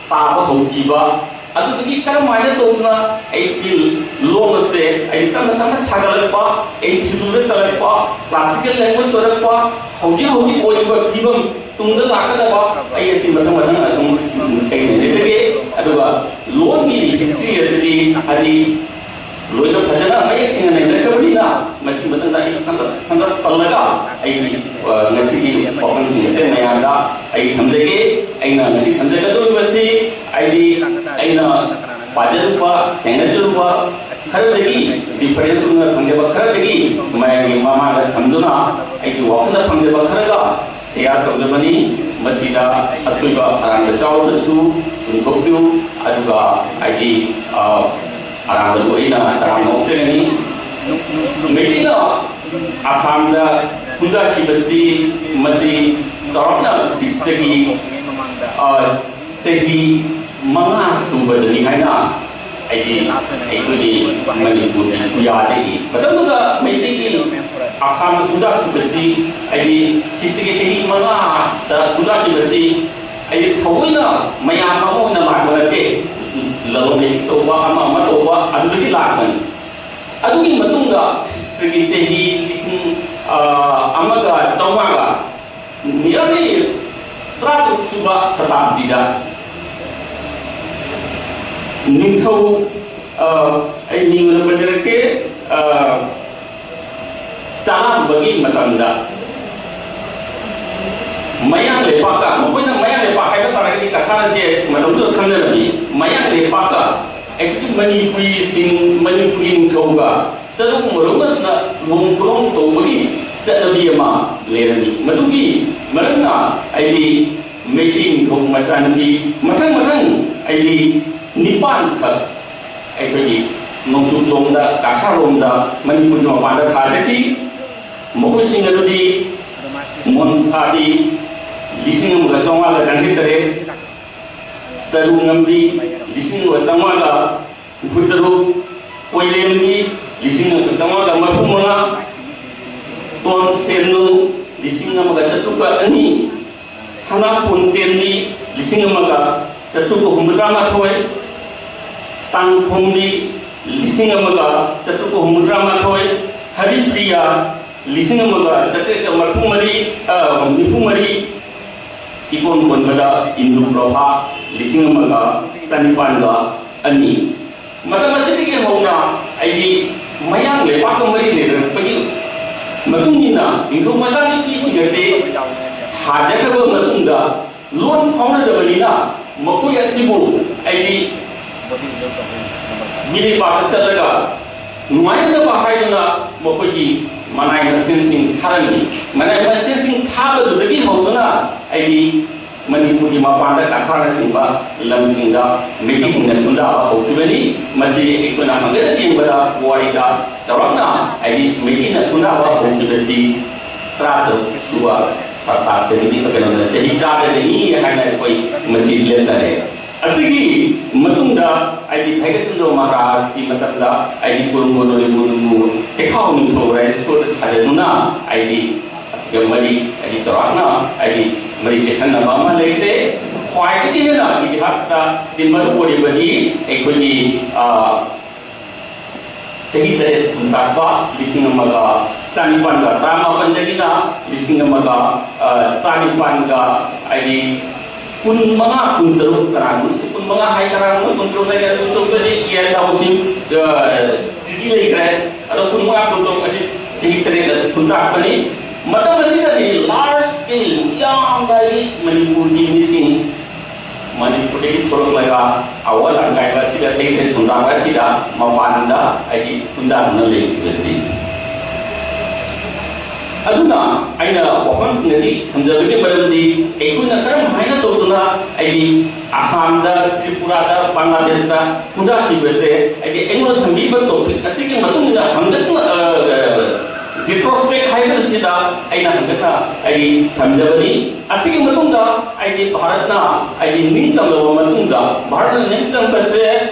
ꯇꯥꯕ ꯍꯧꯈꯤꯕ, ꯑꯗꯨꯗꯒꯤ ꯀꯔꯝꯍꯥꯏꯅ ꯇꯧꯗꯅ ꯑꯩꯒꯤ ꯂꯣꯟ ꯑꯁꯦ ꯑꯩ ꯇꯞꯅ ꯇꯞꯅ ꯁꯥꯒꯠꯂꯛꯄ, ꯑꯩ schedule ꯆꯠꯂꯛꯄ, classical language ꯑꯣꯏꯔꯛꯄ, ꯍꯧꯖꯤꯛ ꯍꯧꯖꯤꯛ ꯑꯣꯏꯔꯤꯕ ꯐꯤꯕꯝ, ꯇꯨꯡꯗ ꯂꯥꯛꯀꯗꯕ, ꯑꯩ ꯑꯁꯤ ꯃꯊꯪ ꯃꯊꯪ ꯑꯁꯨꯝ ꯑꯩ ꯅꯩꯅꯖꯒꯦ꯫ ꯑꯗꯨꯒ ꯂꯣꯟꯒꯤ ꯍꯤꯁꯇ꯭ꯔꯤ ꯑꯁꯤꯗꯤ ꯍꯥꯏꯗꯤ ꯂꯣꯏꯅ ꯐꯖꯅ ꯃꯌꯦꯛ ꯁꯦꯡꯅ ꯅꯩꯅꯔꯛꯈ꯭ꯔꯕꯅꯤꯅ, ꯃꯁꯤꯒꯤ ꯃꯇꯥꯡꯗ ꯑꯩ ꯁꯝꯂꯞ ꯁꯝꯂꯞ ꯄꯜꯂꯒ ꯑꯩꯒꯤ, ꯑ, ꯉꯁꯤꯒꯤ ꯋꯥꯐꯝꯁꯤꯡ ꯑꯁꯦ ꯃꯌꯥꯝꯗ ꯑꯩ ꯊꯝꯖꯒꯦ꯫ ꯑꯩꯅ ꯉꯁꯤ ꯊꯝꯖꯒꯗꯧꯔꯤꯕꯁꯤ ꯍꯥꯏꯗꯤ ꯑꯩꯅ ꯄꯥꯖꯔꯨꯕ, ꯊꯦꯡꯅꯖꯔꯨꯕ ꯈꯔꯗꯒꯤ, ꯔꯤꯐꯔꯦꯟꯁ ꯑꯣꯏꯅ ꯐꯪꯖꯕ ꯈꯔꯗꯒꯤ ꯃꯌꯥꯝꯒꯤ ꯃꯃꯥꯡꯗ ꯊꯝꯗꯨꯅ ꯑꯩꯒꯤ ꯋꯥꯈꯜꯗ ꯐꯪꯖꯕ ꯈꯔꯒ ꯁꯤꯌꯥꯔ ꯇꯧꯖꯕꯅꯤ꯫ ꯃꯁꯤꯗ ꯑꯁꯣꯏꯕ ꯑꯔꯥꯟꯕ ꯌꯥꯎꯔꯕꯁꯨ ꯆꯨꯝꯊꯣꯛꯄꯤꯌꯨ, ꯑꯗꯨꯒ ꯍꯥꯏꯗꯤ, ꯑ, ꯑꯔꯥꯟꯕꯗꯨ ꯑꯩꯅ ꯇꯔꯥꯝꯅ ꯑꯣꯛꯆꯒꯅꯤ꯫ ꯃꯩꯇꯩꯅ ꯑꯁꯥꯝꯗ ꯈꯨꯟꯗꯥꯈꯤꯕꯁꯤ ꯃꯁꯤ ꯆꯥꯎꯔꯥꯛꯅ ꯈ꯭ꯔꯤꯁꯇꯒꯤ, ꯑ, ꯆꯍꯤ ꯃꯉꯥ ꯁꯨꯕꯗꯅꯤ ꯍꯥꯏꯅ ꯑꯩꯒꯤ, ꯑꯩꯈꯣꯏꯒꯤ ꯃꯅꯤꯄꯨꯔꯒꯤ ꯄꯨꯌꯥꯗꯒꯤ ꯃꯇꯝꯗꯨꯗ ꯃꯩꯇꯩꯒꯤ ꯑꯁꯥꯝꯗ ꯈꯨꯟꯗꯥꯈꯤꯕꯁꯤ, ꯍꯥꯏꯗꯤ ꯈ꯭ꯔꯤꯁꯇꯒꯤ ꯆꯍꯤ ꯃꯉꯥꯗ ꯈꯨꯟꯗꯥꯈꯤꯕꯁꯤ ꯍꯥꯏꯗꯤ ꯊꯑꯣꯏꯅ ꯃꯌꯥꯝ ꯑꯃ ꯑꯣꯏꯅ ꯂꯥꯛꯄ ꯅꯠꯇꯦ꯫ ꯂꯂꯣꯟ ꯏꯇꯤꯛ ꯇꯧꯕ, ꯑꯃ ꯑꯃ ꯇꯧꯕ, ꯑꯗꯨꯗꯒꯤ ꯂꯥꯛꯄꯅꯤ꯫ ꯑꯗꯨꯒꯤ ꯃꯇꯨꯡꯗ ꯈ꯭ꯔꯤꯁꯇꯒꯤ ꯆꯍꯤ ꯂꯤꯁꯤꯡ, ꯑ, ꯑꯃꯒ ꯆꯥꯝꯃꯉꯥꯒ, nearly ꯇꯔꯥꯇꯔꯨꯛ ꯁꯨꯕ ꯁꯇꯥꯕꯗꯤꯗ ꯅꯤꯡꯊꯧ, ꯑ, ꯑꯩ ꯃꯤꯡ ꯑꯣꯏꯅ ꯄꯟꯖꯔꯛꯀꯦ, ꯑ, ꯆꯥꯂꯝꯕꯒꯤ ꯃꯇꯝꯗ ꯃꯌꯥꯡ ꯂꯩꯄꯥꯛꯇ, ꯃꯈꯣꯏꯅ ꯃꯌꯥꯡ ꯂꯩꯄꯥꯛ ꯍꯥꯏꯕ ꯇꯥꯔꯒꯗꯤ ꯀꯁꯥꯔꯁꯦ ꯃꯇꯝꯗꯨꯗ ꯈꯪꯅꯔꯝꯃꯤ꯫ ꯃꯌꯥꯡ ꯂꯩꯄꯥꯛꯇ ꯑꯩꯈꯣꯏꯒꯤ ꯃꯅꯤꯄꯨꯔꯤꯁꯤꯡ, ꯃꯅꯤꯄꯨꯔꯤ ꯅꯤꯡꯊꯧꯒ ꯆꯔꯨ ꯃꯔꯨꯝꯅ ꯂꯨꯍꯣꯡ ꯈꯨꯂꯣꯡ ꯇꯧꯕꯒꯤ ꯆꯠꯅꯕꯤ ꯑꯃ ꯂꯩꯔꯝꯃꯤ꯫ ꯃꯗꯨꯒꯤ ꯃꯔꯝꯅ ꯑꯩꯗꯤ ꯃꯩꯇꯩ ꯅꯤꯡꯊꯧ ꯃꯆꯥꯅꯨꯄꯤ ꯃꯊꯪ ꯃꯊꯪ ꯑꯩꯗꯤ ꯅꯤꯄꯥꯟꯈꯛ ꯑꯩꯈꯣꯏꯒꯤ ꯅꯣꯡꯆꯨꯞꯂꯣꯝꯗ, ꯀꯁꯥꯔꯂꯣꯝꯗ, ꯃꯅꯤꯄꯨꯔꯒꯤ ꯃꯄꯥꯟꯗ ꯊꯥꯖꯈꯤ꯫ ꯃꯈꯣꯏꯁꯤꯡ ꯑꯗꯨꯗꯤ ꯃꯣꯟꯁꯥꯕꯤ ꯂꯤꯁꯤꯡ ꯑꯃꯒ ꯆꯥꯝꯃꯉꯥꯒ ꯌꯥꯡꯈꯩ ꯇꯔꯦꯠ, ꯇꯔꯨ ꯉꯝꯕꯤ ꯂꯤꯁꯤꯡ ꯑꯃꯒ ꯆꯥꯝꯃꯉꯥꯒ ꯍꯨꯝꯐꯨ ꯇꯔꯨꯛ, ꯀꯣꯏꯂꯦꯝꯕꯤ ꯂꯤꯁꯤꯡ ꯑꯃꯒ ꯆꯥꯝꯃꯉꯥꯒ ꯃꯔꯤꯐꯨ ꯃꯉꯥ, ꯇꯣꯟ ꯁꯦꯟꯅꯨ ꯂꯤꯁꯤꯡ ꯑꯃꯒ ꯆꯥꯇ꯭ꯔꯨꯛꯀ ꯑꯅꯤ, ꯁꯅꯥ ꯈꯣꯟꯆꯦꯟꯕꯤ ꯂꯤꯁꯤꯡ ꯑꯃꯒ ꯆꯥꯇ꯭ꯔꯨꯛꯀ ꯍꯨꯝꯐꯨꯇꯔꯥ ꯃꯥꯊꯣꯏ, ꯇꯥꯡꯈꯣꯝꯕꯤ ꯂꯤꯁꯤꯡ ꯑꯃꯒ ꯆꯥꯇ꯭ꯔꯨꯛꯀ ꯍꯨꯝꯐꯨꯇꯔꯥ ꯃꯥꯊꯣꯏ, ꯍꯔꯤꯄ꯭ꯔꯤꯌꯥ ꯂꯤꯁꯤꯡ ꯑꯃꯒ ꯆꯥꯇ꯭ꯔꯦꯠꯀ ꯃꯔꯤꯐꯨ ꯃꯔꯤ, ꯑ, ꯅꯤꯐꯨ ꯃꯔꯤ, ꯏꯀꯣꯟ ꯀꯣꯟꯕꯗ ꯏꯟꯗꯨ ꯄ꯭ꯔꯚꯥ ꯂꯤꯁꯤꯡ ꯑꯃꯒ ꯆꯅꯤꯄꯥꯟꯒ ꯑꯅꯤ꯫ ꯃꯇꯝ ꯑꯁꯤꯗꯒꯤ ꯍꯧꯅ ꯑꯩꯗꯤ ꯃꯌꯥꯡ ꯂꯩꯕꯥꯛꯀ ꯃꯔꯤ ꯂꯩꯅꯔꯛꯄꯒꯤ ꯃꯇꯨꯡ ꯏꯟꯅ ꯅꯤꯡꯊꯧ ꯃꯆꯥꯅꯨꯄꯤꯁꯤꯡ ꯑꯁꯤ ꯊꯥꯖꯈ꯭ꯔꯕ ꯃꯇꯨꯡꯗ ꯂꯣꯟ ꯐꯥꯎꯅꯗꯕꯅꯤꯅ ꯃꯈꯣꯏ ꯑꯁꯤꯕꯨ ꯑꯩꯗꯤ ꯃꯤꯔꯩꯕꯥꯛꯇ ꯆꯠꯂꯒ ꯅꯨꯡꯉꯥꯏꯅꯗꯕ ꯍꯥꯏꯗꯨꯅ ꯃꯈꯣꯏꯒꯤ ꯃꯅꯥꯏ ꯃꯁꯤꯟꯁꯤꯡ ꯊꯥꯔꯝꯃꯤ꯫ ꯃꯅꯥꯏ ꯃꯁꯤꯟꯁꯤꯡ ꯊꯥꯕꯗꯨꯗꯒꯤ ꯍꯧꯗꯨꯅ ꯑꯩꯗꯤ ꯃꯅꯤꯄꯨꯔꯒꯤ ꯃꯄꯥꯟꯗ ꯀꯁꯥꯔꯅꯆꯤꯡꯕ ꯂꯝꯁꯤꯡꯗ ꯃꯩꯇꯩꯁꯤꯡꯅ ꯈꯨꯟꯗꯥꯕ ꯍꯧꯈꯤꯕꯅꯤ꯫ ꯃꯁꯤ ꯑꯩꯈꯣꯏꯅ ꯍꯪꯒꯠꯅ ꯌꯦꯡꯕꯗ ꯄꯨꯋꯥꯔꯤꯗ ꯆꯥꯎꯔꯥꯛꯅ ꯍꯥꯏꯗꯤ ꯃꯩꯇꯩꯅ ꯈꯨꯟꯗꯥꯕ ꯍꯧꯈꯤꯕꯁꯤ ꯇꯔꯥꯇꯔꯨꯛ ꯁꯨꯕ ꯁꯇꯥꯕꯗꯒꯤꯗꯤ ꯀꯩꯅꯣꯗ ꯆꯍꯤ ꯆꯥꯗꯒꯤꯅꯤ ꯍꯥꯏꯅ ꯑꯩꯈꯣꯏ ꯃꯁꯤ ꯂꯦꯞꯅꯔꯦ꯫ ꯑꯁꯤꯒꯤ ꯃꯇꯨꯡꯗ ꯍꯥꯏꯗꯤ ꯚꯩꯒ꯭ꯌꯆꯟꯗ꯭ꯔ ꯃꯍꯥꯔꯥꯖꯀꯤ ꯃꯇꯝꯗ ꯍꯥꯏꯗꯤ ꯀꯨꯔꯨꯝꯕꯨ ꯅꯣꯏꯕꯨ ꯅꯨꯡꯕꯨ ꯇꯦꯈꯥꯎ ꯅꯤꯡꯊꯧ ꯔꯥꯏꯁꯣꯔꯗ ꯊꯥꯖꯗꯨꯅ ꯍꯥꯏꯗꯤ ꯑꯁꯤꯒ ꯃꯔꯤ ꯍꯥꯏꯗꯤ ꯆꯥꯎꯔꯥꯛꯅ ꯍꯥꯏꯗꯤ ꯃꯔꯤ ꯆꯦꯁꯟꯅꯕ ꯑꯃ ꯂꯩꯈ꯭ꯔꯦ꯫ ꯈ꯭ꯋꯥꯏꯗꯒꯤ ꯍꯦꯟꯅ ꯏꯇꯤꯍꯥꯁꯇ ꯗꯤ ꯃꯔꯨ ꯑꯣꯏꯔꯤꯕꯗꯤ ꯑꯩꯈꯣꯏꯒꯤ ꯆꯍꯤ ꯇꯔꯦꯠ ꯈꯨꯟꯇꯥꯛꯄ ꯂꯤꯁꯤꯡ ꯑꯃꯒ ꯆꯅꯤꯄꯥꯟꯒ ꯇꯔꯥꯃꯥꯄꯟꯗꯒꯤꯅ ꯂꯤꯁꯤꯡ ꯑꯃꯒ ꯆꯅꯤꯄꯥꯟꯒ ꯍꯥꯏꯗꯤ ꯀꯨꯟ ꯃꯉꯥ ꯀꯨꯟ ꯇꯔꯨꯛ ꯀꯅꯥꯒꯨꯝꯕꯁꯤ ꯀꯨꯟ ꯃꯉꯥ ꯍꯥꯏ ꯀꯅꯥꯒꯨꯝꯕ ꯀꯨꯟ ꯇꯔꯨꯛ ꯍꯥꯏ ꯑꯗꯨ ꯇꯧꯗ꯭ꯔꯗꯤ ꯌꯦꯟ ꯇꯧꯁꯤ ꯇ꯭ꯔꯤꯇꯤ ꯂꯩꯈ꯭ꯔꯦ꯫ ꯑꯗꯣ ꯀꯨꯟ ꯃꯉꯥ ꯀꯨꯟ ꯇꯔꯨꯛ ꯑꯁꯤ ꯆꯍꯤ ꯇꯔꯦꯠ ꯈꯨꯟꯇꯥꯛꯄꯅꯤ꯫ ꯃꯇꯝ ꯑꯁꯤꯗꯗꯤ ꯂꯥꯔꯖ ꯁ꯭ꯀꯦꯜ ꯌꯥꯝꯅ ꯃꯅꯤꯄꯨꯔꯒꯤ ꯃꯤꯁꯤꯡ ꯃꯅꯤꯄꯨꯔꯗꯒꯤ ꯊꯣꯛꯂꯛꯂꯒ ꯑꯋꯥ ꯂꯥꯡꯒꯥꯏꯕ ꯑꯁꯤꯗ ꯁꯩꯊꯦꯟ ꯈꯨꯟꯗꯥꯕ ꯑꯁꯤꯗ ꯃꯄꯥꯟꯗ ꯍꯥꯏꯗꯤ ꯈꯨꯟꯗꯥꯗꯨꯅ ꯂꯩꯈꯤꯕꯁꯤ꯫ ꯑꯗꯨꯅ ꯑꯩꯅ ꯋꯥꯐꯝꯁꯤꯡ ꯑꯁꯤ ꯊꯝꯖꯕꯒꯤ ꯃꯔꯝꯗꯤ ꯑꯩꯈꯣꯏꯅ ꯀꯔꯝ ꯍꯥꯏꯅ ꯇꯧꯗꯨꯅ ꯍꯥꯏꯗꯤ ꯑꯁꯥꯝꯗ, ꯇ꯭ꯔꯤꯄꯨꯔꯥꯗ, ꯕꯪꯒ꯭ꯂꯥꯗꯦꯁꯇ ꯈꯨꯟꯗꯥꯈꯤꯕꯁꯦ ꯍꯥꯏꯗꯤ ꯑꯩꯉꯣꯟꯗ ꯊꯝꯕꯤꯕ ꯇꯣꯄꯤꯛ ꯑꯁꯤꯒꯤ ꯃꯇꯨꯡ ꯏꯟꯅ ꯍꯟꯒꯠꯅ ꯔꯤꯇ꯭ꯔꯣꯁꯄꯦꯛ ꯍꯥꯏꯕꯁꯤꯗ ꯑꯩꯅ ꯍꯟꯒꯠꯅ ꯑꯩ ꯊꯝꯖꯕꯅꯤ꯫ ꯑꯁꯤꯒꯤ ꯃꯇꯨꯡꯗ ꯑꯩꯗꯤ ꯚꯥꯔꯠꯅ ꯑꯩꯗꯤ ꯅꯤꯡꯇꯝꯂꯕ ꯃꯇꯨꯡꯗ ꯚꯥꯔꯠꯅ ꯅꯤꯡꯇꯝꯕꯁꯦ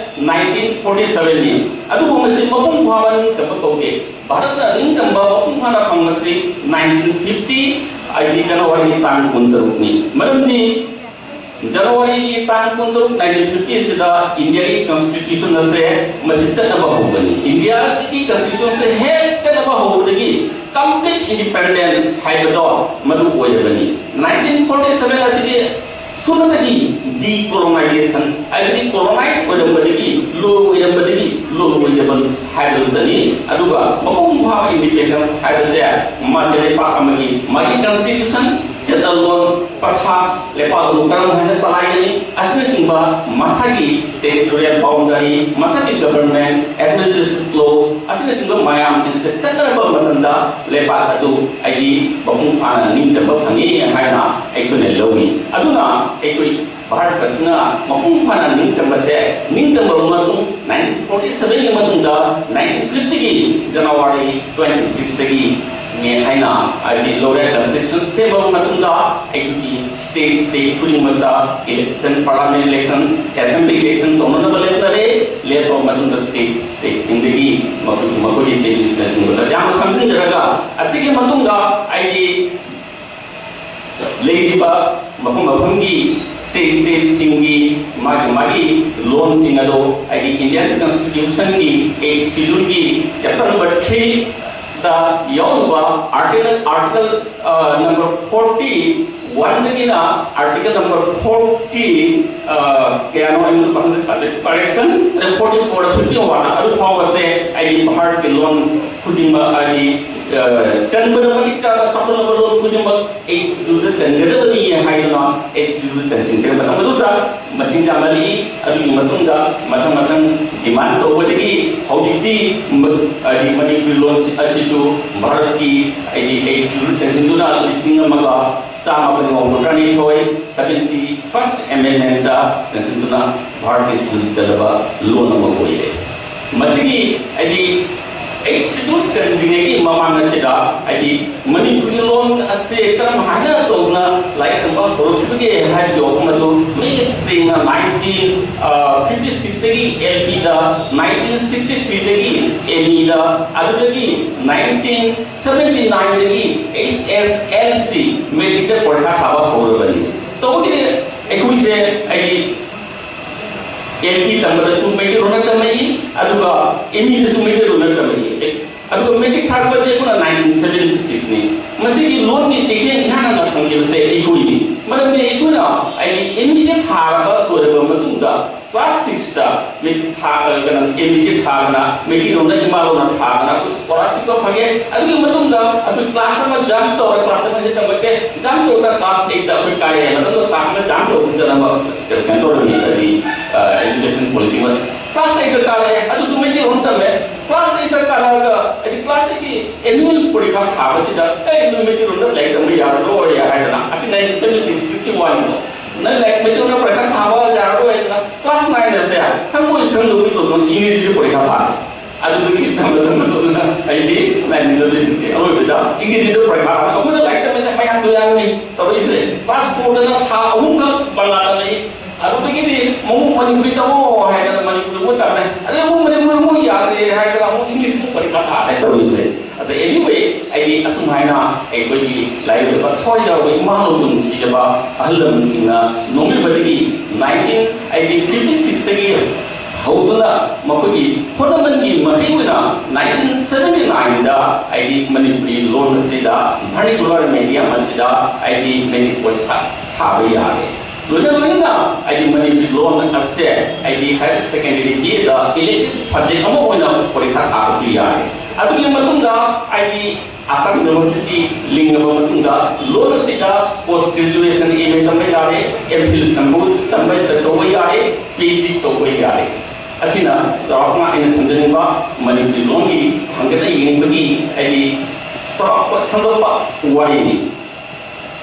ꯅꯥꯏꯟꯇꯤꯟ ꯐꯣꯔꯇꯤ ꯁꯚꯦꯟꯅꯤ꯫ ꯑꯗꯨꯕꯨ ꯃꯁꯤ ꯃꯄꯨꯡ ꯐꯥꯕ ꯅꯤꯡꯇꯝꯕ ꯀꯧꯗꯦ꯫ ꯚꯥꯔꯠꯅ ꯅꯤꯡꯇꯝꯕ ꯃꯄꯨꯡ ꯐꯥꯅ ꯐꯪꯕꯁꯤ ꯅꯥꯏꯟꯇꯤꯟ ꯐꯤꯐꯇꯤ ꯑꯩꯗꯤ ꯖꯅꯋꯥꯔꯤꯒꯤ ꯇꯥꯡ ꯀꯨꯟꯇꯔꯨꯛꯅꯤ꯫ ꯃꯔꯝꯗꯤ ꯖꯅꯋꯥꯔꯤꯒꯤ ꯇꯥꯡ ꯀꯨꯟꯇꯔꯨꯛ ꯅꯥꯏꯟꯇꯤꯟ ꯐꯤꯐꯇꯤ ꯑꯁꯤꯗ ꯏꯟꯗꯤꯌꯥꯒꯤ ꯀꯟꯁꯇꯤꯇ꯭ꯌꯨꯁꯟ ꯑꯁꯦ ꯃꯁꯤ ꯆꯠꯅꯕ ꯍꯧꯕꯅꯤ꯫ ꯏꯟꯗꯤꯌꯥꯒꯤ ꯀꯟꯁꯇꯤꯇ꯭ꯌꯨꯁꯟꯁꯦ ꯍꯦꯛ ꯆꯠꯅꯕ ꯍꯧꯕꯗꯒꯤ ꯀꯝꯄ꯭ꯂꯤꯠ ꯏꯟꯗꯤꯄꯦꯟꯗꯦꯟꯁ ꯍꯥꯏꯕꯗꯣ ꯃꯗꯨ ꯑꯣꯏꯔꯕꯅꯤ꯫ ꯅꯥꯏꯟꯇꯤꯟ ꯐꯣꯔꯇꯤ ꯁꯚꯦꯟ ꯑꯁꯤꯗꯤ ꯁꯨꯞꯅꯇꯒꯤ ꯗꯤꯀꯣꯂꯣꯅꯥꯏꯖꯦꯁꯟ, ꯍꯥꯏꯕꯗꯤ ꯀꯣꯂꯣꯅꯥꯏꯖ ꯑꯣꯏꯔꯝꯕꯗꯒꯤ, ꯂꯣꯟ ꯑꯣꯏꯔꯝꯕꯗꯒꯤ ꯂꯣꯟ ꯑꯣꯏꯗꯕ ꯍꯥꯏꯕꯗꯨꯗꯅꯤ꯫ ꯑꯗꯨꯒ ꯃꯄꯨꯡ ꯐꯥꯕ ꯏꯟꯗꯤꯄꯦꯟꯗꯦꯟꯁ ꯍꯥꯏꯕꯁꯦ ꯃꯥꯁꯦ ꯂꯩꯄꯥꯛ ꯑꯃꯒꯤ ꯃꯥꯒꯤ ꯀꯟꯁꯇꯤꯇ꯭ꯌꯨꯁꯟ, ꯆꯠꯅꯂꯣꯟ, ꯄꯊꯥꯞ, ꯂꯩꯄꯥꯛ ꯑꯗꯨ ꯀꯔꯝ ꯍꯥꯏꯅ ꯆꯂꯥꯏꯒꯅꯤ ꯑꯁꯤꯅꯆꯤꯡꯕ, ꯃꯁꯥꯒꯤ ꯇꯦꯔꯤꯇꯣꯔꯤꯌꯦꯜ ꯕꯥꯎꯟꯗꯔꯤ, ꯃꯁꯥꯒꯤ ꯒꯕꯔꯟꯃꯦꯟ ꯑꯦꯗꯃꯤꯅꯤꯁꯇ꯭ꯔꯦꯁꯟ ꯀ꯭ꯂꯣꯖ ꯑꯁꯤꯅꯆꯤꯡꯕ ꯃꯌꯥꯝꯁꯤꯡꯁꯦ ꯆꯠꯅꯔꯛꯄ ꯃꯇꯝꯗ ꯂꯩꯄꯥꯛ ꯑꯗꯨ ꯍꯥꯏꯗꯤ ꯃꯄꯨꯡ ꯐꯥꯅ ꯅꯤꯡꯇꯝꯕ ꯐꯪꯉꯤ ꯍꯥꯏꯅ ꯑꯩꯈꯣꯏꯅ ꯂꯧꯏ꯫ ꯑꯗꯨꯅ ꯑꯩꯈꯣꯏ ꯚꯥꯔꯠ ꯑꯁꯤꯅ ꯃꯄꯨꯡ ꯐꯥꯅ ꯅꯤꯡꯇꯝꯕꯁꯦ, ꯅꯤꯡꯇꯝꯕ ꯃꯇꯨꯡ ꯅꯥꯏꯟꯇꯤꯟ ꯐꯣꯔꯇꯤ ꯁꯚꯦꯟꯒꯤ ꯃꯇꯨꯡꯗ ꯅꯥꯏꯟꯇꯤꯟ ꯐꯤꯐꯇꯤꯒꯤ ꯖꯅꯋꯥꯔꯤ ꯇ꯭ꯋꯦꯟꯇꯤ ꯁꯤꯛꯁꯇꯒꯤ ꯅꯦ ꯍꯥꯏꯅ ꯍꯥꯏꯗꯤ ꯂꯧꯔꯦ꯫ ꯀꯟꯁꯇꯤꯇ꯭ꯌꯨꯁꯟ ꯁꯦꯝꯃꯕ ꯃꯇꯨꯡꯗ ꯑꯩꯈꯣꯏꯒꯤ ꯁ꯭ꯇꯦꯠ ꯁ꯭ꯇꯦꯠ ꯈꯨꯗꯤꯡꯃꯛꯇ election, parliament election, assembly election ꯇꯧꯅꯅꯕ ꯂꯦꯞꯅꯔꯦ꯫ ꯂꯦꯞꯄꯕ ꯃꯇꯨꯡꯗ ꯁ꯭ꯇꯦꯠ ꯁ꯭ꯇꯦꯠꯁꯤꯡꯗꯒꯤ ꯃꯈꯣꯏꯒꯤ ꯃꯈꯣꯏꯒꯤ ꯆꯦꯔꯤꯁꯅꯆꯤꯡꯕꯗ ꯌꯥꯝꯅ ꯈꯪꯖꯤꯟꯖꯔꯒ ꯑꯁꯤꯒꯤ ꯃꯇꯨꯡꯗ ꯑꯩꯒꯤ ꯂꯩꯔꯤꯕ ꯃꯐꯝ ꯃꯐꯝꯒꯤ ꯁ꯭ꯇꯦꯠ ꯁ꯭ꯇꯦꯠꯁꯤꯡꯒꯤ ꯃꯥꯒꯤ ꯃꯥꯒꯤ ꯂꯣꯟꯁꯤꯡ ꯑꯗꯣ ꯑꯩꯒꯤ ꯏꯟꯗꯤꯌꯟ ꯀꯟꯁꯇꯤꯇ꯭ꯌꯨꯁꯟꯒꯤ ꯑꯩꯠ ꯁꯦꯗ꯭ꯌꯨꯜꯒꯤ ꯆꯦꯞꯇꯔ ꯅꯝꯕꯔ ꯊ꯭ꯔꯤꯗ ꯌꯥꯎꯔꯤꯕ ꯑꯥꯔꯇꯤꯀꯜ ꯑꯥꯔꯇꯤꯀꯜ ꯅꯝꯕꯔ ꯐꯣꯔꯇꯤ ꯋꯥꯟꯗꯒꯤꯅ ꯑꯥꯔꯇꯤꯀꯜ ꯅꯝꯕꯔ ꯐꯣꯔꯇꯤ ꯀꯌꯥꯅꯣ ꯑꯩꯉꯣꯟꯗ ꯄꯥꯍꯟꯗ ꯁꯕꯖꯦꯛ ꯀꯔꯦꯛꯁꯟ, ꯑꯗ ꯐꯣꯔꯇꯤ ꯐꯣꯔꯗ ꯐꯤꯐꯇꯤ ꯋꯥꯟ ꯑꯗꯨ ꯐꯥꯎꯕꯁꯦ ꯑꯩꯒꯤ ꯚꯥꯔꯠꯀꯤ ꯂꯣꯟ ꯈꯨꯗꯤꯡꯃꯛ ꯍꯥꯏꯗꯤ ꯆꯟꯕꯗ ꯃꯇꯤꯛ ꯆꯥꯕ ꯆꯥꯎꯈꯠꯂꯕ ꯂꯣꯟ ꯈꯨꯗꯤꯡꯃꯛ ꯑꯩꯠ ꯁꯦꯗ꯭ꯌꯨꯜꯗ ꯆꯟꯒꯗꯕꯅꯤ ꯍꯥꯏꯗꯨꯅ ꯑꯩꯠ ꯁꯦꯗ꯭ꯌꯨꯜꯗ ꯆꯟꯁꯤꯟꯈ꯭ꯔꯦ꯫ ꯃꯇꯝ ꯑꯗꯨꯗ ꯃꯁꯤꯡ ꯌꯥꯝꯂꯛꯏ꯫ ꯑꯗꯨꯒꯤ ꯃꯇꯨꯡꯗ ꯃꯊꯪ ꯃꯊꯪ ꯗꯤꯃꯥꯟ ꯇꯧꯕꯗꯒꯤ ꯍꯧꯖꯤꯛꯇꯤ ꯃ-, ꯍꯥꯏꯗꯤ ꯃꯅꯤꯄꯨꯔꯤ ꯂꯣꯟ ꯑꯁꯤꯁꯨ ꯚꯥꯔꯠꯀꯤ ꯍꯥꯏꯗꯤ ꯑꯩꯠ ꯁꯦꯗ꯭ꯌꯨꯜꯗ ꯆꯟꯁꯤꯟꯗꯨꯅ ꯂꯤꯁꯤꯡ ꯑꯃꯒ ꯆꯥꯝꯃꯥꯄꯟ ꯃꯧꯗ꯭ꯔꯥꯅꯤꯊꯣꯏ, ꯁꯚꯦꯟꯇꯤ ꯐꯥꯔꯁ ꯑꯦꯃꯦꯟꯃꯦꯟꯗ ꯆꯟꯁꯤꯟꯗꯨꯅ ꯚꯥꯔꯠꯀꯤ ꯁꯦꯗ꯭ꯌꯨꯜ ꯆꯜꯂꯕ ꯂꯣꯟ ꯑꯃ ꯑꯣꯏꯔꯦ꯫ ꯃꯁꯤꯒꯤ ꯍꯥꯏꯗꯤ ꯑꯩꯠ ꯁꯦꯗ꯭ꯌꯨꯜ ꯆꯟꯗ꯭ꯔꯤꯉꯩꯒꯤ ꯃꯃꯥꯡ ꯑꯁꯤꯗ ꯍꯥꯏꯗꯤ ꯃꯅꯤꯄꯨꯔꯤ ꯂꯣꯟ ꯑꯁꯦ ꯀꯔꯝ ꯍꯥꯏꯅ ꯇꯧꯗꯨꯅ ꯂꯥꯏꯔꯤꯛ ꯇꯝꯕ ꯍꯧꯔꯛꯈꯤꯕꯒꯦ ꯍꯥꯏꯕꯒꯤ ꯋꯥꯐꯝ ꯑꯗꯨ ꯃꯌꯦꯛ ꯁꯦꯡꯅ ꯅꯥꯏꯟꯇꯤꯟ ꯐꯤꯐꯇꯤ ꯁꯤꯛꯁꯇꯒꯤ ꯑꯦꯜ ꯄꯤꯗ, ꯅꯥꯏꯟꯇꯤꯟ ꯁꯤꯛꯁꯇꯤ ꯊ꯭ꯔꯤꯗꯒꯤ ꯑꯦꯝ ꯏꯗ, ꯑꯗꯨꯗꯒꯤ ꯅꯥꯏꯟꯇꯤꯟ ꯁꯚꯦꯟꯇꯤ ꯅꯥꯏꯟꯗꯒꯤ ꯑꯩꯆ ꯑꯦꯁ ꯑꯦꯜ ꯁꯤ ꯃꯦꯇ꯭ꯔꯤꯛꯇ ꯄꯔꯤꯈꯥ ꯊꯥꯕ ꯍꯧꯔꯕꯅꯤ꯫ ꯇꯧꯕꯒꯤꯗꯤ ꯑꯩꯈꯣꯏꯁꯦ ꯍꯥꯏꯗꯤ ꯑꯦꯜ ꯄꯤ ꯇꯝꯕꯗꯁꯨ ꯃꯩꯇꯩꯂꯣꯟꯅ ꯇꯝꯃꯛꯏ, ꯑꯗꯨꯒ ꯑꯦꯝ ꯏꯗꯁꯨ ꯃꯩꯇꯩꯂꯣꯟꯅ ꯇꯝꯃꯛꯏ꯫ ꯑꯗꯨꯒ ꯃꯦꯇ꯭ꯔꯤꯛ ꯊꯥꯔꯛꯄꯁꯦ ꯑꯩꯈꯣꯏꯅ ꯅꯥꯏꯟꯇꯤꯟ ꯁꯚꯦꯟꯇꯤ ꯁꯤꯛꯁꯅꯤ꯫ ꯃꯁꯤꯒꯤ ꯂꯣꯟꯒꯤ ꯆꯩꯊꯦꯡ ꯏꯍꯥꯟ ꯍꯥꯟꯅ ꯐꯪꯈꯤꯕꯁꯦ ꯑꯩꯈꯣꯏꯅꯤ꯫ ꯃꯔꯝꯗꯤ ꯑꯩꯈꯣꯏꯅ ꯍꯥꯏꯗꯤ ꯑꯦꯝ ꯏꯁꯦ ꯊꯥꯔꯕ ꯂꯣꯏꯔꯕ ꯃꯇꯨꯡꯗ ꯀ꯭ꯂꯥꯁ ꯁꯤꯛꯁꯇ ꯃꯦꯇ꯭ꯔꯤꯛ ꯊꯥ ꯀꯩꯅꯣ ꯑꯦꯝ ꯏꯁꯦ ꯊꯥꯗꯅ ꯃꯩꯇꯩꯂꯣꯟꯗ ꯏꯃꯥ ꯂꯣꯟꯅ ꯊꯥꯗꯅ ꯑꯩꯈꯣꯏ ꯁ꯭ꯀꯣꯂꯥꯔꯁꯤꯞꯀ ꯐꯪꯉꯦ꯫ ꯑꯗꯨꯒꯤ ꯃꯇꯨꯡꯗ ꯑꯩꯈꯣꯏ ꯀ꯭ꯂꯥꯁ ꯑꯃ ꯖꯝ ꯇꯧꯔ ꯀ꯭ꯂꯥꯁ ꯑꯃꯁꯦ ꯇꯝꯃꯛꯇꯦ꯫ ꯖꯝ ꯇꯧꯔꯒ ꯀ꯭ꯂꯥꯁ ꯑꯩꯠꯇ ꯑꯩꯈꯣꯏ ꯀꯥꯔꯦ꯫ ꯃꯇꯝꯗ ꯀ꯭ꯂꯥꯁ ꯑꯃ ꯖꯝ ꯇꯧꯕꯁꯤꯗ ꯑꯃ ꯀꯩꯅꯣ ꯇꯧꯔꯝꯃꯤ ꯍꯥꯏꯗꯤ ꯑꯦꯖꯨꯀꯦꯁꯟ ꯄꯣꯂꯤꯁꯤ ꯑꯃ ꯀ꯭ꯂꯥꯁ ꯑꯩꯠꯇ ꯀꯥꯔꯛꯑꯦ꯫ ꯑꯗꯨꯁꯨ ꯃꯩꯇꯩꯂꯣꯟ ꯇꯝꯃꯦ꯫ ꯀ꯭ꯂꯥꯁ ꯑꯩꯠꯇ ꯀꯥꯔꯛꯑꯒ ꯍꯥꯏꯗꯤ ꯀ꯭ꯂꯥꯁ ꯑꯩꯠꯀꯤ ꯑꯦꯅꯨꯋꯦꯜ ꯄꯔꯤꯈꯥ ꯊꯥꯕꯁꯤꯗ ꯑꯦ ꯅꯣꯏ ꯃꯩꯇꯩꯂꯣꯟꯗ ꯂꯥꯏꯔꯤꯛ ꯇꯝꯕ ꯌꯥꯔꯔꯣꯏ ꯍꯥꯏꯗꯅ ꯑꯁꯤ ꯅꯥꯏꯟꯇꯤꯟ ꯁꯕꯦꯟꯇꯤ ꯁꯤꯛꯁꯀꯤ ꯋꯥꯅꯤꯀꯣ꯫ ꯅꯪ ꯂꯥꯏꯔꯤꯛ ꯃꯩꯇꯩꯂꯣꯟꯗ ꯄꯔꯤꯈꯥ ꯊꯥꯕ ꯌꯥꯔꯔꯣꯏ ꯍꯥꯏꯗꯅ ꯀ꯭ꯂꯥꯁ ꯅꯥꯏꯟ ꯑꯁꯦ ꯈꯪꯕꯣꯏ ꯈꯪꯗꯕꯣꯏ ꯇꯧꯗꯅ ꯏꯪꯂꯤꯁꯀꯤ ꯄꯔꯤꯈꯥ ꯊꯥꯔꯦ꯫ ꯑꯗꯨꯗꯒꯤ ꯇꯝꯕ ꯇꯝꯕ ꯇꯧꯗꯅ ꯑꯩꯗꯤ ꯅꯥꯏꯟꯇꯤꯟ ꯁꯕꯦꯟꯇꯤ ꯁꯤꯛꯁꯀꯤ ꯑꯔꯣꯏꯕꯗ ꯏꯪꯂꯤꯁꯀꯤꯗ ꯄꯔꯤꯈꯥ ꯊꯥꯔꯦ꯫ ꯑꯩꯈꯣꯏꯅ ꯂꯥꯏꯔꯤꯛ ꯇꯝꯕꯁꯦ ꯃꯌꯥꯝ ꯇꯣꯌꯥꯟꯅꯤ ꯇꯧꯔꯛꯏꯁꯦ꯫ ꯀ꯭ꯂꯥꯁ ꯐꯣꯔꯗꯅ ꯊꯥ ꯑꯍꯨꯝꯈꯛ ꯕꯪꯒꯥ ꯇꯝꯃꯛꯏ꯫ ꯑꯗꯨꯗꯒꯤꯗꯤ ꯃꯃꯨ ꯃꯅꯤꯄꯨꯔꯤ ꯇꯝꯃꯣ ꯍꯥꯏꯗꯅ ꯃꯅꯤꯄꯨꯔꯗ ꯑꯃꯨꯛ ꯇꯝꯃꯦ꯫ ꯑꯗꯩ ꯑꯃꯨꯛ ꯃꯅꯤꯄꯨꯔ ꯑꯃꯨꯛ ꯌꯥꯗ꯭ꯔꯦ ꯍꯥꯏꯗꯅ ꯑꯃꯨꯛ ꯏꯪꯂꯤꯁ ꯑꯃꯨꯛ ꯄꯔꯤꯈꯥ ꯊꯥꯔꯦ ꯇꯧꯔꯤꯁꯦ꯫ ꯑꯗ anyway, ꯑꯩꯗꯤ ꯑꯁꯨꯝ ꯍꯥꯏꯅ ꯑꯩꯈꯣꯏꯒꯤ ꯂꯥꯏꯔꯤꯛ ꯊꯋꯥꯏ ꯌꯥꯎꯕ ꯏꯃꯥ ꯂꯣꯟꯗꯨ ꯅꯨꯡꯁꯤꯖꯕ ꯑꯍꯜ ꯂꯃꯟꯁꯤꯡꯅ ꯅꯣꯡꯃꯤꯕꯗꯒꯤ ꯅꯥꯏꯟꯇꯤꯟ ꯑꯩꯠꯇꯤ ꯐꯤꯐꯇꯤ ꯁꯤꯛꯁꯇꯒꯤ ꯍꯧꯗꯨꯅ ꯃꯈꯣꯏꯒꯤ ꯍꯣꯠꯅꯃꯟꯒꯤ ꯃꯍꯩ ꯑꯣꯏꯅ ꯅꯥꯏꯟꯇꯤꯟ ꯁꯕꯦꯟꯇꯤ ꯅꯥꯏꯟꯗ ꯑꯩꯗꯤ ꯃꯅꯤꯄꯨꯔꯤ ꯂꯣꯟ ꯑꯁꯤꯗ vernacular medium ꯑꯁꯤꯗ ꯑꯩꯗꯤ ꯃꯦꯇ꯭ꯔꯤꯛ ꯄꯔꯤꯈꯥ ꯊꯥꯕ ꯌꯥꯔꯦ꯫ ꯂꯣꯏꯅ ꯂꯣꯏꯅꯅ ꯑꯩꯗꯤ ꯃꯅꯤꯄꯨꯔꯤ ꯂꯣꯟ ꯑꯁꯦ ꯑꯩꯗꯤ higher secondary ꯒꯤꯗ elective subject ꯑꯃ ꯑꯣꯏꯅ ꯄꯔꯤꯈꯥ ꯊꯥꯕꯁꯨ ꯌꯥꯔꯦ꯫ ꯑꯗꯨꯒꯤ ꯃꯇꯨꯡꯗ ꯑꯩꯗꯤ ꯑꯁꯥꯝ ꯌꯨꯅꯤꯚꯔꯁꯤꯇꯤ ꯂꯤꯡꯉꯕ ꯃꯇꯨꯡꯗ ꯂꯣꯟ ꯑꯁꯤꯗ post graduation M A ꯇꯝꯕ ꯌꯥꯔꯦ, M Phil ꯇꯝꯕ ꯇꯝꯕ ꯇꯧꯕ ꯌꯥꯔꯦ, P H D ꯇꯧꯕ ꯌꯥꯔꯦ꯫ ꯑꯁꯤꯅ ꯆꯥꯎꯔꯥꯛꯅ ꯑꯩꯅ ꯊꯝꯖꯅꯤꯡꯕ ꯃꯅꯤꯄꯨꯔꯤ ꯂꯣꯟꯒꯤ ꯍꯪꯒꯠꯅ ꯌꯦꯡꯕꯒꯤ ꯍꯥꯏꯗꯤ ꯆꯥꯎꯔꯥꯛꯄ ꯁꯟꯗꯣꯛꯄ ꯋꯥꯔꯤꯅꯤ꯫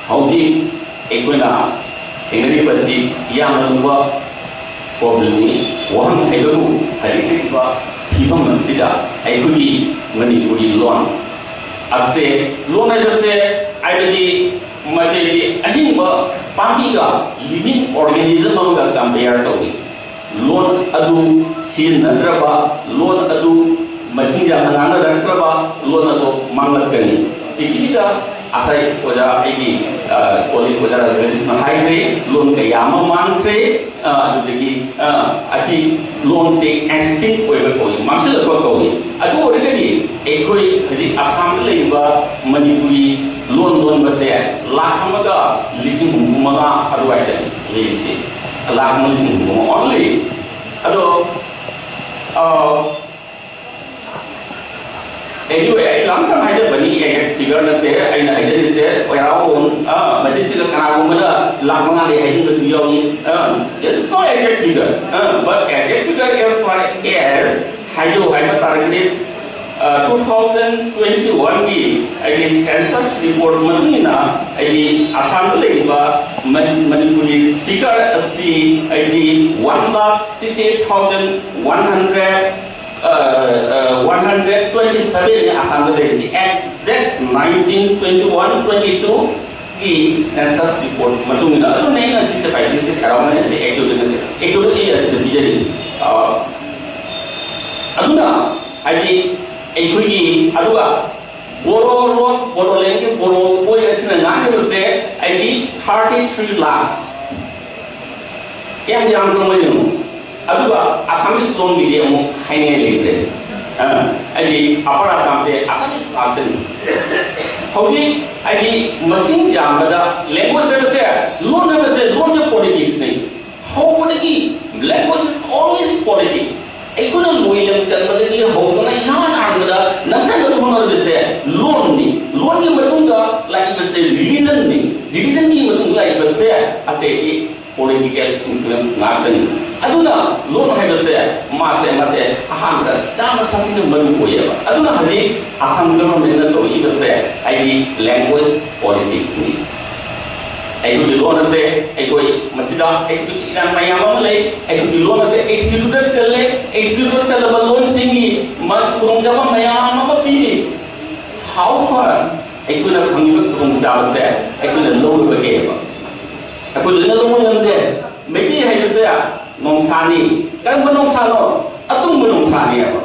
ꯍꯧꯖꯤꯛ ꯑꯩꯈꯣꯏꯅ ꯊꯦꯡꯅꯔꯤꯕꯁꯤ ꯌꯥꯝꯅ ꯂꯨꯕ problemꯅꯤ꯫ ꯋꯥꯍꯪ ꯍꯥꯏꯕꯕꯨ ꯍꯧꯖꯤꯛ ꯂꯩꯔꯤꯕ ꯐꯤꯕꯝ ꯑꯁꯤꯗ ꯑꯩꯈꯣꯏꯒꯤ ꯃꯅꯤꯄꯨꯔꯤ ꯂꯣꯟ ꯑꯁꯦ, ꯂꯣꯟ ꯍꯥꯏꯕꯁꯦ ꯍꯥꯏꯕꯗꯤ ꯃꯁꯤꯗꯤ ꯑꯍꯤꯡꯕ ꯄꯥꯝꯕꯤꯒ living organism ꯑꯃꯒ compare ꯇꯧꯏ꯫ ꯂꯣꯟ ꯑꯗꯨ ꯁꯤꯖꯤꯟꯅꯗ꯭ꯔꯕ, ꯂꯣꯟ ꯑꯗꯨ ꯃꯁꯤꯡ ꯌꯥꯝꯅ ꯉꯥꯡꯅꯔꯛꯇ꯭ꯔꯕ, ꯂꯣꯟ ꯑꯗꯨ ꯃꯥꯡꯂꯛꯀꯅꯤ꯫ ꯄ꯭ꯔꯤꯊꯤꯕꯤꯗ ꯉꯁꯥꯏ ꯑꯣꯖꯥ ꯑꯩꯒꯤ ꯀꯣꯂꯤꯛ ꯑꯣꯖꯥ ꯔꯥꯖꯦꯟꯗ꯭ꯔꯅ ꯍꯥꯏꯈ꯭ꯔꯦ, ꯂꯣꯟ ꯀꯌꯥ ꯑꯃ ꯃꯥꯡꯈ꯭ꯔꯦ꯫ ꯑ, ꯑꯗꯨꯗꯒꯤ ꯑ, ꯑꯁꯤ ꯂꯣꯟꯁꯦ ꯑꯦꯛꯁꯇꯤꯡ ꯑꯣꯏꯕ ꯀꯧꯏ, ꯃꯥꯡꯁꯤꯜꯂꯛꯄ ꯀꯧꯏ꯫ ꯑꯗꯨ ꯑꯣꯏꯔꯒꯗꯤ ꯑꯩꯈꯣꯏ ꯍꯧꯖꯤꯛ ꯑꯁꯥꯝꯗ ꯂꯩꯔꯤꯕ ꯃꯅꯤꯄꯨꯔꯤ ꯂꯣꯟ ꯂꯣꯟꯕꯁꯦ ꯂꯥꯈ ꯑꯃꯒ ꯂꯤꯁꯤꯡ ꯍꯨꯝꯐꯨ ꯃꯉꯥ ꯑꯗꯨꯋꯥꯏꯗ ꯂꯩꯔꯤꯁꯦ, ꯂꯥꯈ ꯑꯃ ꯂꯤꯁꯤꯡ ꯍꯨꯝꯐꯨ ꯃꯉꯥ only꯫ ꯑꯗꯣ ꯑ, Anyway, ꯑꯩ ꯂꯝꯁꯝ ꯍꯥꯏꯖꯕꯅꯤ, exact figure ꯅꯠꯇꯦ ꯑꯩꯅ ꯍꯥꯏꯖꯔꯤꯁꯦ꯫ ꯑꯣꯏꯔꯥꯎ ꯑ, ꯃꯁꯤꯁꯤꯗ ꯀꯅꯥꯒꯨꯝꯕꯅ ꯂꯥꯛ ꯃꯉꯥ ꯂꯩ ꯍꯥꯏꯖꯤꯟꯕꯁꯨ ꯌꯥꯎꯏ꯫ ꯑ, there is no exact figure, ꯑ, but exact figure as far as ꯍꯥꯏꯌꯨ ꯍꯥꯏꯕ ꯇꯥꯔꯒꯗꯤ, ꯑ, two thousand twenty one ꯒꯤ ꯑꯩꯒꯤ census report ꯃꯇꯨꯡ ꯏꯟꯅ ꯑꯩꯒꯤ ꯑꯁꯥꯝꯗ ꯂꯩꯔꯤꯕ ꯃꯅꯤ-, ꯃꯅꯤꯄꯨꯔꯤ speaker ꯑꯁꯤ ꯑꯩꯗꯤ one lakh sixty eight thousand one hundred ꯑ, ꯑ, one hundred twenty seven ꯅꯤ ꯑꯁꯥꯝꯗ ꯂꯩꯔꯤꯁꯤ꯫ Exact nineteen twenty one twenty two ꯒꯤ census report ꯃꯇꯨꯡ ꯏꯟꯅ꯫ ꯑꯗꯨꯅ ꯑꯩꯅ ꯁꯤꯁꯦ ꯄꯥꯏꯕꯤꯔꯤꯁꯦ ꯁꯔꯥꯎꯅ ꯅꯠꯇꯦ, accurate ꯅꯠꯇꯦ, accurately ꯑꯁꯤꯗ ꯄꯤꯖꯔꯤ꯫ ꯑ, ꯑꯗꯨꯅ ꯍꯥꯏꯗꯤ ꯑꯩꯈꯣꯏꯒꯤ, ꯑꯗꯨꯒ ꯕꯣꯔꯣ ꯂꯣꯟ, ꯕꯣꯔꯣꯂꯦꯟꯒꯤ ꯕꯣꯔꯣ ꯕꯣꯏ ꯑꯁꯤꯅ ꯉꯥꯡꯉꯤꯕꯁꯦ ꯍꯥꯏꯗꯤ thirty three lakhs꯫ ꯀꯌꯥꯝ ꯌꯥꯝꯅ ꯃꯣꯏꯅꯣ? ꯑꯗꯨꯒ ꯑꯁꯥꯃꯤꯁ ꯂꯣꯟꯒꯤꯗꯤ ꯑꯃꯨꯛ ꯍꯥꯏꯅꯤꯡꯉꯥꯏ ꯂꯩꯇ꯭ꯔꯦ꯫ ꯑ, ꯍꯥꯏꯗꯤ ꯑꯄꯔ ꯑꯁꯥꯝꯁꯦ ꯑꯁꯥꯃꯤꯁ ꯉꯥꯛꯇꯅꯤ꯫ ꯍꯧꯖꯤꯛ ꯍꯥꯏꯗꯤ ꯃꯁꯤꯡ ꯌꯥꯝꯕꯗ language ꯍꯥꯏꯕꯁꯦ, ꯂꯣꯟ ꯍꯥꯏꯕꯁꯦ, ꯂꯣꯟꯁꯦ politics ꯅꯤ꯫ ꯍꯧꯕꯗꯒꯤ language is always politics꯫ ꯑꯩꯈꯣꯏꯅ ꯂꯣꯏꯂꯝ ꯆꯟꯕꯗꯒꯤ ꯍꯧꯗꯨꯅ ꯏꯍꯥꯟ ꯍꯥꯟꯕꯗ ꯅꯝꯊꯅ ꯍꯣꯠꯅꯔꯤꯕꯁꯦ ꯂꯣꯟꯅꯤ꯫ ꯂꯣꯟꯒꯤ ꯃꯇꯨꯡꯗ ꯂꯥꯛꯏꯕꯁꯦ religion ꯅꯤ꯫ Religion ꯒꯤ ꯃꯇꯨꯡꯗ ꯂꯥꯛꯏꯕꯁꯦ ꯑꯇꯩꯗꯤ political influence ꯉꯥꯛꯇꯅꯤ꯫ ꯑꯗꯨꯅ ꯂꯣꯟ ꯍꯥꯏꯕꯁꯦ ꯃꯥꯁꯦ, ꯃꯥꯁꯦ ꯑꯍꯥꯟꯕꯗ ꯌꯥꯝꯅ ꯁꯥꯊꯤꯅ ꯃꯔꯨ ꯑꯣꯏꯌꯦꯕ꯫ ꯑꯗꯨꯅ ꯍꯧꯖꯤꯛ ꯑꯁꯥꯝ government ꯅ ꯇꯧꯔꯛꯏꯕꯁꯦ ꯍꯥꯏꯗꯤ language politics ꯅꯤ꯫ ꯑꯩꯈꯣꯏꯒꯤ ꯂꯣꯟ ꯑꯁꯦ ꯑꯩꯈꯣꯏ ꯃꯁꯤꯗ ꯑꯩꯈꯣꯏꯒꯤ ꯏꯔꯥꯡ ꯃꯌꯥꯝ ꯑꯃ ꯂꯩ꯫ ꯑꯩꯈꯣꯏꯒꯤ ꯂꯣꯟ ꯑꯁꯦ exclude ꯆꯠꯂꯦ꯫ Exclude ꯆꯠꯂꯕ ꯂꯣꯟꯁꯤꯡꯒꯤ ꯃ-, ꯈꯨꯗꯣꯡꯆꯥꯕ ꯃꯌꯥꯝ ꯑꯃ ꯄꯤꯔꯤ꯫ How far ꯑꯩꯈꯣꯏꯅ ꯐꯪꯉꯤꯕ ꯈꯨꯗꯣꯡꯆꯥꯕꯁꯦ ꯑꯩꯈꯣꯏꯅ ꯂꯧꯔꯕꯒꯦꯕ? ꯑꯩꯈꯣꯏ ꯂꯣꯏꯅ ꯂꯧꯕ ꯉꯝꯗꯦ꯫ ꯃꯩꯇꯩ ꯍꯥꯏꯕꯁꯦ ꯅꯣꯡꯁꯥꯅꯤ꯫ ꯀꯔꯝꯕ ꯅꯣꯡꯁꯥꯅꯣ? ꯑꯇꯨꯝꯕ ꯅꯣꯡꯁꯥꯅꯦꯕ꯫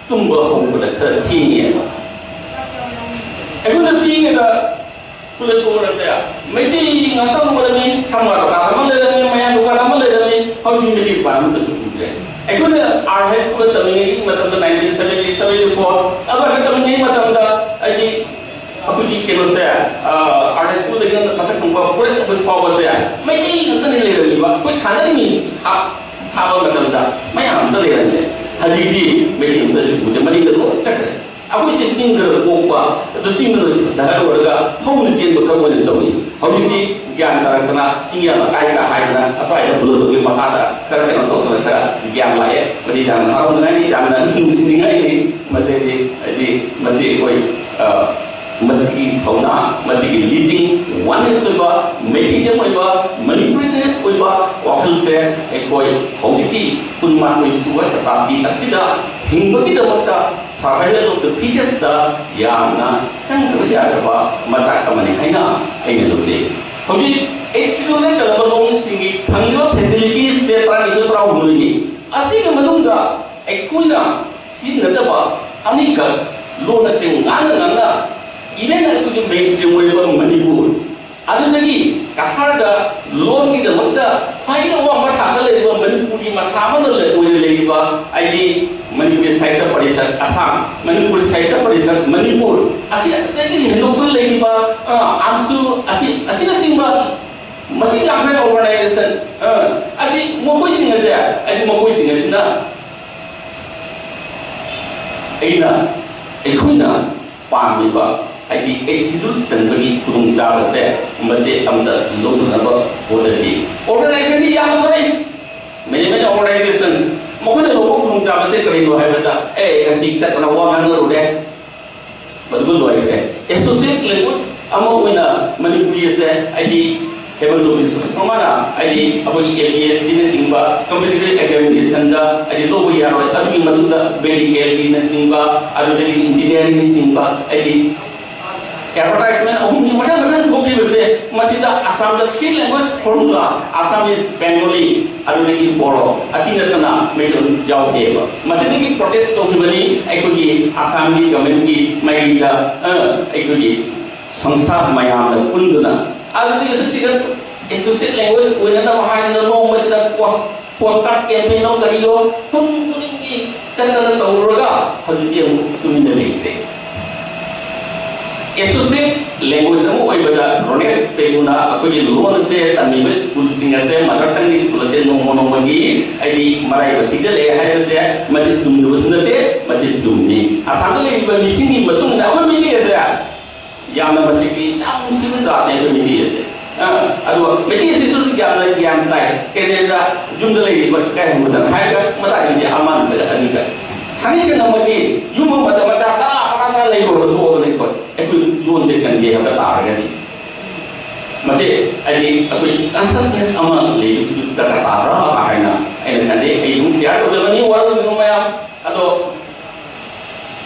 ꯇꯨꯝꯕ ꯍꯧꯕꯗ ꯈꯔ ꯊꯦꯡꯉꯦꯕ꯫ ꯑꯩꯈꯣꯏꯅ ꯄꯤꯛꯏꯉꯩꯗ ꯁ꯭ꯀꯨꯜꯗ ꯊꯣꯛꯂꯛꯁꯦ, ꯃꯩꯇꯩ ꯉꯥꯛꯇ ꯑꯣꯏꯔꯝꯃꯤ, ꯁꯝꯅ ꯗꯨꯀꯥꯟ ꯑꯃ ꯂꯩꯔꯝꯃꯤ, ꯃꯌꯥꯡ ꯗꯨꯀꯥꯟ ꯑꯃ ꯂꯩꯔꯝꯃꯤ, ꯍꯧꯖꯤꯛꯇꯤ ꯃꯩꯇꯩ ꯗꯨꯀꯥꯟ ꯑꯃꯠꯇꯁꯨ ꯎꯗ꯭ꯔꯦ꯫ ꯑꯩꯈꯣꯏꯅ ꯑꯥꯔ ꯍꯥꯏ ꯁ꯭ꯀꯨꯜꯗ ꯇꯝꯂꯤꯉꯩꯒꯤ ꯃꯇꯝꯗ, nineteen seventy, seventy four ꯑꯗꯨꯋꯥꯏꯗ ꯇꯝꯂꯤꯉꯩ ꯃꯇꯝꯗ ꯑꯩꯗꯤ ꯑꯩꯈꯣꯏꯒꯤ ꯀꯩꯅꯣꯁꯦ, ꯑꯥꯔ ꯍꯥꯏ ꯁ꯭ꯀꯨꯜꯗꯒꯤ ꯃꯊꯛ ꯊꯪꯕ ꯐꯣꯔꯦꯁ ꯑꯣꯐꯤꯁ ꯐꯥꯎꯕꯁꯦ ꯃꯩꯇꯩ ꯉꯥꯛꯇꯅꯤ ꯂꯩꯔꯝꯃꯤꯕ꯫ ꯑꯩꯈꯣꯏ ꯁꯥꯟꯅꯔꯤꯃꯤ ꯍꯥꯞ-, ꯍꯥꯞꯄ ꯃꯇꯝꯗ ꯃꯌꯥꯝ ꯑꯝꯇ ꯂꯩꯔꯝꯗꯦ꯫ ꯍꯧꯖꯤꯛꯇꯤ ꯃꯩꯇꯩ ꯑꯝꯇꯁꯨ ꯎꯗꯦ, ꯃꯅꯤꯡꯗ ꯂꯣꯏ ꯆꯠꯈ꯭ꯔꯦ꯫ ꯑꯩꯈꯣꯏꯁꯦ ꯆꯤꯡꯗ ꯄꯣꯛꯄ, ꯑꯗꯨ ꯆꯤꯡꯗ ꯁꯍꯔ ꯑꯣꯏꯔꯒ ꯍꯧꯅ ꯆꯦꯟꯕ ꯈꯛ ꯑꯣꯏꯅ ꯇꯧꯏ꯫ ꯍꯧꯖꯤꯛꯇꯤ ꯒ꯭ꯌꯥꯟ ꯇꯥꯔꯛꯇꯅ ꯆꯤꯡꯌꯥ ꯂꯩꯀꯥꯏꯒ ꯍꯥꯏꯗꯅ ꯑꯁ꯭ꯋꯥꯏꯗ ꯄꯨꯂꯣꯏꯕꯒꯤ ꯃꯈꯥꯗ ꯈꯔ ꯀꯩꯅꯣ ꯇꯧꯗꯅ ꯈꯔ ꯒ꯭ꯌꯥꯟ ꯂꯥꯛꯑꯦ꯫ ꯃꯁꯤ ꯌꯥꯝꯅ ꯍꯔꯥꯎꯅꯤꯡꯉꯥꯏꯅꯤ, ꯌꯥꯝꯅ ꯅꯨꯡꯁꯤꯅꯤꯡꯉꯥꯏꯅꯤ꯫ ꯃꯁꯤꯗꯤ ꯍꯥꯏꯗꯤ ꯃꯁꯤ ꯑꯩꯈꯣꯏ, ꯑ, ꯃꯁꯤꯒꯤ ꯊꯧꯅꯥ, ꯃꯁꯤꯒꯤ ꯂꯤꯁꯤꯡ ꯋꯥꯅꯦꯁ ꯑꯣꯏꯕ, ꯃꯩꯇꯩꯖꯝ ꯑꯣꯏꯕ, ꯃꯅꯤꯄꯨꯔꯤꯅꯦꯁ ꯑꯣꯏꯕ ꯋꯥꯈꯜꯁꯦ ꯑꯩꯈꯣꯏ ꯍꯧꯖꯤꯛꯀꯤ ꯀꯨꯟꯃꯥꯊꯣꯏ ꯁꯨꯕ ꯁꯇꯥꯕꯗꯤ ꯑꯁꯤꯗ ꯍꯤꯡꯕꯒꯤꯗꯃꯛꯇ survival of the fittest ꯌꯥꯝꯅ ꯆꯪꯗꯕ ꯌꯥꯗ꯭ꯔꯕ ꯃꯆꯥꯛ ꯑꯃꯅꯤ ꯍꯥꯏꯅ ꯑꯩꯅ ꯂꯧꯖꯩ꯫ ꯍꯧꯖꯤꯛ ꯑꯩꯠ ꯁꯤꯗꯨꯜꯗ ꯆꯜꯂꯕ ꯂꯣꯟꯁꯤꯡꯒꯤ ꯐꯪꯂꯤꯕ ꯐꯦꯁꯤꯂꯤꯇꯤꯁꯁꯦ ꯇꯔꯥꯅꯤꯊꯣꯏ ꯇꯔꯥꯍꯨꯝꯗꯣꯏꯅꯤ꯫ ꯑꯁꯤꯒꯤ ꯃꯅꯨꯡꯗ ꯑꯩꯈꯣꯏꯅ ꯁꯤꯖꯤꯟꯅꯗꯕ ꯑꯅꯤꯈꯛ ꯂꯣꯟ ꯑꯁꯤ ꯉꯥꯡꯅ ꯉꯥꯡꯅ, even ꯑꯩꯈꯣꯏꯒꯤ mainstream ꯑꯣꯏꯔꯤꯕ ꯃꯅꯤꯄꯨꯔ, ꯑꯗꯨꯗꯒꯤ ꯀꯁꯥꯔꯗ ꯂꯣꯟꯒꯤꯗꯃꯛꯇ ꯈ꯭ꯋꯥꯏꯗꯒꯤ ꯑꯋꯥꯡꯕ ꯊꯥꯛꯇ ꯂꯩꯔꯤꯕ ꯃꯅꯤꯄꯨꯔꯒꯤ ꯃꯁꯥ ꯑꯃꯗ ꯂꯩ-, ꯑꯣꯏꯅ ꯂꯩꯔꯤꯕ ꯍꯥꯏꯗꯤ ꯃꯅꯤꯄꯨꯔꯤ ꯁꯥꯍꯤꯇ꯭ꯌ ꯄꯔꯤꯁꯠ ꯑꯁꯥꯝ, ꯃꯅꯤꯄꯨꯔꯤ ꯁꯥꯍꯤꯇ꯭ꯌ ꯄꯔꯤꯁꯠ ꯃꯅꯤꯄꯨꯔ, ꯑꯁꯤ ꯑꯇꯩꯗꯒꯤ ꯍꯦꯟꯗꯣꯛꯇꯨꯅ ꯂꯩꯔꯤꯕ, ꯑ, ꯑꯥꯝꯁꯨ ꯑꯁꯤ, ꯑꯁꯤꯅꯆꯤꯡꯕ ꯃꯁꯤꯡ ꯌꯥꯝꯈ꯭ꯔꯕ organization, ꯑ, ꯑꯁꯤ ꯃꯈꯣꯏꯁꯤꯡ ꯑꯁꯦ, ꯍꯥꯏꯗꯤ ꯃꯈꯣꯏꯁꯤꯡ ꯑꯁꯤꯅ ꯑꯩꯅ, ꯑꯩꯈꯣꯏꯅ ꯄꯥꯝꯃꯤꯕ, ꯍꯥꯏꯗꯤ ꯑꯦꯛꯁꯤꯗꯨꯜ ꯆꯟꯕꯒꯤ ꯈꯨꯗꯣꯡꯆꯥꯕꯁꯦ ꯃꯁꯦ ꯑꯝꯇ ꯂꯧꯅꯅꯕ ꯍꯣꯠꯅꯁꯤ꯫ Organizationꯗꯤ ꯌꯥꯝꯅ ꯐꯔꯦ, many, many organizations, ꯃꯈꯣꯏꯅ ꯂꯧꯕ ꯈꯨꯗꯣꯡꯆꯥꯕꯁꯦ ꯀꯔꯤꯅꯣ ꯍꯥꯏꯕꯗ, ꯑꯦ, ꯉꯁꯤ ꯆꯠꯇꯅ ꯋꯥ ꯉꯥꯡꯅꯔꯨꯔꯦ, ꯃꯗꯨꯒ ꯂꯣꯏꯈ꯭ꯔꯦ꯫ Associate language ꯑꯃ ꯑꯣꯏꯅ ꯃꯅꯤꯄꯨꯔꯤ ꯑꯁꯦ ꯍꯥꯏꯗꯤ ꯍꯦꯃꯟꯇ ꯕꯤꯁ꯭ꯋ ꯁꯔꯃꯅ ꯍꯥꯏꯗꯤ ꯑꯩꯈꯣꯏꯒꯤ ꯑꯦ ꯄꯤ ꯑꯦꯁ ꯁꯤꯅꯆꯤꯡꯕ competitive examinationꯗ ꯍꯥꯏꯗꯤ ꯂꯧꯕ ꯌꯥꯔꯣꯏ꯫ ꯑꯗꯨꯒꯤ ꯃꯇꯨꯡꯗ ꯃꯦꯗꯤꯀꯦꯜꯒꯤꯅꯆꯤꯡꯕ, ꯑꯗꯨꯗꯒꯤ ꯏꯟꯖꯤꯅꯤꯌꯥꯔꯤꯡꯅꯆꯤꯡꯕ ꯍꯥꯏꯗꯤ advertisement ꯑꯍꯨꯝꯒꯤ ꯃꯊꯪ ꯃꯊꯪ ꯊꯣꯛꯈꯤꯕꯁꯦ ꯃꯁꯤꯗ ꯑꯁꯥꯝꯗ three language formula, Assamese, Bengali, ꯑꯗꯨꯗꯒꯤ Bodo, ꯑꯁꯤ ꯅꯠꯇꯅ ꯃꯩꯇꯩꯂꯣꯟ ꯌꯥꯎꯗꯦꯕ꯫ ꯃꯁꯤꯗꯒꯤ protest ꯇꯧꯈꯤꯕꯅꯤ ꯑꯩꯈꯣꯏꯒꯤ ꯑꯁꯥꯝꯒꯤ government ꯀꯤ ꯃꯥꯏꯀꯩꯗ, ꯑ, ꯑꯩꯈꯣꯏꯒꯤ ꯁꯪꯁꯊꯥ ꯃꯌꯥꯝꯅ ꯄꯨꯟꯗꯨꯅ꯫ ꯑꯗꯨꯗꯒꯤ ꯍꯧꯖꯤꯛꯁꯤꯗ associate language ꯑꯣꯏꯅꯅꯕ ꯍꯥꯏꯗꯅ ꯅꯣꯡꯃꯁꯤꯗ course ꯄꯣꯁꯇꯔ ꯀꯦꯝꯄꯦꯟꯅꯣ ꯀꯔꯤꯌꯣ ꯈꯨꯟ ꯈꯨꯗꯤꯡꯒꯤ ꯆꯠꯇꯅ ꯇꯧꯔꯨꯔꯒ ꯍꯧꯖꯤꯛꯇꯤ ꯑꯃꯨꯛ ꯇꯨꯃꯤꯟꯅ ꯂꯩꯈ꯭ꯔꯦ꯫ Associate language ꯑꯃ ꯑꯣꯏꯕꯗ ꯔꯣꯅꯦꯁ ꯄꯦꯒꯨꯅ ꯑꯩꯈꯣꯏꯒꯤ ꯂꯣꯟ ꯑꯁꯦ ꯇꯝꯃꯤꯕ ꯁ꯭ꯀꯨꯜꯁꯤꯡ ꯑꯁꯦ, ꯃꯥꯗꯔ ꯇꯪꯒꯤ ꯁ꯭ꯀꯨꯜ ꯑꯁꯦ ꯅꯣꯡꯃ ꯅꯣꯡꯃꯒꯤ ꯍꯥꯏꯗꯤ ꯃꯔꯥꯏꯕꯛ ꯊꯤꯖꯤꯜꯂꯛꯑꯦ ꯍꯥꯏꯕꯁꯦ, ꯃꯁꯤ ꯆꯨꯝꯗꯕꯁꯨ ꯅꯠꯇꯦ, ꯃꯁꯤ ꯆꯨꯝꯃꯤ꯫ ꯑꯁꯥꯝꯗ ꯂꯩꯔꯤꯕ ꯃꯤꯁꯤꯡꯒꯤ ꯃꯇꯨꯡ ꯏꯟꯅ ꯑꯩꯈꯣꯏ ꯃꯤꯂꯤ ꯑꯁꯦ ꯌꯥꯝꯅ ꯃꯁꯤꯒꯤ ꯌꯥꯝ ꯅꯨꯡꯁꯤꯕ ꯖꯥꯠꯅꯦ ꯑꯩꯈꯣꯏ ꯃꯤꯇꯩ ꯑꯁꯦ꯫ ꯑ, ꯑꯗꯨꯒ ꯃꯩꯇꯩ ꯑꯁꯤꯁꯨ ꯌꯥꯝꯅ ꯒ꯭ꯌꯥꯟ ꯇꯥꯏ꯫ ꯀꯦꯅꯦꯗꯥ ꯌꯨꯝꯗ ꯂꯩꯔꯤꯕ ꯏꯀꯥꯏ ꯈꯨꯝꯅꯗꯅ ꯍꯥꯏꯔꯒ ꯃꯇꯥꯏꯗꯗꯤ ꯑꯃꯅ ꯑꯅꯤꯒ꯫ ꯊꯥꯡꯒꯩ ꯁꯦꯡꯅꯃꯛꯇꯤ ꯌꯨꯝ ꯑꯃꯗ ꯃꯆꯥ ꯇꯔꯥ, ꯇꯔꯥ, ꯇꯔꯥ ꯂꯩꯕ ꯑꯣꯏꯔꯣ ꯊꯣꯛꯑꯕꯅꯦ ꯑꯩꯈꯣꯏ꯫ ꯑꯩꯈꯣꯏ ꯂꯣꯟꯁꯦ ꯀꯟꯗꯦ ꯍꯥꯏꯕ ꯇꯥꯔꯒꯗꯤ꯫ ꯃꯁꯤ ꯍꯥꯏꯗꯤ ꯑꯩꯈꯣꯏ consciousness ꯑꯃ ꯂꯩꯕꯁꯨ ꯗꯔꯀꯥꯔ ꯇꯥꯕ꯭ꯔꯥ ꯍꯥꯏꯅ ꯑꯩꯅ ꯈꯟꯖꯩ꯫ ꯑꯩ ꯁꯨꯝ share ꯇꯧꯖꯕꯅꯤ ꯋꯥꯔꯧꯕꯤꯒꯅꯨ ꯃꯌꯥꯝ꯫ ꯑꯗꯣ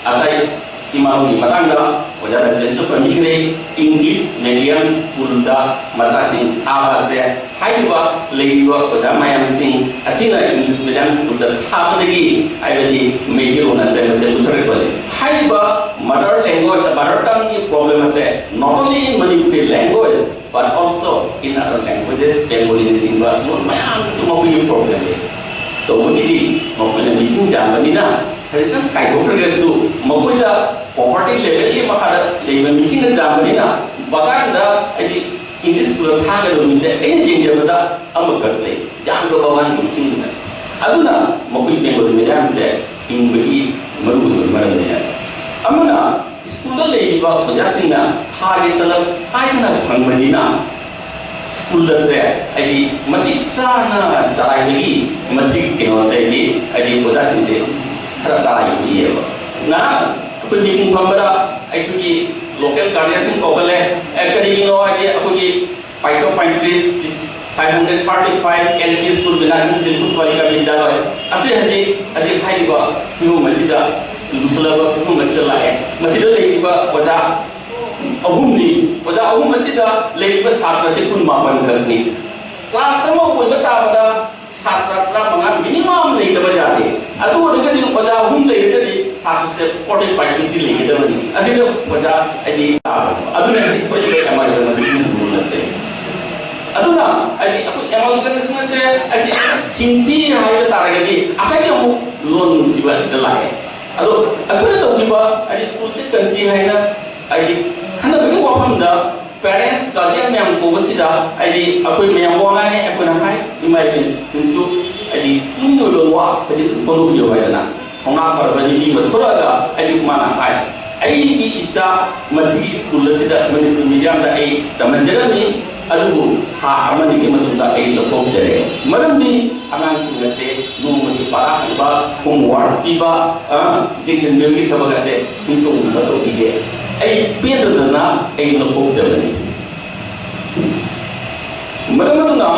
ꯉꯁꯥꯏ ꯏꯃꯥꯂꯣꯟꯒꯤ ꯃꯇꯥꯡꯗ ꯑꯣꯖꯥ ꯔꯟꯖꯟꯁꯨ ꯄꯟꯕꯤꯈ꯭ꯔꯦ, English medium school ꯗ ꯃꯆꯥꯁꯤꯡ ꯊꯥꯕ ꯑꯁꯦ ꯍꯥꯏꯔꯤꯕ ꯂꯩꯔꯤꯕ ꯑꯣꯖꯥ ꯃꯌꯥꯝꯁꯤꯡ ꯑꯁꯤꯅ English medium school ꯗ ꯊꯥꯕꯗꯒꯤ ꯍꯥꯏꯕꯗꯤ ꯃꯩꯇꯩꯂꯣꯟ ꯑꯁꯦ ꯃꯁꯦ ꯃꯨꯠꯊꯔꯛꯄꯅꯤ꯫ ꯍꯥꯏꯔꯤꯕ mother language, mother tongue ꯒꯤ problem ꯑꯁꯦ not only in Manipuri language, but also in other languages, Bengali ꯅꯆꯤꯡꯕ ꯂꯣꯟ ꯃꯌꯥꯝꯗꯁꯨ ꯃꯈꯣꯏꯒꯤ problem ꯂꯩ꯫ ꯇꯧꯕꯒꯤꯗꯤ ꯃꯈꯣꯏꯅ ꯃꯤꯁꯤꯡ ꯌꯥꯝꯕꯅꯤꯅ ꯈꯖꯤꯛꯇꯪ ꯀꯥꯏꯊꯣꯛꯈ꯭ꯔꯒꯁꯨ ꯃꯈꯣꯏꯗ poverty level ꯒꯤ ꯃꯈꯥꯗ ꯂꯩꯕ ꯃꯤꯁꯤꯡꯅ ꯌꯥꯝꯕꯅꯤꯅ ꯕꯒꯥꯟꯗ ꯍꯥꯏꯗꯤ English school ꯗ ꯊꯥꯒꯗꯕ ꯃꯤꯁꯦ ꯑꯩꯅ ꯌꯦꯡꯖꯕꯗ ꯑꯃꯈꯛ ꯂꯩ, ꯌꯥꯝꯗ꯭ꯔꯕ ꯃꯥꯒꯤ ꯃꯤꯁꯤꯡꯗꯨꯅ꯫ ꯑꯗꯨꯅ ꯃꯈꯣꯏ Bengali medium ꯁꯦ ꯍꯤꯡꯕꯒꯤ ꯃꯔꯨꯑꯣꯏꯕ ꯃꯔꯝꯅꯤ꯫ ꯑꯃꯅ ꯁ꯭ꯀꯨꯜꯗ ꯂꯩꯔꯤꯕ ꯑꯣꯖꯥꯁꯤꯡꯅ ꯊꯥꯒꯤ ꯇꯂꯕ ꯀꯥꯏꯗꯅ ꯐꯪꯕꯅꯤꯅ ꯁ꯭ꯀꯨꯜ ꯑꯁꯦ ꯍꯥꯏꯗꯤ ꯃꯇꯤꯛ ꯆꯥꯅ ꯆꯂꯥꯏꯕꯒꯤ ꯃꯁꯤꯒꯤ ꯀꯩꯅꯣꯁꯦ ꯍꯥꯏꯗꯤ, ꯍꯥꯏꯗꯤ ꯑꯣꯖꯥꯁꯤꯡꯁꯦ ꯈꯔ ꯆꯂꯥꯏꯕꯤꯌꯦꯕ꯫ ꯉꯔꯥꯡ ꯑꯩꯈꯣꯏ ꯃꯤꯇꯤꯡ ꯐꯝꯕꯗ ꯑꯩꯈꯣꯏꯒꯤ local guardian ꯁꯤꯡ ꯀꯧꯈꯠꯂꯦ꯫ ꯑꯦ, ꯀꯔꯤꯒꯤꯅꯣ ꯍꯥꯏꯗꯤ ꯑꯩꯈꯣꯏꯒꯤ ꯄꯥꯏꯁꯣ ꯄꯥꯏꯟꯇ꯭ꯔꯤꯁ five hundred thirty five L P school Bina Indian Pushpalika Vidyalaya ꯑꯁꯤ ꯍꯧꯖꯤꯛ, ꯍꯧꯖꯤꯛ ꯍꯥꯏꯔꯤꯕ ꯐꯤꯕꯝ ꯑꯁꯤꯗ ꯂꯨꯁꯜꯂꯕ ꯐꯤꯕꯝ ꯑꯁꯤꯗ ꯂꯥꯛꯑꯦ꯫ ꯃꯁꯤꯗ ꯂꯩꯔꯤꯕ ꯑꯣꯖꯥ ꯑꯍꯨꯝꯅꯤ꯫ ꯑꯣꯖꯥ ꯑꯍꯨꯝ ꯑꯁꯤꯗ ꯂꯩꯔꯤꯕ ꯁꯥꯇ꯭ꯔꯁꯦ ꯀꯨꯟ ꯃꯥꯄꯟ ꯈꯛꯅꯤ꯫ ꯀ꯭ꯂꯥꯁ ꯑꯃ ꯑꯣꯏꯕ ꯇꯥꯕꯗ ꯁꯥꯇ꯭ꯔ ꯇꯔꯥꯃꯉꯥ ꯃꯤꯅꯤꯃꯝ ꯂꯩꯇꯕ ꯌꯥꯗꯦ꯫ ꯑꯗꯨ ꯑꯣꯏꯔꯒꯗꯤ ꯑꯣꯖꯥ ꯑꯍꯨꯝ ꯂꯩꯔꯒꯗꯤ ꯁꯥꯇ꯭ꯔꯁꯦ ꯐꯣꯔꯇꯤ ꯐꯥꯏꯚ ꯐꯤꯐꯇꯤ ꯂꯩꯒꯗꯕꯅꯤ꯫ ꯑꯁꯤꯗ ꯑꯣꯖꯥ ꯍꯥꯏꯗꯤ ꯇꯥꯕꯅꯤ꯫ ꯑꯗꯨꯅ ꯍꯥꯏꯗꯤ ꯑꯩꯈꯣꯏ ꯑꯦꯃꯥꯏꯗ ꯃꯁꯤꯒꯤ ꯔꯨꯜ ꯑꯁꯦ꯫ ꯑꯗꯨꯅ ꯍꯥꯏꯗꯤ ꯑꯩꯈꯣꯏ ꯑꯦꯃꯥꯜꯒꯅꯁꯤꯡ ꯑꯁꯦ ꯍꯥꯏꯗꯤ ꯊꯤꯡꯁꯤ ꯍꯥꯏꯕ ꯇꯥꯔꯒꯗꯤ ꯉꯁꯥꯏꯒꯤ ꯑꯃꯨꯛ ꯂꯣꯟ ꯅꯨꯡꯁꯤꯕ ꯑꯁꯤꯗ ꯂꯥꯛꯑꯦ꯫ ꯑꯗꯣ ꯑꯩꯈꯣꯏꯅ ꯇꯧꯈꯤꯕ ꯍꯥꯏꯗꯤ ꯁ꯭ꯀꯨꯜꯁꯦ ꯀꯟꯁꯤ ꯍꯥꯏꯅ ꯍꯥꯏꯗꯤ ꯈꯟꯅꯕꯒꯤ ꯋꯥꯐꯝꯗ ꯄꯦꯔꯦꯟꯁ ꯒꯥꯔꯖꯤꯌꯟ ꯃꯌꯥꯝ ꯀꯧꯕꯁꯤꯗ ꯍꯥꯏꯗꯤ ꯑꯩꯈꯣꯏ ꯃꯌꯥꯝ ꯋꯥ ꯉꯥꯡꯉꯦ꯫ ꯑꯩꯈꯣꯏꯅ ꯍꯥꯏ ꯏꯃꯥ ꯏꯕꯦꯟꯁꯤꯡꯁꯨ ꯍꯥꯏꯗꯤ ꯄꯨꯛꯅꯤꯡꯒꯤ ꯑꯣꯏꯕ ꯋꯥ ꯍꯥꯏꯗꯤ ꯐꯣꯡꯗꯣꯛꯄꯤꯌꯨ ꯍꯥꯏꯗꯅ ꯊꯧꯅꯥ ꯐꯔꯕ ꯅꯨꯄꯤ ꯑꯃ ꯊꯣꯛꯂꯛꯑꯒ ꯍꯥꯏꯗꯤ ꯃꯥꯅ ꯍꯥꯏ, "ꯑꯩꯒꯤ ꯏꯆꯥ ꯃꯁꯤꯒꯤ ꯁ꯭ꯀꯨꯜ ꯑꯁꯤꯗ ꯃꯅꯤꯄꯨꯔ ꯃꯤꯗꯤꯌꯝꯗ ꯑꯩ ꯇꯝꯍꯟꯖꯔꯝꯃꯤ, ꯑꯗꯨꯕꯨ ꯊꯥ ꯑꯃꯅꯤꯒꯤ ꯃꯇꯨꯡꯗ ꯑꯩ ꯂꯧꯊꯣꯛꯆꯔꯦ꯫ ꯃꯔꯝꯗꯤ ꯑꯉꯥꯡꯁꯤꯡ ꯑꯁꯦ ꯅꯣꯡꯃꯒꯤ ꯄꯥꯔꯥ ꯍꯟꯕ, ꯍꯣꯝꯋꯥꯔꯛ ꯄꯤꯕ, ꯌꯦꯡꯁꯤꯟꯕꯤꯕꯒꯤ ꯊꯕꯛ ꯑꯁꯦ ꯁꯨꯡꯇꯧ ꯇꯧꯕꯤꯗꯦ꯫ ꯑꯩ ꯄꯦꯟꯗꯗꯅ ꯑꯩ ꯂꯧꯊꯣꯛꯆꯕꯅꯤ꯫" ꯃꯔꯝ ꯑꯗꯨꯅ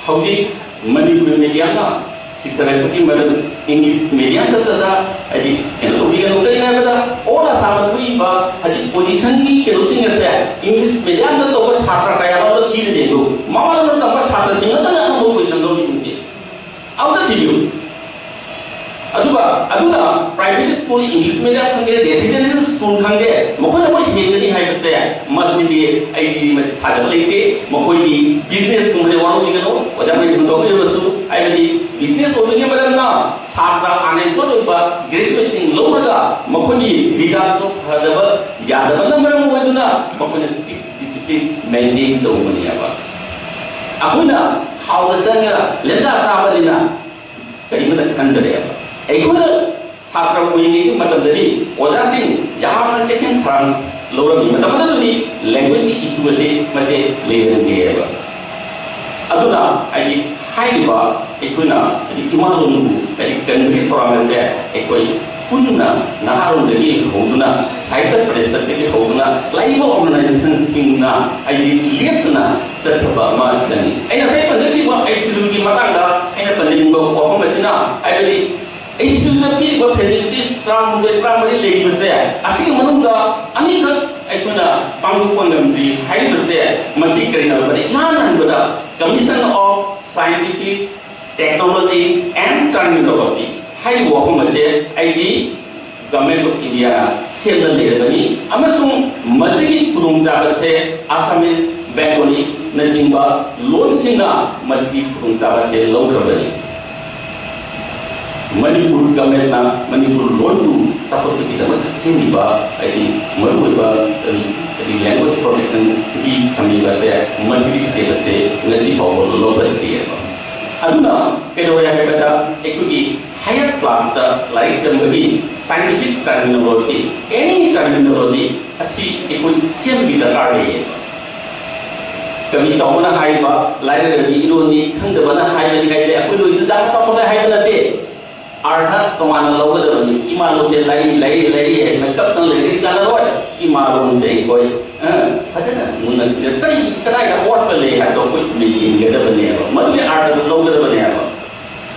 ꯍꯧꯖꯤꯛ ꯃꯅꯤꯄꯨꯔꯤ ꯃꯦꯗꯤꯌꯝꯅ ꯁꯤꯊꯔꯛꯄꯒꯤ ꯃꯔꯝ, ꯏꯪꯂꯤꯁ ꯃꯦꯗꯤꯌꯝ ꯈꯛꯇꯗ ꯍꯥꯏꯗꯤ ꯀꯩꯅꯣ ꯇꯧꯕꯤꯒꯅꯨ꯫ ꯀꯩꯅꯣ ꯍꯥꯏꯕꯗ ꯑꯣꯜ ꯑꯁꯥꯝꯗ ꯊꯣꯛꯏꯕ ꯍꯧꯖꯤꯛ ꯄꯣꯖꯤꯁꯟꯒꯤ ꯀꯩꯅꯣꯁꯤꯡ ꯑꯁꯦ ꯏꯪꯂꯤꯁ ꯃꯦꯗꯤꯌꯝꯗ ꯇꯧꯕ ꯁꯥꯇ꯭ꯔ ꯀꯌꯥ ꯑꯃ ꯊꯤꯔ ꯌꯦꯡꯉꯨ꯫ ꯃꯃꯥꯡꯗ ꯇꯝꯕ ꯁꯥꯇ꯭ꯔꯁꯤꯡ ꯅꯠꯇꯅ ꯑꯅꯧꯕ ꯄꯣꯖꯤꯁꯟ ꯂꯧꯔꯤꯁꯤꯡꯁꯦ ꯑꯝꯇ ꯊꯤꯕꯤꯌꯨ꯫ ꯑꯗꯨꯒ ꯑꯗꯨꯅ ꯄ꯭ꯔꯥꯏꯚꯦꯠ ꯁ꯭ꯀꯨꯜ, ꯏꯪꯂꯤꯁ ꯃꯦꯗꯤꯌꯝ ꯈꯪꯗꯦ, ꯔꯦꯁꯤꯗꯦꯟꯁꯤꯌꯦꯜ ꯁ꯭ꯀꯨꯜ ꯈꯪꯗꯦ, ꯃꯈꯣꯏꯅ ꯃꯣꯏ ꯍꯦꯟꯒꯅꯤ ꯍꯥꯏꯕꯁꯦ ꯃꯁꯤꯗꯤ ꯑꯩꯗꯤ ꯃꯁꯤ ꯊꯥꯖꯕ ꯂꯩꯇꯦ꯫ ꯃꯈꯣꯏꯗꯤ ꯕꯤꯖꯤꯅꯦꯁꯀꯨꯝꯕꯗꯤ ꯋꯥꯔꯧꯕꯤꯒꯅꯨ, ꯑꯣꯖꯥ ꯃꯩ ꯍꯨꯟꯗꯣꯛꯄꯤꯔꯕꯁꯨ, ꯍꯥꯏꯕꯗꯤ ꯕꯤꯖꯤꯅꯦꯁ ꯑꯣꯏꯕꯒꯤ ꯃꯔꯝꯅ ꯁꯥꯇ꯭ꯔ ꯑꯟꯑꯦꯝꯄ꯭ꯂꯣꯏꯗ ꯑꯣꯏꯕ ꯒ꯭ꯔꯦꯖꯨꯑꯦꯠꯁꯤꯡ ꯂꯧꯔꯒ ꯃꯈꯣꯏꯒꯤ ꯔꯤꯖꯜꯇꯣ ꯐꯖꯕ ꯌꯥꯗꯕꯅ ꯃꯔꯝ ꯑꯣꯏꯗꯨꯅ ꯃꯈꯣꯏꯅ ꯁ꯭ꯇ꯭ꯔꯤꯛ ꯗꯤꯁꯤꯄ꯭ꯂꯤꯟ ꯃꯦꯟꯇꯦꯟ ꯇꯧꯕꯅꯦꯕ꯫ ꯑꯩꯈꯣꯏꯅ ꯊꯥꯎꯗ ꯆꯪꯉꯒ ꯂꯦꯝꯖꯥ ꯆꯥꯕꯅꯤꯅ ꯀꯔꯤꯃꯠꯇ ꯈꯟꯗꯔꯦꯕ꯫ ꯑꯩꯈꯣꯏꯅ ꯁꯥꯇ꯭ꯔ ꯑꯣꯏꯔꯤꯉꯩꯒꯤ ꯃꯇꯝꯗꯗꯤ ꯑꯣꯖꯥꯁꯤꯡ ꯌꯥꯝꯅ ꯆꯦꯛꯁꯤꯟ ꯊꯧꯔꯥꯡ ꯂꯧꯔꯝꯃꯤ꯫ ꯃꯇꯝ ꯑꯗꯨꯗꯗꯤ ꯂꯦꯡꯒ꯭ꯋꯦꯖꯀꯤ ꯏꯁꯨ ꯑꯁꯦ ꯃꯁꯦ ꯂꯩꯔꯝꯗꯦꯕ꯫ ꯑꯗꯨꯅ ꯍꯥꯏꯗꯤ ꯍꯥꯏꯔꯤꯕ ꯑꯩꯈꯣꯏꯅ ꯍꯥꯏꯗꯤ ꯏꯃꯥ ꯂꯣꯟꯕꯨ ꯍꯥꯏꯗꯤ ꯀꯟꯕꯒꯤ ꯊꯧꯔꯥꯡ ꯑꯁꯦ ꯑꯩꯈꯣꯏ ꯄꯨꯟꯅ ꯅꯍꯥꯔꯣꯜꯗꯒꯤ ꯍꯧꯗꯨꯅ ꯁꯥꯍꯤꯇ꯭ꯌ ꯄꯔꯤꯁꯠꯇꯒꯤ ꯍꯧꯗꯨꯅ ꯂꯩꯔꯤꯕ ꯑꯣꯔꯒꯅꯥꯏꯖꯦꯁꯟꯁꯤꯡꯅ ꯍꯥꯏꯗꯤ ꯂꯦꯞꯇꯅ ꯆꯠꯊꯕ ꯑꯃ ꯆꯪꯉꯤ꯫ ꯑꯩꯅ ꯉꯁꯥꯏ ꯄꯟꯖꯈꯤꯕ ꯑꯩꯆ ꯁꯤꯗꯨꯜꯒꯤ ꯃꯇꯥꯡꯗ ꯑꯩꯅ ꯄꯟꯖꯅꯤꯡꯕ ꯋꯥꯐꯝ ꯑꯁꯤꯅ ꯍꯥꯏꯕꯗꯤ ꯑꯩꯆ ꯁꯤꯗꯨꯜꯗ ꯄꯤꯔꯤꯕ ꯐꯦꯁꯤꯂꯤꯇꯤꯁ ꯇꯔꯥꯍꯨꯝꯗꯣꯏ ꯇꯔꯥꯃꯔꯤ ꯂꯩꯔꯤꯕꯁꯦ ꯑꯁꯤꯒꯤ ꯃꯅꯨꯡꯗ ꯑꯅꯤꯈꯛ ꯑꯩꯈꯣꯏꯅ ꯄꯥꯡꯊꯣꯛꯄ ꯉꯝꯗ꯭ꯔꯤ ꯍꯥꯏꯔꯤꯕꯁꯦ ꯃꯁꯤ ꯀꯔꯤꯅꯣ ꯍꯥꯏꯕꯗ, ꯏꯍꯥꯟ ꯍꯥꯟꯕꯗ Commission of Scientific Technology and Terminology ꯍꯥꯏꯔꯤꯕ ꯋꯥꯐꯝ ꯑꯁꯦ ꯑꯩꯗꯤ Government of India ꯁꯦꯝꯅ ꯂꯩꯔꯕꯅꯤ, ꯑꯃꯁꯨꯡ ꯃꯁꯤꯒꯤ ꯈꯨꯗꯣꯡꯆꯥꯕꯁꯦ Assamese, Bengali ꯅꯆꯤꯡꯕ ꯂꯣꯟꯁꯤꯡꯅ ꯃꯁꯤꯒꯤ ꯈꯨꯗꯣꯡꯆꯥꯕꯁꯦ ꯂꯧꯈ꯭ꯔꯕꯅꯤ꯫ ꯃꯅꯤꯄꯨꯔ ꯒꯚꯔꯟꯃꯦꯟꯠꯅ ꯃꯅꯤꯄꯨꯔ ꯂꯣꯟꯕꯨ ꯆꯥꯎꯈꯠꯄꯒꯤꯗꯃꯛꯇ ꯁꯦꯝꯂꯤꯕ ꯍꯥꯏꯗꯤ ꯃꯔꯨꯑꯣꯏꯕ ꯀꯔꯤ ꯀꯔꯤ language protection ꯒꯤ ꯊꯝꯂꯤꯕꯁꯦ, ꯃꯁꯤꯒꯤ step ꯑꯁꯦ ꯉꯁꯤ ꯐꯥꯎꯕ ꯂꯧꯈꯠꯇ꯭ꯔꯤꯑꯕ꯫ ꯑꯗꯨꯅ ꯀꯩꯗꯧꯔꯦ ꯍꯥꯏꯕꯗ, ꯑꯩꯈꯣꯏꯒꯤ higher class ꯇ ꯂꯥꯏꯔꯤꯛ ꯇꯝꯕꯒꯤ scientific terminology, any terminology ꯑꯁꯤ ꯑꯩꯈꯣꯏ ꯁꯦꯝꯕꯒꯤ ꯗꯔꯀꯥꯔ ꯂꯩꯌꯦꯕ꯫ ꯀꯕꯤ ꯆꯥꯎꯕꯅ ꯍꯥꯏꯕ ꯂꯥꯏꯔꯤꯛ ꯑꯗꯨꯗꯤ ꯏꯔꯣꯟꯅꯤ, ꯈꯪꯗꯕꯅ ꯍꯥꯏꯕꯅꯤ ꯍꯥꯏꯁꯦ ꯑꯩꯈꯣꯏ ꯂꯣꯏꯁꯤꯟ ꯆꯥꯕ ꯆꯥꯎꯈꯠꯂꯦ ꯍꯥꯏꯕ ꯅꯠꯇꯦ꯫ ꯑꯥꯔꯊ ꯇꯣꯉꯥꯟꯅ ꯂꯧꯒꯗꯕꯅꯤ꯫ ꯏꯃꯥ ꯂꯣꯟꯁꯦ ꯂꯩ, ꯂꯩ, ꯂꯩ ꯍꯥꯏꯅ ꯀꯞꯇꯅ ꯂꯩꯔꯒꯗꯤ ꯀꯥꯟꯅꯔꯣꯏ꯫ ꯏꯃꯥ ꯂꯣꯟꯁꯦ ꯑꯩꯈꯣꯏ, ꯑ, ꯐꯖꯅ ꯃꯨꯟꯅ ꯊꯤꯔ ꯀꯔꯤ, ꯀꯗꯥꯏꯗ ꯑꯋꯥꯠꯄ ꯂꯩ ꯍꯥꯏꯕꯗꯣ ꯑꯩꯈꯣꯏ ꯃꯦꯟꯁꯤꯟꯒꯗꯕꯅꯦꯕ꯫ ꯃꯗꯨꯒꯤ ꯑꯥꯔꯊꯗꯣ ꯂꯧꯒꯗꯕꯅꯦꯕ꯫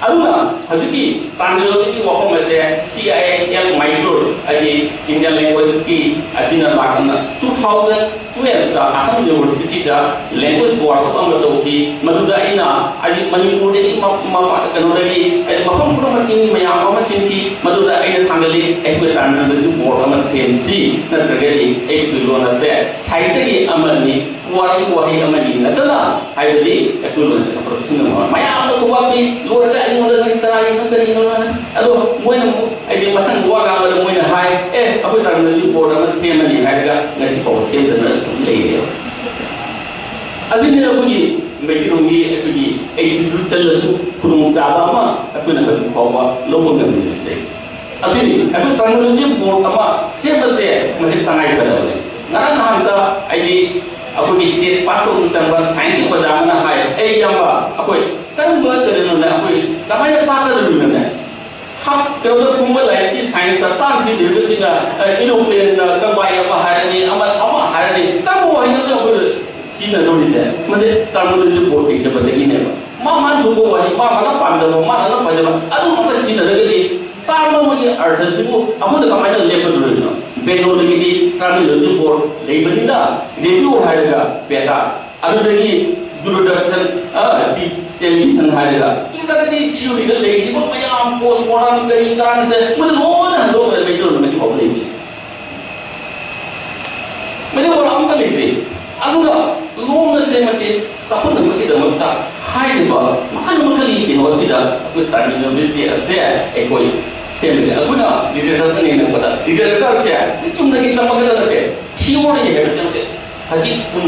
ꯑꯗꯨꯅ ꯍꯧꯖꯤꯛꯀꯤ ꯇꯥꯟꯗꯨꯂꯣꯖꯤꯒꯤ ꯋꯥꯐꯝ ꯑꯁꯦ C I I L Mysore ꯍꯥꯏꯗꯤ Indian language ꯀꯤ ꯑꯁꯤꯅ ꯂꯥꯛꯇꯅ two thousand twelve ꯇ ꯑꯁꯥꯝ ꯌꯨꯅꯤꯚꯔꯁꯤꯇꯤꯗ language workshop ꯑꯃ ꯇꯧꯈꯤ꯫ ꯃꯗꯨꯗ ꯑꯩꯅ ꯍꯥꯏꯗꯤ ꯃꯅꯤꯄꯨꯔꯗꯒꯤ ꯃ-, ꯃꯄꯥ-, ꯀꯩꯅꯣꯗꯒꯤ ꯍꯥꯏꯗꯤ ꯃꯐꯝ ꯄꯨꯝꯅꯃꯛꯀꯤ ꯃꯤ ꯃꯌꯥꯝ ꯑꯃ ꯇꯤꯟꯈꯤ꯫ ꯃꯗꯨꯗ ꯑꯩꯅ ꯊꯥꯡꯒꯠꯂꯤ, ꯑꯩꯈꯣꯏ ꯇꯥꯟꯗꯨꯂꯣꯖꯤ ꯕꯣꯔꯗ ꯑꯃ ꯁꯦꯝꯁꯤ, ꯅꯠꯇ꯭ꯔꯒꯗꯤ ꯑꯩꯈꯣꯏ ꯂꯣꯟ ꯑꯁꯦ ꯁꯥꯍꯤꯇ꯭ꯌꯒꯤ ꯑꯃꯅꯤ, ꯋꯥꯔꯤ ꯋꯥꯍꯩ ꯑꯃꯅꯤ ꯅꯠꯇꯅ, ꯍꯥꯏꯕꯗꯤ ꯑꯩꯈꯣꯏ ꯂꯣꯟꯁꯦ ꯆꯥꯎꯈꯠꯄ ꯁꯤꯟꯕ ꯉꯝꯃꯣꯏ꯫ ꯃꯌꯥꯝꯅ ꯈꯨꯕꯥꯛ ꯄꯤ, ꯂꯣꯏꯔꯒ ꯑꯩꯉꯣꯟꯗ ꯅꯪ ꯀꯅꯥꯒꯤꯅꯣ, ꯀꯔꯤꯅꯣ ꯅꯪ? ꯑꯗꯣ ꯃꯣꯏꯅ ꯑꯃꯨꯛ ꯍꯥꯏꯗꯤ ꯃꯊꯪ ꯋꯥ ꯉꯥꯡꯕꯗ ꯃꯣꯏꯅ ꯍꯥꯏ, "ꯑꯦ, ꯑꯩꯈꯣꯏ ꯇꯥꯟꯗꯨꯂꯣꯖꯤ ꯕꯣꯔꯗ ꯑꯃ ꯁꯦꯝꯃꯅꯤ" ꯍꯥꯏꯔꯒ ꯉꯁꯤ ꯐꯥꯎꯕ ꯁꯦꯝꯗꯅ ꯁꯨꯝ ꯂꯩꯔꯦꯕ꯫ ꯑꯁꯤꯅꯤ ꯑꯩꯈꯣꯏꯒꯤ ꯃꯩꯇꯩꯂꯣꯟꯒꯤ ꯑꯩꯈꯣꯏꯒꯤ ꯑꯦꯛꯁꯤꯀ꯭ꯌꯨꯠ ꯆꯠꯂꯁꯨ ꯈꯨꯗꯣꯡꯆꯥꯕ ꯑꯃ ꯑꯩꯈꯣꯏꯅ ꯍꯧꯖꯤꯛ ꯐꯥꯎꯕ ꯂꯧꯕ ꯉꯝꯗ꯭ꯔꯤꯕꯁꯦ꯫ ꯑꯁꯤꯅꯤ ꯑꯩꯈꯣꯏ ꯇꯥꯟꯗꯨꯂꯣꯖꯤ ꯕꯣꯔꯗ ꯑꯃ ꯁꯦꯝꯕꯁꯦ ꯃꯁꯤ ꯇꯉꯥꯏ ꯐꯗꯕꯅꯤ꯫ ꯉꯔꯥꯡ ꯅꯍꯥꯟꯇ ꯑꯩꯗꯤ ꯑꯩꯈꯣꯏꯒꯤ ꯇꯦꯠ ꯄꯥꯁ ꯇꯧꯕ ꯆꯪꯕ ꯁꯥꯏꯟꯁꯀꯤ ꯑꯣꯖꯥ ꯑꯃꯅ ꯍꯥꯏ, "ꯑꯩ ꯏꯌꯥꯝꯕ, ꯑꯩꯈꯣꯏ ꯀꯔꯝꯕ ꯀꯩꯅꯣꯅꯦ, ꯑꯩꯈꯣꯏ ꯀꯃꯥꯏꯅ ꯇꯥꯛꯀꯗꯧꯔꯤꯅꯣꯅꯦ? ꯍꯥꯞ ꯀꯩꯅꯣꯗ ꯐꯣꯡꯕ ꯂꯥꯏꯔꯤꯛꯀꯤ ꯁꯥꯏꯟꯁꯇ ꯇꯥꯛꯁꯤꯟꯗ꯭ꯔꯤꯕꯁꯤꯡꯅ, ꯑ, ꯑꯦꯔꯣꯄ꯭ꯂꯦꯟꯅ ꯀꯔꯝꯕ ꯑꯃ ꯍꯥꯏꯔꯅꯤ, ꯑꯃ, ꯑꯃ ꯍꯥꯏꯔꯅꯤ, ꯀꯔꯝꯕ ꯋꯥꯍꯩꯅꯣꯗ ꯑꯩꯈꯣꯏ ꯁꯤꯖꯤꯟꯅꯗꯧꯔꯤꯁꯦ?" ꯃꯁꯤ ꯇꯥꯟꯗꯨꯂꯣꯖꯤ ꯕꯣꯔꯗ ꯂꯩꯇꯕꯗꯒꯤꯅꯦꯕ꯫ ꯃꯥ ꯃꯥꯅ ꯊꯣꯛꯄ ꯋꯥꯍꯩ, ꯃꯥ ꯃꯥꯅ ꯄꯥꯝꯖꯕ, ꯃꯥ ꯃꯥꯅ ꯐꯖꯕ, ꯑꯗꯨ ꯈꯛꯇ ꯁꯤꯖꯤꯟꯅꯔꯒꯗꯤ ꯇꯥꯔꯝꯕ ꯑꯃꯒꯤ ꯑꯔꯊꯁꯤꯕꯨ ꯑꯩꯈꯣꯏꯅ ꯀꯃꯥꯏꯅ ꯂꯦꯞꯀꯗꯧꯔꯤꯅꯣ? ꯀꯩꯅꯣꯗꯒꯤꯗꯤ ꯇ꯭ꯔꯥꯏꯕꯦꯜ ꯋꯦꯜꯐꯤꯌꯔ ꯕꯣꯔꯗ ꯂꯩꯕꯅꯤꯅ, ꯔꯦꯗꯤꯑꯣ ꯍꯥꯏꯔꯒ ꯕꯦꯇꯥ, ꯑꯗꯨꯗꯒꯤ ꯗꯨꯔꯗꯔꯁꯟ, ꯑ, ꯇꯤ-, ꯇꯦꯂꯤꯚꯤꯖꯟ ꯍꯥꯏꯔꯒ ꯂꯤꯇꯔꯦꯆꯔꯒꯤ ꯊꯤꯑꯣꯔꯤꯗ ꯂꯩꯔꯤꯕ ꯃꯌꯥꯝ ꯄꯣꯁ ꯃꯣꯗꯔꯟ ꯀꯔꯤ ꯀꯔꯥꯡꯁꯦ ꯃꯣꯏꯅ ꯂꯣꯏꯅ ꯍꯟꯗꯣꯛꯈ꯭ꯔꯦ, ꯃꯩꯇꯩꯂꯣꯟꯗ ꯉꯁꯤ ꯐꯥꯎꯕ ꯂꯩꯇ꯭ꯔꯤ꯫ ꯃꯩꯇꯩꯂꯣꯟ ꯑꯝꯇ ꯂꯩꯇ꯭ꯔꯤ꯫ ꯑꯗꯨꯒ ꯂꯣꯟ ꯑꯁꯦ ꯃꯁꯤ ꯆꯥꯎꯈꯠꯅꯕꯒꯤꯗꯃꯛꯇ ꯍꯥꯏꯔꯤꯕ ꯃꯈꯜ ꯃꯈꯜꯒꯤ ꯀꯩꯅꯣ ꯑꯁꯤꯗ ꯑꯩꯈꯣꯏ ꯇꯔꯃꯤꯅꯣꯂꯣꯖꯤ ꯑꯁꯦ ꯑꯩꯈꯣꯏ ꯁꯦꯝꯕꯅꯤ꯫ ꯑꯩꯈꯣꯏꯅ ꯂꯤꯇꯔꯦꯆꯔꯗ ꯅꯩꯅꯔꯛꯄꯗ ꯂꯤꯇꯔꯦꯆꯔꯁꯦ ꯆꯨꯝꯅꯒꯤ ꯇꯝꯃꯛꯀꯗꯕ ꯅꯠꯇꯦ, ꯊꯤꯑꯣꯔꯤ ꯍꯥꯏꯕꯁꯦ ꯍꯧꯖꯤꯛ ꯍꯧꯖꯤꯛ ꯀꯨꯟ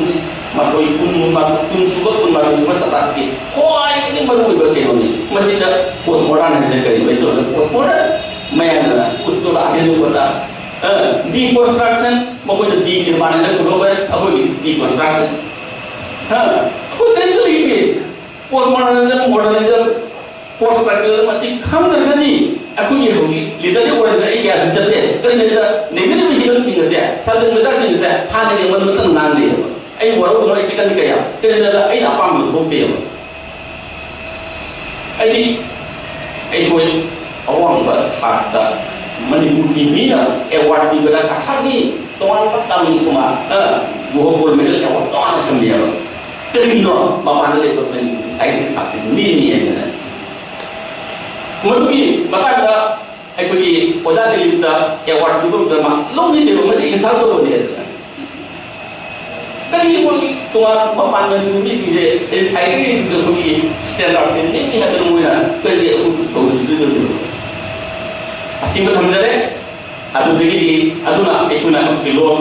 ꯃꯥꯊꯣꯏ, ꯀꯨꯟ ꯃꯥ-, ꯀꯨꯟ ꯁꯨꯕ, ꯀꯨꯟ ꯃꯥꯊꯣꯏ ꯁꯨꯕ ꯆꯇꯥꯛꯀꯤ ꯈ꯭ꯋꯥꯏꯗꯒꯤ ꯃꯔꯨꯑꯣꯏꯕ ꯀꯩꯅꯣꯅꯤ꯫ ꯃꯁꯤꯗ ꯄꯣꯁ ꯃꯣꯗꯔꯟ ꯍꯥꯏꯁꯦ ꯀꯔꯤ? ꯃꯩꯇꯩꯂꯣꯟꯗ ꯄꯣꯁ ꯃꯣꯗꯔꯟ ꯃꯌꯥꯝꯅ ꯎꯠꯄꯗ ꯑꯍꯦꯟꯕ ꯄꯣꯠꯇ, ꯑ, ꯗꯤꯀꯣꯟꯁꯇ꯭ꯔꯛꯁꯟ, ꯃꯈꯣꯏꯅ ꯗꯤ ꯅꯤꯔꯃꯥꯟ ꯍꯥꯏꯅ ꯄꯨꯊꯣꯛꯈ꯭ꯔꯦ, ꯑꯩꯈꯣꯏꯒꯤ ꯗꯤꯀꯣꯟꯁꯇ꯭ꯔꯛꯁꯟ꯫ ꯍꯥ? ꯑꯩꯈꯣꯏ ꯀꯔꯤꯝꯇ ꯂꯩꯇꯦ꯫ ꯄꯣꯁ ꯃꯣꯗꯔꯅꯤꯖꯝ, ꯃꯣꯗꯔꯅꯤꯖꯝ, ꯄꯣꯁ ꯁ꯭ꯇ꯭ꯔꯛꯆꯔ ꯃꯁꯤ ꯈꯪꯗ꯭ꯔꯒꯗꯤ ꯑꯩꯈꯣꯏꯒꯤ ꯍꯧꯖꯤꯛ ꯂꯤꯗꯔꯒꯤ ꯑꯣꯏꯔꯒ ꯑꯩ ꯀꯌꯥꯁꯨ ꯆꯠꯇꯦ꯫ ꯀꯔꯤꯒꯤꯅꯣꯗ ꯅꯩꯅꯔꯤꯕ ꯍꯤꯔꯝꯁꯤꯡ ꯑꯁꯦ, ꯁꯕꯖꯦꯛ ꯃꯦꯇꯔꯁꯤꯡ ꯑꯁꯦ ꯍꯥꯟꯅꯒꯤ ꯑꯃꯟ ꯃꯊꯪ ꯉꯥꯡꯗꯦꯕ꯫ ꯑꯩ ꯋꯥꯔꯧꯒꯅꯨ, ꯑꯩ ꯆꯤꯛꯀꯟꯗꯤ ꯀꯌꯥ꯫ ꯀꯔꯤꯒꯤꯅꯣꯗ ꯑꯩꯅ ꯑꯄꯥꯝꯕꯗꯨ ꯊꯣꯛꯇꯦꯕ꯫ ꯍꯥꯏꯗꯤ ꯑꯩꯈꯣꯏ ꯑꯋꯥꯡꯕ ꯊꯥꯛꯇ ꯃꯅꯤꯄꯨꯔꯒꯤ ꯃꯤꯅ ꯑꯦꯋꯥꯔꯗ ꯄꯤꯕꯗ ꯀꯁꯥꯔꯒꯤ ꯇꯣꯉꯥꯟꯕ ꯇꯥꯃꯤꯜ ꯀꯨꯃꯥꯔ, ꯑ, ꯒꯣꯍꯣ ꯒꯣꯜ ꯃꯦꯗꯜ ꯑꯦꯋꯥꯔꯗ ꯇꯣꯉꯥꯟꯅ ꯊꯝꯃꯦꯕ꯫ ꯀꯔꯤꯒꯤꯅꯣ? ꯃꯄꯥꯟꯗ ꯂꯩꯕ ꯃꯅꯤꯄꯨꯔꯒꯤ ꯁꯥꯍꯤꯇ꯭ꯌ ꯊꯥꯛꯁꯤ ꯅꯦꯝꯃꯤ ꯍꯥꯏꯗꯅ꯫ ꯃꯗꯨꯒꯤ ꯃꯇꯥꯡꯗ ꯑꯩꯈꯣꯏꯒꯤ ꯑꯣꯖꯥ ꯗꯤꯂꯤꯞꯇ ꯑꯦꯋꯥꯔꯗ ꯄꯤꯕ ꯃꯇꯝꯗ ꯃꯥ ꯂꯧꯈꯤꯗꯦꯕ, ꯃꯁꯤ ꯏꯟꯁꯜ ꯇꯧꯕꯅꯦ ꯍꯥꯏꯗꯅ꯫ ꯀꯔꯤꯒꯤ ꯃꯣꯏꯒꯤ ꯇꯣꯉꯥꯟ ꯃꯄꯥꯟ ꯂꯝꯒꯤ ꯃꯤꯁꯤꯡꯁꯦ ꯁꯥꯏꯠꯇꯒꯤ ꯑꯩꯈꯣꯏꯒꯤ ꯁ꯭ꯇꯦꯟꯗꯔꯗꯁꯦ ꯅꯦꯝꯃꯤ ꯍꯥꯏꯗꯅ ꯃꯣꯏꯅ ꯀꯔꯤꯒꯤ ꯑꯩꯈꯣꯏꯕꯨ ꯁꯧꯒꯠꯄꯤꯗꯣꯏꯅꯣ? ꯑꯁꯤꯃ ꯊꯝꯖꯔꯦ꯫ ꯑꯗꯨꯗꯒꯤꯗꯤ ꯑꯗꯨꯅ ꯑꯩꯈꯣꯏꯅ ꯑꯩꯈꯣꯏꯒꯤ ꯂꯣꯟ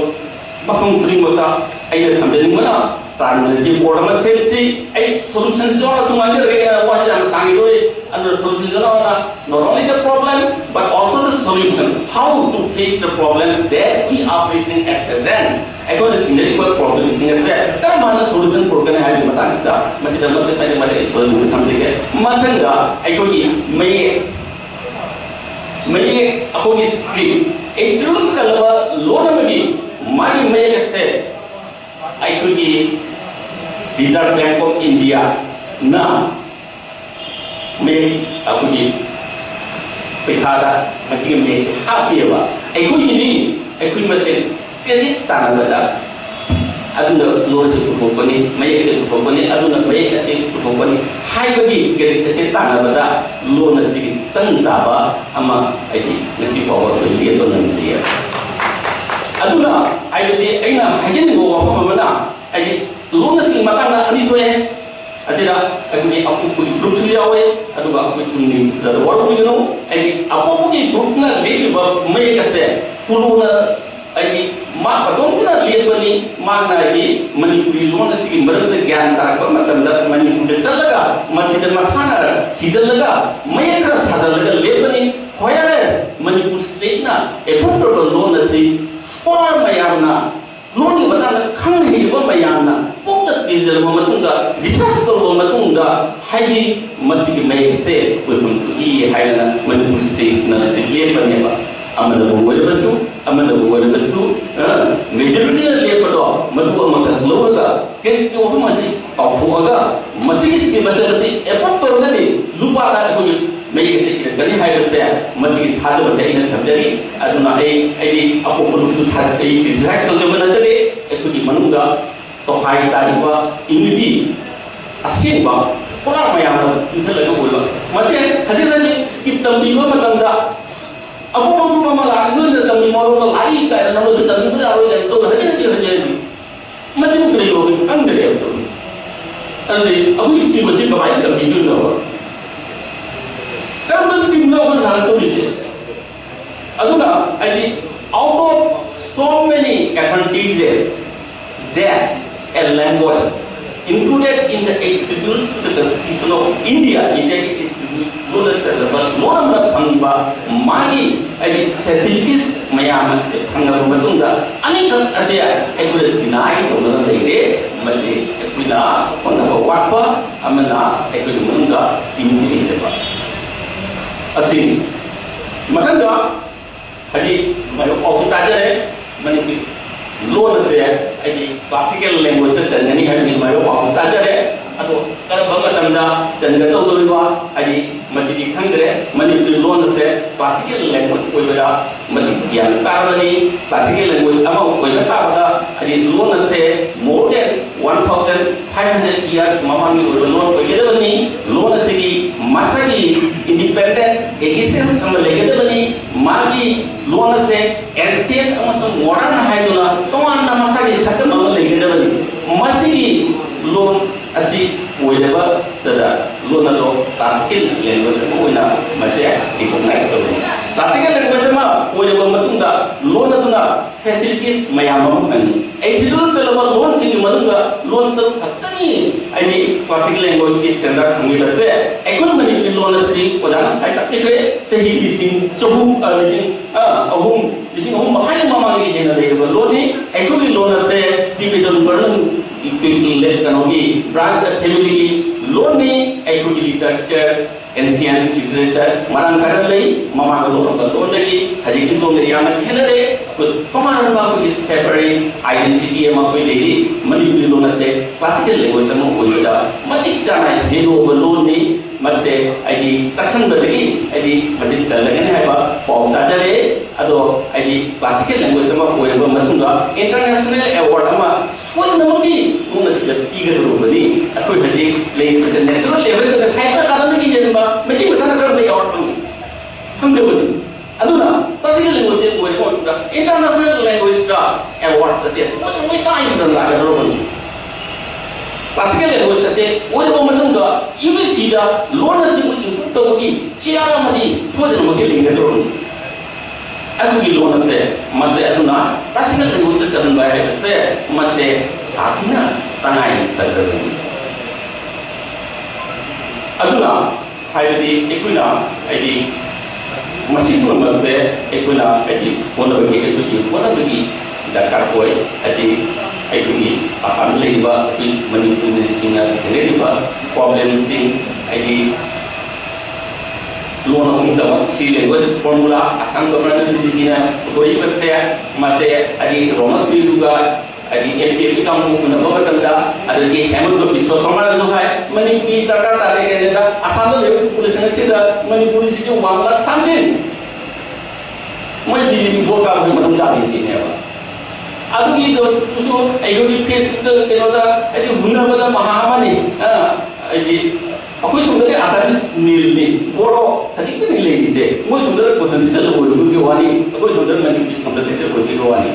ꯃꯐꯝ ꯈꯨꯗꯤꯡꯃꯛꯇ ꯑꯩꯅ ꯊꯝꯖꯅꯤꯡꯕꯅ ꯇ꯭ꯔꯥꯏꯕꯦꯜ ꯋꯦꯜꯐꯤꯌꯔ ꯕꯣꯔꯗ ꯑꯃ ꯁꯦꯝꯁꯤ꯫ ꯑꯩ ꯁꯣꯂꯨꯁꯟꯁꯤ ꯌꯥꯎꯔꯒ ꯁꯨꯝ ꯉꯥꯡꯖꯔꯒꯦ, ꯑꯩꯅ ꯋꯥꯁꯤ ꯌꯥꯝ ꯁꯥꯡꯈꯤꯗꯣꯔꯦ꯫ ꯑꯗꯨꯅ ꯁꯣꯂꯨꯁꯟꯁꯤ ꯌꯥꯎꯔꯒ not only the problem but also the solution, how to face the problem that we are facing at present꯫ ꯑꯩꯈꯣꯏꯅ ꯊꯦꯡꯅꯔꯤꯕ ꯄ꯭ꯔꯣꯕ꯭ꯂꯦꯝꯁꯤꯡ ꯑꯁꯦ ꯀꯔꯝ ꯍꯥꯏꯅ ꯁꯣꯂꯨꯁꯟ ꯄꯨꯔꯛꯀꯅꯤ ꯍꯥꯏꯕꯒꯤ ꯃꯇꯥꯡꯁꯤꯗ ꯃꯁꯤꯗ ꯃꯇꯦꯛ ꯃꯇꯦꯛ ꯃꯇꯦꯛ ꯑꯦꯛꯁꯄ꯭ꯂꯦꯅꯦꯁꯟ ꯊꯝꯖꯒꯦ꯫ ꯃꯊꯪꯗ ꯑꯩꯈꯣꯏꯒꯤ ꯃꯌꯦꯛ, ꯃꯌꯦꯛ ꯑꯩꯈꯣꯏꯒꯤ ꯁ꯭ꯀ꯭ꯔꯤꯞ, ꯑꯦꯛꯁꯀ꯭ꯂꯨꯁꯤꯚ ꯆꯜꯂꯕ ꯂꯣꯟ ꯑꯃꯒꯤ ꯃꯥꯒꯤ ꯃꯌꯦꯛ ꯑꯁꯦ ꯑꯩꯈꯣꯏꯒꯤ Reserve Bank of India ꯅ ꯃꯌꯦꯛ ꯑꯩꯈꯣꯏꯒꯤ ꯄꯩꯁꯥꯗ ꯃꯁꯤꯒꯤ ꯃꯌꯦꯛꯁꯦ ꯍꯥꯞꯄꯤꯑꯕ꯫ ꯑꯩꯈꯣꯏꯒꯤꯗꯤ ꯑꯩꯈꯣꯏ ꯃꯁꯦꯟ ꯀ꯭ꯔꯦꯗꯤꯠ ꯇꯥꯟꯅꯕꯗ ꯑꯗꯨꯅ ꯂꯣꯟ ꯑꯁꯤ ꯄꯨꯊꯣꯛꯄꯅꯤ, ꯃꯌꯦꯛ ꯑꯁꯤ ꯄꯨꯊꯣꯛꯄꯅꯤ, ꯑꯗꯨꯅ ꯃꯌꯦꯛ ꯑꯁꯤ ꯄꯨꯊꯣꯛꯄꯅꯤ ꯍꯥꯏꯕꯒꯤ ꯀ꯭ꯔꯦꯗꯤꯠ ꯑꯁꯤ ꯇꯥꯟꯅꯕꯗ ꯂꯣꯟ ꯑꯁꯤꯒꯤ ꯇꯪ ꯇꯥꯕ ꯑꯃ ꯍꯥꯏꯗꯤ ꯉꯁꯤ ꯐꯥꯎꯕ ꯑꯩꯈꯣꯏ ꯂꯦꯞꯄ ꯉꯝꯗ꯭ꯔꯤꯌꯦ꯫ ꯑꯗꯨꯅ ꯍꯥꯏꯕꯗꯤ ꯑꯩꯅ ꯍꯥꯏꯖꯅꯤꯡꯕ ꯋꯥꯐꯝ ꯑꯃꯅ ꯍꯥꯏꯗꯤ ꯂꯣꯟ ꯑꯁꯤꯒꯤ ꯃꯇꯥꯡꯗ ꯑꯅꯤ ꯊꯣꯛꯑꯦ꯫ ꯑꯁꯤꯗ ꯑꯩꯈꯣꯏꯒꯤ ꯑꯄꯣꯛꯄꯒꯤ ꯒ꯭ꯔꯨꯞꯁꯨ ꯌꯥꯎꯋꯦ, ꯑꯗꯨꯒ ꯑꯩꯈꯣꯏ ꯆꯨꯝꯅꯒꯤ ꯋꯥꯔꯧꯕꯤꯒꯅꯨ꯫ ꯑꯩꯒꯤ ꯑꯄꯣꯛꯄꯒꯤ ꯒ꯭ꯔꯨꯞꯅ ꯂꯦꯞꯂꯤꯕ ꯃꯌꯦꯛ ꯑꯁꯦ ꯐꯨꯂꯨꯅ ꯑꯩꯒꯤ ꯃꯥ ꯃꯇꯣꯝꯇꯅ ꯂꯦꯞꯄꯅꯤ꯫ ꯃꯥꯅ ꯑꯩꯒꯤ ꯃꯅꯤꯄꯨꯔꯤ ꯂꯣꯟ ꯑꯁꯤꯒꯤ ꯃꯔꯝꯗ ꯒ꯭ꯌꯥꯟ ꯇꯥꯔꯛꯄ ꯃꯇꯝꯗ ꯃꯅꯤꯄꯨꯔꯗ ꯆꯠꯂꯒ ꯃꯁꯤꯗ ꯃꯁꯥꯅ ꯊꯤꯖꯤꯜꯂꯒ ꯃꯌꯦꯛ ꯈꯔ ꯁꯥꯖꯤꯜꯂꯒ ꯂꯦꯞꯄꯅꯤ꯫ Whereas ꯃꯅꯤꯄꯨꯔ ꯁ꯭ꯇꯦꯠꯅ ꯑꯦꯐꯣꯔꯗ ꯇꯧꯔꯕ ꯂꯣꯟ ꯑꯁꯤ ꯁ꯭ꯀꯣꯂꯔ ꯃꯌꯥꯝꯅ ꯂꯣꯟꯒꯤ ꯃꯇꯥꯡꯗ ꯈꯪ ꯍꯩꯔꯕ ꯃꯌꯥꯝꯅ ꯀꯣꯛꯇ ꯊꯤꯖꯤꯜꯂꯕ ꯃꯇꯨꯡꯗ, ꯔꯤꯁꯔꯁ ꯇꯧꯔꯕ ꯃꯇꯨꯡꯗ, ꯍꯥꯏꯗꯤ ꯃꯁꯤꯒꯤ ꯃꯌꯦꯛꯁꯦ ꯑꯣꯏꯐꯝ ꯊꯣꯛꯏ ꯍꯥꯏꯗꯅ ꯃꯅꯤꯄꯨꯔ ꯁ꯭ꯇꯦꯠꯅ ꯁꯤ ꯂꯦꯞꯄꯅꯦꯕ꯫ ꯑꯃꯅꯕꯨ ꯑꯣꯏꯔꯕꯁꯨ, ꯑꯃꯅꯕꯨ ꯑꯣꯏꯔꯕꯁꯨ, ꯑ, ꯃꯦꯖꯣꯔꯤꯇꯤꯅ ꯂꯦꯞꯄꯗꯣ ꯃꯗꯨ ꯑꯃꯈꯛ ꯂꯧꯔꯒ ꯀꯔꯤꯒꯤ ꯋꯥꯐꯝ ꯑꯁꯤ ꯀꯥꯎꯊꯣꯛꯑꯒ ꯃꯁꯤꯒꯤ ꯁ꯭ꯀꯤꯝ ꯑꯁꯦ ꯃꯁꯤ ꯑꯦꯄ꯭ꯔꯨꯞ ꯇꯧꯔꯒꯗꯤ ꯂꯨꯄꯥꯗ ꯑꯩꯈꯣꯏꯒꯤ ꯃꯌꯦꯛ ꯑꯁꯦ ꯏꯔꯛꯀꯅꯤ ꯍꯥꯏꯕꯁꯦ ꯃꯁꯤꯒꯤ ꯊꯥꯖꯕꯁꯦ ꯑꯩꯅ ꯊꯝꯖꯔꯤ꯫ ꯑꯗꯨꯅ ꯑꯩ, ꯑꯩꯗꯤ ꯑꯄꯣꯛꯄ ꯂꯨꯞꯁꯨ ꯊꯥ-, ꯑꯩ ꯀ꯭ꯔꯤꯇꯤꯁꯥꯏꯁ ꯇꯧꯖꯕ ꯅꯠꯆꯗꯦ꯫ ꯑꯩꯈꯣꯏꯒꯤ ꯃꯅꯨꯡꯗ ꯇꯣꯈꯥꯏ ꯇꯥꯔꯤꯕ ꯌꯨꯅꯤꯇꯤ ꯑꯁꯦꯡꯕ ꯁ꯭ꯀꯣꯂꯥꯔ ꯃꯌꯥꯝꯅ ꯄꯨꯟꯁꯤꯜꯂꯒ ꯑꯣꯏꯕ꯫ ꯃꯁꯤ ꯍꯧꯖꯤꯛ ꯍꯧꯖꯤꯛ ꯁ꯭ꯀꯤꯝ ꯇꯝꯕꯤꯕ ꯃꯇꯝꯗ ꯑꯄꯣꯛꯄ ꯒ꯭ꯔꯨꯞ ꯑꯃ ꯂꯥꯛꯑꯒ ꯅꯣꯏꯅ ꯇꯝꯕꯤ ꯃꯔꯣꯟꯗ ꯂꯥꯏꯔꯤꯛ ꯀꯥꯏꯅ ꯅꯪꯅꯁꯨ ꯇꯝꯕꯤꯕ ꯌꯥꯔꯣꯏ ꯀꯥꯏꯅ ꯇꯧꯔ ꯍꯧꯖꯤꯛ ꯍꯧꯖꯤꯛ ꯍꯧꯖꯤꯛ ꯍꯧꯖꯤꯛ ꯃꯁꯤꯕꯨ ꯀꯔꯤ ꯀꯧꯒꯦ ꯈꯪꯗ꯭ꯔꯦꯕ꯫ ꯑꯗꯨꯗꯤ ꯑꯩꯈꯣꯏ ꯁ꯭ꯀꯤꯝ ꯑꯁꯤ ꯀꯃꯥꯏꯅ ꯇꯝꯕꯤꯗꯣꯏꯅꯣꯕ? ꯀꯔꯝꯕ ꯁ꯭ꯀꯤꯝꯅꯣ ꯑꯩꯈꯣꯏ ꯂꯥꯛꯇꯧꯔꯤꯁꯦ? ꯑꯗꯨꯅ ꯍꯥꯏꯗꯤ, out of so many advantages that a language included in the Eighth Schedule to the Constitution of India, India ꯒꯤ Eighth Schedule ꯂꯣꯟꯅ ꯆꯜꯂꯕ ꯂꯣꯟ ꯑꯃꯅ ꯐꯪꯕ ꯃꯥꯒꯤ ꯍꯥꯏꯗꯤ ꯐꯦꯁꯤꯂꯤꯇꯤꯁ ꯃꯌꯥꯝ ꯑꯁꯤ ꯐꯪꯂꯕ ꯃꯇꯨꯡꯗ ꯑꯅꯤꯈꯛ ꯑꯁꯦ ꯑꯩꯈꯣꯏꯅ ꯗꯤꯅꯥꯏ ꯇꯧꯗꯨꯅ ꯂꯩꯔꯦ꯫ ꯃꯁꯤ ꯑꯩꯈꯣꯏꯅ ꯍꯣꯠꯅꯕ ꯋꯥꯠꯄ ꯑꯃꯅ ꯑꯩꯈꯣꯏꯒꯤ ꯃꯅꯨꯡꯗ ꯌꯨꯅꯤꯇꯤ ꯂꯩꯇꯕ ꯑꯁꯤꯅꯤ꯫ ꯃꯊꯪꯗ ꯍꯥꯏꯗꯤ ꯃꯥꯏꯕ ꯄꯥꯎꯁꯨ ꯇꯥꯖꯔꯦ꯫ ꯃꯅꯤꯄꯨꯔꯤ ꯂꯣꯟ ꯑꯁꯦ ꯍꯥꯏꯗꯤ ꯀ꯭ꯂꯥꯁꯤꯀꯦꯜ ꯂꯦꯡꯒ꯭ꯋꯦꯖꯇ ꯆꯟꯒꯅꯤ ꯍꯥꯏꯕꯒꯤ ꯃꯥꯏꯕ ꯄꯥꯎꯁꯨ ꯇꯥꯖꯔꯦ꯫ ꯑꯗꯣ ꯀꯔꯝꯕ ꯃꯇꯝꯗ ꯆꯟꯒꯗꯧꯗꯣꯔꯤꯕ ꯍꯥꯏꯗꯤ ꯃꯁꯤꯗꯤ ꯈꯪꯗ꯭ꯔꯦ꯫ ꯃꯅꯤꯄꯨꯔꯤ ꯂꯣꯟ ꯑꯁꯦ ꯀ꯭ꯂꯥꯁꯤꯀꯦꯜ ꯂꯦꯡꯒ꯭ꯋꯦꯖ ꯑꯣꯏꯕꯗ ꯑꯃꯗꯤ ꯒ꯭ꯌꯥꯟ ꯇꯥꯔꯕꯅꯤ꯫ Classical language ꯑꯃ ꯑꯣꯏꯕ ꯇꯥꯕꯗ, ꯍꯥꯏꯗꯤ ꯂꯣꯟ ꯑꯁꯦ more than one thousand five hundred years ꯃꯃꯥꯡꯒꯤ ꯑꯣꯏꯕ ꯂꯣꯟ ꯑꯣꯏꯒꯗꯕꯅꯤ꯫ ꯂꯣꯟ ꯑꯁꯤꯒꯤ ꯃꯁꯥꯒꯤ independent existence ꯑꯃ ꯂꯩꯒꯗꯕꯅꯤ꯫ ꯃꯥꯒꯤ ꯂꯣꯟ ꯑꯁꯦ ancient ꯑꯃꯁꯨꯡ modern ꯍꯥꯏꯗꯨꯅ ꯇꯣꯉꯥꯟꯅ ꯃꯁꯥꯒꯤ ꯁꯛꯇꯝ ꯑꯃ ꯂꯩꯒꯗꯕꯅꯤ꯫ ꯃꯁꯤꯒꯤ ꯂꯣꯟ ꯑꯁꯤ ꯑꯣꯏꯔꯕꯗ ꯂꯣꯟ ꯑꯗꯣ classical language ꯑꯃ ꯑꯣꯏꯅ ꯃꯁꯦ recognize ꯇꯧꯏ꯫ Classical language ꯑꯃ ꯑꯣꯏꯔꯕ ꯃꯇꯨꯡꯗ ꯂꯣꯟ ꯑꯗꯨꯅ facilities ꯃꯌꯥꯝ ꯑꯃ ꯐꯪꯏ꯫ ꯑꯩ ꯁꯤꯗ ꯆꯠꯂꯕ ꯂꯣꯟꯁꯤꯡꯒꯤ ꯃꯅꯨꯡꯗ ꯂꯣꯟ ꯇꯔꯨꯛ ꯈꯛꯇꯅꯤ ꯍꯥꯏꯗꯤ classical languagemindꯒꯤ standard ꯐꯪꯂꯤꯕꯁꯦ꯫ ꯑꯩꯈꯣꯏ ꯃꯅꯤꯄꯨꯔꯤ ꯂꯣꯟ ꯑꯁꯤꯗꯤ ꯑꯣꯖꯥꯅ ꯉꯁꯥꯏ ꯇꯥꯛꯄꯤꯈ꯭ꯔꯦ, ꯆꯍꯤ ꯂꯤꯁꯤꯡ ꯆꯍꯨꯝ, ꯑ, ꯂꯤꯁꯤꯡ, ꯑ, ꯑꯍꯨꯝ, ꯂꯤꯁꯤꯡ ꯑꯍꯨꯝ ꯃꯈꯥꯏ ꯃꯃꯥꯡꯒꯤ ꯍꯦꯟꯅ ꯂꯩꯔꯕ ꯂꯣꯟꯅꯤ꯫ ꯑꯩꯈꯣꯏꯒꯤ ꯂꯣꯟ ꯑꯁꯦ Tibetan Burman ꯀꯩꯅꯣꯒꯤ branch familyꯒꯤ ꯂꯣꯟꯅꯤ꯫ ꯑꯩꯈꯣꯏꯒꯤ literature, ancient literature ꯃꯔꯥꯡ ꯀꯥꯏꯅ ꯂꯩ꯫ ꯃꯃꯥꯡꯗ ꯂꯣꯟꯂꯝꯕ ꯂꯣꯟꯗꯒꯤ ꯍꯧꯖꯤꯛꯀꯤ ꯂꯣꯟꯒ ꯌꯥꯝꯅ ꯈꯦꯠꯅꯔꯦ꯫ ꯑꯩꯈꯣꯏ ꯇꯣꯉꯥꯟꯕ ꯑꯩꯈꯣꯏꯒꯤ separate identity ꯑꯃ ꯑꯩꯈꯣꯏ ꯂꯩꯔꯤ꯫ ꯃꯅꯤꯄꯨꯔꯤ ꯂꯣꯟ ꯑꯁꯦ classical language ꯑꯃ ꯑꯣꯏꯕꯗ ꯃꯇꯤꯛ ꯆꯥꯅ ꯍꯦꯟꯗꯣꯛꯑꯕ ꯂꯣꯟꯅꯤ꯫ ꯃꯁꯦ ꯍꯥꯏꯗꯤ ꯇꯛꯁꯟꯕꯗꯒꯤ ꯍꯥꯏꯗꯤ ꯃꯁꯤ ꯆꯜꯂꯒꯅꯤ ꯍꯥꯏꯕ ꯄꯥꯎ ꯇꯥꯖꯔꯦ꯫ ꯑꯗꯣ ꯍꯥꯏꯗꯤ classical language ꯑꯃ ꯑꯣꯏꯔꯕ ꯃꯇꯨꯡꯗ international award ꯑꯃ ꯁꯣꯏꯗꯅꯃꯛꯀꯤ ꯃꯑꯣꯡ ꯑꯁꯤꯗ ꯄꯤꯒꯗꯧꯔꯕꯅꯤ꯫ ꯑꯩꯈꯣꯏ ꯍꯧꯖꯤꯛ ꯂꯩꯔꯤꯕꯁꯦ national levelꯗ ꯁꯥꯍꯤꯇ꯭ꯌ ꯑꯀꯥꯗꯃꯤꯒꯤ ꯍꯦꯟꯕ ꯃꯩꯇꯩ ꯃꯆꯥꯅ ꯀꯔꯝꯕ award ꯐꯪꯏ? ꯐꯪꯗꯕꯅꯤ꯫ ꯑꯗꯨꯅ classical language꯫ ꯑꯁꯤ ꯑꯣꯏꯔꯕ ꯃꯇꯨꯡꯗ international languageꯇ awards ꯑꯁꯦ ꯁꯨꯡꯁꯣꯏ ꯁꯨꯡꯁꯣꯏ ꯇꯥꯏꯗꯅ ꯂꯥꯛꯀꯗꯧꯔꯕꯅꯤ꯫ Classical language ꯑꯁꯦ ꯑꯣꯏꯔꯕ ꯃꯇꯨꯡꯗ UGCꯗ ꯂꯣꯟ ꯑꯁꯤꯕꯨ improve ꯇꯧꯕꯒꯤ ꯆꯦꯌꯔ ꯑꯃꯗꯤ ꯁꯣꯏꯗꯅꯃꯛꯀꯤ ꯂꯩꯒꯗꯧꯔꯕꯅꯤ꯫ ꯑꯗꯨꯒꯤ ꯂꯣꯟ ꯑꯁꯦ ꯃꯁꯦ ꯑꯗꯨꯅ classical language໋ꯆꯠꯍꯟꯕ ꯍꯥꯏꯕꯁꯦ ꯃꯁꯦ ꯌꯥꯝꯅ ꯇꯉꯥꯏ ꯐꯗ꯭ꯔꯕꯅꯤ꯫ ꯑꯗꯨꯅ ꯍꯥꯏꯕꯗꯤ ꯑꯩꯈꯣꯏꯅ ꯍꯥꯏꯗꯤ ꯃꯁꯤ ꯄꯨꯝꯅꯃꯛꯁꯦ ꯑꯩꯈꯣꯏꯅ ꯍꯥꯏꯗꯤ ꯍꯣꯠꯅꯕꯒꯤ ꯑꯩꯈꯣꯏꯒꯤ ꯍꯣꯠꯅꯕꯒꯤ ꯗꯔꯀꯥꯔ ꯑꯣꯏ꯫ ꯍꯥꯏꯗꯤ ꯑꯩꯈꯣꯏꯒꯤ ꯑꯁꯥꯝꯗ ꯂꯩꯔꯤꯕ ꯑꯩꯈꯣꯏ ꯃꯅꯤꯄꯨꯔꯤꯁꯤꯡꯅ ꯊꯦꯡꯅꯔꯤꯕ problemꯁꯤꯡ ꯍꯥꯏꯗꯤ ꯂꯣꯟ ꯑꯍꯨꯝꯗꯃꯛ three language formula Assam Government of G P ꯅ ꯄꯨꯊꯣꯛꯏꯕꯁꯦ ꯃꯁꯦ ꯍꯥꯏꯗꯤ ꯔꯣꯃꯟ ꯁ꯭ꯀ꯭ꯔꯤꯞꯇꯨꯒ ꯍꯥꯏꯗꯤ ꯑꯦꯝ.ꯄꯤ.ꯑꯦꯐꯀꯤ ꯀꯥꯡꯕꯨ ꯎꯅꯕ ꯃꯇꯝꯗ ꯑꯗꯒꯤ ꯍꯦꯃꯟꯇ ꯕꯤꯁ꯭ꯋ ꯁꯔꯃꯅꯁꯨ ꯍꯥꯏ ꯃꯅꯤꯄꯨꯔꯤ ꯗꯔꯀꯥꯔ ꯇꯥꯗꯦ ꯀꯩꯅꯣꯗ ꯑꯁꯥꯝꯗ ꯂꯩꯕ population ꯑꯁꯤꯗ ꯃꯅꯤꯄꯨꯔꯤꯁꯤꯗꯤ one lakh something꯫ ꯃꯣꯏ ꯕꯤ ꯖꯦ ꯄꯤ ꯚꯣꯠ ꯀꯥꯕꯒꯤ ꯃꯇꯨꯡ ꯇꯥꯗꯦ ꯁꯤꯅꯦꯕ꯫ ꯑꯗꯨꯒꯤꯗꯨꯁꯨ ꯑꯩꯈꯣꯏꯒꯤ ꯐꯦꯁꯕꯨꯛꯇ ꯀꯩꯅꯣꯗ ꯍꯥꯏꯗꯤ ꯍꯨꯟꯅꯕꯗ ꯃꯍꯥ ꯑꯃꯅꯤ꯫ ꯑ, ꯍꯥꯏꯗꯤ ꯑꯩꯈꯣꯏ ꯁꯣꯝꯗꯗꯤ ꯑꯁꯥꯃꯤꯁ ꯅꯤꯜꯅꯤ, ꯕꯣꯔꯣ ꯈꯖꯤꯛꯇꯅꯤ ꯂꯩꯔꯤꯁꯦ꯫ ꯃꯣꯏ ꯁꯣꯝꯗ ꯀꯣꯟꯁꯦꯟꯇ꯭ꯔꯦꯁꯟ ꯑꯣꯏꯕꯒꯤ ꯋꯥꯅꯤ, ꯑꯩꯈꯣꯏ ꯁꯣꯝꯗ ꯃꯅꯤꯄꯨꯔꯤ ꯀꯣꯟꯁꯦꯟꯇ꯭ꯔꯦꯁꯟ ꯑꯣꯏꯕꯒꯤ ꯋꯥꯅꯤ꯫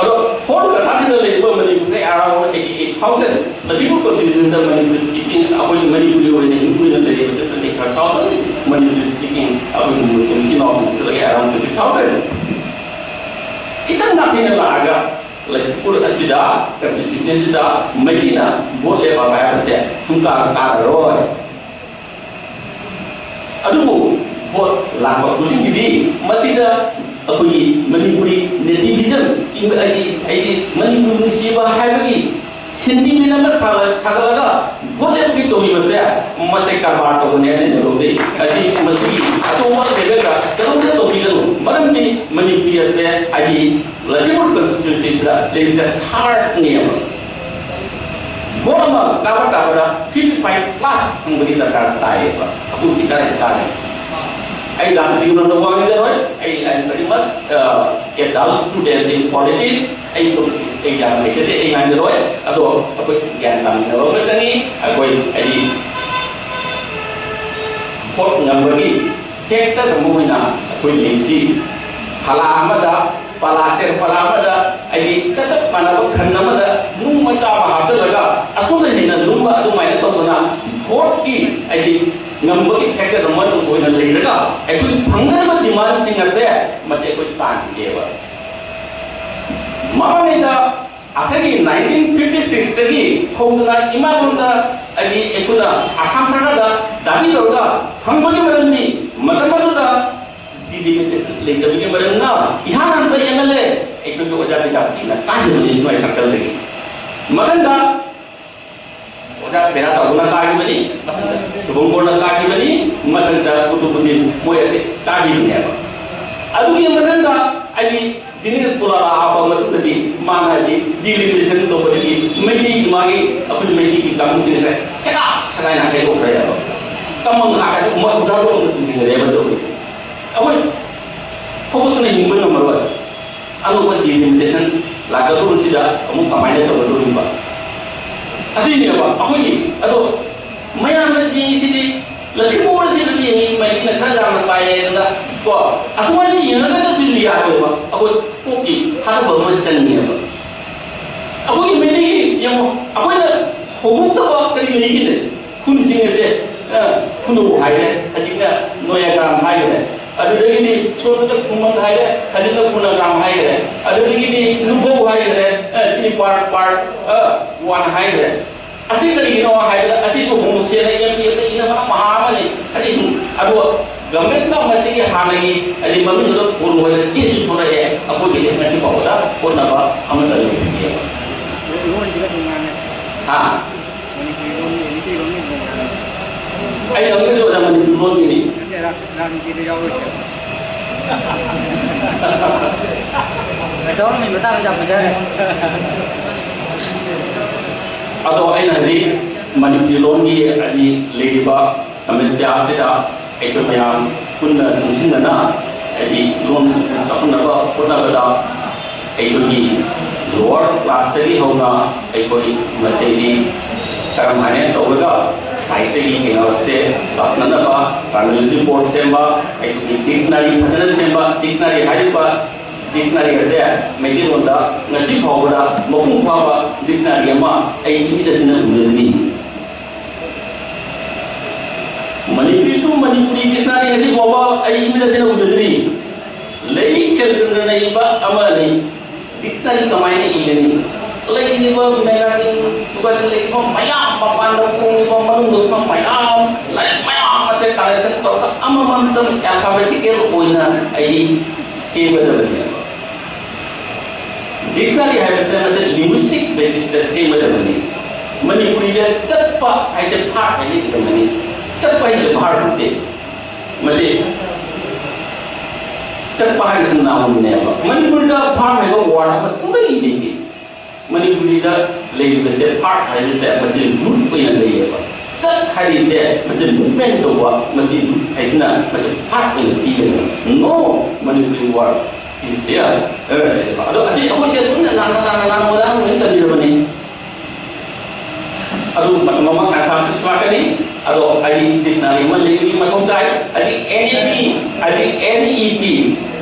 ꯑꯗꯣ ꯍꯣꯜ ꯀꯁꯥꯁꯤꯗ ꯂꯩꯔꯤꯕ ꯃꯅꯤꯄꯨꯔꯁꯦ around eighty eight thousand, Manipur ꯀꯣꯟꯁꯇꯤꯇ꯭ꯌꯨꯁꯟꯗ ꯃꯅꯤꯄꯨꯔꯤ ꯁ꯭ꯄꯤꯀꯤꯡ ꯑꯩꯈꯣꯏꯒꯤ ꯃꯅꯤꯄꯨꯔꯤ ꯑꯣꯏꯅ ꯍꯤꯟꯗꯨ ꯑꯣꯏꯅ ꯂꯩꯔꯤꯕꯁꯦ twenty five thousand Manipuri speaking ꯑꯩꯈꯣꯏꯒꯤ ꯃꯅꯤꯄꯨꯔ ꯏꯆꯤꯟ ꯏꯅꯥꯎꯁꯤꯡ ꯂꯩ ꯑꯔꯥꯎꯟ ꯇ꯭ꯋꯦꯟꯇꯤ ꯊꯥꯎꯖꯟ꯫ ꯈꯤꯇꯪ ꯉꯥꯛꯊꯦꯡꯅ ꯂꯥꯛꯑꯒ ꯂꯩꯄꯨꯔ ꯑꯁꯤꯗ ꯀꯟꯁꯇꯤꯇ꯭ꯌꯨꯁꯟꯁꯤꯗ ꯃꯩꯇꯩꯅ ꯚꯣꯠ ꯂꯦꯞꯄ ꯍꯥꯏꯕꯁꯦ ꯁꯨꯡꯀꯥ ꯀꯥꯔꯔꯣꯏ꯫ ꯑꯗꯨꯕꯨ ꯚꯣꯠ ꯂꯥꯛꯄ ꯈꯨꯗꯤꯡꯒꯤꯗꯤ ꯃꯁꯤꯗ ꯑꯩꯈꯣꯏꯒꯤ ꯃꯅꯤꯄꯨꯔꯤ ꯅꯦꯇꯤꯚꯤꯖꯝ, ꯏꯪ-, ꯍꯥꯏꯗꯤ, ꯍꯥꯏꯗꯤ ꯃꯅꯤꯄꯨꯔ ꯅꯨꯡꯁꯤꯕ ꯍꯥꯏꯕꯒꯤ ꯁꯦꯟꯇꯤꯃꯦꯟ ꯑꯃ ꯁꯥꯒꯠ-, ꯁꯥꯒꯠꯂꯒ ꯚꯣꯠ ꯂꯦꯞꯄꯒꯤ ꯇꯧꯔꯤꯕꯁꯦ, ꯃꯁꯦ ꯀꯔꯕꯥꯔ ꯇꯧꯕꯅꯦ ꯍꯥꯏꯅ ꯂꯧꯖꯩ꯫ ꯑꯁꯤ ꯃꯁꯤꯒꯤ ꯑꯇꯣꯞꯄ ꯂꯦꯚꯦꯜꯗ ꯀꯩꯗꯧꯅ ꯇꯧꯕꯤꯒꯅꯨ꯫ ꯃꯔꯝꯗꯤ ꯃꯅꯤꯄꯨꯔꯤ ꯑꯁꯦ ꯍꯥꯏꯗꯤ ꯂꯇꯤꯃꯨꯔ ꯀꯟꯁꯇꯤꯇ꯭ꯌꯨꯟꯁꯤꯗ ꯂꯩꯕꯁꯦ ꯊꯥꯔꯠꯅꯦꯕ꯫ ꯚꯣꯠ ꯑꯃ ꯀꯥꯕ ꯇꯥꯕꯗ ꯐꯤꯐꯇꯤ ꯐꯥꯏꯚ ꯄ꯭ꯂꯁ ꯐꯪꯕꯒꯤ ꯗꯔꯀꯥꯔ ꯇꯥꯏꯌꯦꯕ꯫ ꯑꯗꯨꯗꯤ ꯀꯗꯥꯏꯗ ꯇꯥꯒꯦ? ꯑꯩ ꯂꯥꯁꯇꯤꯡ ꯂꯣꯝꯗ ꯋꯥ ꯉꯥꯡꯖꯔꯣꯏ꯫ ꯑꯩ, I am very much, uh, a dull student in politics. ꯑꯩ ꯄꯣꯂꯤꯇꯤꯛꯁ ꯑꯦꯛꯖꯥꯝ ꯂꯩꯖꯗꯦ, ꯑꯩ ꯉꯥꯡꯖꯔꯣꯏ꯫ ꯑꯗꯣ ꯑꯩꯈꯣꯏ ꯒ꯭ꯌꯥꯟ ꯇꯥꯃꯤꯟꯅꯕ ꯑꯃ ꯆꯪꯉꯤ꯫ ꯑꯩꯈꯣꯏ ꯍꯥꯏꯗꯤ ꯚꯣꯠ ꯉꯝꯕꯒꯤ ꯐꯦꯛꯇꯔ ꯑꯃ ꯑꯣꯏꯅ ꯑꯩꯈꯣꯏ ꯂꯩꯁꯤ꯫ ꯐꯂꯥ ꯑꯃꯗ, ꯄꯂꯥ, ꯁꯦꯔ ꯐꯂꯥ ꯑꯃꯗ ꯍꯥꯏꯗꯤ ꯆꯞ ꯆꯞ ꯃꯥꯟꯅꯕ ꯈꯟ ꯑꯃꯗ ꯅꯨꯡ ꯃꯆꯥ ꯑꯃ ꯍꯥꯞꯆꯤꯜꯂꯒ ꯑꯁꯣꯝꯗ ꯍꯦꯟꯅ ꯂꯨꯝꯕ ꯑꯗꯨꯃꯥꯏꯅ ꯇꯧꯗꯅ ꯚꯣꯠꯀꯤ ꯍꯥꯏꯗꯤ ꯉꯝꯕꯒꯤ ꯐꯦꯛꯇꯔ ꯑꯃ ꯑꯣꯏꯅ ꯂꯩꯔꯒ ꯑꯩꯈꯣꯏ ꯐꯪꯒꯗꯕ ꯗꯤꯃꯥꯟꯁꯤꯡ ꯑꯁꯦ ꯃꯁꯤ ꯑꯩꯈꯣꯏ ꯇꯥꯟꯁꯦꯕ꯫ ꯃꯃꯥꯡꯉꯩꯗ ꯉꯁꯥꯏꯒꯤ ꯅꯥꯏꯟꯇꯤꯟ ꯐꯤꯐꯇꯤ ꯁꯤꯛꯁꯇꯒꯤ ꯍꯧꯗꯨꯅ ꯏꯃꯥꯂꯣꯟꯗ ꯍꯥꯏꯗꯤ ꯑꯩꯈꯣꯏꯅ ꯑꯁꯥꯝ ꯁꯔꯀꯥꯔꯗ ꯗꯥꯕꯤ ꯇꯧꯔꯒ ꯐꯪꯕꯒꯤ ꯃꯔꯝꯗꯤ ꯃꯇꯝ ꯑꯗꯨꯗ ꯗꯤꯂꯤꯃꯤꯇꯦꯁꯟ ꯂꯩꯇꯕꯒꯤ ꯃꯔꯝꯅ ꯏꯍꯥꯟ ꯍꯥꯟꯕ ꯑꯦꯝ ꯑꯦꯜ ꯑꯦ ꯑꯩꯈꯣꯏꯒꯤ ꯑꯣꯖꯥ ꯕꯤꯗ꯭ꯌꯥꯄꯇꯤꯅ ꯀꯥꯈꯤꯕꯅꯤ ꯁꯤꯃꯥꯏ ꯁꯔꯀꯜꯗꯒꯤ꯫ ꯃꯊꯪꯗ ꯑꯣꯖꯥ ꯕꯦꯔꯥ ꯆꯥꯎꯕꯅ ꯀꯥꯈꯤꯕꯅꯤ, ꯃꯊꯪꯗ ꯁꯨꯕꯪꯀꯣꯔꯅ ꯀꯥꯈꯤꯕꯅꯤ, ꯃꯊꯪꯗ ꯀꯨꯇꯨꯕꯨꯗꯤꯟ ꯃꯣꯏ ꯑꯁꯦ ꯀꯥꯈꯤꯕꯅꯦꯕ꯫ ꯑꯗꯨꯒꯤ ꯃꯊꯪꯗ ꯍꯥꯏꯗꯤ ꯗꯤꯅꯦꯁ ꯄꯣꯂꯥꯔꯥ ꯍꯥꯞꯄ ꯃꯇꯨꯡꯗꯗꯤ ꯃꯥꯅ ꯍꯥꯏꯗꯤ ꯗꯤꯂꯤꯃꯤꯇꯦꯁꯟ ꯇꯧꯕꯗꯒꯤ ꯃꯩꯇꯩꯒꯤ ꯃꯥꯒꯤ ꯑꯩꯈꯣꯏ ꯃꯩꯇꯩꯒꯤ ꯀꯥꯡꯕꯨꯁꯤꯡꯁꯦ ꯁꯦꯒꯥꯏ ꯁꯦꯒꯥꯏꯅ ꯈꯥꯏꯗꯣꯛꯈ꯭ꯔꯦꯕ꯫ ꯀꯃꯟ ꯉꯥꯛꯇꯁꯨ ꯃꯣꯏ ꯑꯣꯖꯥꯗꯣ ꯑꯃꯨꯛ ꯊꯤꯡꯖꯤꯟꯈ꯭ꯔꯦꯕ ꯇꯧꯔꯤꯁꯦ꯫ ꯑꯩꯈꯣꯏ ꯍꯧꯒꯠꯇꯨꯅ ꯍꯤꯡꯕ ꯉꯝꯃꯔꯣꯏ꯫ ꯑꯅꯧꯕ ꯗꯤꯂꯤꯃꯤꯇꯦꯁꯟ ꯂꯥꯛꯀꯗꯧꯕꯁꯤꯗ ꯑꯃꯨꯛ ꯀꯃꯥꯏꯅ ꯇꯧꯒꯗꯧꯔꯤꯕ? ꯑꯁꯤꯅꯦꯕ ꯑꯩꯈꯣꯏꯒꯤ꯫ ꯑꯗꯣ ꯃꯌꯥꯝꯅ ꯌꯦꯡꯉꯤꯁꯤꯗꯤ ꯂꯛꯈꯤꯄꯨꯔ ꯑꯁꯤꯗ ꯌꯦꯡꯉꯤ, ꯃꯩꯇꯩꯅ ꯈꯔ ꯌꯥꯝꯅ ꯄꯥꯏꯌꯦ ꯑꯗꯨꯅ ꯀꯣ, ꯑꯁꯨꯃꯥꯏꯅ ꯌꯦꯡꯉꯒ ꯆꯠꯁꯤꯗꯤ ꯌꯥꯔꯣꯏꯕ꯫ ꯑꯩꯈꯣꯏ ꯀꯣꯛꯀꯤ ꯊꯥꯗꯕ ꯑꯃ ꯆꯪꯉꯦꯕ꯫ ꯑꯩꯈꯣꯏꯒꯤ ꯃꯩꯇꯩꯒꯤ ꯌꯦꯡꯉꯣ, ꯑꯩꯈꯣꯏꯅ ꯍꯧꯗꯣꯛꯇꯕ ꯀꯔꯤ ꯂꯩꯒꯦ? ꯈꯨꯟꯁꯤꯡ ꯑꯁꯦ, ꯑ, ꯈꯨꯅꯨ ꯍꯥꯏꯔꯦ, ꯍꯧꯖꯤꯛꯅ ꯅꯣꯌꯥꯒ꯭ꯔꯥꯝ ꯍꯥꯏꯈ꯭ꯔꯦ꯫ ꯑꯗꯨꯗꯒꯤꯗꯤ ꯁꯣꯝꯗ ꯈꯨꯃꯟ ꯍꯥꯏꯔꯦ, ꯍꯧꯖꯤꯛꯅ ꯈꯨꯅꯒ꯭ꯔꯥꯝ ꯍꯥꯏꯈ꯭ꯔꯦ꯫ ꯑꯗꯨꯗꯒꯤꯗꯤ ꯅꯨꯡꯐꯧ ꯍꯥꯏꯈ꯭ꯔꯦ, ꯑ, ꯁꯤꯗꯤ ꯄꯥꯔꯠ, ꯄꯥꯔꯠ, ꯑ, ꯋꯥꯟ ꯍꯥꯏꯈ꯭ꯔꯦ꯫ ꯑꯁꯤ ꯀꯔꯤꯒꯤꯅꯣ ꯍꯥꯏꯕꯗ ꯑꯁꯤꯁꯨ ꯍꯣꯡꯗꯣꯛꯁꯦꯅ ꯑꯦꯝ ꯄꯤ ꯑꯦꯐꯇ ꯏꯅꯕ ꯃꯍꯥ ꯑꯃꯅꯤ꯫ ꯑꯁꯤ ꯑꯗꯨꯒ ꯒꯚꯔꯟꯃꯦꯟꯠꯅ ꯃꯁꯤꯒꯤ ꯍꯥꯟꯅꯒꯤ ꯍꯥꯏꯗꯤ ꯃꯃꯤꯡꯗꯨꯗ ꯊꯣꯜꯂꯨ ꯍꯥꯏꯅ ꯆꯦꯁꯨ ꯊꯣꯔꯛꯑꯦ꯫ ꯑꯩꯈꯣꯏꯒꯤꯗꯤ ꯉꯁꯤ ꯐꯥꯎꯕꯗ ꯍꯣꯠꯅꯕ ꯑꯃꯠꯇ ꯂꯩꯇꯦꯕ꯫ ꯂꯣꯟꯁꯤꯒ ꯇꯣꯉꯥꯟꯅ ꯍꯥ? ꯃꯅꯤꯄꯨꯔꯤ ꯂꯣꯟꯒꯤ ꯃꯩꯇꯩꯂꯣꯟꯒꯤ ꯇꯣꯉꯥꯟꯅ ꯑꯩ ꯉꯝꯒꯁꯨ ꯑꯣꯖꯥ ꯃꯅꯤꯄꯨꯔꯤ ꯂꯣꯟꯒꯤꯅꯤ꯫ ꯅꯠꯇꯦ, ꯔꯥ-, ꯔꯥꯖꯅꯤꯇꯤꯗ ꯌꯥꯎꯔꯣꯏꯗ꯭ꯔꯦ꯫ ꯆꯥꯎꯔꯝꯃꯤ ꯃꯇꯥꯡꯗ ꯌꯥꯝ ꯐꯖꯔꯦ꯫ ꯑꯗꯣ ꯑꯩꯅ ꯍꯧꯖꯤꯛ ꯃꯅꯤꯄꯨꯔꯤ ꯂꯣꯟꯒꯤ ꯍꯥꯏꯗꯤ ꯂꯩꯔꯤꯕ ꯁꯃꯁ꯭ꯌꯥ ꯑꯁꯤꯗ ꯑꯩꯈꯣꯏ ꯃꯌꯥꯝ ꯄꯨꯟꯅ ꯆꯨꯡꯁꯤꯟꯅꯅ ꯍꯥꯏꯗꯤ ꯂꯣꯟꯁꯤꯡ ꯆꯥꯎꯈꯠꯅꯕ ꯍꯣꯠꯅꯕꯗ ꯑꯩꯈꯣꯏꯒꯤ ꯂꯣꯋꯔ ꯀ꯭ꯂꯥꯁꯇꯒꯤ ꯍꯧꯅ ꯑꯩꯈꯣꯏ ꯃꯁꯤꯗꯤ ꯀꯔꯝ ꯍꯥꯏꯅ ꯇꯧꯔꯒ ꯁꯥꯍꯤꯇ꯭ꯌꯒꯤ ꯀꯩꯅꯣꯁꯦ ꯆꯥꯎꯈꯠꯅꯅꯕ ꯄ꯭ꯔꯥꯏꯃꯔꯤ ꯀꯣꯔꯁ ꯁꯦꯝꯕ, ꯑꯩꯈꯣꯏꯒꯤ ꯗꯤꯛꯁꯅꯔꯤ ꯐꯖꯅ ꯁꯦꯝꯕ, ꯗꯤꯛꯁꯅꯔꯤ ꯍꯥꯏꯔꯤꯕ ꯗꯤꯛꯁꯅꯔꯤ ꯑꯁꯦ ꯃꯩꯇꯩꯂꯣꯟꯗ ꯉꯁꯤ ꯐꯥꯎꯕꯗ ꯃꯄꯨꯡ ꯐꯥꯕ ꯗꯤꯛꯁꯅꯔꯤ ꯑꯃ ꯑꯩ ꯏꯃꯤꯠ ꯑꯁꯤꯅ ꯎꯖꯗ꯭ꯔꯤ꯫ Manipuri to Manipuri dictionary ꯉꯁꯤ ꯐꯥꯎꯕ ꯑꯩ ꯏꯃꯤꯠ ꯑꯁꯤꯅ ꯎꯖꯗ꯭ꯔꯤ꯫ ꯂꯩ, ꯀꯦꯜꯆꯟꯗ꯭ꯔꯅ ꯏꯕ ꯑꯃ ꯂꯩ꯫ Dictionary ꯀꯃꯥꯏꯅ ꯏꯒꯅꯤ? ꯂꯩꯔꯤꯕ ꯃꯦꯒꯥꯖꯤꯟ, ꯗꯨꯀꯥꯟ ꯂꯩꯔꯤꯕ ꯃꯌꯥꯝ, ꯃꯄꯥꯟꯗ ꯐꯣꯡꯉꯤꯕ, ꯃꯅꯨꯡꯗ ꯐꯣꯡꯕ ꯃꯌꯥꯝ, ꯂꯥꯏꯔꯤꯛ ꯃꯌꯥꯝ ꯑꯁꯦ ꯀꯂꯦꯛꯁꯟ ꯇꯧꯔꯒ ꯑꯃꯃꯝꯇꯪ ꯑꯦꯜꯐꯥꯕꯦꯇꯤꯀꯦꯜ ꯑꯣꯏꯅ ꯑꯩ ꯁꯦꯝꯒꯗꯕꯅꯦꯕ꯫ ꯗꯤꯛꯁꯅꯔꯤ ꯍꯥꯏꯕꯁꯦ ꯃꯁꯤ ꯂꯤꯡꯒ꯭ꯋꯤꯁꯇꯤꯛ ꯕꯦꯁꯤꯁꯇ ꯁꯦꯝꯒꯗꯕꯅꯤ꯫ ꯃꯅꯤꯄꯨꯔꯤꯗ ꯆꯠꯄ ꯍꯥꯏꯁꯦ ꯚꯥꯔꯕ ꯍꯥꯏꯅ ꯏꯔꯝꯒꯅꯤ꯫ ꯆꯠꯄ ꯍꯥꯏꯁꯦ ꯚꯥꯔꯕ ꯅꯠꯇꯦ꯫ ꯃꯁꯤ ꯆꯠꯄ ꯍꯥꯏꯕꯁꯤ ꯅꯥꯎꯟꯅꯦꯕ꯫ ꯃꯅꯤꯄꯨꯔꯗ ꯚꯥꯔꯕ ꯍꯥꯏꯕ ꯋꯥꯔꯗ ꯑꯃ ꯁꯨꯡꯂꯩ ꯂꯩꯇꯦ꯫ ꯃꯅꯤꯄꯨꯔꯤꯗ ꯂꯩꯔꯤꯕꯁꯦ ꯚꯥꯔꯕ ꯍꯥꯏꯕꯁꯦ ꯃꯁꯤ ꯔꯨꯠ ꯑꯣꯏꯅ ꯂꯩꯌꯦꯕ꯫ ꯆꯠ ꯍꯥꯏꯔꯤꯁꯦ ꯃꯁꯤ movement ꯇꯧꯕ, ꯃꯁꯤ ꯍꯥꯏꯁꯤꯅ ꯃꯁꯤ ꯐꯥꯠ ꯑꯣꯏꯅ ꯄꯤꯒꯅꯤ꯫ No Manipuri word is there. ꯑꯗꯣ ꯑꯁꯤ ꯑꯩꯈꯣꯏꯁꯦ ꯑꯗꯨꯝ ꯉꯥꯡ ꯉꯥꯡ ꯉꯥꯡ ꯉꯥꯡ ꯉꯥꯡ ꯂꯣꯏꯅ ꯇꯝꯕꯤꯔꯕꯅꯤ꯫ ꯑꯗꯨ ꯃꯇꯝ ꯑꯃ ꯀꯟꯁꯦꯟꯁꯁ ꯂꯥꯛꯀꯅꯤ꯫ ꯑꯗꯣ ꯍꯥꯏꯗꯤ ꯗꯤꯛꯁꯅꯥꯔꯤ ꯑꯃ ꯂꯩꯕꯒꯤ ꯃꯊꯧ ꯇꯥꯏ꯫ ꯍꯥꯏꯗꯤ ꯑꯦꯟ ꯏ ꯄꯤ, ꯍꯥꯏꯗꯤ ꯑꯦꯟ ꯏ ꯄꯤ,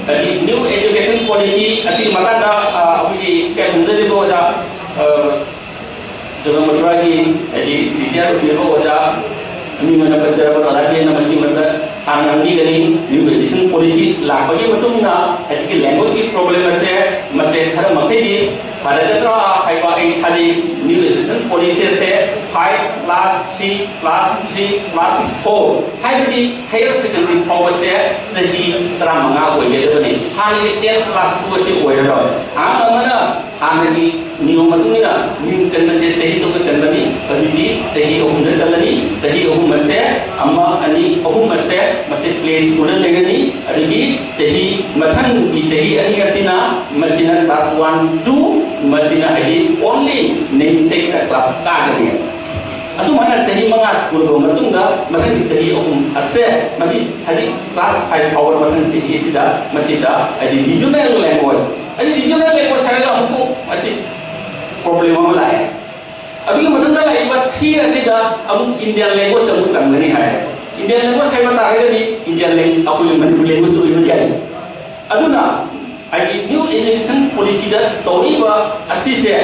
ꯍꯥꯏꯗꯤ ꯅ꯭ꯌꯨ ꯑꯦꯖꯨꯀꯦꯁꯟ ꯄꯣꯂꯤꯁꯤ ꯑꯁꯤꯒꯤ ꯃꯇꯥꯡꯗ ꯑ, ꯑꯩꯈꯣꯏꯒꯤ ꯀꯩ ꯈꯪꯖꯔꯤꯕ ꯑꯣꯖꯥ ꯑ, ꯖꯒꯟ ꯃꯊꯨꯔꯥꯒꯤ ꯍꯥꯏꯗꯤ ꯔꯤꯇꯤꯌꯥꯔ ꯑꯣꯏꯕꯤꯔꯕ ꯑꯣꯖꯥ ꯃꯤꯡ ꯑꯣꯏꯅ ꯄꯟꯖꯔꯕ ꯑꯣꯖꯥ ꯀꯦꯟꯅ ꯃꯁꯤ ꯃꯇꯝꯗ ꯁꯥꯡꯅ ꯈꯪꯕꯤꯒꯅꯤ꯫ ꯅ꯭ꯌꯨ ꯑꯦꯖꯨꯀꯦꯁꯟ ꯄꯣꯂꯤꯁꯤ ꯂꯥꯛꯄꯒꯤ ꯃꯇꯨꯡ ꯏꯟꯅ ꯍꯧꯖꯤꯛꯀꯤ ꯂꯦꯡꯒ꯭ꯋꯦꯖꯀꯤ ꯄ꯭ꯔꯣꯕ꯭ꯂꯦꯝ ꯑꯁꯦ ꯃꯁꯦ ꯈꯔ ꯃꯈꯩꯗꯤ ꯐꯔꯒꯗ꯭ꯔꯥ ꯍꯥꯏꯕ ꯑꯩ ꯈꯜꯂꯤ꯫ ꯅ꯭ꯌꯨ ꯑꯦꯖꯨꯀꯦꯁꯟ ꯄꯣꯂꯤꯁꯤ ꯑꯁꯦ five plus three plus three plus four ꯍꯥꯏꯕꯗꯤ ꯍꯥꯌꯔ ꯁꯦꯀꯦꯟꯗꯔꯤ ꯐꯥꯎꯕꯁꯦ ꯆꯍꯤ ꯇꯔꯥꯃꯉꯥ ꯑꯣꯏꯒꯗꯕꯅꯤ꯫ ꯍꯥꯟꯅꯒꯤ ten plus two ꯑꯁꯤ ꯑꯣꯏꯔꯔꯣꯏ꯫ ꯑꯉꯥꯡ ꯑꯃꯅ ꯍꯥꯟꯅꯒꯤ ꯅꯤꯌꯣꯝ ꯃꯇꯨꯡ ꯏꯟꯅ ꯃꯤꯡ ꯆꯟꯕꯁꯦ ꯆꯍꯤ ꯇꯔꯨꯛꯇ ꯆꯟꯕꯅꯤ, ꯍꯧꯖꯤꯛꯇꯤ ꯆꯍꯤ ꯑꯍꯨꯝꯗ ꯆꯜꯂꯅꯤ꯫ ꯆꯍꯤ ꯑꯍꯨꯝ ꯑꯁꯦ ꯑꯃ, ꯑꯅꯤ, ꯑꯍꯨꯝ ꯑꯁꯦ ꯃꯁꯤ ꯄ꯭ꯂꯦ ꯁ꯭ꯀꯨꯜꯗ ꯂꯩꯔꯅꯤ꯫ ꯑꯗꯨꯒꯤ ꯆꯍꯤ ꯃꯊꯪꯒꯤ ꯆꯍꯤ ꯑꯅꯤ ꯑꯁꯤꯅ ꯃꯁꯤꯅ class one, two, ꯃꯁꯤꯅ ꯍꯥꯏꯗꯤ only namesake class ꯀꯥꯒꯅꯤ꯫ ꯑꯁꯨꯃꯥꯏꯅ ꯆꯍꯤ ꯃꯉꯥ ꯁꯨꯔꯕ ꯃꯇꯨꯡꯗ ꯃꯊꯪꯒꯤ ꯆꯍꯤ ꯑꯍꯨꯝ ꯑꯁꯦ ꯃꯁꯤ ꯍꯥꯏꯗꯤ class five ꯐꯥꯎꯕ ꯃꯊꯪ ꯆꯍꯤ ꯑꯁꯤꯗ ꯃꯁꯤꯗ ꯍꯥꯏꯗꯤ regional language, ꯍꯥꯏꯗꯤ regional language ꯍꯥꯏꯔꯒ ꯑꯃꯨꯛ ꯑꯁꯤ ꯄ꯭ꯔꯣꯕ꯭ꯂꯦꯝ ꯑꯃ ꯂꯥꯛꯑꯦ꯫ ꯑꯗꯨꯒꯤ ꯃꯊꯪꯗ ꯂꯥꯛꯏꯕ three ꯑꯁꯤꯗ ꯑꯃꯨꯛ Indian language ꯑꯃꯨꯛ ꯇꯝꯒꯅꯤ ꯍꯥꯏ꯫ Indian language ꯍꯥꯏꯕ ꯇꯥꯔꯒꯗꯤ Indian language, ꯑꯩꯈꯣꯏꯒꯤ ꯃꯅꯤꯄꯨꯔꯤ language ꯑꯣꯏꯕ ꯌꯥꯏ꯫ ꯑꯗꯨꯅ ꯍꯥꯏꯗꯤ ꯅ꯭ꯌꯨ ꯑꯦꯖꯨꯀꯦꯁꯟ ꯄꯣꯂꯤꯁꯤꯗ ꯇꯧꯔꯤꯕ ꯑꯁꯤꯁꯦ,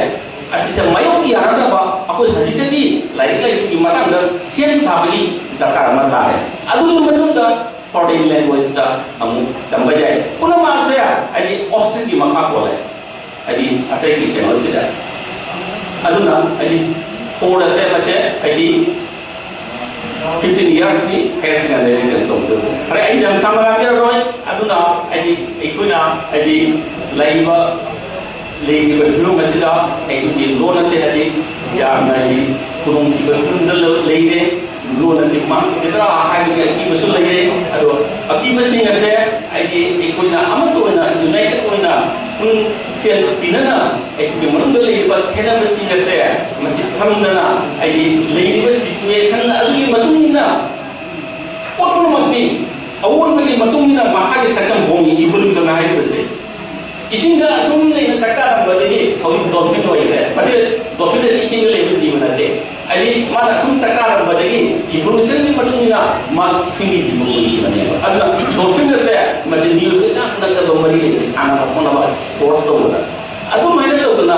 ꯑꯁꯤꯁꯦ ꯃꯥꯌꯣꯛ ꯌꯥꯅꯅꯕ ꯑꯩꯈꯣꯏ ꯍꯧꯖꯤꯛꯇꯒꯤ ꯂꯥꯏꯔꯤꯛ ꯂꯥꯏꯁꯨꯒꯤ ꯃꯇꯥꯡꯗ ꯁꯦꯝ ꯁꯥꯕꯒꯤ ꯗꯔꯀꯥꯔ ꯑꯃ ꯇꯥꯔꯦ꯫ ꯑꯗꯨꯒꯤ ꯃꯇꯨꯡꯗ foreign languagezatꯦ ꯑꯃꯨꯛ ꯇꯝꯕ ꯌꯥꯏ꯫ ꯄꯨꯝꯅꯃꯛ ꯑꯁꯦ ꯍꯥꯏꯗꯤ ꯑꯣꯞꯁꯟꯒꯤ ꯃꯈꯥ ꯄꯣꯜꯂꯦ꯫ ꯍꯥꯏꯗꯤ ꯉꯁꯥꯏꯒꯤ ꯀꯩꯅꯣꯁꯤꯗ꯫ ꯑꯗꯨꯅ ꯍꯥꯏꯗꯤ ꯐꯣꯔ ꯑꯁꯦ ꯃꯁꯦ ꯍꯥꯏꯗꯤ fifteen yearsꯅꯤ ꯍꯥꯏꯌꯔ ꯁꯦꯀꯦꯟꯗꯔꯤ ꯀꯩꯅꯣ ꯇꯧꯕꯗꯣ꯫ ꯐꯔꯦ, ꯑꯩ ꯌꯥꯝ ꯁꯥꯡꯅ ꯉꯥꯡꯖꯔꯔꯣꯏ꯫ ꯑꯗꯨꯅ ꯍꯥꯏꯗꯤ ꯑꯩꯈꯣꯏꯅ ꯍꯥꯏꯗꯤ ꯂꯩꯔꯤꯕ ꯂꯩꯔꯤꯕ ꯐꯤꯕꯝ ꯑꯁꯤꯗ ꯑꯩꯈꯣꯏꯒꯤ ꯂꯣꯟ ꯑꯁꯦ ꯍꯥꯏꯗꯤ ꯌꯥꯝꯅ ꯍꯥꯏꯗꯤ ꯈꯨꯗꯣꯡꯊꯤꯕ ꯐꯤꯕꯝꯗ ꯂꯩꯔꯦ꯫ ꯂꯣꯟ ꯑꯁꯤ ꯃꯥꯡꯈꯤꯒꯗ꯭ꯔꯥ ꯍꯥꯏꯕꯒꯤ ꯑꯀꯤꯕꯁꯨ ꯂꯩꯔꯦ꯫ ꯑꯗꯣ ꯑꯀꯤꯕꯁꯤꯡ ꯑꯁꯦ ꯍꯥꯏꯗꯤ ꯑꯩꯈꯣꯏꯅ ꯑꯃꯠꯇ ꯑꯣꯏꯅ, ꯌꯨꯅꯥꯏꯇꯦꯠ ꯑꯣꯏꯅ ꯄꯨꯛꯁꯦꯜ ꯇꯤꯟꯅꯅ ꯑꯩꯈꯣꯏꯒꯤ ꯃꯅꯨꯡꯗ ꯂꯩꯔꯤꯕ ꯈꯦꯠꯅꯕꯁꯤꯡ ꯑꯁꯦ ꯃꯁꯤ ꯊꯝꯗꯅ, ꯍꯥꯏꯗꯤ ꯂꯩꯔꯤꯕ ꯁꯤꯆꯨꯋꯦꯁꯟ ꯑꯗꯨꯒꯤ ꯃꯇꯨꯡ ꯏꯟꯅ ꯄꯣꯠ ꯄꯨꯝꯅꯃꯛꯇꯤ ꯑꯑꯣꯟꯕꯒꯤ ꯃꯇꯨꯡ ꯏꯟꯅ ꯃꯁꯥꯒꯤ ꯁꯛꯇꯝ ꯍꯣꯡꯏ, ꯏꯚꯣꯂꯨꯁꯟ ꯍꯥꯏꯔꯤꯕꯁꯦ꯫ ꯏꯁꯤꯡꯗ ꯑꯁꯨꯝ ꯂꯩꯅ ꯆꯥꯛꯇꯥꯔꯝꯕꯗꯒꯤ ꯍꯧꯖꯤꯛ ꯗꯣꯜꯐꯤꯟ ꯑꯣꯏꯈ꯭ꯔꯦ꯫ ꯃꯁꯤ ꯗꯣꯜꯐꯤꯟ ꯑꯁꯤ ꯏꯁꯤꯡꯗ ꯂꯩꯕ ꯖꯤꯕ ꯅꯠꯇꯦ꯫ ꯍꯥꯏꯗꯤ ꯃꯥꯅ ꯑꯁꯨꯝ ꯆꯥꯛꯇꯥꯔꯝꯕꯗꯒꯤ ꯏꯚꯣꯂꯨꯁꯟꯒꯤ ꯃꯇꯨꯡ ꯏꯟꯅ ꯃꯥ ꯏꯁꯤꯡꯒꯤ ꯖꯤꯕ ꯑꯣꯏꯈꯤꯕꯅꯦꯕ꯫ ꯑꯗꯨꯅ ꯗꯣꯜꯐꯤꯟ ꯑꯁꯦ ꯃꯁꯤ ꯃꯤꯑꯣꯏꯕꯒ ꯌꯥꯝ ꯅꯛꯅꯕ ꯃꯔꯤ ꯂꯩꯅꯩ, ꯁꯥꯟꯅꯕ ꯈꯣꯠꯅꯕ, ꯁ꯭ꯄꯣꯔꯠꯁ ꯇꯧꯕꯗ꯫ ꯑꯗꯨꯃꯥꯏꯅ ꯇꯧꯗꯅ,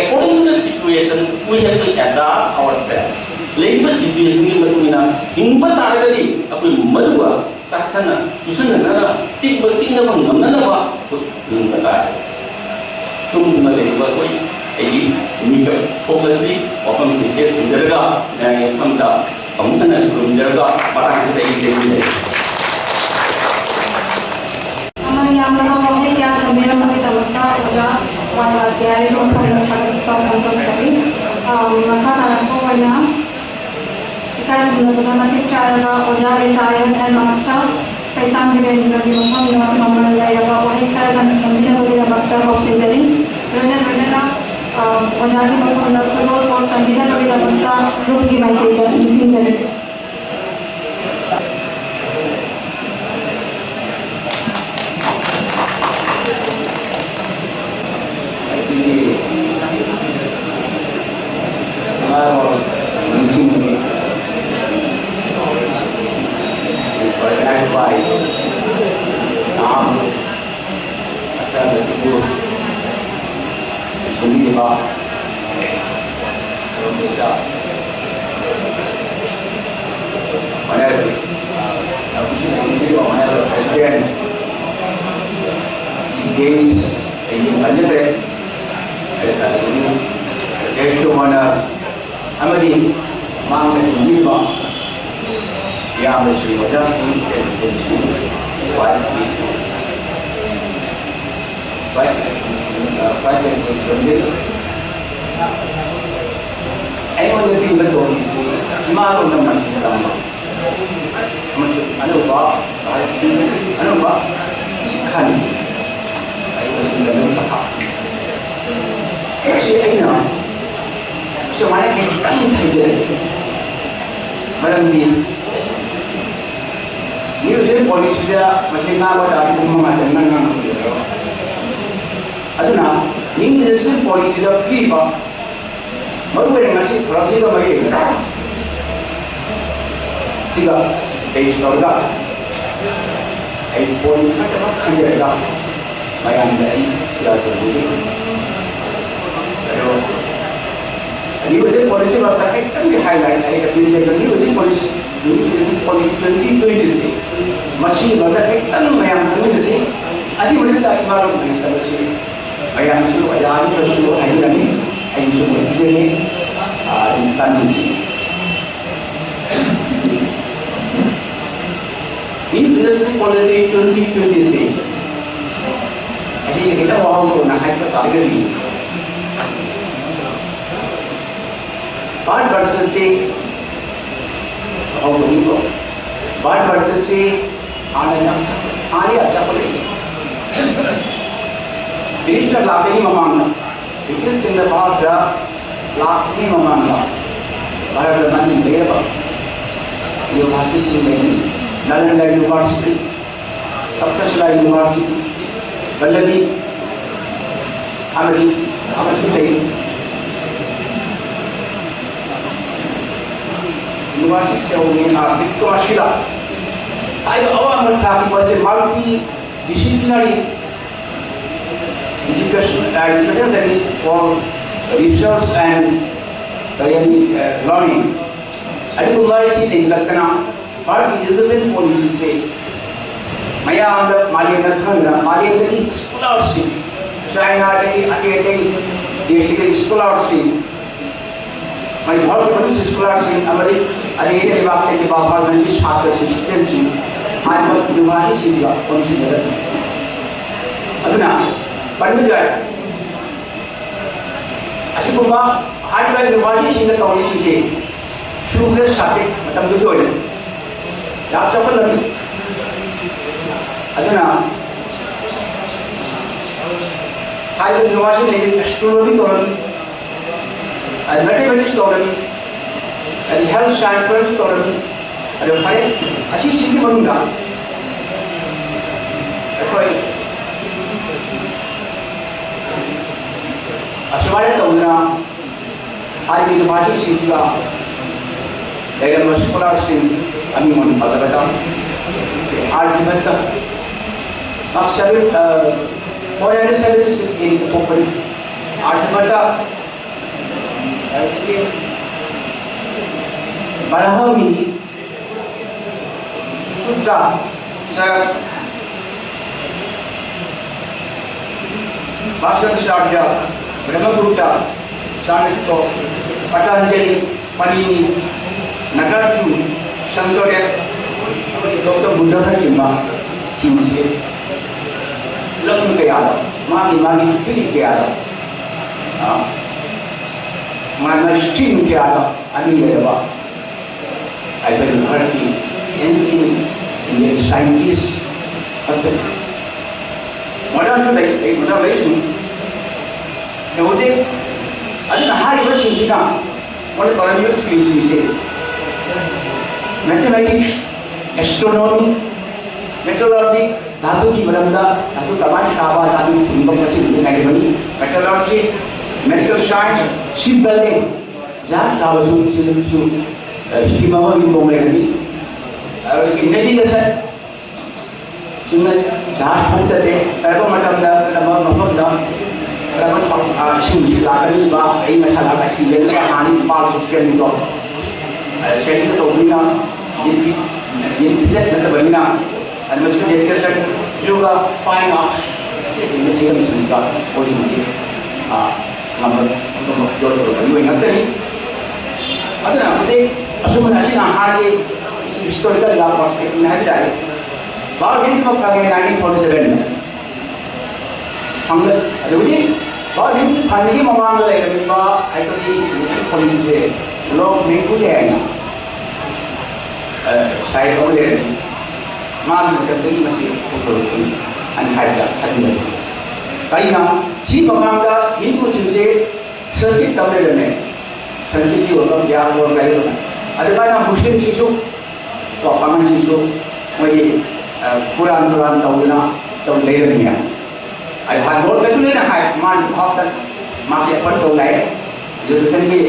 according to the situation, we have to adapt ourselves. ꯂꯩꯔꯤꯕ ꯁꯤꯆꯨꯋꯦꯁꯟꯒꯤ ꯃꯇꯨꯡ ꯏꯟꯅ ꯍꯤꯡꯕ ꯇꯥꯔꯒꯗꯤ ꯑꯩꯈꯣꯏ ꯃꯗꯨꯒ ꯆꯥꯁꯟꯅ ꯆꯨꯁꯟꯅꯅꯕ, ꯇꯤꯛꯄ ꯇꯤꯛꯅꯕ ꯉꯝꯅꯅꯕ ꯑꯩꯈꯣꯏ ꯉꯝꯕ ꯇꯥꯔꯦ꯫ ꯇꯨꯝꯗꯨꯅ ꯂꯩꯔꯤꯕ ꯑꯩꯈꯣꯏ, ꯑꯩꯒꯤ ꯃꯤꯀꯞ ꯊꯣꯛꯂꯁꯤ꯫ ꯋꯥꯐꯝꯁꯤꯡꯁꯦ ꯊꯝꯖꯔꯒ ꯃꯌꯥꯝꯒꯤ ꯃꯐꯝꯗ ꯑꯃꯨꯛ ꯍꯟꯅ ꯈꯨꯔꯨꯝꯖꯔꯒ ꯃꯇꯥꯡꯁꯤꯗ ꯑꯩ ꯂꯦꯞꯆꯔꯦ꯫ ꯑꯃ ꯌꯥꯝꯂꯕ ꯋꯥꯍꯩ ꯀꯌꯥ ꯊꯝꯕꯤꯔꯝꯕꯒꯤꯗꯃꯛꯇ ꯑꯣꯖꯥ ꯋꯥꯏ ꯋꯥꯁꯤꯌꯥꯔꯤꯕꯨ ꯃꯐꯝꯗ ꯊꯥꯒꯠꯄ ꯐꯣꯡꯗꯣꯛꯆꯔꯤ꯫ ꯑ, ꯃꯈꯥ ꯇꯥꯔꯛꯄ ꯑꯣꯏꯅ ꯏꯀꯥꯏ ꯈꯨꯝꯅꯕꯗ ꯃꯇꯤꯛ ꯆꯥꯔꯕ ꯑꯣꯖꯥ ꯔꯤꯇꯥꯌꯔ ꯍꯦꯗꯃꯥꯁꯇꯔ ꯀꯩꯁꯥꯝ ꯕꯤꯔꯦꯟꯗ꯭ꯔꯒꯤ ꯃꯐꯝꯗ ꯃꯃꯜ ꯂꯩꯔꯕ ꯋꯥꯍꯩ ꯈꯔ ꯊꯝꯕꯤꯅꯕꯒꯤꯗꯃꯛꯇ ꯀꯧꯁꯤꯟꯖꯔꯤ꯫ ꯂꯣꯏꯅ ꯂꯣꯏꯅꯅ, ꯑ, ꯑꯣꯖꯥꯒꯤ ꯃꯐꯝꯗ ꯈꯨꯗꯣꯜꯄꯣꯠ ꯊꯝꯕꯤꯅꯕꯒꯤꯗꯃꯛꯇ ꯒ꯭ꯔꯨꯞꯀꯤ ꯃꯥꯏꯀꯩꯗ ꯅꯤꯡꯁꯤꯡꯖꯔꯤ꯫ ꯑꯩꯈꯣꯏꯒꯤ ꯏꯃꯥ ꯂꯣꯟ ꯅꯤꯡꯁꯤꯡꯕꯒꯤ ꯄ꯭ꯔꯖꯥ ꯏꯄꯥ ꯏꯄꯨ ꯅꯍꯥ ꯑꯆꯥꯟꯕꯁꯤꯕꯨ ꯁꯦꯝꯕꯤꯔꯤꯕ ꯃꯅꯤꯄꯨꯔ ꯃꯅꯤꯄꯨꯔ ꯄ꯭ꯔꯁꯤꯗꯦꯟ ꯁꯤ ꯗꯦꯁ ꯑꯩꯒꯤ ꯄꯟꯖꯗ꯭ꯔꯦ꯫ ꯒꯦꯁ ꯑꯣꯐ ꯑꯣꯅꯔ ꯑꯃꯗꯤ ꯃꯥꯡꯗ ꯊꯦꯡꯕꯤꯔꯤꯕ ꯏꯌꯥꯝꯕꯁꯤꯡ, ꯑꯣꯖꯥꯁꯤꯡ, ꯄ꯭ꯔꯦꯁꯤꯗꯦꯟꯁꯤꯡ, ꯋꯥꯏ ꯄꯤ, ꯋꯥꯏ ꯄꯤ, ꯋꯥꯏ ꯄꯤ ꯄ꯭ꯔꯦꯁꯤꯗꯦꯟ, ꯑꯩꯉꯣꯟꯗ ꯄꯤꯕ ꯇꯣꯂꯣꯞꯁꯤ ꯏꯃꯥ ꯂꯣꯟꯗ ꯃꯅꯤꯄꯨꯔꯤ ꯇꯝꯕ ꯑꯃꯁꯨꯡ ꯑꯅꯧꯕ ꯚꯥꯔꯠꯀꯤ ꯑꯅꯧꯕ ꯈꯜꯂꯤ꯫ ꯑꯩ ꯃꯁꯤꯗ ꯑꯗꯨꯝ ꯃꯁꯤ ꯑꯩꯅ ꯁꯨꯃꯥꯏꯅ ꯈꯤꯇꯪ ꯍꯥꯏꯖꯔꯛꯀꯦ꯫ ꯃꯔꯝꯗꯤ ꯃ꯭ꯌꯨꯖꯤꯛ ꯄꯣꯂꯤꯁꯤꯗ ꯃꯁꯤ ꯉꯥꯡꯕ ꯇꯥꯔꯗꯤ ꯄꯨꯡ ꯃꯉꯥ ꯆꯪꯅ ꯉꯥꯡꯉꯝꯈꯤꯔꯣꯏ꯫ ꯑꯗꯨꯅ ꯃ꯭ꯌꯨꯖꯤꯛ ꯄꯣꯂꯤꯁꯤꯗ ꯄꯤꯔꯤꯕ ꯃꯔꯨꯑꯣꯏꯅ ꯉꯁꯤ ꯊꯧꯔꯝꯁꯤꯒ ꯃꯔꯤ ꯂꯩꯅꯅ ꯁꯤꯒ ꯕꯦꯁ ꯇꯧꯔꯒ ꯑꯩ ꯄꯣꯏꯟ ꯈꯔꯈꯛ ꯈꯟꯖꯔꯒ ꯃꯌꯥꯝꯗ ꯑꯩ ꯁꯤꯌꯥꯔ ꯇꯧꯖꯒꯦ꯫ ꯑꯗꯣ ꯅ꯭ꯌꯨ ꯍꯧꯖꯤꯛ ꯄꯣꯂꯤꯁꯤ ꯃꯔꯛꯇ ꯑꯩ ꯈꯤꯇꯪꯗꯤ ꯍꯥꯏ ꯂꯥꯏꯠ ꯑꯩ ꯀꯟꯐ꯭ꯌꯨꯖꯟ ꯂꯩꯕ ꯅ꯭ꯌꯨ ꯍꯧꯖꯤꯛ ꯄꯣꯂꯤꯁꯤ ꯅ꯭ꯌꯨ ꯍꯧꯖꯤꯛ ꯄꯣꯂꯤꯁꯤ ꯇ꯭ꯋꯦꯟꯇꯤ ꯇ꯭ꯋꯦꯟꯇꯤꯁꯤ ꯃꯁꯤꯒꯤ ꯃꯔꯛꯇ ꯈꯤꯇꯪ ꯃꯌꯥꯝ ꯈꯪꯃꯤꯟꯅꯁꯤ꯫ ꯑꯁꯤ ꯃꯔꯛꯇ ꯏꯃꯥ ꯂꯣꯟ ꯍꯩꯇꯕꯁꯤ ꯃꯌꯥꯝꯁꯨ ꯑꯣꯖꯥ ꯑꯃꯁꯨ ꯍꯥꯏꯕꯤꯔꯝꯃꯤ꯫ ꯑꯩꯁꯨ ꯑꯣꯏꯕꯤꯒꯅꯤ꯫ ꯑꯗꯨꯝ ꯇꯥꯅꯤꯡꯁꯤ꯫ ꯏꯟ ꯄꯣꯂꯤꯁꯤ ꯇ꯭ꯋꯦꯟꯇꯤ ꯇ꯭ꯋꯦꯟꯇꯤ ꯁꯤꯛꯁ ꯑꯁꯤ ꯈꯤꯇꯪ ꯋꯥꯍꯧꯗꯣꯛꯅ ꯍꯥꯏꯕ ꯇꯥꯔꯒꯗꯤ ꯕꯥꯔꯠ ꯚꯔꯁꯦꯁꯁꯤ ꯍꯧꯗꯣꯛꯅꯤꯡꯕ ꯕꯥꯔꯠ ꯚꯔꯁꯦꯁꯁꯤ ꯍꯥꯟꯅ ꯌꯥꯝ ꯍꯥꯟꯅ ꯌꯥꯝ ꯆꯥꯎꯈꯠꯂꯛꯏ꯫ ꯕ꯭ꯔꯤꯇꯤꯁꯅ ꯂꯥꯛꯇ꯭ꯔꯤꯉꯩ ꯃꯃꯥꯡꯗ ꯕ꯭ꯔꯤꯇꯤꯁꯁꯤꯡꯅ ꯚꯥꯔꯠꯇ ꯂꯥꯛꯇ꯭ꯔꯤꯉꯩ ꯃꯃꯥꯡꯗ ꯚꯥꯔꯠꯇ ꯃꯅꯤꯡ ꯂꯩꯔꯕ ꯌꯨꯅꯤꯚꯔꯁꯤꯇꯤꯁꯤꯡ ꯂꯩꯔꯤ꯫ ꯅꯥꯂꯟꯗ ꯌꯨꯅꯤꯚꯔꯁꯤꯇꯤ, ꯇꯛꯈꯁꯤꯂꯥ ꯌꯨꯅꯤꯚꯔꯁꯤꯇꯤ, ꯕꯜꯂꯕꯤ ꯑꯃꯗꯤ ꯑꯃꯁꯨ ꯂꯩ꯫ ꯌꯨꯅꯤꯚꯔꯁꯤꯇꯤ ꯆꯥꯎꯕꯅꯤꯅ ꯕꯤꯀ꯭ꯔꯃꯁꯤꯂꯥ ꯍꯥꯏꯕ ꯑꯋꯥꯡꯕ ꯊꯥꯛꯀꯤ ꯃꯣꯏꯁꯦ multi disciplinary education, education for research and learning ꯑꯗꯨꯒꯨꯝꯕ ꯑꯁꯤ ꯂꯤꯡꯈꯠꯇꯅ ꯚꯥꯔꯠꯀꯤ ꯏꯗꯨꯀꯦꯁꯟ ꯄꯣꯂꯤꯁꯤꯁꯦ ꯃꯌꯥꯝꯗ ꯃꯥꯂꯦꯝꯗ ꯈꯪꯗꯅ ꯃꯥꯂꯦꯝꯗꯒꯤ ꯁ꯭ꯀꯣꯂꯥꯔꯁꯤꯡ, ꯆꯥꯏꯅꯥꯗꯒꯤ ꯑꯇꯩ ꯑꯇꯩ ꯗꯦꯁꯇꯒꯤ ꯁ꯭ꯀꯣꯂꯥꯔꯁꯤꯡ, ꯃꯅꯤꯄꯨꯔꯒꯤ ꯃꯅꯨꯡꯒꯤ ꯁ꯭ꯀꯣꯂꯥꯔꯁꯤꯡ ꯑꯃꯗꯤ ꯑꯇꯩ ꯑꯇꯩ ꯂꯩꯕꯥꯛꯇꯒꯤ ꯃꯄꯥꯟ ꯂꯝꯒꯤ ꯁꯥꯇ꯭ꯔꯁꯤꯡ, ꯁ꯭ꯇꯨꯗꯦꯟꯠꯁꯤꯡ ꯍꯥꯏꯔꯤꯕ ꯌꯨꯅꯤꯚꯔꯁꯤꯇꯤꯁꯤꯒ ꯄꯨꯟꯁꯤꯟꯅꯒꯅꯤ꯫ ꯑꯗꯨꯅ ꯄꯟꯕ ꯌꯥꯏ꯫ ꯑꯁꯤꯒꯨꯝꯕ ꯍꯥꯏꯔꯤꯕ ꯌꯨꯅꯤꯚꯔꯁꯤꯇꯤꯁꯤꯡꯗ ꯇꯧꯔꯤꯁꯤꯡꯁꯦ ꯁꯨꯗ ꯁꯥꯐꯤꯛ ꯃꯇꯝꯗꯨꯒꯤ ꯑꯣꯏꯅ ꯌꯥꯝ ꯆꯥꯎꯈꯠꯂꯝꯃꯤ꯫ ꯑꯗꯨꯅ ꯍꯥꯏꯔꯤꯕ ꯌꯨꯅꯤꯚꯔꯁꯤꯇꯤꯗ ꯑꯦꯁꯇ꯭ꯔꯣꯅꯣꯃꯤ ꯇꯧꯔꯝꯃꯤ, ꯑꯗ ꯃꯦꯊꯃꯦꯇꯤꯛꯁ ꯇꯧꯔꯝꯃꯤ, ꯑꯗ ꯍꯦꯜꯊ ꯁꯥꯏꯟꯁ ꯇꯧꯔꯝꯃꯤ꯫ ꯑꯗꯣ ꯐꯔꯦ, ꯑꯁꯤꯁꯤꯡꯒꯤ ꯃꯅꯨꯡꯗ ꯑꯩꯈꯣꯏ ꯑꯁꯨꯃꯥꯏꯅ ꯇꯧꯗꯅ ꯍꯥꯏꯔꯤꯕ ꯌꯨꯅꯤꯚꯔꯁꯤꯇꯤꯁꯤꯡꯁꯤꯗ ꯂꯩꯔꯝꯕ ꯁ꯭ꯀꯣꯂꯥꯔꯁꯤꯡ ꯑꯅꯤ ꯃꯃꯤꯡ ꯄꯜꯂꯕꯗ, ꯑꯥꯔꯖꯤꯚꯠꯇ ꯃꯍꯥꯛ seven, ꯑ, four hundred seventy six A D ꯗ ꯄꯣꯛꯄꯅꯤ꯫ ꯑꯥꯔꯖꯤꯚꯠꯇ, ꯑꯗꯒꯤ ꯕꯔꯥꯍꯃꯤ ꯁꯨꯇ꯭ꯔ, ꯆꯔꯛ, ꯚꯥꯁꯀꯔꯥꯆꯥꯔꯌ, ꯕ꯭ꯔꯍ꯭ꯃꯒꯨꯞꯇ, ꯆꯥꯅꯀ꯭ꯌ, ꯄꯇꯥꯟꯖꯂꯤ, ꯄꯥꯅꯤꯅꯤ, ꯅꯥꯒꯥꯔꯖꯨꯟ, ꯁꯪꯀꯔꯥꯆꯥꯔꯌ, ꯑꯃꯗꯤ ꯒꯧꯇꯝ ꯕꯨꯗꯙꯅꯆꯤꯡꯕ ꯁꯤꯡꯁꯤ ꯂꯝ ꯀꯌꯥꯗ ꯃꯥꯒꯤ ꯃꯥꯒꯤ ꯐꯤꯜꯗ ꯀꯌꯥꯗ, ꯑ, ꯃꯥꯒꯤ ꯃꯥꯒꯤ ꯁ꯭ꯇ꯭ꯔꯤꯝ ꯀꯌꯥꯗ ꯑꯅꯤ ꯂꯩꯔꯕ ꯑꯩꯈꯣꯏꯒꯤ ꯚꯥꯔꯠꯀꯤ ancient Indian scientist ꯈꯛꯇꯅꯤ꯫ ꯃꯣꯗꯔꯟꯁꯨ ꯂꯩ, ꯂꯩ, ꯃꯣꯗꯔꯟ ꯂꯩꯁꯅꯨ꯫ ꯑꯗꯣ ꯍꯧꯖꯤꯛ ꯑꯗꯨꯅ ꯍꯥꯏꯔꯤꯕꯁꯤꯡꯁꯤꯅ ꯃꯣꯏꯅ ꯇꯧꯔꯝꯃꯤꯕ ꯐꯤꯜꯁꯤꯡꯁꯦ mathematics, astronomy, meteorology, ꯙꯥꯇꯨꯒꯤ ꯃꯔꯝꯗ, ꯙꯥꯇꯨ ꯀꯃꯥꯏꯅ ꯁꯥꯕ, ꯙꯥꯇꯨ ꯐꯨꯝꯕ, ꯃꯁꯤꯒꯨꯝꯕ ꯅꯩꯅꯕꯅꯤ꯫ Metallurgy, medical science, ship building, ꯖꯍꯥꯖ ꯁꯥꯕꯁꯨ ꯁꯤꯗꯁꯨ, ꯑ, ꯁ꯭ꯇꯤꯝ ꯑꯃꯒꯤ ꯃꯑꯣꯡ ꯂꯩꯔꯅꯤ꯫ ꯑꯗꯒꯤ navigation, ꯆꯨꯝꯅ ꯖꯍꯥꯖ ꯈꯛꯇꯗꯤ ꯀꯔꯝꯕ ꯃꯇꯝꯗ, ꯀꯔꯝꯕ ꯃꯐꯝꯗ, ꯀꯔꯝꯕ ꯊ-, ꯑ, ꯏꯁꯤꯡꯁꯤ ꯂꯥꯛꯀꯅꯤꯕ, ꯑꯏꯪ ꯑꯁꯥ ꯂꯥꯛꯀ ꯁꯤꯖꯤꯟꯅꯕ ꯍꯥꯟꯅ ꯄꯥꯜꯁꯨ ꯁꯦꯝꯃꯤꯗꯣ꯫ ꯑ, ꯁꯦꯝꯃꯤꯗꯣ ꯇꯧꯕꯅꯤꯅ, ꯌꯦꯟꯕꯤ-, ꯌꯦꯟꯕꯤꯗ ꯅꯠꯇꯕꯅꯤꯅ, ꯑꯗꯨꯅꯁꯨ dedication, yoga, fine arts, ꯁꯤꯒꯨꯝꯕꯁꯤꯒ ꯃꯁꯤꯒ ꯑꯩꯈꯣꯏꯒꯤ ꯍꯧꯖꯤꯛ, ꯑ, ꯉꯝꯕ ꯑꯗꯨꯒꯨꯝꯕ ꯌꯣꯠꯄ ꯃꯔꯨ ꯑꯣꯏꯅ ꯉꯥꯛꯇꯅꯤ꯫ ꯑꯗꯨꯅ ꯍꯧꯖꯤꯛ ꯑꯁꯨꯝꯅ ꯑꯁꯤꯅ ꯍꯥꯟꯅꯒꯤ historical perspective ꯍꯥꯏꯕ ꯇꯥꯔꯦ꯫ World History of Kagame nineteen forty seven ꯐꯪꯂꯦ꯫ ꯑꯗꯨ ꯍꯧꯖꯤꯛ World History ꯐꯪꯕꯒꯤ ꯃꯃꯥꯡꯗ ꯂꯩꯔꯝꯃꯤꯕ ꯑꯩꯈꯣꯏꯒꯤ ꯍꯧꯖꯤꯛ ꯐꯪꯂꯤꯁꯦ ꯂꯣꯛ ꯃꯦꯀꯨꯂꯦ ꯍꯥꯏꯅ, ꯑ, ꯁꯥꯍꯤꯕ ꯑꯃ ꯂꯩꯔꯝꯃꯤ꯫ ꯃꯥꯒꯤ ꯃꯇꯝꯗꯒꯤ ꯃꯁꯤ ꯍꯧꯗꯣꯔꯛꯄꯅꯤ ꯍꯥꯏꯅ ꯍꯥꯏꯕꯗ ꯊꯥꯖꯅꯔꯤ꯫ ꯀꯔꯤꯅ ꯁꯤ ꯃꯃꯥꯡꯗ ꯍꯤꯟꯗꯨꯁꯤꯡꯁꯦ ꯁꯪꯁꯀ꯭ꯔꯤꯠ ꯇꯝ ꯂꯩꯔꯝꯃꯦ꯫ ꯁꯪꯁꯀ꯭ꯔꯤꯠꯀꯤ ꯑꯣꯏꯕ ꯒ꯭ꯌꯥꯟ ꯑꯣꯏꯕ ꯀꯔꯤ ꯑꯣꯏꯕ꯫ ꯑꯗꯨꯃꯥꯏꯅ ꯃꯨꯁꯂꯤꯝꯁꯤꯡꯁꯨ ꯀꯣ, ꯄꯥꯉꯜꯁꯤꯡꯁꯨ ꯃꯣꯏꯒꯤ, ꯑ, ꯀꯨꯔꯥꯟ ꯀꯨꯔꯥꯟ ꯇꯧꯗꯅ ꯇꯧ ꯂꯩꯔꯝꯃꯤ꯫ ꯑꯩ ꯍꯥꯟꯅ ꯂꯣꯔꯗ ꯃꯦꯛꯃꯤꯂꯟꯅ ꯍꯥꯏ, ꯃꯥꯅ ꯚꯥꯔꯠꯇ ꯃꯥꯁꯦ ꯑꯦꯄꯣꯏꯟ ꯇꯧ ꯂꯥꯛꯑꯦ, ꯏꯖꯨꯀꯦꯁꯟꯒꯤ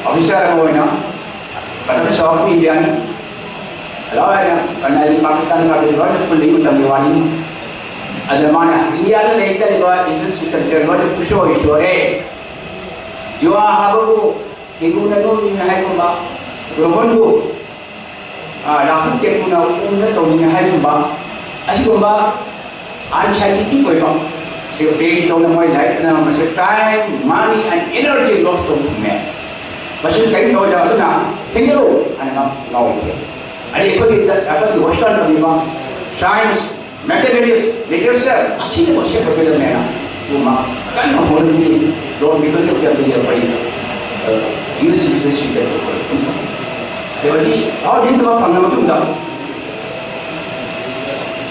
ꯑꯣꯐꯤꯁꯥꯔ ꯑꯃ ꯑꯣꯏꯅ꯫ ꯃꯇꯝꯗ ꯆꯥꯎꯔꯥꯛꯄ ꯏꯟꯗꯤꯌꯥꯅꯤ꯫ ꯂꯣꯏꯅ ꯀꯅꯥꯒꯤ ꯄꯥꯀꯤꯁꯇꯥꯟ ꯄꯥꯀꯤꯁꯇꯥꯟ ꯂꯣꯏꯅ ꯄꯨꯜꯂꯤꯉꯩ ꯃꯇꯝꯒꯤ ꯋꯥꯔꯤꯅꯤ꯫ ꯑꯗꯨꯅ ꯃꯥꯅ ꯏꯟꯗꯤꯌꯥꯗ ꯂꯩ ꯆꯠꯂꯤꯕ ꯏꯪꯂꯤꯁ ꯁꯣꯁꯥꯏꯇꯤ ꯂꯣꯏꯅ ꯄꯨꯁꯣꯏ ꯁꯣꯏꯔꯦ꯫ ꯖꯨꯋꯥ ꯍꯥꯏꯕꯕꯨ ꯍꯤꯟꯗꯨꯅ ꯅꯣꯛꯅꯤꯡꯉꯦ ꯍꯥꯏꯒꯨꯝꯕ, ꯔꯣꯍꯟꯕꯨ, ꯑ, ꯔꯥꯍꯨꯜ ꯀꯦꯇꯨꯅ ꯎꯅ ꯇꯧꯅꯤꯡꯉꯦ ꯍꯥꯏꯒꯨꯝꯕ, ꯑꯁꯤꯒꯨꯝꯕ ꯑꯟꯁꯥꯏꯟꯇꯤꯐꯤꯛ ꯑꯣꯏꯕ ꯁꯤ ꯕꯦꯡ ꯇꯧꯅ ꯃꯣꯏ ꯂꯥꯏꯔꯤꯛ ꯇꯝꯅꯕ ꯃꯁꯤ time, money and energy loss ꯇꯧꯕꯅꯦ꯫ ꯃꯁꯤ ꯀꯔꯤ ꯇꯧꯔ ꯑꯗꯨꯅ ꯊꯦꯡꯅꯔꯨ ꯍꯥꯏꯅ ꯉꯥꯎ-, ꯉꯥꯎꯔꯤꯕꯅꯦ꯫ ꯑꯗꯩ ꯑꯩꯈꯣꯏꯒꯤ, ꯑꯩꯈꯣꯏꯒꯤ ꯋꯦꯁꯇꯔꯟ ꯇꯝꯃꯤꯕ ꯁꯥꯏꯟꯁ, ꯃꯦꯊꯃꯦꯇꯤꯛꯁ, ꯂꯤꯇꯔꯦꯆꯔ ꯑꯁꯤꯅ ꯃꯁꯦꯞ ꯑꯣꯏꯒꯗꯕꯅꯦꯅ ꯑꯗꯨꯒꯨꯝꯕ ꯀꯟꯅ ꯍꯣꯠꯅꯕꯤ ꯂꯣꯟ ꯃꯤꯈꯜꯒꯤ ꯑꯩꯈꯣꯏ, ꯑ, ꯌꯨꯠꯁꯤꯡꯁꯤꯗ ꯁꯤꯗ ꯑꯩꯈꯣꯏ ꯑꯗꯨꯒ ꯍꯧꯖꯤꯛ ꯊꯕꯛ ꯐꯪꯉ ꯃꯇꯨꯡꯗ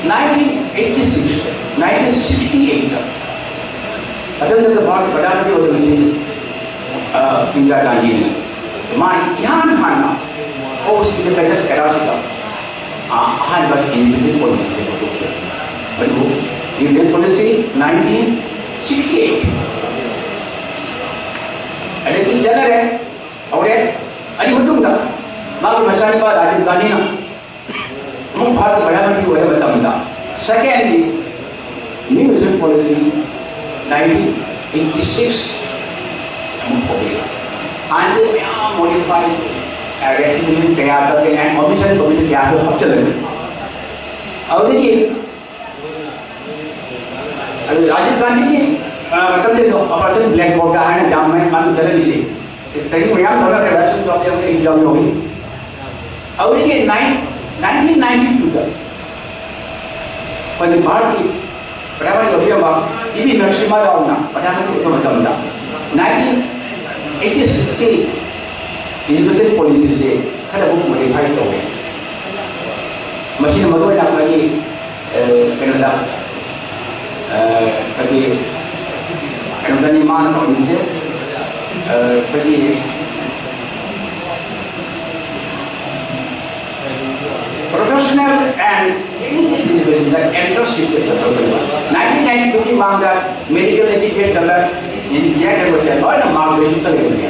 nineteen eighty six, nineteen sixty eight ꯇ ꯑꯗꯨꯗ ꯚꯥꯔꯠ ꯄ꯭ꯔꯙꯥꯟ ꯃꯟꯇ꯭ꯔꯤ ꯑꯣꯏꯔꯤꯕꯁꯤ, ꯑ, ꯏꯟꯗꯤꯔꯥ ꯒꯥꯟꯙꯤꯅꯤ꯫ ꯃꯥꯅ ꯏꯍꯥꯟ ꯍꯥꯟꯅ ꯄꯣꯁ ꯏꯟꯗꯤꯄꯦꯟꯗꯦꯟꯁ ꯑꯦꯔꯥꯁꯤꯗ, ꯑ, ꯑꯍꯥꯟꯕ ꯏꯟꯗꯤꯄꯦꯟꯗꯦꯟ ꯄꯣꯂꯤꯁꯤ ꯍꯧꯗꯣꯛꯈꯤ꯫ ꯃꯗꯨ Indian policy nineteen sixty eight꯫ ꯑꯗꯒꯤ ꯆꯠꯅꯔꯦ, ꯍꯧꯔꯦ꯫ ꯑꯗꯨꯒꯤ ꯃꯇꯨꯡꯗ ꯃꯥꯒꯤ ꯃꯆꯥꯅꯨꯄꯥ ꯔꯥꯖꯤꯕ ꯒꯥꯟꯙꯤꯅ ꯑꯃꯨꯛ ꯚꯥꯔꯠꯀꯤ ꯄ꯭ꯔꯙꯥꯟ ꯃꯟꯇ꯭ꯔꯤ ꯑꯣꯏꯔꯕ ꯃꯇꯝꯗ, ꯁꯦꯀꯦꯟꯒꯤ new Indian policy nineteen eighty six ꯑꯃꯨꯛ ꯍꯧꯔꯛꯏ꯫ ꯍꯥꯟꯅꯗꯤ ꯃꯌꯥꯝ ꯃꯣꯗꯤꯐꯥꯏ, ꯔꯦꯀꯃꯦꯟꯗꯦꯁꯟ ꯀꯌꯥ ꯆꯠꯂꯦ, ꯑꯦꯟ ꯀꯃꯤꯁꯟ ꯀꯃꯤꯁꯟ ꯀꯌꯥꯁꯨ ꯍꯥꯞꯆꯤꯜꯂꯦ꯫ ꯑꯗꯨꯗꯒꯤ ꯑꯗꯨ ꯔꯥꯖꯤꯕ ꯒꯥꯟꯙꯤꯒꯤ, ꯑ, ꯃꯇꯝꯗ ꯑꯣꯄꯔꯦꯁꯟ ꯕ꯭ꯂꯦꯛ ꯍꯣꯛ ꯍꯥꯏꯅ ꯌꯥꯝ ꯃꯃꯤꯡ ꯆꯠꯅꯔꯤꯁꯦ꯫ ꯆꯍꯤ ꯃꯌꯥꯝ ꯇꯧꯔꯒ ꯔꯥꯖꯤꯕ ꯒꯥꯟꯙꯤ ꯑꯃꯨꯛ ꯑꯦꯛꯖꯥꯝ ꯌꯧꯏ꯫ ꯑꯗꯨꯗꯒꯤ ꯅꯥꯏꯟ-, nineteen ninety two ꯗ ꯑꯩꯈꯣꯏꯒꯤ ꯚꯥꯔꯠꯀꯤ ꯄ꯭ꯔꯙꯥꯟ ꯃꯟꯇ꯭ꯔꯤ ꯑꯣꯏꯕꯤꯔꯝꯕ ꯄꯤ ꯚꯤ ꯅꯔꯁꯤꯝꯍ ꯔꯥꯎꯅ ꯄ꯭ꯔꯙꯥꯟ ꯃꯟꯇ꯭ꯔꯤ ꯑꯣꯏꯕ ꯃꯇꯝꯗ nineteen eighty six ꯀꯤ ꯏꯖꯨꯀꯦꯁꯟ ꯄꯣꯂꯤꯁꯤꯁꯦ ꯈꯔ ꯑꯃꯨꯛ ꯃꯣꯗꯤꯐꯥꯏ ꯇꯧꯋꯦ꯫ ꯃꯁꯤꯅ ꯃꯔꯨꯑꯣꯏꯅ ꯑꯩꯈꯣꯏꯒꯤ, ꯑ, ꯀꯩꯅꯣꯗ, ꯑ, ꯑꯩꯈꯣꯏꯒꯤ ꯃꯥꯅ ꯇꯧꯔꯤꯁꯦ ꯑꯩꯈꯣꯏꯒꯤ professional and any individual entrance system ꯆꯠꯊꯣꯛꯄꯅꯦꯕ꯫ ꯅꯥꯏꯟꯇꯤꯟ ꯅꯥꯏꯟꯇꯤ ꯇꯨꯒꯤ ꯃꯃꯥꯡꯗ medical education ꯌꯥꯏꯐꯕꯁꯦ ꯂꯣꯏꯅ ꯃꯥꯔꯛ ꯕꯦꯁꯤꯁꯇ ꯂꯩꯕꯅꯦ꯫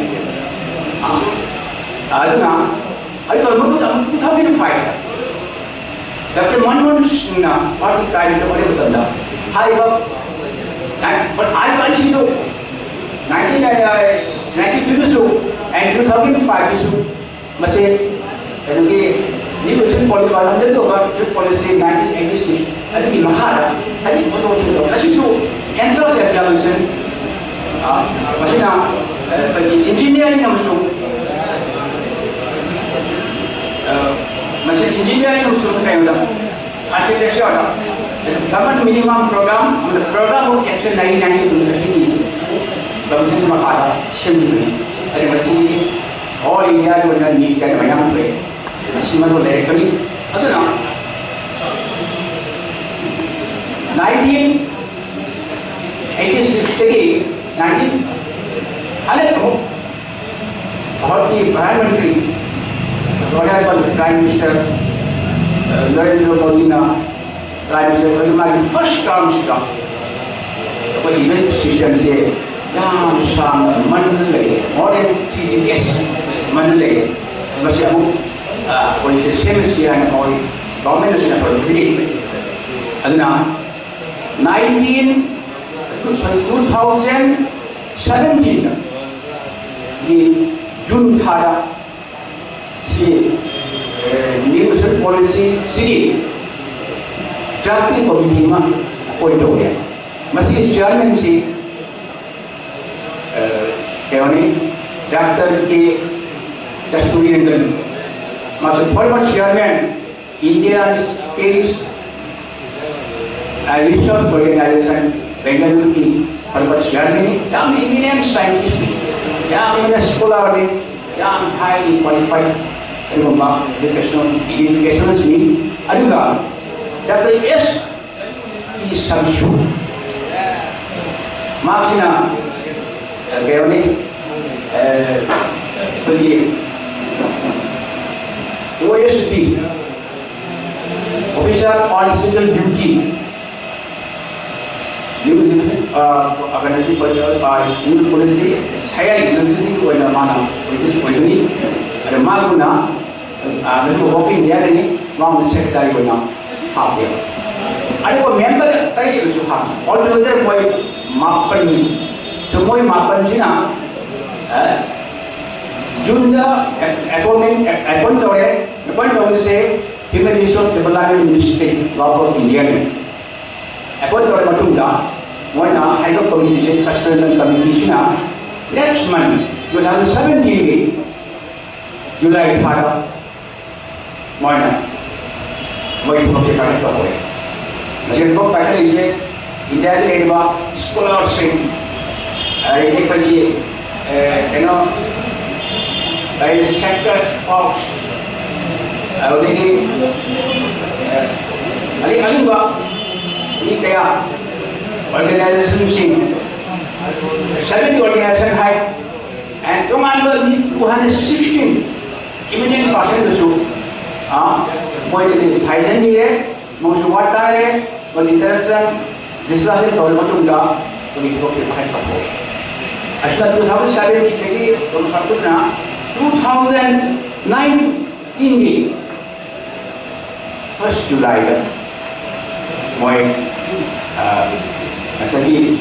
ꯑꯗꯨꯅ ꯑꯩ ꯇꯧꯔꯤꯕ ꯇꯨ ꯊꯥꯎꯖꯟ ꯐꯥꯏꯚꯇ ꯗꯥꯛꯇꯔ ꯃꯟꯃꯣꯍꯟ ꯁꯤꯡꯅ ꯄꯥꯔꯇꯤ ꯀꯥꯏꯕꯗ ꯑꯣꯏꯔꯕ ꯃꯇꯝꯗ ꯍꯥꯏꯔꯤꯕ ꯍꯥꯏꯔꯤꯕ ꯑꯅꯤꯁꯤꯁꯨ ꯅꯥꯏꯟꯇꯤꯟ ꯅꯥꯏꯟꯇꯤ ꯇꯨꯗꯁꯨ and two thousand fiveꯇꯁꯨ ꯃꯁꯤ ꯀꯩꯅꯣꯒꯤ new education policy, ꯍꯟꯗꯛ ꯇꯧꯕ education policy nineteen eighty six ꯑꯗꯨꯒꯤ ꯃꯈꯥꯗ ꯍꯥꯏꯗꯤ ꯄꯣꯠꯊꯣꯛꯁꯤꯡꯗꯣ ꯑꯁꯤꯁꯨ entrance examination, ꯑ, ꯃꯁꯤꯅ, ꯑ, ꯑꯩꯈꯣꯏꯒꯤ engineering ꯑꯃꯁꯨꯡ, ꯑ, ꯃꯁꯤ engineering ꯑꯃꯁꯨꯡ ꯀꯩꯅꯣꯗ architectureꯗ common minimum program ꯑꯃꯗꯤ program of action nineteen ninety two ꯑꯁꯤꯅꯤ꯫ Commission ꯃꯈꯥꯗ ꯁꯦꯝꯈꯤꯕꯅꯤ꯫ ꯑꯗꯨ ꯃꯁꯤꯒꯤ all Indiaꯒꯤ ꯑꯣꯏꯅ ꯅꯤꯠ ꯀꯥꯏꯅ ꯃꯌꯥꯝ ꯊꯣꯛꯑꯦ꯫ ꯃꯁꯤꯃꯛ ꯂꯩꯔꯛꯄꯅꯤ꯫ ꯑꯗꯨꯅ nineteen eighty sixꯇꯒꯤ nineteen hundred ꯑꯃꯨꯛ ꯚꯥꯔꯠꯀꯤ Prime Minister, Honorable Prime Minister, ꯑ, ꯅꯔꯦꯟꯗ꯭ꯔ ꯃꯣꯗꯤꯅ Prime Minister ꯑꯣꯏꯅ ꯃꯥꯒꯤ first termꯁꯤꯗ ꯑꯩꯈꯣꯏ education systemꯁꯦ ꯌꯥꯝ ꯁꯥꯡꯅ ꯃꯟꯅ ꯂꯩꯌꯦ, more than three decades ꯃꯟꯅ ꯂꯩꯌꯦ꯫ ꯃꯁꯤ ꯑꯃꯨꯛ, ꯑ, ꯑꯩꯈꯣꯏꯁꯦ ꯁꯦꯝꯃꯁꯤ ꯍꯥꯏꯅ ꯃꯣꯏ government ꯑꯁꯤꯅ ꯑꯩꯈꯣꯏ ꯄꯤꯔꯛꯏ꯫ ꯑꯗꯨꯅ nineteen two thousand seventeenꯒꯤ June ꯊꯥꯗ ꯁꯤ, ꯑꯦ, new education policyꯁꯤꯒꯤ drafting committee ꯑꯃ appoint ꯇꯧꯔꯦ꯫ ꯃꯁꯤꯒꯤ chairmanꯁꯤ, ꯑꯦ, ꯀꯩꯅꯣꯅꯤ, ꯗꯥꯛꯇꯔ ꯀꯦ ꯀꯁꯇꯨꯔꯤꯔꯪꯒꯟ, ꯃꯥꯁꯨ former chairman India Space Research Organization ꯕꯦꯡꯒꯂꯨꯔꯨꯒꯤ former chairmanꯅꯤ, ꯌꯥꯝ eminent scientistꯅꯤ, ꯌꯥꯝꯅ scholarꯅꯤ, ꯌꯥꯝ highly qualified ꯑꯗꯨꯒꯨꯝꯕ educational, educationalistꯅꯤ꯫ ꯑꯗꯨꯒ ꯗꯥꯛꯇꯔ ꯑꯦꯁ ꯏ ꯁꯝꯁꯨ, ꯃꯍꯥꯛꯁꯤꯅ ꯀꯩꯅꯣꯅꯤ, ꯑ, ꯑꯩꯈꯣꯏꯒꯤ O S D, Officer on Special Duty, ꯌꯨ, ꯑ, ꯀꯩꯅꯣꯁꯤ, ꯑ, ꯌꯨ ꯄꯨꯂꯤꯁꯁꯤ ꯁꯌꯥꯏ ꯁꯪꯁꯤꯒꯤ ꯑꯣꯏꯅ ꯃꯥꯅ ꯑꯣꯏꯗꯣꯏ-, ꯑꯣꯏꯒꯅꯤ꯫ ꯑꯗ ꯃꯥꯒꯨꯝꯅ ꯑꯗꯨꯒ ꯋꯥꯀꯤꯡ ꯌꯥꯔꯅꯤ, ꯃꯥꯕꯨ ꯁꯦꯀ꯭ꯔꯦꯇꯔꯤ ꯑꯣꯏꯅ ꯍꯥꯞꯄꯦꯕ꯫ ꯑꯗꯨꯒ ꯃꯦꯝꯕꯔ ꯑꯇꯩꯗꯁꯨ ꯍꯥꯞꯄꯤ꯫ ꯑꯣꯜ ꯇꯨꯒꯦꯗꯔ ꯃꯣꯏ ꯃꯥꯄꯟꯅꯤ꯫ ꯁꯣ ꯃꯣꯏ ꯃꯥꯄꯟꯁꯤꯅ, ꯑ, ꯖꯨꯟꯗ ꯑꯦꯄꯣꯏꯟꯃꯦꯟ, ꯑꯦꯄꯣꯏꯟ ꯇꯧꯔꯦ꯫ ꯑꯦꯄꯣꯏꯟ ꯇꯧꯕꯁꯦ Human Resource Development Ministry, Government of India ꯅꯤ꯫ ꯑꯦꯄꯣꯏꯟ ꯇꯧꯔ ꯃꯇꯨꯡꯗ ꯃꯣꯏꯅ ꯍꯥꯏꯗꯣꯛ ꯀꯃꯤꯇꯤꯁꯦ, ꯀꯟꯁꯇꯤꯇ꯭ꯌꯨꯁꯟ ꯀꯃꯤꯇꯤꯁꯤꯅ next month, two thousand seventeen ꯒꯤ ꯖꯨꯂꯥꯏ ꯊꯥꯗ ꯃꯣꯏꯅ ꯃꯣꯏ ꯊꯕꯛꯁꯦ ꯄꯥꯏꯈꯠꯄ ꯍꯧꯔꯦ꯫ ꯃꯁꯤ ꯊꯕꯛ ꯄꯥꯏꯈꯠꯂꯤꯁꯦ ꯏꯟꯗꯤꯌꯥꯗ ꯂꯩꯔꯤꯕ ꯁ꯭ꯀꯣꯂꯔꯁꯤꯡ, ꯑꯗꯩꯗꯤ ꯑꯩꯈꯣꯏꯒꯤ, ꯑꯦ, ꯀꯩꯅꯣ, ꯀꯔꯤ, ꯁꯦꯛꯇꯔ ꯑꯣꯐ, ꯑꯗꯨꯗꯒꯤ, ꯑꯦ, ꯑꯔꯤꯡ ꯑꯔꯤꯡꯕ ꯃꯤ ꯀꯌꯥ, ꯑꯣꯔꯒꯅꯥꯏꯖꯦꯁꯟꯁꯤꯡ, ꯁꯚꯦꯟꯇꯤ ꯑꯣꯔꯒꯅꯥꯏꯖꯦꯁꯟ ꯍꯥꯏ, ꯑꯦꯟ ꯇꯣꯉꯥꯟꯕ ꯃꯤ two hundred sixteen eminent personꯗꯁꯨ, ꯑ, ꯃꯣꯏꯗꯒꯤ ꯍꯥꯏꯖꯅꯤꯡꯉꯦ, ꯃꯣꯏꯁꯨ ꯋꯥ ꯇꯥꯔꯦ, ꯃꯣꯏ interaction, discussion ꯇꯧꯔꯕ ꯃꯇꯨꯡꯗ ꯑꯩꯈꯣꯏꯒꯤ ꯊꯕꯛꯁꯦ ꯄꯥꯏꯈꯠꯄ ꯍꯧꯔꯦ꯫ ꯑꯁꯤꯅ two thousand seventeen ꯗꯒꯤ ꯑꯗꯨꯝ ꯄꯥꯏꯈꯠꯇꯨꯅ two thousand nineteenꯒꯤ first Julyꯗ ꯃꯣꯏ, ꯑ, ꯉꯁꯥꯏꯒꯤ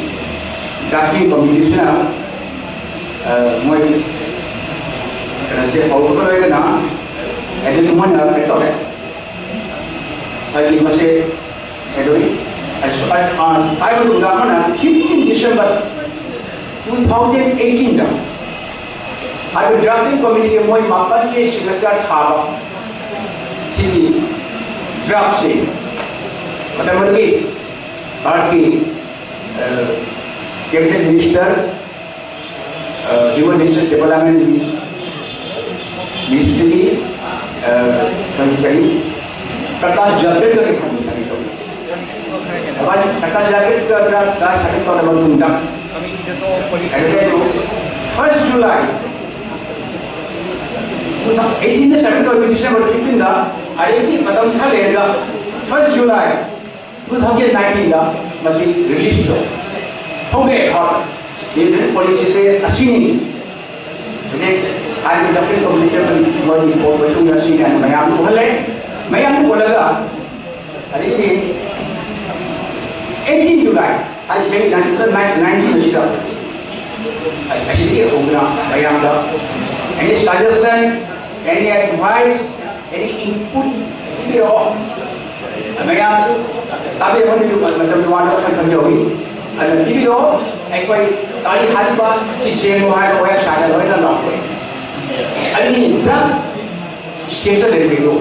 drafting committeeꯁꯤꯅ, ꯑ, ꯃꯣꯏ ꯀꯩꯅꯣꯁꯦ ꯍꯧꯕꯒ ꯂꯣꯏꯅꯅ ꯑꯗꯨꯝ ꯃꯣꯏꯅ ꯀꯩꯅꯣ ꯇꯧꯔꯦ꯫ ꯍꯥꯏꯗꯤ ꯃꯁꯦ ꯀꯩꯗꯧꯏ? ꯑ, ꯑ, ꯍꯥꯏꯕ ꯃꯇꯨꯡꯗ ꯑꯃꯅ fifteen December two thousand eighteenꯗ ꯍꯥꯏꯕ drafting committeeꯒꯤ ꯃꯣꯏ ꯃꯥꯄꯟꯒꯤ signature ꯊꯥꯕ ꯁꯤꯒꯤ draftꯁꯦ ꯃꯇꯝ ꯑꯗꯨꯒꯤ ꯚꯥꯔꯠꯀꯤ, ꯑ, cabinet minister, ꯑ, Human Resource Development ministryꯒꯤ, ꯑ, ꯀꯔꯤ ꯀꯔꯤ ꯄ꯭ꯔꯀꯥꯁ ꯖꯥꯕ꯭ꯗꯦꯀꯔꯒꯤ ꯈꯪꯕ ꯁꯥꯏꯟ ꯇꯧꯏ꯫ ꯑꯗꯨꯃꯥꯏꯅ ꯄ꯭ꯔꯀꯥꯁ ꯖꯥꯕ꯭ꯗꯦꯀꯔꯅ ꯁꯥꯏꯟ ꯇꯧꯔꯕ ꯃꯇꯨꯡꯗ, ꯑꯗꯨꯗꯩꯗꯨ July, eighteen ꯗ submit ꯇꯧꯔꯤꯕ December fifteen ꯗ, ꯑꯗꯒꯤ ꯃꯇꯝ ꯈꯔ ꯂꯩꯔꯒ first July two thousand nineteen ꯗ ꯃꯁꯤ release ꯇꯧ ꯊꯣꯛꯂꯛꯑꯦ꯫ ꯍꯣꯏ, ꯂꯤꯕꯔꯦꯜ ꯄꯣꯂꯤꯁꯤꯁꯦ ꯑꯁꯤꯅꯤ꯫ ꯍꯧꯖꯤꯛ ꯍꯥꯏꯔꯤꯕ ꯖꯐ꯭ꯔꯤ ꯀꯃꯤꯁꯟ ꯃꯣꯏꯒꯤ ꯄꯣꯠ ꯃꯇꯨꯡꯗ ꯁꯤ ꯀꯥꯏꯅ ꯃꯌꯥꯝ ꯎꯍꯜꯂꯦ꯫ ꯃꯌꯥꯝ ꯎꯍꯜꯂꯒ ꯑꯗꯒꯤꯗꯤ eighteen July ꯍꯥꯏꯔꯤꯁꯦ nineteen ꯑꯁꯤꯗ ꯑꯁꯤꯗꯒꯤ ꯍꯧꯗꯨꯅ ꯃꯌꯥꯝꯗ any suggestion, any advice, any input ꯄꯤꯕꯤꯔꯛꯑꯣ꯫ ꯃꯌꯥꯝꯁꯨ ꯇꯥꯕꯤꯔꯝꯒꯅꯤ, ꯃꯇꯝ ꯋꯥꯠꯄ ꯈꯔ ꯈꯪꯖꯍꯧꯏ꯫ ꯑꯗꯨꯅ ꯄꯤꯕꯤꯔꯛꯑꯣ꯫ ꯑꯩꯈꯣꯏ ꯀꯔꯤ ꯍꯥꯏꯕ ꯁꯤ ꯁꯦꯝꯃꯣ ꯍꯥꯏꯕ ꯋꯦꯕꯁꯥꯏꯠꯇ ꯂꯣꯏꯅ ꯂꯥꯎꯊꯣꯛꯑꯦ꯫ ꯑꯩ ꯗ꯭ꯔꯛ ꯁ꯭ꯇꯦꯠꯇ ꯂꯩꯕꯗꯣ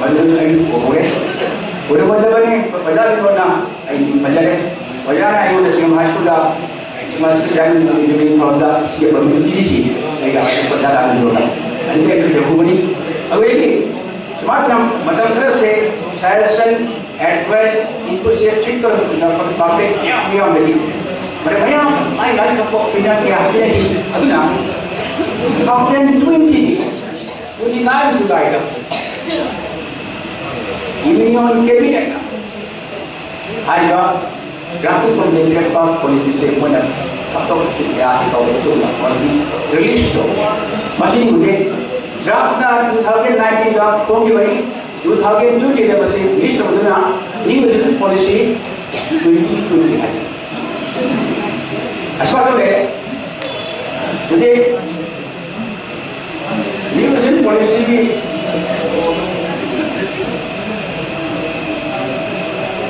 ꯃꯗꯨꯗꯁꯨ ꯑꯩ ꯎꯍꯧꯔꯦ꯫ ꯎꯔꯝꯒꯗꯕꯅꯤ, ꯑꯣꯖꯥ ꯕꯤꯅꯣꯗꯅ ꯑꯩ ꯃꯤꯡ ꯄꯟꯖꯔꯦ꯫ ꯑꯣꯖꯥꯅ ꯑꯩꯉꯣꯟꯗ ꯁꯤꯡ ꯍꯥꯏ ꯁ꯭ꯀꯨꯜꯗ ꯁꯤꯡ ꯍꯥꯏ ꯁ꯭ꯀꯨꯜ ꯌꯥꯏꯃ ꯃꯤꯡ ꯐꯥꯎꯗ ꯁꯤ ꯑꯦꯐ ꯑꯃ ꯄꯤꯔꯤꯁꯤ ꯑꯩꯒ ꯑꯣꯖꯥ ꯔꯥꯖꯦꯟꯗ꯭ꯔꯣꯗ ꯑꯅꯤꯔꯛ ꯌꯧꯍꯧꯕꯅꯤ꯫ ꯑꯗꯨꯗꯒꯤ ꯁꯨꯃꯥꯏꯅ ꯃꯇꯝ ꯈꯔꯁꯦ ꯁꯖꯦꯁꯟ, ꯑꯦꯗꯚꯥꯏꯁ, ꯏꯟꯄꯨꯠꯁꯦ ꯇ꯭ꯔꯤꯠ ꯇꯧꯔꯛꯄꯗ ꯄꯕ꯭ꯂꯤꯛ ꯃꯌꯥꯝ ꯃꯌꯥꯝꯗꯒꯤ ꯃꯔꯝ ꯃꯌꯥꯝ ꯃꯥꯏ ꯃꯥꯏ ꯊꯣꯛꯄ ꯑꯣꯄꯤꯅꯤꯌꯟ ꯀꯌꯥ ꯍꯥꯞꯆꯤꯟꯅꯈꯤ꯫ ꯑꯗꯨꯅ two thousand twenty twenty nine July ꯗ Union Cabinet ꯅ ꯍꯥꯏꯔꯤꯕ ꯗ꯭ꯔꯥꯐ ꯄꯣꯂꯤꯁꯤ ꯄꯤꯔꯛꯄ ꯄꯣꯂꯤꯁꯤꯁꯦ ꯃꯣꯏꯅ ꯊꯕꯛ ꯀꯌꯥ ꯇꯧꯔꯕ ꯃꯇꯨꯡꯗ ꯃꯁꯤ ꯔꯤꯂꯤꯁ ꯇꯧ꯫ ꯃꯁꯤ ꯍꯧꯖꯤꯛ ꯗ꯭ꯔꯥꯐꯅ two thousand nineteen ꯗ ꯐꯣꯡꯈꯤꯕꯅꯤ꯫ Two thousand twenty ꯗ ꯃꯁꯤ ꯔꯤꯂꯤꯁ ꯇꯧꯗꯨꯅ new education policy twenty twenty ꯍꯥꯏ꯫ ꯑꯁꯨꯃꯥꯏꯅ ꯂꯩꯔꯦ꯫ ꯍꯧꯖꯤꯛ ꯅ꯭ꯌꯨ ꯏꯗꯨꯀꯦꯁꯟ ꯄꯣꯂꯤꯁꯤꯒꯤ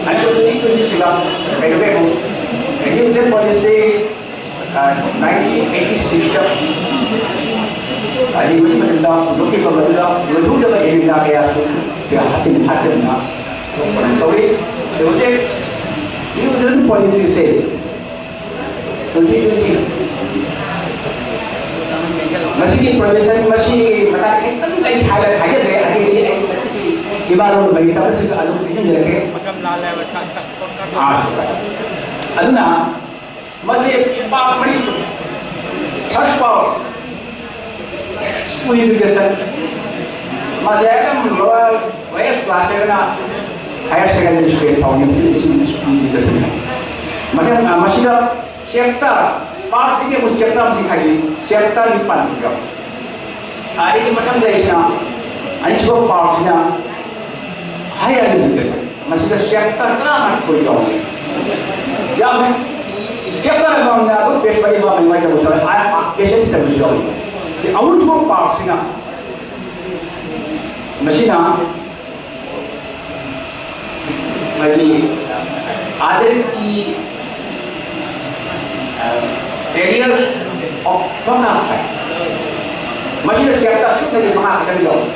ꯑꯗꯨ twenty twenty ꯁꯤꯒ ꯀꯩꯗꯧꯒꯦ? New education policy nineteen eighty six ꯇ ꯑꯗꯨꯒꯤ ꯃꯇꯨꯡꯗ ꯍꯧꯗꯣꯛꯈꯤꯕ ꯃꯗꯨꯗ ꯂꯣꯏꯍꯧꯗꯕ ꯑꯦꯖꯦꯟꯗꯥ ꯀꯌꯥꯁꯨ ꯍꯥꯞꯆꯤꯟ ꯍꯥꯞꯆꯤꯟꯗꯨꯅ ꯇꯧꯏ꯫ ꯑꯗꯨ ꯍꯧꯖꯤꯛ ꯅ꯭ꯌꯨ ꯏꯗꯨꯀꯦꯁꯟ ꯄꯣꯂꯤꯁꯤꯁꯦ twenty twenty ꯃꯁꯤꯒꯤ ꯄ꯭ꯔꯣꯕꯤꯖꯟ, ꯃꯁꯤꯒꯤ ꯃꯇꯥꯡ ꯈꯤꯇꯪ ꯑꯩ ꯍꯥꯏꯔ ꯍꯥꯏꯖꯒꯦ꯫ ꯑꯗꯒꯤꯗꯤ ꯑꯩ ꯃꯁꯤꯒꯤ ꯏꯃꯥꯂꯣꯟ ꯃꯩꯇꯩꯁꯤꯡꯗ ꯑꯗꯨꯝ ꯄꯤꯁꯤꯟꯖꯔꯒꯦ꯫ ꯑꯥ, ꯑꯗꯨꯅ ꯃꯁꯤ ꯄꯥꯔꯠ ꯃꯔꯤ, ꯐꯥꯔꯁ ꯄꯥꯔꯠ, Education. ꯃꯁꯦ ꯑꯗꯨꯝ lower, lowest class ꯇꯒꯤꯅ higher secondary stage ꯐꯥꯎꯒꯤ education꯫ ꯃꯁꯦ, ꯑ, ꯃꯁꯤꯗ chapter, part ꯁꯤꯒꯤ ꯑꯃꯨꯛ chapter ꯑꯃ ꯁꯤ ꯈꯥꯏꯗꯣꯛꯏ, chapter ꯅꯤꯄꯥꯟ ꯌꯥꯎꯏ꯫ ꯑꯗꯒꯤ ꯃꯊꯪꯗ ꯑꯩꯁꯤꯅ ꯑꯅꯤꯁꯨꯕ part ꯁꯤꯅ higher education꯫ ꯃꯁꯤꯗ chapter ꯇꯔꯥꯃꯥꯊꯣꯏ ꯌꯥꯎꯏ꯫ ꯌꯥꯝꯃꯦ꯫ Chapter ꯑꯃꯃꯝꯅ ꯑꯗꯨꯝ page ꯃꯔꯤ ꯃꯉꯥ ꯃꯔꯤ ꯃꯉꯥ ꯆꯪꯕꯁꯨ ꯌꯥꯎꯏ꯫ ꯑꯥ, ꯑꯥ, page ꯑꯅꯤ ꯆꯪꯕꯁꯨ ꯌꯥꯎꯏ꯫ ꯑꯗꯩ ꯑꯍꯨꯝꯁꯨꯕ part ꯁꯤꯅ, ꯃꯁꯤꯅ ꯍꯥꯏꯗꯤ identity, ꯑ, areas of ꯃꯉꯥ ꯍꯥꯏ꯫ ꯃꯁꯤꯗ chapter ꯑꯁꯨꯛ ꯂꯩꯔꯦ, ꯃꯉꯥ ꯈꯛꯇꯪ ꯌꯥꯎꯏ꯫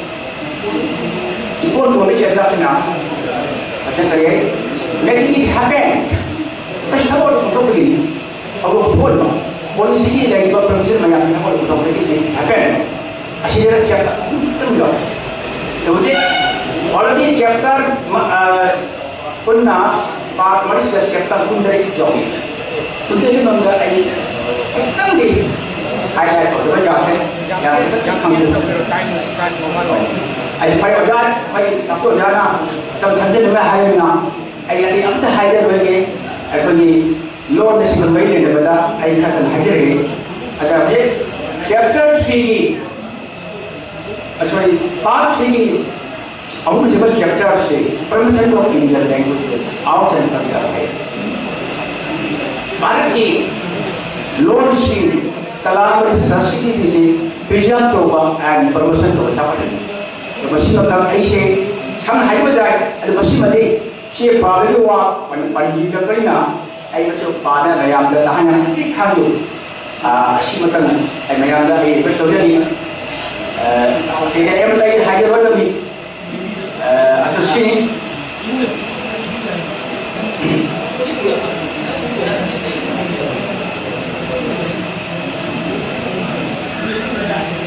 ꯏꯀꯣꯟ ꯀꯣꯟꯕ chapter ꯁꯤꯅ ꯃꯊꯪ ꯀꯔꯤ ꯍꯥꯏ? Making it happen꯫ ꯃꯁꯤ ꯊꯕꯛ ꯑꯣꯏꯅ ꯑꯣꯟꯊꯣꯛꯄꯒꯤꯅꯤ꯫ ꯑꯗꯨꯒ ꯐꯣꯟ, ꯄꯣꯂꯤꯁꯤꯒꯤ ꯂꯩꯔꯤꯕ provision ꯃꯌꯥꯝꯁꯤ ꯊꯕꯛ ꯑꯣꯏꯅ ꯑꯣꯟꯊꯣꯛꯄꯒꯤꯅꯤ꯫ Happen꯫ ꯑꯁꯤꯗ chapter ꯑꯍꯨꯝ ꯈꯛꯇꯪ ꯌꯥꯎꯏ꯫ ꯍꯧꯖꯤꯛ already chapter ꯃ-, ꯑ, ꯄꯨꯟꯅ part ꯃꯔꯤꯁꯤꯗ chapter ꯀꯨꯟꯇꯔꯦꯠ ꯌꯥꯎꯏ꯫ ꯀꯨꯟꯇꯔꯦꯠꯀꯤ ꯃꯅꯨꯡꯗ ꯑꯩ ꯈꯤꯇꯪꯗꯤ highlight ꯇꯧꯗꯕ ꯌꯥꯗꯦ꯫ ꯌꯥꯝ ꯈꯤꯇꯪ ꯈꯪꯗꯦ꯫ ꯑꯩ ꯐꯔꯦ ꯑꯣꯖꯥ, ꯑꯩꯈꯣꯏ ꯇꯥꯃꯣ ꯑꯣꯖꯥꯅ ꯃꯇꯝ ꯊꯝꯖꯤꯟꯅꯕ ꯍꯥꯏꯔꯕꯅꯤꯅ ꯑꯩ ꯑꯇꯩ ꯑꯝꯇ ꯍꯥꯏꯖꯔꯣꯏꯒꯦ꯫ ꯑꯩꯈꯣꯏꯒꯤ ꯂꯣꯟ ꯑꯁꯤꯒ ꯃꯔꯤ ꯂꯩꯅꯕꯗ ꯑꯩ ꯈꯔ ꯈꯔ ꯍꯥꯏꯖꯔꯒꯦ꯫ ꯑꯗ ꯍꯧꯖꯤꯛ chapter three ꯒꯤ, ꯑ, sorry, part three ꯒꯤ ꯑꯍꯨꯝꯁꯨꯕ chapter ꯁꯤ Promotion of Indian Languages, Arts and Culture ꯍꯥꯏ꯫ ꯚꯥꯔꯠꯀꯤ ꯂꯣꯟꯁꯤꯡ, ꯀꯂꯥ ꯑꯃꯗꯤ ꯁꯪꯁꯀ꯭ꯔꯤꯇꯤꯁꯤꯡꯁꯤ preserve ꯇꯧꯕ and promotion ꯇꯧꯕ ꯆꯥꯎꯈꯠꯍꯟꯕ꯫ ꯑꯗꯣ ꯃꯁꯤꯃꯛꯇ ꯑꯩꯁꯦ ꯁꯝꯅ ꯍꯥꯏꯕ ꯌꯥꯏ, ꯑꯗꯨ ꯃꯁꯤꯃꯗꯤ ꯆꯦ ꯄꯥꯕꯒꯤ ꯋꯥ ꯑꯣꯏꯅ ꯄꯟꯕꯤꯔꯛꯄꯅꯤꯅ ꯑꯩ ꯃꯁꯤ ꯄꯥꯗ ꯃꯌꯥꯝꯗ ꯇꯥꯍꯟꯅꯤꯡꯉꯥꯏ ꯈꯪꯖꯩ꯫ ꯑꯥ, ꯑꯁꯤꯃꯇꯪ ꯑꯩ ꯃꯌꯥꯝꯗ ꯑꯩ request ꯇꯧꯖꯔꯤ꯫ ꯑꯥ, ꯑꯩꯅ ꯑꯌꯥꯝꯕ ꯑꯩ ꯍꯥꯏꯖꯔꯣꯏꯗꯕꯅꯤ꯫ ꯑꯥ, ꯑꯗꯨ ꯁꯤꯅꯤ꯫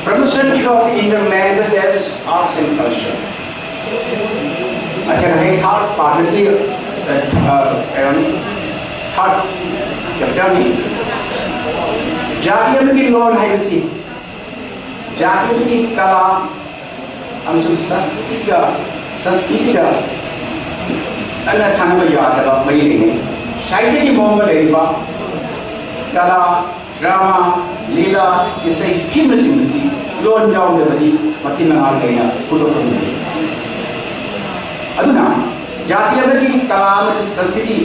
Promotion of Indian language as arts and culture. ꯑꯁꯤꯅ ꯍꯦꯛ third part ꯀꯤ, ꯑ, ꯑ, ꯀꯩꯅꯣꯅꯤ, third chapter ꯅꯤ꯫ ꯖꯥꯇꯤ ꯑꯃꯒꯤ ꯂꯣꯟ ꯍꯥꯏꯕꯁꯤ ꯖꯥꯇꯤꯒꯤ ꯀꯂꯥ ꯑꯃꯁꯨꯡ ꯁꯪꯁꯀ꯭ꯔꯤꯇꯤꯒ, ꯁꯪꯁꯀ꯭ꯔꯤꯇꯤꯒ ꯀꯟꯅ ꯊꯥꯅꯕ ꯌꯥꯗꯕ ꯃꯔꯤ ꯂꯩꯅꯩ꯫ ꯁꯥꯍꯤꯇ꯭ꯌꯒꯤ ꯃꯑꯣꯡꯗ ꯂꯩꯔꯤꯕ ꯀꯂꯥ, ꯗ꯭ꯔꯃꯥ, ꯂꯤꯂꯥ, ꯏꯁꯩ, ꯐꯤꯂꯝꯅꯆꯤꯡꯕꯁꯤ ꯂꯣꯟ ꯌꯥꯎꯗꯕꯗꯤ ꯃꯇꯤꯛ ꯃꯉꯥ ꯂꯩꯅ ꯄꯨꯊꯣꯛꯄ ꯉꯝꯗꯦ꯫ ꯑꯗꯨꯅ ꯖꯥꯇꯤ ꯑꯃꯒꯤ ꯀꯂꯥ ꯑꯃꯗꯤ ꯁꯪꯁꯀ꯭ꯔꯤꯇꯤ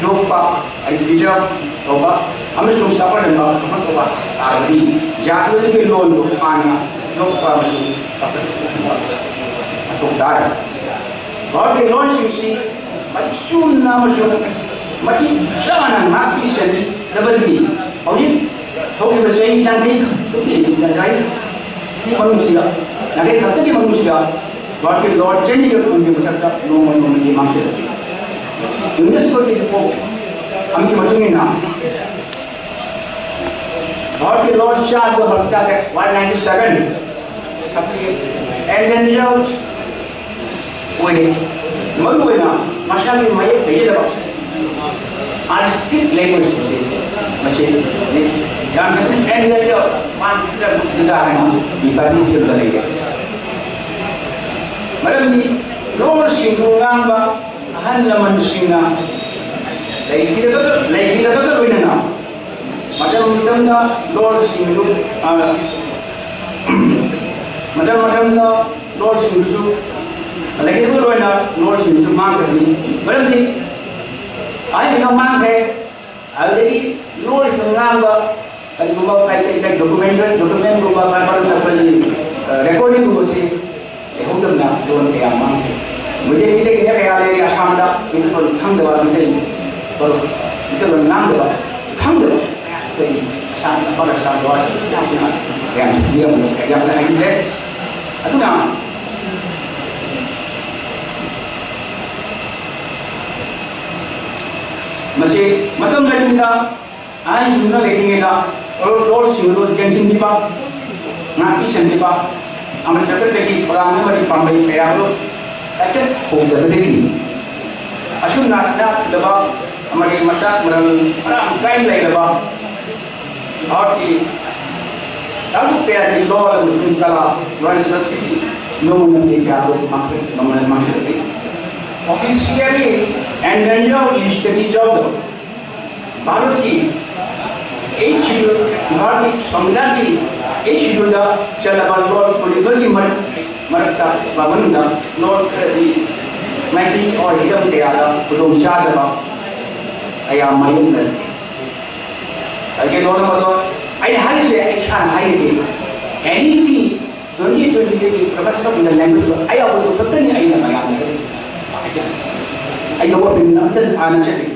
ꯌꯣꯛꯄ, ꯑꯩ ꯄ꯭ꯔꯤꯖꯥꯔꯚ ꯇꯧꯕ ꯑꯃꯁꯨꯡ ꯆꯥꯎꯈꯠꯍꯟꯕ ꯀꯃꯥꯏꯅ ꯇꯧꯕ ꯇꯥꯔꯒꯗꯤ ꯖꯥꯇꯤ ꯑꯗꯨꯒꯤ ꯂꯣꯟꯗꯨ ꯍꯥꯟꯅ ꯌꯣꯛꯄ ꯑꯃꯁꯨꯡ ꯆꯥꯎꯈꯠꯍꯟꯕ ꯃꯊꯧ ꯇꯥꯏ꯫ ꯚꯥꯔꯠꯀꯤ ꯂꯣꯟꯁꯤꯡꯁꯤ ꯃꯔꯤꯛ ꯆꯨꯝꯅ ꯑꯃꯁꯨꯡ ꯃꯇꯤꯛ ꯆꯥꯅ ꯉꯥꯛꯄꯤ ꯁꯦꯟꯕꯤꯅꯕꯗꯤ ꯍꯧꯖꯤꯛ ꯊꯣꯛꯂꯤꯕ ꯆꯍꯤ ꯌꯥꯡꯈꯩ ꯈꯛꯇꯒꯤ, ꯌꯥꯡꯈꯩ ꯃꯅꯨꯡꯁꯤꯗ, ꯌꯥꯡꯈꯩ ꯈꯛꯇꯒꯤ ꯃꯅꯨꯡꯁꯤꯗ ꯚꯥꯔꯠꯀꯤ ꯂꯣꯟ ꯆꯅꯤꯒ ꯀꯨꯟꯒꯤ ꯃꯊꯛꯇ ꯅꯣꯡꯃ ꯅꯣꯡꯃꯒꯤ ꯃꯥꯡꯁꯤꯜꯂꯛꯂꯤ꯫ ꯌꯨꯅꯦꯁꯀꯣꯒꯤ ꯔꯤꯄꯣꯔꯠ ꯑꯃꯒꯤ ꯃꯇꯨꯡ ꯏꯟꯅ, ꯚꯥꯔꯠꯀꯤ ꯂꯣꯟ ꯆꯥꯗ ꯍꯧꯖꯤꯛ ꯇꯥꯔꯦ ꯋꯥꯟ ꯅꯥꯏꯟꯇꯤ ꯁꯚꯦꯟ ꯑꯦꯟꯗꯦꯟꯖꯔ ꯑꯣꯏꯔꯦ꯫ ꯃꯔꯨꯑꯣꯏꯅ ꯃꯁꯥꯒꯤ ꯃꯌꯦꯛ ꯂꯩꯖꯗꯕ ꯑꯥꯔꯇꯤꯁꯇꯤꯛ ꯂꯦꯡꯒ꯭ꯋꯦꯖꯁꯤꯡꯁꯦ ꯃꯁꯤ ꯌꯥꯝꯅ ꯑꯦꯟꯗꯦꯟꯖꯔ ꯄꯥꯟꯗ ꯍꯥꯏꯅ ꯗꯤꯄꯥꯔꯠꯃꯦꯟ ꯐꯤꯜꯗ ꯂꯩꯔꯦ꯫ ꯃꯔꯝꯗꯤ ꯂꯣꯟꯁꯤꯡꯗꯨ ꯉꯥꯡꯕ ꯑꯍꯜ ꯂꯃꯟꯁꯤꯡꯅ ꯂꯩꯈꯤꯗꯕꯒ, ꯂꯩꯈꯤꯗꯕꯒ ꯂꯣꯏꯅꯅ ꯃꯇꯝ ꯃꯇꯝꯗ ꯂꯣꯟꯁꯤꯡꯗꯨ, ꯑ, ꯃꯇꯝ ꯃꯇꯝꯗ ꯂꯣꯟꯁꯤꯡꯗꯨꯁꯨ ꯂꯩꯈꯤꯗꯕꯒ ꯂꯣꯏꯅ ꯂꯣꯟꯁꯤꯡꯗꯨꯁꯨ ꯃꯥꯡꯈ꯭ꯔꯕꯅꯤ꯫ ꯃꯔꯝꯗꯤ ꯑꯍꯟꯁꯤꯡꯅ ꯃꯥꯡꯈ꯭ꯔꯦ꯫ ꯑꯗꯨꯗꯒꯤ ꯂꯣꯟꯁꯤꯡ ꯉꯥꯡꯕ ꯀꯔꯤꯒꯨꯝꯕ ꯀꯩ-, ꯀꯩ-, ꯀꯩ documentary, documentꯒꯨꯝꯕ, ꯀꯔꯝꯕ ꯑꯩꯈꯣꯏꯒꯤ, ꯑ, recordingꯒꯨꯝꯕꯁꯤ ꯂꯩꯍꯧꯗꯕꯅ ꯂꯣꯟ ꯀꯌꯥ ꯃꯥꯡꯈ꯭ꯔꯦ꯫ ꯃꯩꯇꯩ, ꯃꯩꯇꯩꯒꯤꯅ ꯀꯌꯥ ꯂꯩꯔꯤ ꯑꯁꯥꯝꯗ, ꯃꯩꯇꯩꯂꯣꯟ ꯈꯪꯗꯕ, ꯃꯩꯇꯩ, ꯃꯩꯇꯩꯂꯣꯟ ꯉꯥꯡꯗꯕ, ꯈꯪꯗꯕ ꯑꯩꯈꯣꯏ ꯑꯁꯥꯝ, ꯑꯄꯔ ꯑꯁꯥꯝ, ꯒꯨꯋꯥꯍꯥꯇꯤ ꯌꯥꯝꯅ ꯌꯥꯝ ꯌꯥꯝꯅ ꯍꯩꯈ꯭ꯔꯦ꯫ ꯑꯗꯨꯅ ꯃꯁꯤ ꯃꯇꯝ ꯂꯩꯔꯤꯉꯩꯗ ꯑꯍꯟꯁꯤꯡꯗꯨꯅ ꯂꯩꯔꯤꯉꯩꯗ ꯂꯣꯜꯁꯤꯡ ꯑꯗꯨ ꯌꯦꯡꯁꯤꯟꯕꯤꯕ, ꯉꯥꯛꯄꯤ ꯁꯦꯟꯕꯤꯕ ꯑꯃꯗꯤ ꯆꯥꯎꯈꯠꯄꯒꯤ ꯊꯧꯔꯥꯡ ꯑꯃꯗꯤ ꯄꯥꯝꯕꯩ ꯀꯌꯥ ꯑꯗꯨ ꯀꯥꯏꯆꯠ ꯍꯧꯗꯕꯗꯒꯤ ꯑꯁꯨꯝꯅ ꯏꯅꯥꯛ ꯈꯨꯜꯂꯕ ꯑꯃꯗꯤ ꯃꯆꯥꯛ ꯃꯔꯜ ꯃꯔꯥꯡ ꯀꯥꯏꯅ ꯂꯩꯔꯕ ꯚꯥꯔꯠꯀꯤ ꯀꯥꯡꯂꯨꯞ ꯀꯌꯥꯒꯤ ꯂꯣꯜ ꯑꯃꯁꯨꯡ ꯀꯂꯥ, ꯂꯣꯟ ꯁꯪꯁꯀ꯭ꯔꯤꯇꯤ ꯅꯣꯡꯃꯒꯤ ꯀꯌꯥꯗꯣ ꯃꯥꯡꯍꯜ-, ꯃꯃꯜ ꯃꯥꯡꯍꯜꯂꯤ꯫ Officially and manual history ꯌꯥꯎꯗꯕ ꯚꯥꯔꯠꯀꯤ eighth schedule, ꯚꯥꯔꯠꯀꯤ ꯁꯪꯕꯤꯙꯥꯟꯒꯤ eighth scheduleꯗ ꯆꯜꯂꯕ ꯂꯣꯜ ꯀꯨꯟꯅꯤꯊꯣꯏꯒꯤ ꯃꯔꯛ-, ꯃꯔꯛꯇ ꯃꯅꯨꯡꯗ ꯂꯣꯜ ꯈꯔꯗꯤ ꯃꯩꯇꯩ ꯑꯣꯏ ꯍꯤꯔꯝ ꯀꯌꯥꯗ ꯈꯨꯗꯣꯡꯆꯥꯗꯕ ꯀꯌꯥ ꯃꯥꯌꯣꯛꯅꯔꯤ꯫ ꯑꯗꯒꯤ ꯂꯣꯟ ꯑꯃꯗꯣ ꯑꯩꯅ ꯍꯥꯏꯔꯤꯁꯦ ꯑꯩ ꯏꯁꯥꯅ ꯍꯥꯏꯔꯤꯗꯤ, ꯑꯦꯅꯤ ꯇ꯭ꯋꯦꯟꯇꯤ ꯇ꯭ꯋꯦꯟꯇꯤꯗꯒꯤ ꯄ꯭ꯔꯣꯐꯦꯁꯅꯦꯜ ꯑꯣꯏꯅ ꯂꯦꯡꯒ꯭ꯋꯦꯖ ꯑꯩ ꯑꯩꯈꯣꯏꯗꯨ ꯈꯛꯇꯅꯤ ꯑꯩꯅ ꯃꯌꯥꯝꯗ ꯍꯥꯏꯖꯔꯤꯁꯦ꯫ ꯑꯩ ꯒꯣꯚꯔꯟꯃꯦꯟꯠꯅ ꯑꯝꯇ ꯇꯥꯟꯅꯖꯗꯦ꯫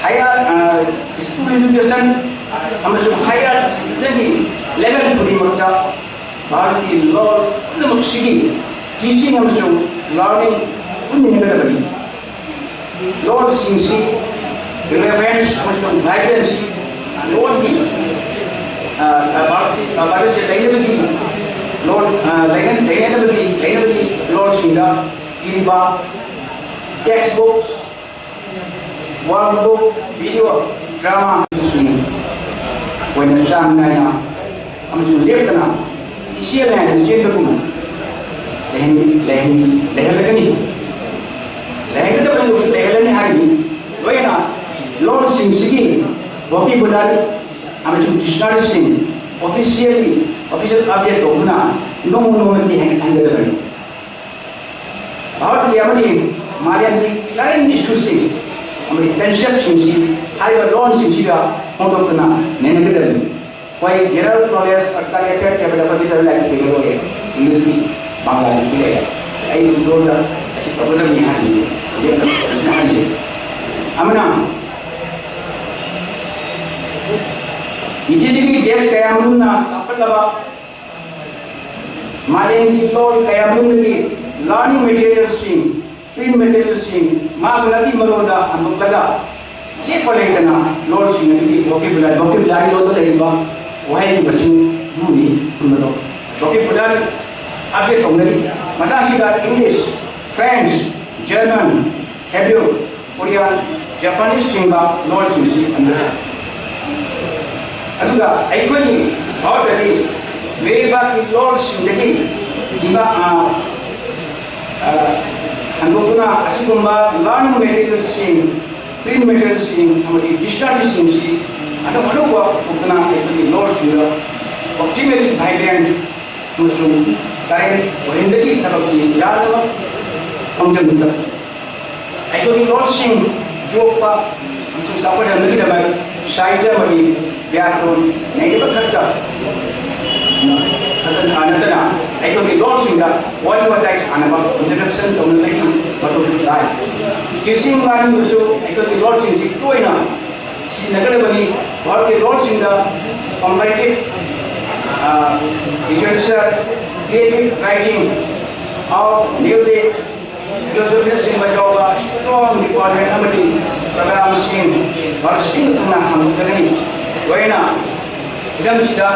ꯍꯥꯌꯔ, ꯑ, ꯁ꯭ꯀꯨꯜ ꯑꯦꯖꯨꯀꯦꯁꯟ ꯑꯃꯁꯨꯡ ꯍꯥꯌꯔ ꯑꯦꯖꯨꯀꯦꯁꯟꯒꯤ ꯂꯦꯚꯦꯜ ꯈꯨꯗꯤꯡꯃꯛꯇ ꯚꯥꯔꯠꯀꯤ ꯂꯣꯟ ꯄꯨꯝꯅꯃꯛꯁꯤꯒꯤ ꯇꯤꯆꯤꯡ ꯑꯃꯁꯨꯡ ꯂꯔꯅꯤꯡ ꯄꯨꯟꯃꯤꯟꯅꯒꯗꯕꯅꯤ꯫ ꯂꯣꯟꯁꯤꯡꯁꯤ ꯔꯤꯂꯦꯚꯦꯟꯁ ꯑꯃꯁꯨꯡ ꯚꯥꯏꯕ꯭ꯔꯦꯟꯁꯤ ꯂꯣꯟꯒꯤ, ꯑ, ꯑ, ꯚꯥꯔꯠꯁꯤ, ꯑ, ꯚꯥꯔꯠꯁꯦ ꯂꯩꯅꯕꯒꯤ ꯂꯣꯟ, ꯑ, ꯂꯩꯅ-, ꯂꯩꯅꯅꯕꯒꯤ, ꯂꯩꯅꯕꯒꯤ ꯂꯣꯟꯁꯤꯡꯗ ꯄꯤꯔꯤꯕ ꯇꯦꯛꯁ ꯕꯨꯛꯁ, ꯋꯥꯔꯛꯕꯨꯛ, ꯚꯤꯗꯤꯑꯣ, ꯗ꯭ꯔꯃꯥꯁꯤꯡ ꯑꯣꯏꯅ ꯆꯥꯡ ꯅꯥꯏꯅ ꯑꯃꯁꯨꯡ ꯂꯦꯞꯇꯅ ꯏꯆꯦꯜ ꯅꯥꯏꯅ ꯆꯦꯟꯕꯒꯨꯝꯅ ꯂꯩꯍꯟ-, ꯂꯩꯍꯟ-, ꯂꯩꯍꯜꯂꯒꯅꯤ꯫ ꯂꯩꯍꯟꯒꯗꯕꯗꯨ ꯂꯩꯍꯜꯂꯅꯤ ꯍꯥꯏꯔꯤ꯫ ꯂꯣꯏꯅꯅ ꯂꯣꯟꯁꯤꯡꯁꯤꯒꯤ ꯚꯣꯀꯦꯕꯨꯂꯔꯤ ꯑꯃꯁꯨꯡ ꯗꯤꯛꯁꯅꯔꯤꯁꯤꯡ ꯑꯣꯐꯤꯁꯤꯌꯦꯜꯂꯤ, ꯑꯣꯐꯤꯁꯤꯌꯦꯜ ꯑꯞꯗꯦꯠ ꯇꯧꯗꯨꯅ ꯅꯣꯡꯃ ꯅꯣꯡꯃꯒꯤ ꯍꯦꯟꯒꯠꯍꯟꯒꯗꯕꯅꯤ꯫ ꯚꯥꯔꯠꯀꯤ ꯑꯃꯗꯤ ꯃꯥꯂꯦꯝꯒꯤ ꯀꯔꯦꯟ ꯏꯁꯨꯁꯤꯡ ꯑꯃꯗꯤ ꯀꯟꯁꯦꯞꯁꯤꯡꯁꯤ ꯍꯥꯏꯔꯤꯕ ꯂꯣꯟꯁꯤꯡꯁꯤꯒ ꯐꯣꯡꯗꯣꯛꯇꯨꯅ ꯅꯩꯅꯒꯗꯕꯅꯤ꯫ ꯑꯩꯈꯣꯏ ꯖꯦꯅꯔꯦꯜ ꯅꯣꯂꯦꯖ ꯑꯔꯀꯥꯔ ꯑꯦꯐꯦꯛ ꯍꯥꯏꯕꯗ ꯑꯩꯈꯣꯏ ꯂꯤꯇꯔꯦꯆꯔ ꯂꯥꯏꯔꯤꯛ ꯄꯤꯒꯗꯧꯔꯦ, ꯏꯪꯂꯤꯁꯀꯤ, ꯕꯪꯒꯥꯂꯤꯒꯤ ꯂꯩꯔꯦ꯫ ꯑꯩ ꯂꯣꯟꯗ ꯑꯁꯤ ꯇꯧꯒꯗꯕꯅꯤ ꯍꯥꯏꯕꯅꯤ꯫ ꯍꯧꯖꯤꯛ ꯍꯥꯏꯔꯤꯁꯦ꯫ ꯑꯃꯅ ꯄ꯭ꯔꯤꯊꯤꯕꯤꯒꯤ ꯗꯦꯁ ꯀꯌꯥ ꯃꯔꯨꯝꯅ ꯆꯥꯎꯈꯠꯂꯕ ꯃꯥꯂꯦꯝꯒꯤ ꯂꯣꯜ ꯀꯌꯥ ꯃꯔꯨꯝꯗꯒꯤ ꯂꯔꯅꯤꯡ ꯃꯦꯇꯤꯔꯤꯌꯦꯜꯁꯤꯡ, ꯄ꯭ꯔꯤꯟꯠ ꯃꯦꯇꯤꯔꯤꯌꯦꯜꯁꯤꯡ ꯃꯥꯒꯤ ꯅꯥꯄꯤ ꯃꯔꯣꯟꯗ ꯍꯟꯗꯣꯛꯂꯒ ꯂꯦꯞꯄ ꯂꯩꯇꯅ ꯂꯣꯜꯁꯤꯡ ꯑꯗꯨꯒꯤ ꯚꯣꯀꯦꯕꯨꯂꯔꯤ, ꯚꯣꯀꯦꯕꯨꯂꯔꯤ ꯂꯣꯟꯗ ꯂꯩꯔꯤꯕ ꯋꯥꯍꯩ ꯃꯁꯤꯡ ꯂꯨꯅꯤ ꯍꯨꯝꯕꯗꯣ ꯚꯣꯀꯦꯕꯨꯂꯔꯤ ꯑꯞꯗꯦꯠ ꯇꯧꯅꯔꯤ꯫ ꯃꯇꯥꯡꯁꯤꯗ English, French, German, Hebrew, Korean, Japanese ꯆꯤꯡꯕ ꯂꯣꯟꯁꯤꯡꯁꯤ ꯍꯟꯗꯣꯛꯈ꯭ꯔꯦ꯫ ꯑꯗꯨꯒ ꯑꯩꯈꯣꯏꯒꯤ ꯚꯥꯔꯠꯇꯗꯤ ꯃꯤꯔꯩꯕꯥꯛꯀꯤ ꯂꯣꯟꯁꯤꯡꯗꯒꯤ ꯏꯃꯥ, ꯑ, ꯑ, ꯍꯟꯗꯣꯛꯇꯨꯅ ꯑꯁꯤꯒꯨꯝꯕ learning materialꯁꯤꯡ, print materialꯁꯤꯡ ꯑꯃꯗꯤ dictionaryꯁꯤꯡꯁꯤ ꯑꯅꯧ ꯑꯅꯧꯕ ꯄꯨꯊꯣꯛꯇꯨꯅ ꯑꯩꯈꯣꯏꯒꯤ ꯂꯣꯟꯁꯤꯡꯗ optimally vibrant ꯑꯃꯁꯨꯡ current ꯑꯣꯏꯍꯟꯕꯒꯤ ꯊꯕꯛꯁꯤ ꯌꯥꯅꯕ ꯈꯣꯡꯖꯪꯗ ꯑꯩꯈꯣꯏꯒꯤ ꯂꯣꯟꯁꯤꯡ ꯌꯣꯛꯄ ꯑꯃꯁꯨꯡ ꯆꯥꯎꯈꯠꯍꯟꯕꯒꯤꯗꯃꯛ ꯁꯥꯍꯤꯇ꯭ꯌ ꯑꯃꯗꯤ ꯕ꯭ꯌꯥꯀꯔꯣꯟ ꯅꯩꯅꯕ ꯈꯛꯇ ꯈꯛꯇ ꯅꯠꯇꯅ ꯑꯩꯈꯣꯏꯒꯤ ꯂꯣꯟꯁꯤꯡꯗ ꯋꯥꯔꯤ ꯋꯥꯇꯥꯏ ꯁꯥꯟꯅꯕ introduction ꯇꯧꯅꯕꯒꯤ ꯃꯊꯧꯁꯨ ꯇꯥꯏ꯫ ꯆꯦꯁꯤꯡ ꯉꯥꯅꯨꯗꯁꯨ ꯑꯩꯈꯣꯏꯒꯤ ꯂꯣꯟꯁꯤꯡꯁꯤ ꯇꯣꯏꯅ ꯁꯤꯖꯤꯟꯅꯒꯗꯕꯅꯤ꯫ ꯚꯥꯔꯠꯀꯤ ꯂꯣꯟꯁꯤꯡꯗ comparative, ꯑ, literature, creative writing of music, philosophyꯅꯆꯤꯡꯕ ꯌꯥꯎꯕ strong department ꯑꯃꯗꯤ programꯁꯤꯡ ꯚꯥꯔꯠ ꯁꯤꯟꯕ ꯊꯨꯡꯅ ꯍꯥꯡꯗꯣꯛꯀꯒꯅꯤ꯫ ꯂꯣꯏꯅ ꯍꯤꯔꯝꯁꯤꯗ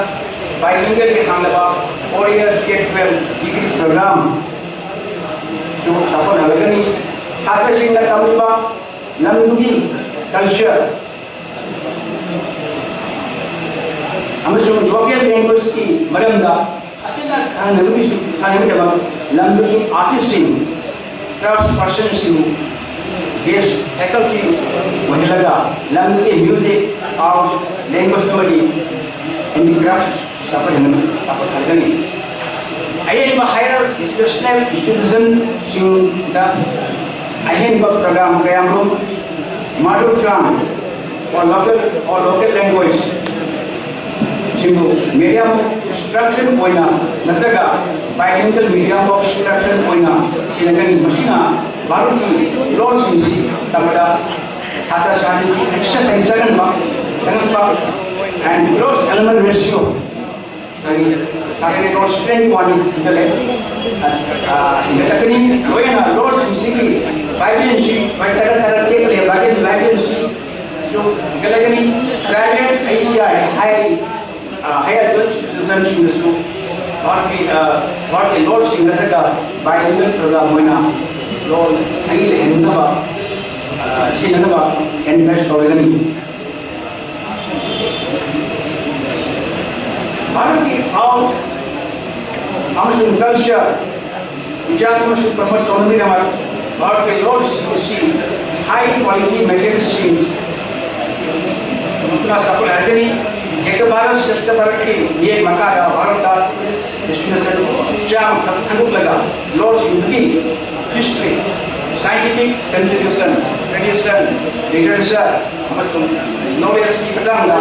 bilingualꯒꯤ ꯍꯥꯡꯂꯕ four year B.Ed twelve degree programꯁꯨ ꯆꯥꯎꯈꯠꯍꯜꯂꯒꯅꯤ꯫ ꯁꯥꯇ꯭ꯔꯁꯤꯡꯅ ꯇꯝꯂꯤꯕ ꯂꯝꯗꯨꯒꯤ culture ꯑꯃꯁꯨꯡ local languageꯀꯤ ꯃꯔꯝꯗ ꯐꯖꯅ ꯈꯪꯅꯕꯒꯤꯁꯨ, ꯈꯪꯅꯕꯒꯤꯗꯃꯛ ꯂꯝꯗꯨꯒꯤ artistꯁꯤꯡ, craftspersonꯁꯤꯡ best faculty ꯑꯣꯏꯍꯜꯂꯒ ꯂꯝꯗꯨꯒꯤ music, arts, language ꯑꯃꯗꯤ handicraft ꯆꯥꯎꯈꯠꯍꯟ-, ꯆꯥꯎꯈꯠꯍꯟꯒꯅꯤ꯫ ꯑꯍꯦꯟꯕ higher educational institutionꯁꯤꯡꯗ ꯑꯍꯦꯟꯕ program ꯀꯌꯥꯃꯔꯨꯝ mother tongue or local, or local language ꯁꯤꯕꯨ medium of instruction ꯑꯣꯏꯅ ꯅꯠꯇ꯭ꯔꯒ bilingual medium of instruction ꯑꯣꯏꯅ ꯁꯤꯖꯤꯟꯅꯒꯅꯤ꯫ ꯃꯁꯤꯅ ꯚꯥꯔꯠꯀꯤ ꯂꯣꯟꯁꯤꯡꯁꯤ ꯇꯝꯕꯗ ꯁꯥꯇ꯭ꯔ ꯁꯥꯇ꯭ꯔꯤꯒꯤ access ꯍꯦꯟꯅ ꯆꯪꯍꯟꯕ, ꯆꯪꯍꯟꯕ and gross enrollment ratio ꯀꯔꯤ ꯁꯥꯒꯩ ꯂꯣꯟ ꯁꯨꯗꯦꯟꯒꯤ ꯋꯥꯅꯤ ꯍꯦꯟꯒꯠꯂꯦ꯫ ꯑ, ꯍꯦꯟꯒꯠꯂꯛꯀꯅꯤ꯫ ꯂꯣꯏꯅꯅ ꯂꯣꯟꯁꯤꯡꯁꯤꯒꯤ vibrancy, ꯍꯣꯏ, ꯈꯔ ꯈꯔ ꯇꯦꯛꯂꯦ, vibran-, vibrancyꯁꯨ ꯍꯦꯟꯒꯠꯂꯛꯀꯅꯤ꯫ Private, I C I, high, ꯑ, higher education institutionꯁꯤꯡꯗꯁꯨ ꯚꯥꯔꯠꯀꯤ, ꯑ, ꯚꯥꯔꯠꯀꯤ ꯂꯣꯟꯁꯤꯡ ꯅꯠꯇ꯭ꯔꯒ bilingual program ꯑꯣꯏꯅ ꯂꯣꯟ ꯑꯅꯤ ꯂꯩꯍꯟꯅꯕ, ꯑ, ꯁꯤꯖꯤꯟꯅꯅꯕ ꯑꯦꯟꯀꯔꯦꯖ ꯇꯧꯔꯒꯅꯤ꯫ ꯚꯥꯔꯠꯀꯤ ꯑꯥꯔꯠ ꯑꯃꯁꯨꯡ ꯀꯜꯆꯔ ꯄ꯭ꯔꯤꯖꯥꯔꯚ ꯑꯃꯁꯨꯡ ꯄ꯭ꯔꯃꯣꯠ ꯇꯧꯅꯕꯒꯤꯗꯃꯛ ꯚꯥꯔꯠꯀꯤ ꯂꯣꯟꯁꯤꯡ ꯑꯁꯤ ꯍꯥꯏ ꯀ꯭ꯋꯥꯂꯤꯇꯤ ꯃꯦꯇꯔꯤꯌꯦꯜꯁꯤꯡ ꯆꯥꯎꯈꯠꯍꯟꯒꯅꯤ꯫ ꯑꯦꯛ ꯚꯥꯔꯠ ꯁ꯭ꯔꯦꯁꯊ ꯚꯥꯔꯠꯀꯤ ꯃꯤꯠꯌꯦꯡ ꯃꯈꯥꯗ ꯚꯥꯔꯠꯇ ꯗꯦꯁꯇꯤꯅꯦꯁꯟ ꯆꯥꯝꯃ ꯈꯛ ꯈꯟꯗꯣꯛꯂꯒ ꯂꯣꯟꯁꯤꯡꯗꯨꯒꯤ history, scientific contribution, tradition, literature ꯑꯃꯁꯨꯡ ꯅꯣꯂꯦꯖꯀꯤ ꯃꯇꯥꯡꯗ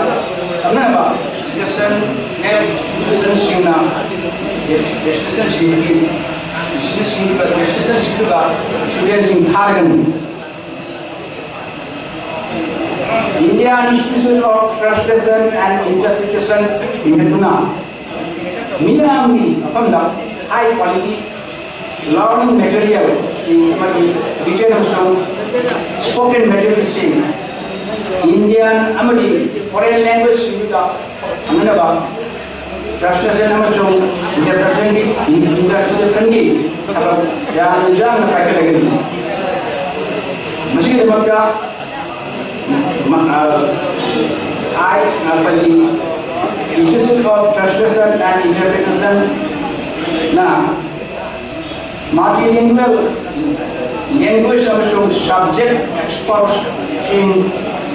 ꯈꯪꯅꯅꯕ ꯁꯖꯦꯁꯟ ꯑꯦꯞ ꯁꯖꯦꯁꯟꯁꯤꯡꯅ ꯗꯦꯁꯇꯤꯅꯦꯁꯟꯁꯤꯡꯗꯨꯒꯤ ꯗꯦꯁꯇꯤꯅꯦꯁꯟꯁꯤꯡꯗꯨꯒ ꯏꯁꯇꯨꯗꯦꯟꯁꯤꯡ ꯊꯥꯔꯒꯅꯤ꯫ Indian Institute of Translation and Interpretation ꯂꯤꯡꯈꯠꯇꯨꯅ ꯃꯤꯌꯥꯝꯒꯤ ꯃꯐꯝꯗ ꯍꯥꯏ ꯀ꯭ꯋꯥꯂꯤꯇꯤ ꯂꯔꯅꯤꯡ ꯃꯦꯇꯔꯤꯌꯦꯜꯁꯤꯡ ꯑꯃꯗꯤ ꯔꯤꯇꯟ ꯑꯃꯁꯨꯡ ꯁ꯭ꯄꯣꯀꯟ ꯃꯦꯇꯔꯤꯌꯦꯜꯁꯤꯡ ꯏꯟꯗꯤꯌꯥꯟ ꯑꯃꯗꯤ ꯐꯣꯔꯦꯟ ꯂꯦꯡꯒ꯭ꯋꯦꯖꯁꯤꯡꯗ ꯐꯪꯅꯅꯕ ꯇ꯭ꯔꯥꯟꯁꯂꯦꯁꯟ ꯑꯃꯁꯨꯡ ꯏꯟꯇꯔꯄ꯭ꯔꯤꯇꯦꯁꯟꯒꯤ ꯏꯟꯇꯔꯄ꯭ꯔꯤꯇꯦꯁꯟꯒꯤ ꯊꯕꯛ ꯌꯥꯝꯅ ꯌꯥꯝꯅ ꯄꯥꯏꯈꯠꯂꯒꯅꯤ꯫ ꯃꯁꯤꯒꯤꯗꯃꯛꯇ ꯃ-, ꯑ, ꯑꯥꯏ ꯉꯥꯛꯄꯜꯂꯤ Institute of Translation and Interpretation ꯅ multilingual language ꯑꯃꯁꯨꯡ subject expertꯁꯤꯡ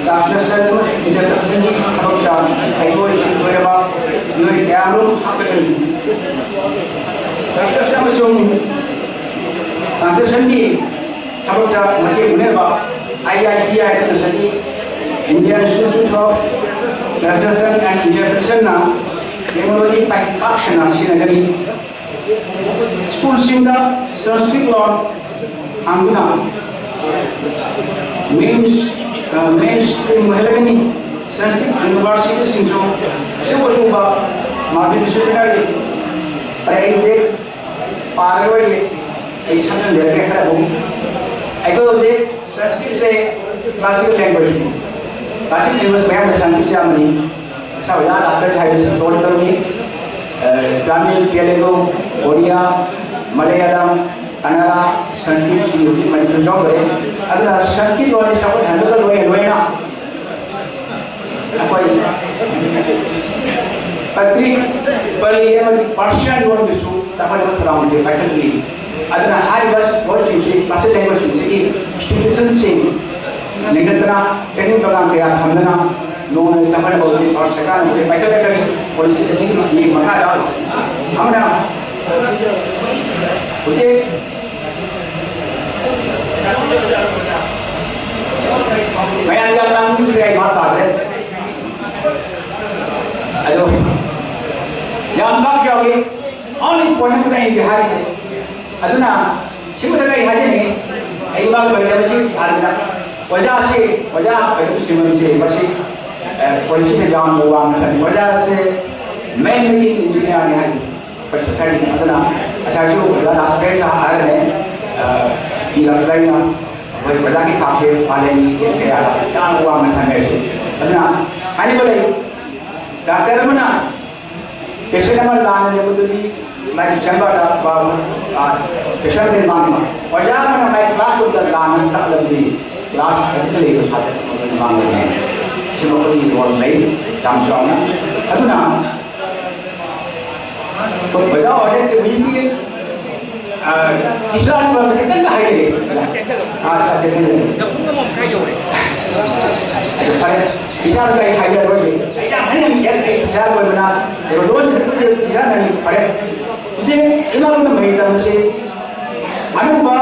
translation ꯑꯃꯁꯨꯡ interpretation ꯒꯤ ꯊꯕꯛꯇ ꯍꯩꯊꯣꯏ ꯁꯤꯡꯊꯣꯏꯔꯕ ꯃꯤꯑꯣꯏ ꯀꯌꯥꯃꯔꯨꯝ ꯍꯥꯞꯀꯠꯂꯤ꯫ Translation ꯑꯃꯁꯨꯡ translation ꯒꯤ ꯊꯕꯛꯇ ꯃꯇꯦꯡ ꯑꯣꯏꯅꯕ I I T ꯍꯥꯏꯗꯅ ꯆꯠꯂꯤ꯫ Indian Institute of Translation and Interpretation ꯅ technology ꯄꯥꯛ ꯁꯟꯅ ꯁꯤꯖꯤꯟꯅꯒꯅꯤ꯫ ꯁ꯭ꯀꯨꯜꯁꯤꯡꯗ ꯁꯪꯁꯀ꯭ꯔꯤꯠ ꯂꯣꯟ ꯍꯥꯡꯗꯨꯅ ꯃꯦꯟ, ꯑ, ꯃꯦꯟ ꯁ꯭ꯇ꯭ꯔꯤꯝ ꯑꯣꯏꯍꯜꯂꯒꯅꯤ꯫ ꯁꯪꯁꯀ꯭ꯔꯤꯠ ꯌꯨꯅꯤꯚꯔꯁꯤꯇꯤꯁꯤꯡꯁꯨ ꯑꯆꯧ ꯑꯆꯧꯕ multidisciplinary ꯄꯔꯦꯡꯁꯦ ꯄꯥꯔꯔꯣꯏꯒꯦ꯫ ꯑꯩ ꯁꯝꯖꯤꯟꯖꯔꯒꯦ ꯈꯔ ꯑꯗꯨꯝ꯫ ꯑꯩꯈꯣꯏ ꯍꯧꯖꯤꯛ ꯁꯪꯁꯀ꯭ꯔꯤꯠꯁꯦ classical languageꯅꯤ꯫ Classical language ꯃꯌꯥꯝꯗ ꯁꯪꯁꯀ꯭ꯔꯤꯠꯁꯦ ꯌꯥꯝꯕꯅꯤ꯫ ꯏꯁꯥ ꯑꯣꯖꯥ ꯗꯥꯛꯇꯔ ꯍꯥꯏꯕꯁꯤ ꯇꯧꯔꯤ ꯇꯧꯔꯤ꯫ ꯑ, ꯇꯥꯃꯤꯜ, ꯇꯦꯂꯨꯒꯨ, ꯑꯣꯔꯤꯌꯥ, ꯃꯂꯌꯥꯂꯝ, ꯀꯟꯅꯗꯥ, ꯁꯪꯁꯀ꯭ꯔꯤꯠꯁꯤ ꯍꯧꯖꯤꯛ ꯃꯅꯤꯄꯨꯔ ꯌꯥꯎꯈ꯭ꯔꯦ꯫ ꯑꯗꯨꯅ ꯁꯪꯁꯀ꯭ꯔꯤꯠ ꯂꯣꯟꯁꯤ ꯆꯥꯎꯈꯠꯍꯟꯕꯒ ꯂꯣꯏꯅ ꯂꯣꯏꯅ ꯑꯩꯈꯣꯏ ꯄꯕ꯭ꯂꯤꯛ, ꯄꯂꯤ ꯑꯃꯗꯤ ꯄꯥꯔꯁꯤꯌꯥꯟ ꯂꯣꯟꯒꯤꯁꯨ ꯆꯥꯎꯈꯠꯅꯕ ꯊꯧꯔꯥꯡꯁꯦ ꯄꯥꯏꯈꯠꯂꯤ꯫ ꯑꯗꯨꯅ ꯍꯥꯏꯔꯤꯕ ꯂꯣꯟꯁꯤꯡꯁꯤ, ꯀ꯭ꯂꯥꯁꯤꯛ ꯂꯦꯡꯒ꯭ꯋꯦꯖꯁꯤꯡꯁꯤꯒꯤ ꯏꯟꯁꯇꯤꯇ꯭ꯌꯨꯁꯟꯁꯤꯡ ꯂꯤꯡꯈꯠꯇꯅ, ꯇ꯭ꯔꯦꯅꯤꯡ ꯄ꯭ꯔꯣꯒ꯭ꯔꯥꯝ ꯀꯌꯥ ꯊꯝꯗꯅ ꯅꯣꯡꯃꯒꯤ ꯆꯥꯎꯈꯠꯅꯕ ꯍꯧꯖꯤꯛ ꯚꯥꯔꯠ ꯁꯔꯀꯥꯔꯅ ꯍꯧꯖꯤꯛ ꯄꯥꯏꯈꯠꯂꯛꯀꯅꯤ꯫ ꯄꯣꯂꯤꯁꯤ ꯑꯁꯤꯒꯤ ꯃꯈꯥꯗ ꯑꯃꯅ ꯍꯧꯖꯤꯛ ꯃꯌꯥꯝ ꯌꯥꯝ ꯂꯥꯡꯕꯤꯕꯁꯦ ꯑꯩ ꯚꯥꯞ ꯇꯥꯗ꯭ꯔꯦ꯫ ꯑꯗꯣ ꯌꯥꯝ ꯚꯥꯞ ꯌꯥꯎꯏ꯫ ꯑꯣꯟꯂꯤ ꯄꯣꯏꯟꯠ ꯑꯃꯗ ꯑꯩꯅ ꯍꯥꯏꯔꯤꯁꯦ꯫ ꯑꯗꯨꯅ ꯁꯤꯃꯇ ꯑꯩ ꯍꯥꯏꯖꯅꯤꯡꯉꯤ꯫ ꯑꯩ ꯏꯃꯥꯒꯤ ꯂꯩꯖꯕꯁꯤ ꯍꯥꯟꯅ ꯑꯣꯖꯥꯁꯤ, ꯑꯣꯖꯥ ꯀꯩꯅꯣ ꯁꯤꯃꯟꯁꯤ ꯃꯁꯤ, ꯑꯦ, ꯄꯣꯂꯤꯁꯤꯗ ꯌꯥꯝꯅ ꯋꯥꯡꯅ ꯊꯝꯃꯤ꯫ ꯑꯣꯖꯥꯁꯦ ꯃꯦꯟ ꯃꯦꯀꯤꯡ ꯏꯟꯖꯤꯅꯤꯌꯥꯔꯅꯤ ꯍꯥꯏ꯫ ꯄꯩꯁꯥ ꯈꯔꯒꯤ ꯑꯗꯨꯅ ꯉꯁꯥꯏꯁꯨ ꯑꯣꯖꯥ ꯔꯥꯁꯇ꯭ꯔꯦꯁꯅ ꯍꯥꯏꯔꯝꯃꯦ꯫ ꯑ, ꯄꯤ ꯔꯥꯁꯇ꯭ꯔꯦꯁꯅ ꯑꯩꯈꯣꯏ ꯑꯣꯖꯥꯒꯤ ꯊꯥꯛꯁꯦ ꯃꯥꯂꯦꯝꯒꯤ ꯀꯌꯥꯗ ꯌꯥꯝꯅ ꯋꯥꯡꯅ ꯊꯝꯃꯦ꯫ ꯑꯗꯨꯅ ꯍꯥꯏꯔꯤꯕ ꯂꯩ, ꯗꯥꯛꯇꯔ ꯑꯃꯅ ꯄꯦꯁꯦꯟ ꯑꯃ ꯂꯥꯟꯅ ꯌꯦꯡꯕꯗꯨꯗꯤ ꯃꯥꯒꯤ ꯆꯦꯝꯕꯔꯗ, ꯑ, ꯄꯦꯁꯦꯟꯁꯦ ꯃꯥꯡꯕ꯫ ꯑꯣꯖꯥ ꯑꯃꯅ ꯃꯥꯒꯤ ꯀ꯭ꯂꯥꯁꯔꯨꯝꯗ ꯂꯥꯟꯅ ꯇꯥꯛꯂꯕꯗꯤ ꯀ꯭ꯂꯥꯁ ꯑꯗꯨꯗ ꯂꯩꯕ ꯁꯥꯇ꯭ꯔ ꯑꯃꯅ ꯃꯥꯡꯒꯅꯤ꯫ ꯁꯤꯃ ꯑꯩꯈꯣꯏꯒꯤ ꯔꯣꯜ ꯂꯩ ꯌꯥꯝ ꯆꯥꯎꯅ꯫ ꯑꯗꯨꯅ ꯑꯣꯖꯥ ꯑꯣꯏꯔꯦ, ꯍꯧꯖꯤꯛꯇꯤ, ꯑ, ꯏꯆꯥ ꯅꯨꯄꯥꯗ ꯈꯤꯇꯪꯒ ꯍꯥꯏꯔꯛꯑꯦ꯫ ꯑ, ꯑ, ꯑ, ꯑ, ꯑꯗꯨ ꯐꯔꯦ, ꯏꯆꯥꯗ ꯑꯩ ꯍꯥꯏꯖꯔꯣꯏꯒꯦ꯫ ꯑꯩ ꯌꯥꯝ ꯍꯥꯏꯅꯤꯡꯉꯤ, yes, ꯑꯩ ꯏꯆꯥ ꯑꯣꯏꯕꯅ ꯀꯩꯅꯣ ꯂꯣꯟꯁꯤꯗ ꯏꯆꯥ ꯅꯪꯒꯤ ꯐꯔꯦ꯫ ꯍꯧꯖꯤꯛ ꯏꯃꯥ ꯂꯣꯟꯗ ꯃꯍꯩ ꯇꯝꯕꯁꯤ ꯑꯅꯧꯕ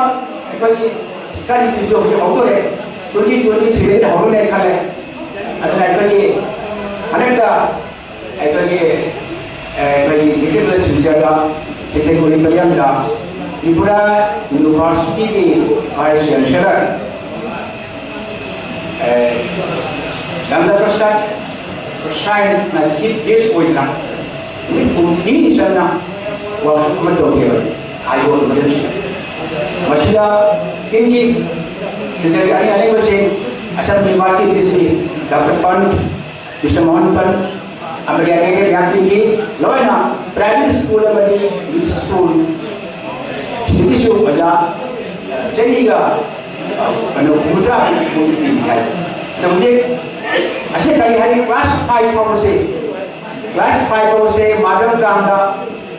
ꯑꯩꯈꯣꯏꯒꯤ ꯁꯔꯀꯥꯔꯒꯤꯁꯤꯁꯨ ꯍꯧꯖꯤꯛ ꯍꯧꯗꯣꯔꯦ, twenty twenty three ꯗꯒꯤ ꯍꯧꯔꯅꯦ ꯈꯜꯂꯦ꯫ ꯑꯗꯨꯅ ꯑꯩꯈꯣꯏꯒꯤ ꯍꯟꯗꯛꯇ ꯑꯩꯈꯣꯏꯒꯤ, ꯑꯦ, ꯑꯩꯈꯣꯏꯒꯤ ꯆꯦꯛꯁꯤꯟꯕ ꯁꯤꯟꯖꯔꯒ ꯆꯦꯛꯁꯤꯟ ꯑꯣꯗꯤꯇꯣꯔꯤꯌꯝꯗ ꯇ꯭ꯔꯤꯄꯨꯔꯥ ꯌꯨꯅꯤꯚꯔꯁꯤꯇꯤꯒꯤ ꯚꯥꯏꯁ ꯆꯦꯟꯁꯦꯂꯔ, ꯑꯦ, ꯔꯥꯝꯗꯥ ꯄ꯭ꯔꯁꯥꯗ ꯄ꯭ꯔꯁꯥꯗꯅ ꯆꯤꯐ ꯒꯦꯁ ꯑꯣꯏꯅ ꯅꯨꯃꯤꯠ ꯍꯨꯝꯅꯤ ꯆꯪꯅ ꯋꯥꯛꯁꯣꯞ ꯑꯃ ꯇꯧꯈꯤꯕ ꯑꯥꯏ ꯑꯣ ꯏꯃꯔꯖꯦꯟꯁꯤꯗ꯫ ꯃꯁꯤꯗ ꯇꯤꯝꯒꯤ ꯁꯦꯀ꯭ꯔꯦꯇꯔꯤ ꯑꯅꯤ ꯑꯔꯤꯕꯁꯤꯡ, ꯑꯁꯝ ꯌꯨꯅꯤꯚꯔꯁꯤꯇꯤ ꯗꯤ ꯁꯤ ꯗꯥꯛꯇꯔ ꯄꯟ, ꯃꯤꯁꯇꯔ ꯃꯣꯍꯟ ꯄꯟ, ꯑꯃꯗꯤ ꯑꯇꯩ ꯑꯇꯩ ꯃꯌꯥꯝꯁꯤꯡꯒꯤ ꯂꯣꯏꯅ ꯄ꯭ꯔꯥꯏꯃꯔꯤ ꯁ꯭ꯀꯨꯜ ꯑꯃꯗꯤ ꯃꯤꯗꯜ ꯁ꯭ꯀꯨꯜ ꯁꯤꯒꯤꯁꯨ ꯑꯣꯖꯥ ꯆꯅꯤꯒ ꯀꯩꯅꯣ ꯍꯨꯝꯐꯨꯇꯔꯥ ꯃꯨꯛꯇꯤ ꯄꯤ ꯍꯥꯏ꯫ ꯑꯗꯣ ꯍꯧꯖꯤꯛ ꯑꯁꯤ ꯀꯔꯤ ꯍꯥꯏ? ꯀ꯭ꯂꯥꯁ ꯐꯥꯏꯚ ꯐꯥꯎꯕꯁꯦ, ꯀ꯭ꯂꯥꯁ ꯐꯥꯏꯚ ꯐꯥꯎꯕꯁꯦ ꯃꯥꯗꯔ ꯇꯪꯗ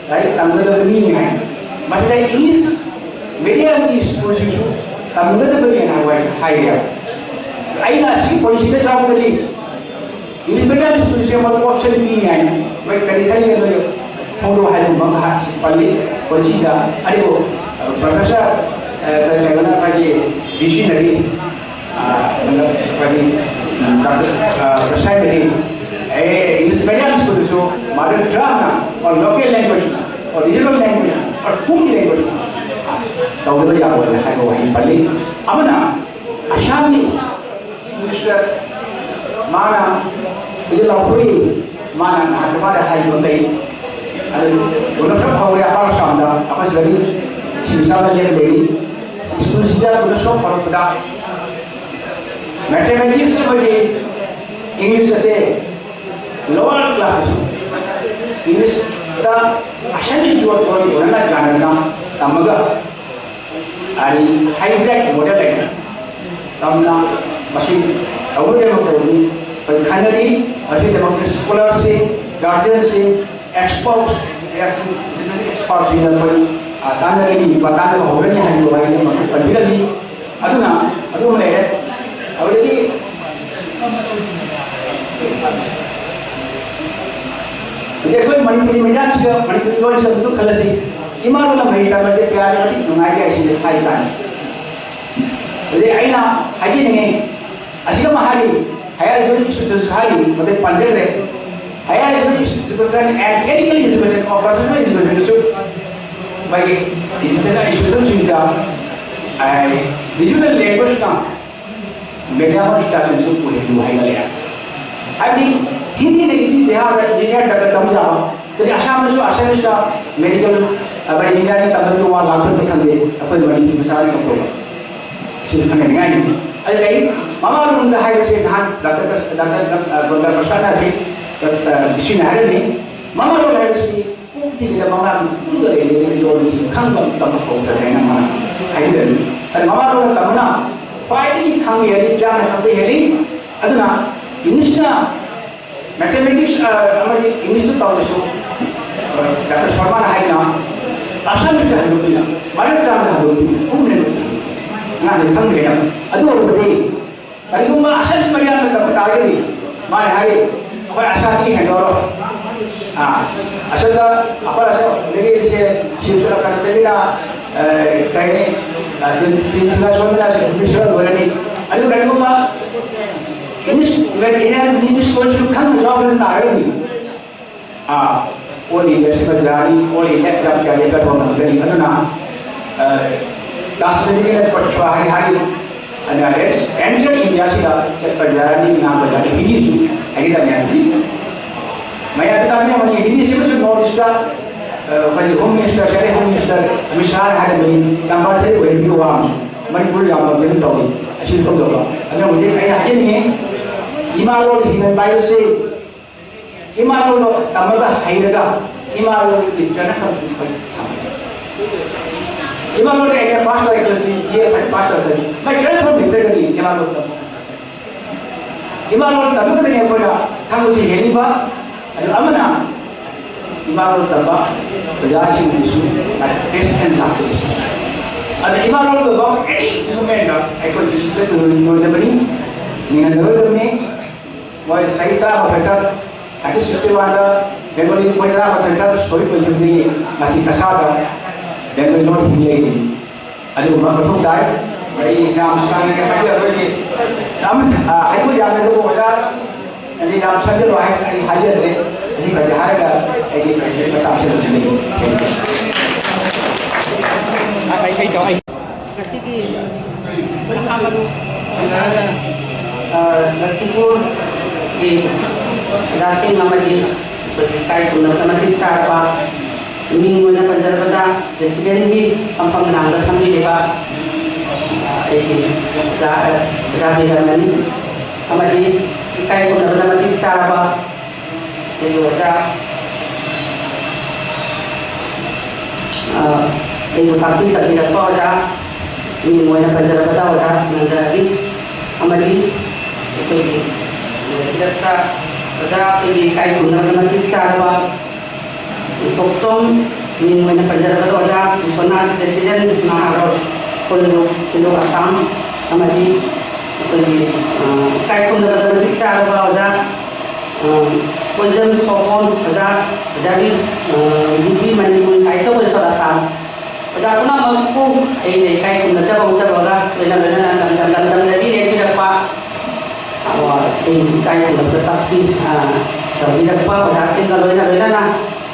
ꯂꯥꯏꯔꯤꯛ ꯇꯝꯒꯗꯕꯅꯤ ꯍꯥꯏ꯫ ꯃꯁꯤꯗ ꯏꯪꯂꯤꯁ ꯃꯦꯗꯤꯌꯝꯒꯤ ꯁ꯭ꯀꯨꯜꯁꯤꯁꯨ ꯇꯝꯒꯗꯕꯅꯤ ꯍꯥꯏꯕ ꯍꯥꯏꯔꯦꯕ꯫ ꯑꯩꯅ ꯑꯁꯤ ꯄꯣꯂꯤꯁꯤꯗ ꯌꯥꯎꯕꯗꯗꯤ ꯏꯟꯗꯤꯄꯦꯟꯗꯦꯟ ꯁ꯭ꯀꯨꯜꯁꯦ ꯃꯔꯨ ꯑꯣꯞꯁꯟꯅꯤ ꯍꯥꯏꯅ ꯃꯣꯏ ꯀꯔꯤ ꯈꯜꯂꯤ ꯅꯣꯏ ꯐꯣꯡꯗꯣꯛ ꯍꯥꯏꯕ ꯉꯥꯏꯍꯥꯛ ꯄꯜꯂꯤ꯫ ꯄꯣꯂꯤꯁꯤꯗ ꯑꯗꯨꯕꯨ ꯄ꯭ꯔꯣꯐꯦꯁꯔ ꯀꯩꯅꯣꯅ ꯑꯩꯈꯣꯏꯒꯤ ꯚꯤꯖꯤꯅꯔꯤ ꯑꯩꯈꯣꯏꯒꯤ ꯄ꯭ꯔꯣꯐꯦꯁꯔꯅꯗꯤ ꯑꯦ ꯏꯟꯗꯤꯄꯦꯟꯗꯦꯟ ꯁ꯭ꯀꯨꯜꯗꯁꯨ ꯃꯥꯗꯔ ꯇꯪꯅ ꯑꯣꯔ ꯂꯣꯀꯦꯜ ꯂꯦꯡꯒ꯭ꯋꯦꯖꯅ or regional language or full language ꯇꯧꯗꯕ ꯌꯥꯔꯣꯏꯅ ꯍꯥꯏꯕ ꯋꯥꯍꯩ ꯄꯜꯂꯤ꯫ ꯑꯃꯅ ꯑꯁꯥꯝꯒꯤ ꯆꯤꯐ ꯃꯤꯅꯤꯁꯇꯔ ꯃꯥꯅ ꯍꯧꯖꯤꯛ ꯂꯥꯎꯊꯣꯛꯏ꯫ ꯃꯥꯅ ꯅꯍꯥꯟ ꯃꯥꯅ ꯍꯥꯏꯈꯤꯕ ꯑꯃ ꯂꯩ꯫ ꯑꯗꯨ ꯒꯨꯅꯣꯠꯁꯕ ꯍꯧꯔꯦ ꯑꯄꯥꯔ ꯑꯁꯥꯝꯗ ꯑꯩꯈꯣꯏ ꯁꯤꯗꯒꯤ ꯁꯤꯡꯁꯥꯗ ꯂꯦꯞ ꯂꯩꯔꯤ꯫ ꯁ꯭ꯀꯨꯜꯁꯤꯗ ꯒꯨꯅꯣꯠꯁꯕ ꯍꯧꯔꯛꯄꯗ ꯃꯦꯊꯃꯦꯇꯤꯛꯁ ꯑꯃꯗꯤ ꯏꯪꯂꯤꯁ ꯑꯁꯦ ꯂꯣꯋꯔ ꯀ꯭ꯂꯥꯁꯇꯁꯨ ꯏꯪꯂꯤꯁꯇ ꯑꯁꯥꯃꯤꯁ ꯋꯥꯔꯗ ꯑꯣꯏꯅ ꯌꯥꯅꯅ ꯇꯝꯃꯒ ꯍꯥꯏꯗꯤ ꯍꯥꯏꯕ꯭ꯔꯤꯠ ꯃꯣꯗꯦꯜ ꯂꯩꯅ ꯇꯝꯅ ꯃꯁꯤ ꯇꯧꯅꯅꯕ ꯇꯧꯅꯤ꯫ ꯑꯩꯈꯣꯏ ꯈꯟꯅꯔꯤ꯫ ꯃꯁꯤꯒꯤꯗꯃꯛꯇ ꯁ꯭ꯀꯣꯂꯔꯁꯤꯡ, ꯒꯥꯔꯖꯤꯌꯟꯁꯤꯡ, ꯑꯦꯛꯁꯄꯔꯠꯁꯤꯡꯅ ꯑꯩꯈꯣꯏ ꯇꯥꯟꯅꯒꯅꯤ, ꯇꯥꯟꯅꯕ ꯍꯧꯔꯅꯤ ꯍꯥꯏꯕ ꯋꯥꯍꯩ ꯑꯃꯈꯛ ꯄꯟꯕꯤꯔꯝꯃꯤ꯫ ꯑꯗꯨꯅ ꯑꯗꯨ ꯑꯃ ꯂꯩꯔꯦ꯫ ꯑꯗꯨꯗꯒꯤ ꯍꯧꯖꯤꯛ ꯑꯩꯈꯣꯏ ꯃꯅꯤꯄꯨꯔꯤ ꯃꯆꯥꯁꯤꯗ ꯃꯅꯤꯄꯨꯔꯤ ꯂꯣꯟꯁꯤꯗ ꯑꯗꯨ ꯈꯜꯂꯁꯤ꯫ ꯏꯃꯥ ꯂꯣꯟ ꯑꯃ ꯍꯩ ꯇꯝꯕꯁꯦ ꯀꯌꯥꯗꯤ ꯃꯇꯤꯛ ꯅꯨꯡꯉꯥꯏꯒꯦ ꯍꯥꯏꯁꯤꯗꯤ ꯍꯥꯏ ꯇꯥꯔꯦ꯫ ꯍꯧꯖꯤꯛ ꯑꯩꯅ ꯍꯥꯏꯖꯅꯤꯡꯉꯤ, ꯑꯁꯤꯒ ꯑꯃ ꯍꯥꯏꯔꯤ, ꯍꯥꯏꯌꯔ ꯏꯗꯨꯀꯦꯁꯟꯗꯁꯨ ꯍꯥꯏꯔꯤ, ꯃꯗꯨ ꯄꯟꯖꯈ꯭ꯔꯦ꯫ Higher education and technical education or professional educationꯗꯁꯨ ꯃꯥꯒꯤ educational institutionꯁꯤꯡꯗ regional languageꯅ medium of instructionꯁꯨ ꯑꯣꯏꯍꯜꯂꯨ ꯍꯥꯏꯅ ꯂꯩꯔꯦ꯫ ꯍꯥꯏꯕꯗꯤ ꯍꯤꯟꯗꯤꯗꯒꯤꯗꯤ ꯕꯤꯍꯥꯔꯗ ꯏꯟꯖꯤꯅꯤꯌꯥꯔ ꯗꯥꯛꯇꯔ ꯇꯝꯕ ꯌꯥꯕ, ꯑꯗꯩ ꯑꯁꯥꯝꯗꯁꯨ ꯑꯁꯥꯃꯤꯁꯇ ꯃꯦꯗꯤꯀꯦꯜ ꯏꯟꯖꯤꯅꯤꯌꯥꯔꯤꯡ ꯇꯝꯕꯒꯤ ꯋꯥ ꯂꯥꯛꯄꯗꯤ ꯈꯪꯗꯦ, ꯑꯩꯈꯣꯏ ꯃꯅꯤꯄꯨꯔ ꯃꯆꯥꯅ ꯀꯧꯊꯣꯛꯑꯦ꯫ ꯁꯤ ꯈꯪꯍꯟꯅꯤꯡꯉꯥꯏꯅꯤ꯫ ꯑꯗꯨꯗ ꯑꯩ ꯃꯃꯥ ꯂꯣꯟꯗ ꯍꯥꯏꯕꯁꯦ ꯅꯍꯥꯟ ꯗꯥꯛꯇꯔ ꯗꯥꯛꯇꯔ ꯗꯣꯛꯇꯔ ꯄ꯭ꯔꯁꯥꯗꯅ ꯍꯥꯏꯔꯝꯃꯤ, ꯃꯃꯥ ꯂꯣꯟ ꯍꯥꯏꯕꯁꯤ ꯄꯣꯛꯇ꯭ꯔꯤꯉꯩꯗ ꯃꯃꯥꯒꯤ ꯄꯨꯛꯇ ꯂꯩꯔꯤꯉꯩꯗꯒꯤ ꯂꯣꯟꯁꯤ ꯈꯪꯕ ꯇꯝꯕ ꯍꯧꯗ꯭ꯔꯦ ꯍꯥꯏꯅ ꯃꯥꯅ ꯍꯥꯏꯕꯤꯔꯝꯃꯤ꯫ ꯑꯗꯨ ꯃꯃꯥ ꯂꯣꯟꯗ ꯇꯝꯕꯅ ꯈ꯭ꯋꯥꯏꯗꯒꯤ ꯈꯪꯕ ꯍꯦꯜꯂꯤ, ꯆꯥꯝꯃ ꯈꯪꯕ ꯍꯦꯜꯂꯤ꯫ ꯑꯗꯨꯅ ꯏꯪꯂꯤꯁꯅ ꯃꯦꯊꯃꯦꯇꯤꯛꯁ, ꯑ, ꯑꯃꯗꯤ ꯏꯪꯂꯤꯁꯇ ꯇꯧꯔꯁꯨ, ꯑ, ꯗꯥꯛꯇꯔ ꯁꯔꯃꯅ ꯍꯥꯏꯅ ꯑꯁꯥꯃꯤꯁꯇ ꯍꯟꯗꯣꯛꯄꯤꯅ, ꯃꯔꯛ ꯆꯥꯝꯗ ꯍꯟꯗꯣꯛꯄꯤꯅ, ꯄꯨꯝꯅꯃꯛ ꯑꯉꯥꯡꯁꯤꯡ ꯈꯪꯗ꯭ꯔꯦꯅ꯫ ꯑꯗꯨ ꯑꯣꯏꯔꯕꯗꯤ ꯀꯔꯤꯒꯨꯝꯕ ꯑꯁꯥꯃꯤꯁ ꯃꯔꯤꯌꯥꯅ ꯇꯝꯕ ꯇꯥꯔꯒꯗꯤ ꯃꯥꯅ ꯍꯥꯏ, ꯑꯩꯈꯣꯏ ꯑꯁꯥꯃꯤꯁ ꯍꯦꯟꯗꯣꯛꯑꯔꯣꯏ꯫ ꯑ, ꯑꯁꯣꯝꯗ ꯑꯩꯈꯣꯏ ꯑꯁꯣꯝꯗꯒꯤ ꯁꯦ ꯁꯤꯕ ꯀꯩꯅꯣꯗꯒꯤꯅ, ꯑ, ꯀꯩ ꯍꯥꯏꯅꯤ, ꯑ, ꯇ꯭ꯋꯦꯟꯇꯤ ꯁꯣꯝꯗꯅ ꯁꯦ ꯂꯣꯏꯔꯅꯤ꯫ ꯑꯗꯨ ꯀꯔꯤꯒꯨꯝꯕ ꯏꯪꯂꯤꯁ, ꯏꯪꯂꯤꯁ ꯂꯣꯟꯁꯨ ꯈꯪꯅ ꯌꯥꯎꯗꯅ ꯇꯥꯔꯒꯗꯤ, ꯑꯥ, ꯑꯣꯜ ꯏꯟꯗꯤꯌꯥꯁꯤꯗ ꯌꯥꯔꯤ, ꯑꯣꯜ ꯏꯟꯗꯤꯌꯥ ꯑꯦꯛꯖꯥꯝ ꯀꯌꯥ ꯂꯦꯞꯄ ꯉꯝꯒꯅꯤ꯫ ꯑꯗꯨꯅ, ꯑ, ꯀ꯭ꯂꯥꯁ ꯇꯦꯟꯒꯤ ꯄꯔꯤꯈꯥ ꯍꯥꯏ ꯍꯥꯏꯔꯤ, ꯑꯗꯨꯅ ꯔꯦꯁ ꯑꯦꯟꯇꯤꯌꯔ ꯏꯟꯗꯤꯌꯥꯁꯤꯗ ꯆꯠꯄ ꯌꯥꯔꯅꯤ, ꯉꯥꯡꯕ ꯌꯥꯔꯅꯤ꯫ ꯍꯤꯟꯗꯤꯁꯨ ꯍꯥꯏꯒꯗꯕꯅꯤ ꯍꯥꯏꯕꯁꯤ ꯃꯌꯥꯝꯗ ꯇꯥꯛꯄꯤꯔꯝꯕꯅꯤ꯫ ꯍꯤꯟꯗꯤꯁꯤꯃꯁꯨ ꯅꯣꯔꯠ ꯏꯁꯇ, ꯑ, ꯑꯩꯈꯣꯏꯒꯤ home minister, central home minister Amit ꯁꯥꯍꯅ ꯍꯥꯏꯔꯝꯕꯅꯤ, ꯀꯝꯄꯜꯁꯔꯤ ꯑꯣꯏꯍꯟꯕꯤꯌꯨ ꯍꯥꯏꯕꯁꯤ꯫ ꯃꯅꯤꯄꯨꯔ ꯌꯥꯝ ꯄ꯭ꯔꯣꯕ꯭ꯂꯦꯝ ꯇꯧꯏ꯫ ꯑꯁꯤ ꯇꯧꯗꯕ꯫ ꯑꯗꯨꯅ ꯍꯧꯖꯤꯛ ꯑꯩꯅ ꯍꯥꯏꯖꯅꯤꯡꯉꯤ, ꯏꯃꯥ ꯂꯣꯟ ꯍꯤꯡꯍꯟꯕ ꯍꯥꯏꯕꯁꯤ ꯏꯃꯥ ꯂꯣꯟꯗꯣ ꯇꯝꯃꯒ ꯍꯩꯔꯒ ꯏꯃꯥ ꯂꯣꯟꯒꯤ ꯆꯠꯅꯐꯝ ꯑꯩꯈꯣꯏ ꯊꯝꯃꯤ꯫ ꯏꯃꯥ ꯂꯣꯟꯗ ꯑꯩꯅ ꯄꯥꯁ ꯇꯧꯔꯛꯄꯁꯤ, ꯕꯤ ꯑꯦ ꯐꯥꯏꯚ ꯄꯥꯁ ꯇꯧꯔꯛꯄꯁꯤ, ꯃꯥꯏ ꯆꯠꯅꯐꯝ ꯂꯩꯇ꯭ꯔꯒꯗꯤ ꯏꯃꯥ ꯂꯣꯟ ꯇꯝꯕ ꯉꯝꯃꯣꯏ꯫ ꯏꯃꯥ ꯂꯣꯟ ꯇꯝꯕꯗꯅꯤ ꯑꯩꯈꯣꯏꯅ ꯈꯪꯕꯁꯨ ꯍꯦꯜꯂꯤꯕ꯫ ꯑꯗꯨ ꯑꯃꯅ ꯏꯃꯥ ꯂꯣꯟ ꯇꯝꯕ ꯑꯣꯖꯥꯁꯤꯡꯒꯤꯁꯨ ꯄ꯭ꯔꯦꯁ ꯑꯦꯟ ꯂꯥꯛꯄꯤꯁꯤ꯫ ꯑꯗ ꯏꯃꯥ ꯂꯣꯟ ꯇꯝꯕ ꯑꯦꯅꯤ ꯃꯨꯚꯃꯦꯟꯗ ꯑꯩꯈꯣꯏ ꯗꯤꯁꯤꯄ꯭ꯂꯤꯟ ꯑꯣꯏꯗꯕꯅꯤ, ꯃꯤꯍꯟꯗꯣꯏꯗꯕꯅꯤ꯫ ꯃꯣꯏ ꯆꯍꯤ ꯇꯔꯥꯃꯥꯊꯣꯏ ꯈꯛ, nineteen sixty-one ꯗ ꯕꯦꯡꯒꯣꯂꯤ ꯃꯣꯏ ꯇꯔꯥꯃꯥꯊꯣꯏ ꯈꯛ ꯁꯣꯏ ꯂꯣꯏꯈꯤꯕꯗꯒꯤ ꯉꯁꯤ ꯀꯁꯥꯗ ꯕꯦꯡꯒꯣꯂꯤ ꯂꯣꯟ ꯍꯤꯡꯂꯤ꯫ ꯑꯗꯨꯒꯨꯝꯕ ꯃꯊꯧ ꯇꯥꯏ꯫ ꯑꯩ ꯌꯥꯝ ꯁꯥꯡꯅ ꯍꯥꯏꯖꯔꯔꯣꯏꯒꯦ꯫ ꯌꯥꯝ, ꯑ, ꯍꯥꯏꯕ ꯌꯥꯝꯃꯦ, ꯑꯗꯨꯕꯨ ꯑꯣꯖꯥ, ꯑꯩ ꯌꯥꯝ ꯁꯥꯖꯜꯂꯣ ꯍꯥꯏ, ꯑꯩ ꯍꯥꯏꯖꯗ꯭ꯔꯦ꯫ ꯑꯁꯤ ꯈꯔꯗꯤ ꯍꯥꯏꯔꯒ ꯑꯩꯒꯤ ꯃꯇꯥꯡꯁꯤ ꯂꯣꯏꯁꯤꯟꯖꯒꯦ꯫ ꯑꯩ, ꯑꯩ, ꯑꯩ, ꯑꯩ, ꯉꯁꯤꯒꯤ ꯂꯛꯈꯤꯄꯨꯔꯒꯤ ꯑꯣꯖꯥꯁꯤꯡ ꯑꯃꯗꯤ ꯑꯩꯈꯣꯏꯒꯤ ꯏꯀꯥꯏ ꯈꯨꯝꯅꯕꯗ ꯃꯇꯤꯛ ꯆꯥꯔꯕ ꯃꯤꯡ ꯑꯣꯏꯅ ꯄꯟꯖꯔꯕꯗ ꯄ꯭ꯔꯦꯁꯤꯗꯦꯟꯒꯤ ꯐꯝꯐꯝ ꯂꯥꯡꯗ ꯐꯝꯕꯤꯔꯤꯕ ꯑꯩꯒꯤ ꯑꯣꯖꯥ, ꯑꯣꯖꯥ ꯕꯤꯔꯃꯅꯤ ꯑꯃꯗꯤ ꯏꯀꯥꯏ ꯈꯨꯝꯅꯕꯗ ꯃꯇꯤꯛ ꯆꯥꯔꯕ ꯑꯩꯒꯤ ꯑꯣꯖꯥ, ꯑ, ꯑꯩꯕꯨ ꯇꯥꯛꯄꯤ ꯇꯝꯕꯤꯔꯛꯄ ꯑꯣꯖꯥ ꯃꯤꯡ ꯑꯣꯏꯅ ꯄꯟꯖꯔꯕꯗ ꯑꯣꯖꯥ ꯅꯟꯗ ꯔꯕꯤ ꯑꯃꯗꯤ ꯑꯩꯈꯣꯏꯒꯤ ꯍꯤꯔꯛꯇ ꯑꯣꯖꯥ ꯑꯩꯈꯣꯏꯒꯤ ꯏꯀꯥꯏ ꯈꯨꯝꯅꯕ ꯃꯇꯤꯛ ꯆꯥꯔꯕ ꯊꯣꯛꯆꯣꯝ, ꯃꯤꯡ ꯑꯣꯏꯅ ꯄꯟꯖꯔꯕꯗ ꯑꯣꯖꯥ ꯕꯤꯁ꯭ꯋꯅꯥꯊ ꯄ꯭ꯔꯦꯁꯤꯗꯦꯟ ꯅꯍꯥꯔꯣꯜ ꯈꯨꯜꯂꯨ ꯁꯤꯜꯂꯨ ꯑꯁꯥꯝ ꯑꯃꯗꯤ ꯑꯩꯈꯣꯏꯒꯤ ꯏꯀꯥꯏ ꯈꯨꯝꯅꯕꯗ ꯃꯇꯤꯛ ꯆꯥꯔꯕ ꯑꯣꯖꯥ ꯀꯣꯟꯖꯝ ꯁꯣꯄꯣꯟ, ꯑꯣꯖꯥ ꯗꯥꯕꯤ ꯕꯤ ꯄꯤ ꯃꯅꯤꯄꯨꯔ ꯁꯥꯍꯤꯇ꯭ꯌ ꯄꯔꯤꯁꯠ ꯑꯁꯥꯝ, ꯑꯣꯖꯥ ꯄꯨꯝꯅꯃꯛꯄꯨ ꯑꯩꯅ ꯏꯀꯥꯏ ꯈꯨꯝꯅꯖꯕ ꯎꯠꯆꯕꯒ ꯂꯣꯏꯅ ꯂꯣꯏꯅꯅ ꯂꯝꯗꯝ ꯂꯝꯗꯝꯗꯒꯤ ꯂꯦꯡꯕꯤꯔꯛꯄ ꯑꯩ ꯏꯀꯥꯏ ꯈꯨꯝꯅꯕꯗ ꯇꯥꯛꯄꯤ ꯇꯧꯕꯤꯔꯛꯄ ꯑꯣꯖꯥꯁꯤꯡꯒ ꯂꯣꯏꯅ ꯂꯣꯏꯅꯅ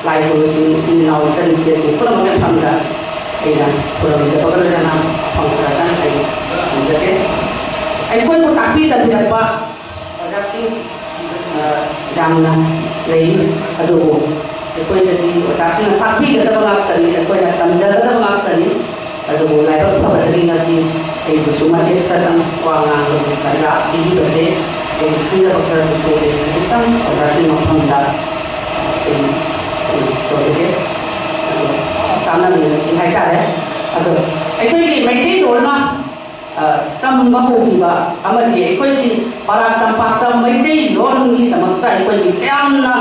ꯂꯥꯏ ꯈꯨꯔꯨꯝꯕꯁꯤꯡ ꯏꯆꯤꯜ ꯏꯅꯥꯎ ꯏꯆꯟ ꯏꯆꯦꯁꯤꯡ ꯄꯨꯝꯅꯃꯛꯀꯤ ꯃꯐꯝꯗ ꯑꯩꯅ ꯈꯨꯔꯨꯝꯖꯕꯒ ꯂꯣꯏꯅꯅ ꯋꯥꯐꯝ ꯈꯔꯇꯪ ꯑꯩ ꯊꯝꯖꯒꯦ꯫ ꯑꯩꯈꯣꯏꯕꯨ ꯇꯥꯛꯄꯤ ꯇꯝꯕꯤꯔꯛꯄ ꯑꯣꯖꯥꯁꯤꯡ ꯌꯥꯝꯅ ꯂꯩ꯫ ꯑꯗꯨꯕꯨ ꯑꯩꯈꯣꯏꯗꯗꯤ ꯑꯣꯖꯥꯁꯤꯡꯅ ꯇꯥꯛꯄꯤꯒꯗꯕ ꯉꯥꯛꯇꯅꯤ, ꯑꯩꯈꯣꯏꯅ ꯇꯝꯖꯒꯗꯕ ꯉꯥꯛꯇꯅꯤ꯫ ꯑꯗꯨꯕꯨ ꯂꯥꯏꯕꯛ ꯐꯕꯗꯒꯤ ꯉꯁꯤ ꯑꯩꯕꯨꯁꯨ ꯃꯇꯦꯛ ꯈꯔꯇꯪ ꯋꯥ ꯉꯥꯡꯕꯒꯤ ꯇꯥꯟꯖꯥ ꯄꯤꯕꯤꯕꯁꯦ ꯑꯩꯒꯤ ꯈꯪꯖꯕ ꯈꯔ ꯄꯨꯊꯣꯛꯑꯦ꯫ ꯈꯖꯤꯛꯇꯪ ꯑꯣꯖꯥꯁꯤꯡ ꯃꯐꯝꯗ ꯑꯩ ꯇꯧꯖꯒꯦ꯫ ꯑꯗꯣ ꯇꯥꯟꯅꯃꯤꯟꯅꯁꯤ ꯍꯥꯏꯇꯥꯔꯦ꯫ ꯑꯗꯣ ꯑꯩꯈꯣꯏꯒꯤ ꯃꯩꯇꯩꯂꯣꯟꯅ ꯇꯝꯕ ꯍꯧꯈꯤꯕ ꯑꯃꯗꯤ ꯑꯩꯈꯣꯏꯒꯤ ꯄꯔꯥ ꯇꯝꯄꯥꯛꯇ ꯃꯩꯇꯩꯂꯣꯟꯒꯤꯗꯃꯛꯇ ꯑꯩꯈꯣꯏꯒꯤ ꯀꯌꯥꯝꯅ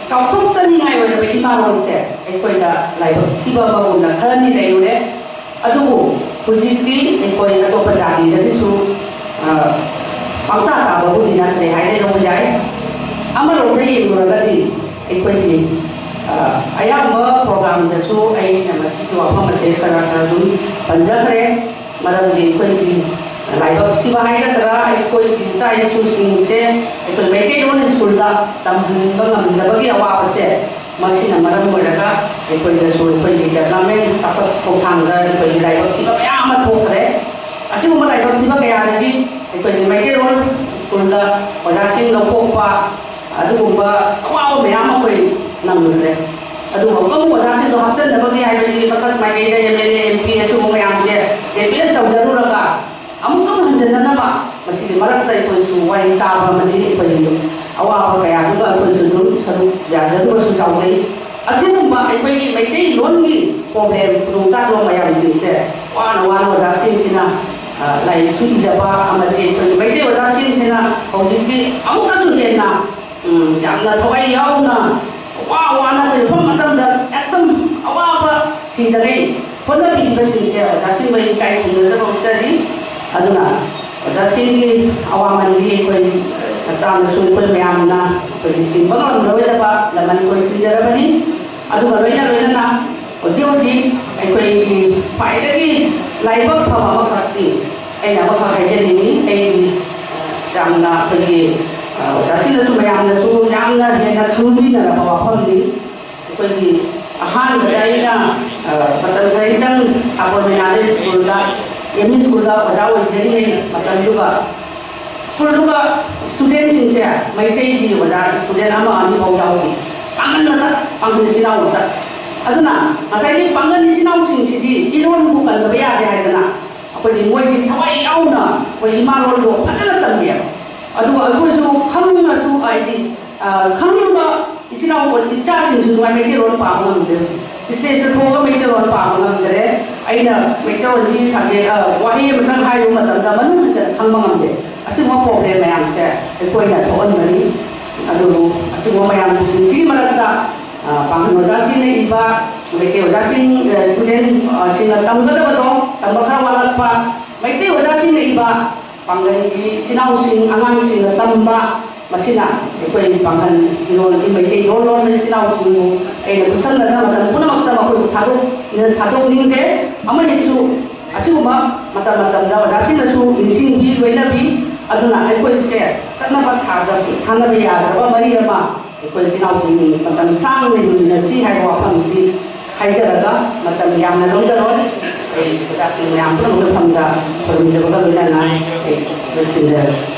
ꯆꯥꯎꯊꯣꯛꯆꯅꯤꯡꯉꯥꯏ ꯑꯣꯏꯔꯕ ꯏꯃꯥꯂꯣꯟꯁꯦ ꯑꯩꯈꯣꯏꯗ ꯂꯥꯏꯕꯛ ꯊꯤꯕ ꯑꯃꯒꯨꯝꯅ ꯈꯔꯅꯤ ꯂꯩꯔꯨꯔꯦ꯫ ꯑꯗꯨꯕꯨ ꯍꯧꯖꯤꯛꯇꯤ ꯑꯩꯈꯣꯏ ꯑꯇꯣꯞꯄ ꯖꯥꯇꯤꯗꯒꯤꯁꯨ ꯄꯪꯇꯥ ꯇꯥꯕꯕꯨꯗꯤ ꯅꯠꯇ꯭ꯔꯦ ꯍꯥꯏꯅ ꯂꯧꯕ ꯌꯥꯏ꯫ ꯑꯃꯔꯣꯝꯗ ꯌꯦꯡꯂꯨꯔꯒꯗꯤ ꯑꯩꯈꯣꯏꯒꯤ ꯑꯌꯥꯝꯕ ꯄ꯭ꯔꯣꯒ꯭ꯔꯥꯝꯗꯁꯨ ꯑꯩꯅ ꯃꯁꯤꯒꯤ ꯋꯥꯐꯝ ꯑꯁꯦ ꯈꯔ ꯈꯔ ꯑꯗꯨꯝ ꯄꯟꯖꯈ꯭ꯔꯦ꯫ ꯃꯔꯝꯗꯤ ꯑꯩꯈꯣꯏꯒꯤ ꯂꯥꯏꯕꯛ ꯊꯤꯕ ꯍꯥꯏꯒꯗ꯭ꯔꯥ, ꯑꯩꯈꯣꯏꯒꯤ ꯏꯆꯥ ꯏꯁꯨꯁꯤꯡꯁꯦ ꯑꯩꯈꯣꯏ ꯃꯩꯇꯩꯂꯣꯟ ꯁ꯭ꯀꯨꯜꯗ ꯇꯝꯍꯟꯕ ꯉꯝꯗꯕꯒꯤ ꯑꯋꯥꯕꯁꯦ, ꯃꯁꯤꯅ ꯃꯔꯝ ꯑꯣꯏꯔꯒ ꯑꯩꯈꯣꯏꯗꯁꯨ ꯑꯩꯈꯣꯏꯒꯤ ꯗꯦꯕꯂꯞꯃꯦꯟ ꯆꯥꯎꯈꯠ ꯈꯣꯡꯊꯥꯡꯗ ꯑꯩꯈꯣꯏꯒꯤ ꯂꯥꯏꯕꯛ ꯊꯤꯕ ꯃꯌꯥꯝ ꯑꯃ ꯊꯣꯛꯈ꯭ꯔꯦ꯫ ꯑꯁꯤꯒꯨꯝꯕ ꯂꯥꯏꯕꯛ ꯊꯤꯕ ꯀꯌꯥꯗꯒꯤ ꯑꯩꯈꯣꯏꯒꯤ ꯃꯩꯇꯩꯂꯣꯟ ꯁ꯭ꯀꯨꯜꯗ ꯑꯣꯖꯥꯁꯤꯡ ꯂꯧꯊꯣꯛꯄ, ꯑꯗꯨꯒꯨꯝꯕ ꯑꯋꯥꯕ ꯃꯌꯥꯝ ꯑꯩꯈꯣꯏ ꯅꯪꯈ꯭ꯔꯦ꯫ ꯑꯗꯨꯒ ꯑꯃꯨꯛ ꯑꯣꯖꯥꯁꯤꯡꯗꯣ ꯍꯥꯞꯆꯤꯟꯅꯕꯒꯤ ꯍꯥꯏꯕꯗꯤ ꯃꯊꯛ ꯃꯥꯏꯀꯩꯗ M L A, M P ꯑꯁꯤꯒꯨꯝꯕ ꯃꯌꯥꯝꯁꯦ ꯔꯤꯄ꯭ꯂꯦꯁ ꯇꯧꯖꯔꯨꯔꯒ ꯑꯃꯨꯛꯇ ꯍꯟꯖꯤꯟꯅꯅꯕ ꯃꯁꯤꯒꯤ ꯃꯔꯛꯇ ꯑꯩꯈꯣꯏꯁꯨ ꯋꯥꯔꯤ ꯇꯥꯕ ꯑꯃꯗꯤ ꯑꯩꯈꯣꯏꯒꯤ ꯑꯋꯥꯕ ꯀꯌꯥꯗꯨꯒ ꯑꯩꯈꯣꯏꯁꯨ ꯑꯗꯨꯝ ꯁꯔꯨꯛ ꯌꯥꯖꯔꯨꯕꯁꯨ ꯌꯥꯎꯖꯩ꯫ ꯑꯁꯤꯒꯨꯝꯕ ꯑꯩꯈꯣꯏꯒꯤ ꯃꯩꯇꯩꯂꯣꯟꯒꯤ ꯄ꯭ꯔꯣꯕ꯭ꯂꯦꯝ, ꯈꯨꯗꯣꯡꯆꯥꯗꯕ ꯃꯌꯥꯝꯁꯤꯡꯁꯦ ꯋꯥꯅ ꯋꯥꯅ ꯑꯣꯖꯥꯁꯤꯡꯁꯤꯅ, ꯑ, ꯂꯥꯏꯔꯤꯛꯁꯨ ꯏꯖꯕ ꯑꯃꯗꯤ ꯑꯩꯈꯣꯏꯒꯤ ꯃꯩꯇꯩ ꯑꯣꯖꯥꯁꯤꯡꯁꯤꯅ ꯍꯧꯖꯤꯛꯇꯤ ꯑꯃꯨꯛꯀꯁꯨ ꯍꯦꯟꯅ, ꯎꯝ, ꯌꯥꯝꯅ ꯊꯋꯥꯏ ꯌꯥꯎꯅ ꯋꯥ ꯋꯥꯅ ꯑꯩꯈꯣꯏ ꯃꯐꯝ ꯃꯇꯝꯗ ꯑꯦꯛꯗꯝ ꯑꯋꯥꯕ ꯊꯤꯗꯈꯩ ꯍꯣꯠꯅꯕꯤꯔꯤꯕꯁꯤꯡꯁꯦ ꯑꯣꯖꯥꯁꯤꯡꯕꯨ ꯑꯩ ꯏꯀꯥꯏ ꯈꯨꯝꯅꯖꯕ ꯎꯠꯆꯔꯤ꯫ ꯑꯗꯨꯅ ꯑꯣꯖꯥꯁꯤꯡꯒꯤ ꯑꯋꯥꯃꯟꯗꯤ ꯑꯩꯈꯣꯏ ꯃꯆꯥ ꯃꯁꯨ ꯑꯩꯈꯣꯏ ꯃꯌꯥꯝꯅ ꯑꯩꯈꯣꯏꯒꯤ ꯁꯤꯡꯕ ꯉꯝꯂꯔꯣꯏꯗꯕ ꯂꯃꯟ ꯀꯣꯟꯁꯤꯟꯖꯔꯕꯅꯤ꯫ ꯑꯗꯨꯒ ꯂꯣꯏꯅ ꯂꯣꯏꯅꯅ ꯍꯧꯖꯤꯛ ꯍꯧꯖꯤꯛ ꯑꯩꯈꯣꯏꯒꯤ ꯈ꯭ꯋꯥꯏꯗꯒꯤ ꯂꯥꯏꯕꯛ ꯐꯕ ꯑꯃꯈꯛꯇꯤ ꯑꯩꯅ ꯑꯃꯈꯛ ꯍꯥꯏꯖꯅꯤꯡꯉꯤ꯫ ꯑꯩꯒꯤ ꯌꯥꯝꯅ ꯑꯩꯈꯣꯏꯒꯤ, ꯑ, ꯑꯣꯖꯥꯁꯤꯡꯅꯁꯨ ꯃꯌꯥꯝꯅꯁꯨ ꯌꯥꯝꯅ ꯍꯦꯟꯅ ꯈꯪꯕꯤꯅꯔꯕ ꯋꯥꯐꯝꯅꯤ꯫ ꯑꯩꯈꯣꯏꯒꯤ ꯑꯍꯥꯟꯕꯗ ꯑꯩꯅ, ꯑ, ꯃꯇꯝ ꯈꯔꯒꯤꯇꯪ ꯁꯥꯄꯣꯔ ꯃꯌꯥꯗ ꯁ꯭ꯀꯨꯜꯗ, ꯑꯦꯝ ꯏ ꯁ꯭ꯀꯨꯜꯗ ꯑꯣꯖꯥ ꯑꯣꯏꯖꯔꯤꯉꯩ ꯃꯇꯝꯗꯨꯒ ꯁ꯭ꯀꯨꯜꯗꯨꯒ ꯁ꯭ꯇꯨꯗꯦꯟꯁꯤꯡꯁꯦ ꯃꯩꯇꯩꯒꯤ ꯑꯣꯖꯥ ꯁ꯭ꯇꯨꯗꯦꯟ ꯑꯃ ꯑꯅꯤꯐꯥꯎ ꯌꯥꯎꯗꯦ꯫ ꯄꯥꯡꯒꯜ ꯉꯥꯛꯇ, ꯄꯥꯡꯒꯜ ꯏꯆꯤꯜ ꯏꯅꯥꯎ ꯉꯥꯛꯇ꯫ ꯑꯗꯨꯅ ꯉꯁꯥꯏꯒꯤ ꯄꯥꯡꯒꯜ ꯏꯆꯤꯜ ꯏꯅꯥꯎꯁꯤꯡꯁꯤꯗꯤ ꯏꯔꯣꯟꯕꯨ ꯀꯟꯗꯕ ꯌꯥꯗꯦ ꯍꯥꯏꯗꯅ ꯑꯩꯈꯣꯏꯒꯤ ꯃꯣꯏꯒꯤ ꯊꯋꯥꯏ ꯌꯥꯎꯅ ꯑꯩꯈꯣꯏ ꯏꯃꯥ ꯂꯣꯟꯗꯣ ꯐꯖꯅ ꯇꯝꯕꯤꯌꯦꯕ꯫ ꯑꯗꯨꯒ ꯑꯩꯈꯣꯏꯁꯨ ꯈꯪꯅꯁꯨ ꯍꯥꯏꯗꯤ, ꯑ, ꯈꯪꯅꯤꯡꯕ ꯏꯆꯤꯜ ꯏꯅꯥꯎ ꯏꯆꯥꯁꯤꯡꯁꯨ ꯃꯩꯇꯩꯂꯣꯟ ꯄꯥꯕ ꯉꯝꯗꯦ꯫ ꯁ꯭ꯇꯦꯖꯇ ꯊꯣꯛꯑꯒ ꯃꯩꯇꯩꯂꯣꯟ ꯄꯥꯕ ꯉꯝꯗ꯭ꯔꯦ꯫ ꯑꯩꯅ ꯃꯩꯇꯩꯂꯣꯟꯒꯤ ꯁꯕꯖꯦꯛ, ꯑ, ꯋꯥꯍꯩ ꯑꯃꯇꯪ ꯍꯥꯏꯔꯨꯕ ꯃꯇꯝꯗ ꯃꯅꯨꯡ ꯍꯟꯖꯟꯅ ꯈꯪꯕ ꯉꯝꯗꯦ꯫ ꯑꯁꯤꯒꯨꯝꯕ ꯄ꯭ꯔꯣꯕ꯭ꯂꯦꯝ ꯃꯌꯥꯝꯁꯦ ꯑꯩꯈꯣꯏꯅ ꯊꯣꯛꯍꯟꯕꯅꯤ꯫ ꯑꯗꯨꯕꯨ ꯑꯁꯤꯒꯨꯝꯕ ꯃꯌꯥꯝꯁꯤꯡꯁꯤꯒꯤ ꯃꯔꯛꯇ, ꯑ, ꯄꯥꯡꯒꯜ ꯑꯣꯖꯥꯁꯤꯡꯅ ꯏꯕ, ꯃꯩꯇꯩ ꯑꯣꯖꯥꯁꯤꯡ, ꯑ, ꯁ꯭ꯇꯨꯗꯦꯟ, ꯑ, ꯁꯤꯡꯅ ꯇꯝꯒꯗꯕꯗꯣ ꯇꯝꯕ ꯈꯔ ꯋꯥꯠꯂꯛꯄ, ꯃꯩꯇꯩ ꯑꯣꯖꯥꯁꯤꯡꯅ ꯏꯕ ꯄꯥꯡꯒꯜꯒꯤ ꯏꯆꯤꯜ ꯏꯅꯥꯎꯁꯤꯡ, ꯑꯉꯥꯡꯁꯤꯡꯅ ꯇꯝꯕ, ꯃꯁꯤꯅ ꯑꯩꯈꯣꯏ ꯄꯥꯡꯒꯜ ꯂꯣꯟꯒꯤ ꯃꯩꯇꯩ ꯂꯣꯟ ꯂꯣꯟꯕ ꯏꯆꯤꯜ ꯏꯅꯥꯎꯁꯤꯡꯕꯨ ꯑꯩꯅ ꯈꯨꯠꯁꯝꯅꯅ ꯃꯇꯝ ꯄꯨꯝꯅꯃꯛꯇ ꯃꯈꯣꯏꯕꯨ ꯊꯥꯗꯣꯛ-, ꯊꯥꯗꯣꯛꯅꯤꯡꯗꯦ꯫ ꯑꯃꯗꯤꯁꯨ ꯑꯁꯤꯒꯨꯝꯕ ꯃꯇꯝ ꯃꯇꯝꯗ ꯑꯣꯖꯥꯁꯤꯡꯅꯁꯨ ꯅꯤꯡꯁꯤꯡꯕꯤ, ꯂꯣꯏꯅꯕꯤ꯫ ꯑꯗꯨꯅ ꯑꯩꯈꯣꯏꯁꯦ ꯆꯠꯅꯕ ꯊꯥꯗ-, ꯊꯥꯅꯕ ꯌꯥꯗ꯭ꯔꯕ ꯃꯔꯤ ꯑꯃ ꯑꯩꯈꯣꯏ ꯏꯆꯤꯜ ꯏꯅꯥꯎꯁꯤꯡ ꯃꯇꯝ ꯁꯥꯡꯅ ꯍꯤꯡꯃꯤꯟꯅꯁꯤ ꯍꯥꯏꯕ ꯋꯥꯐꯝꯁꯤ ꯍꯥꯏꯖꯔꯒ ꯃꯇꯝ ꯌꯥꯝꯅ ꯂꯧꯖꯔꯣꯏ꯫ ꯑꯩ ꯑꯣꯖꯥꯁꯤꯡ ꯃꯌꯥꯝ ꯄꯨꯝꯅꯃꯛ ꯃꯐꯝꯗ ꯈꯨꯔꯨꯝꯖꯕꯒ ꯂꯣꯏꯅꯅ ꯑꯩ ꯂꯣꯏꯁꯤꯟꯖꯔꯒꯦ꯫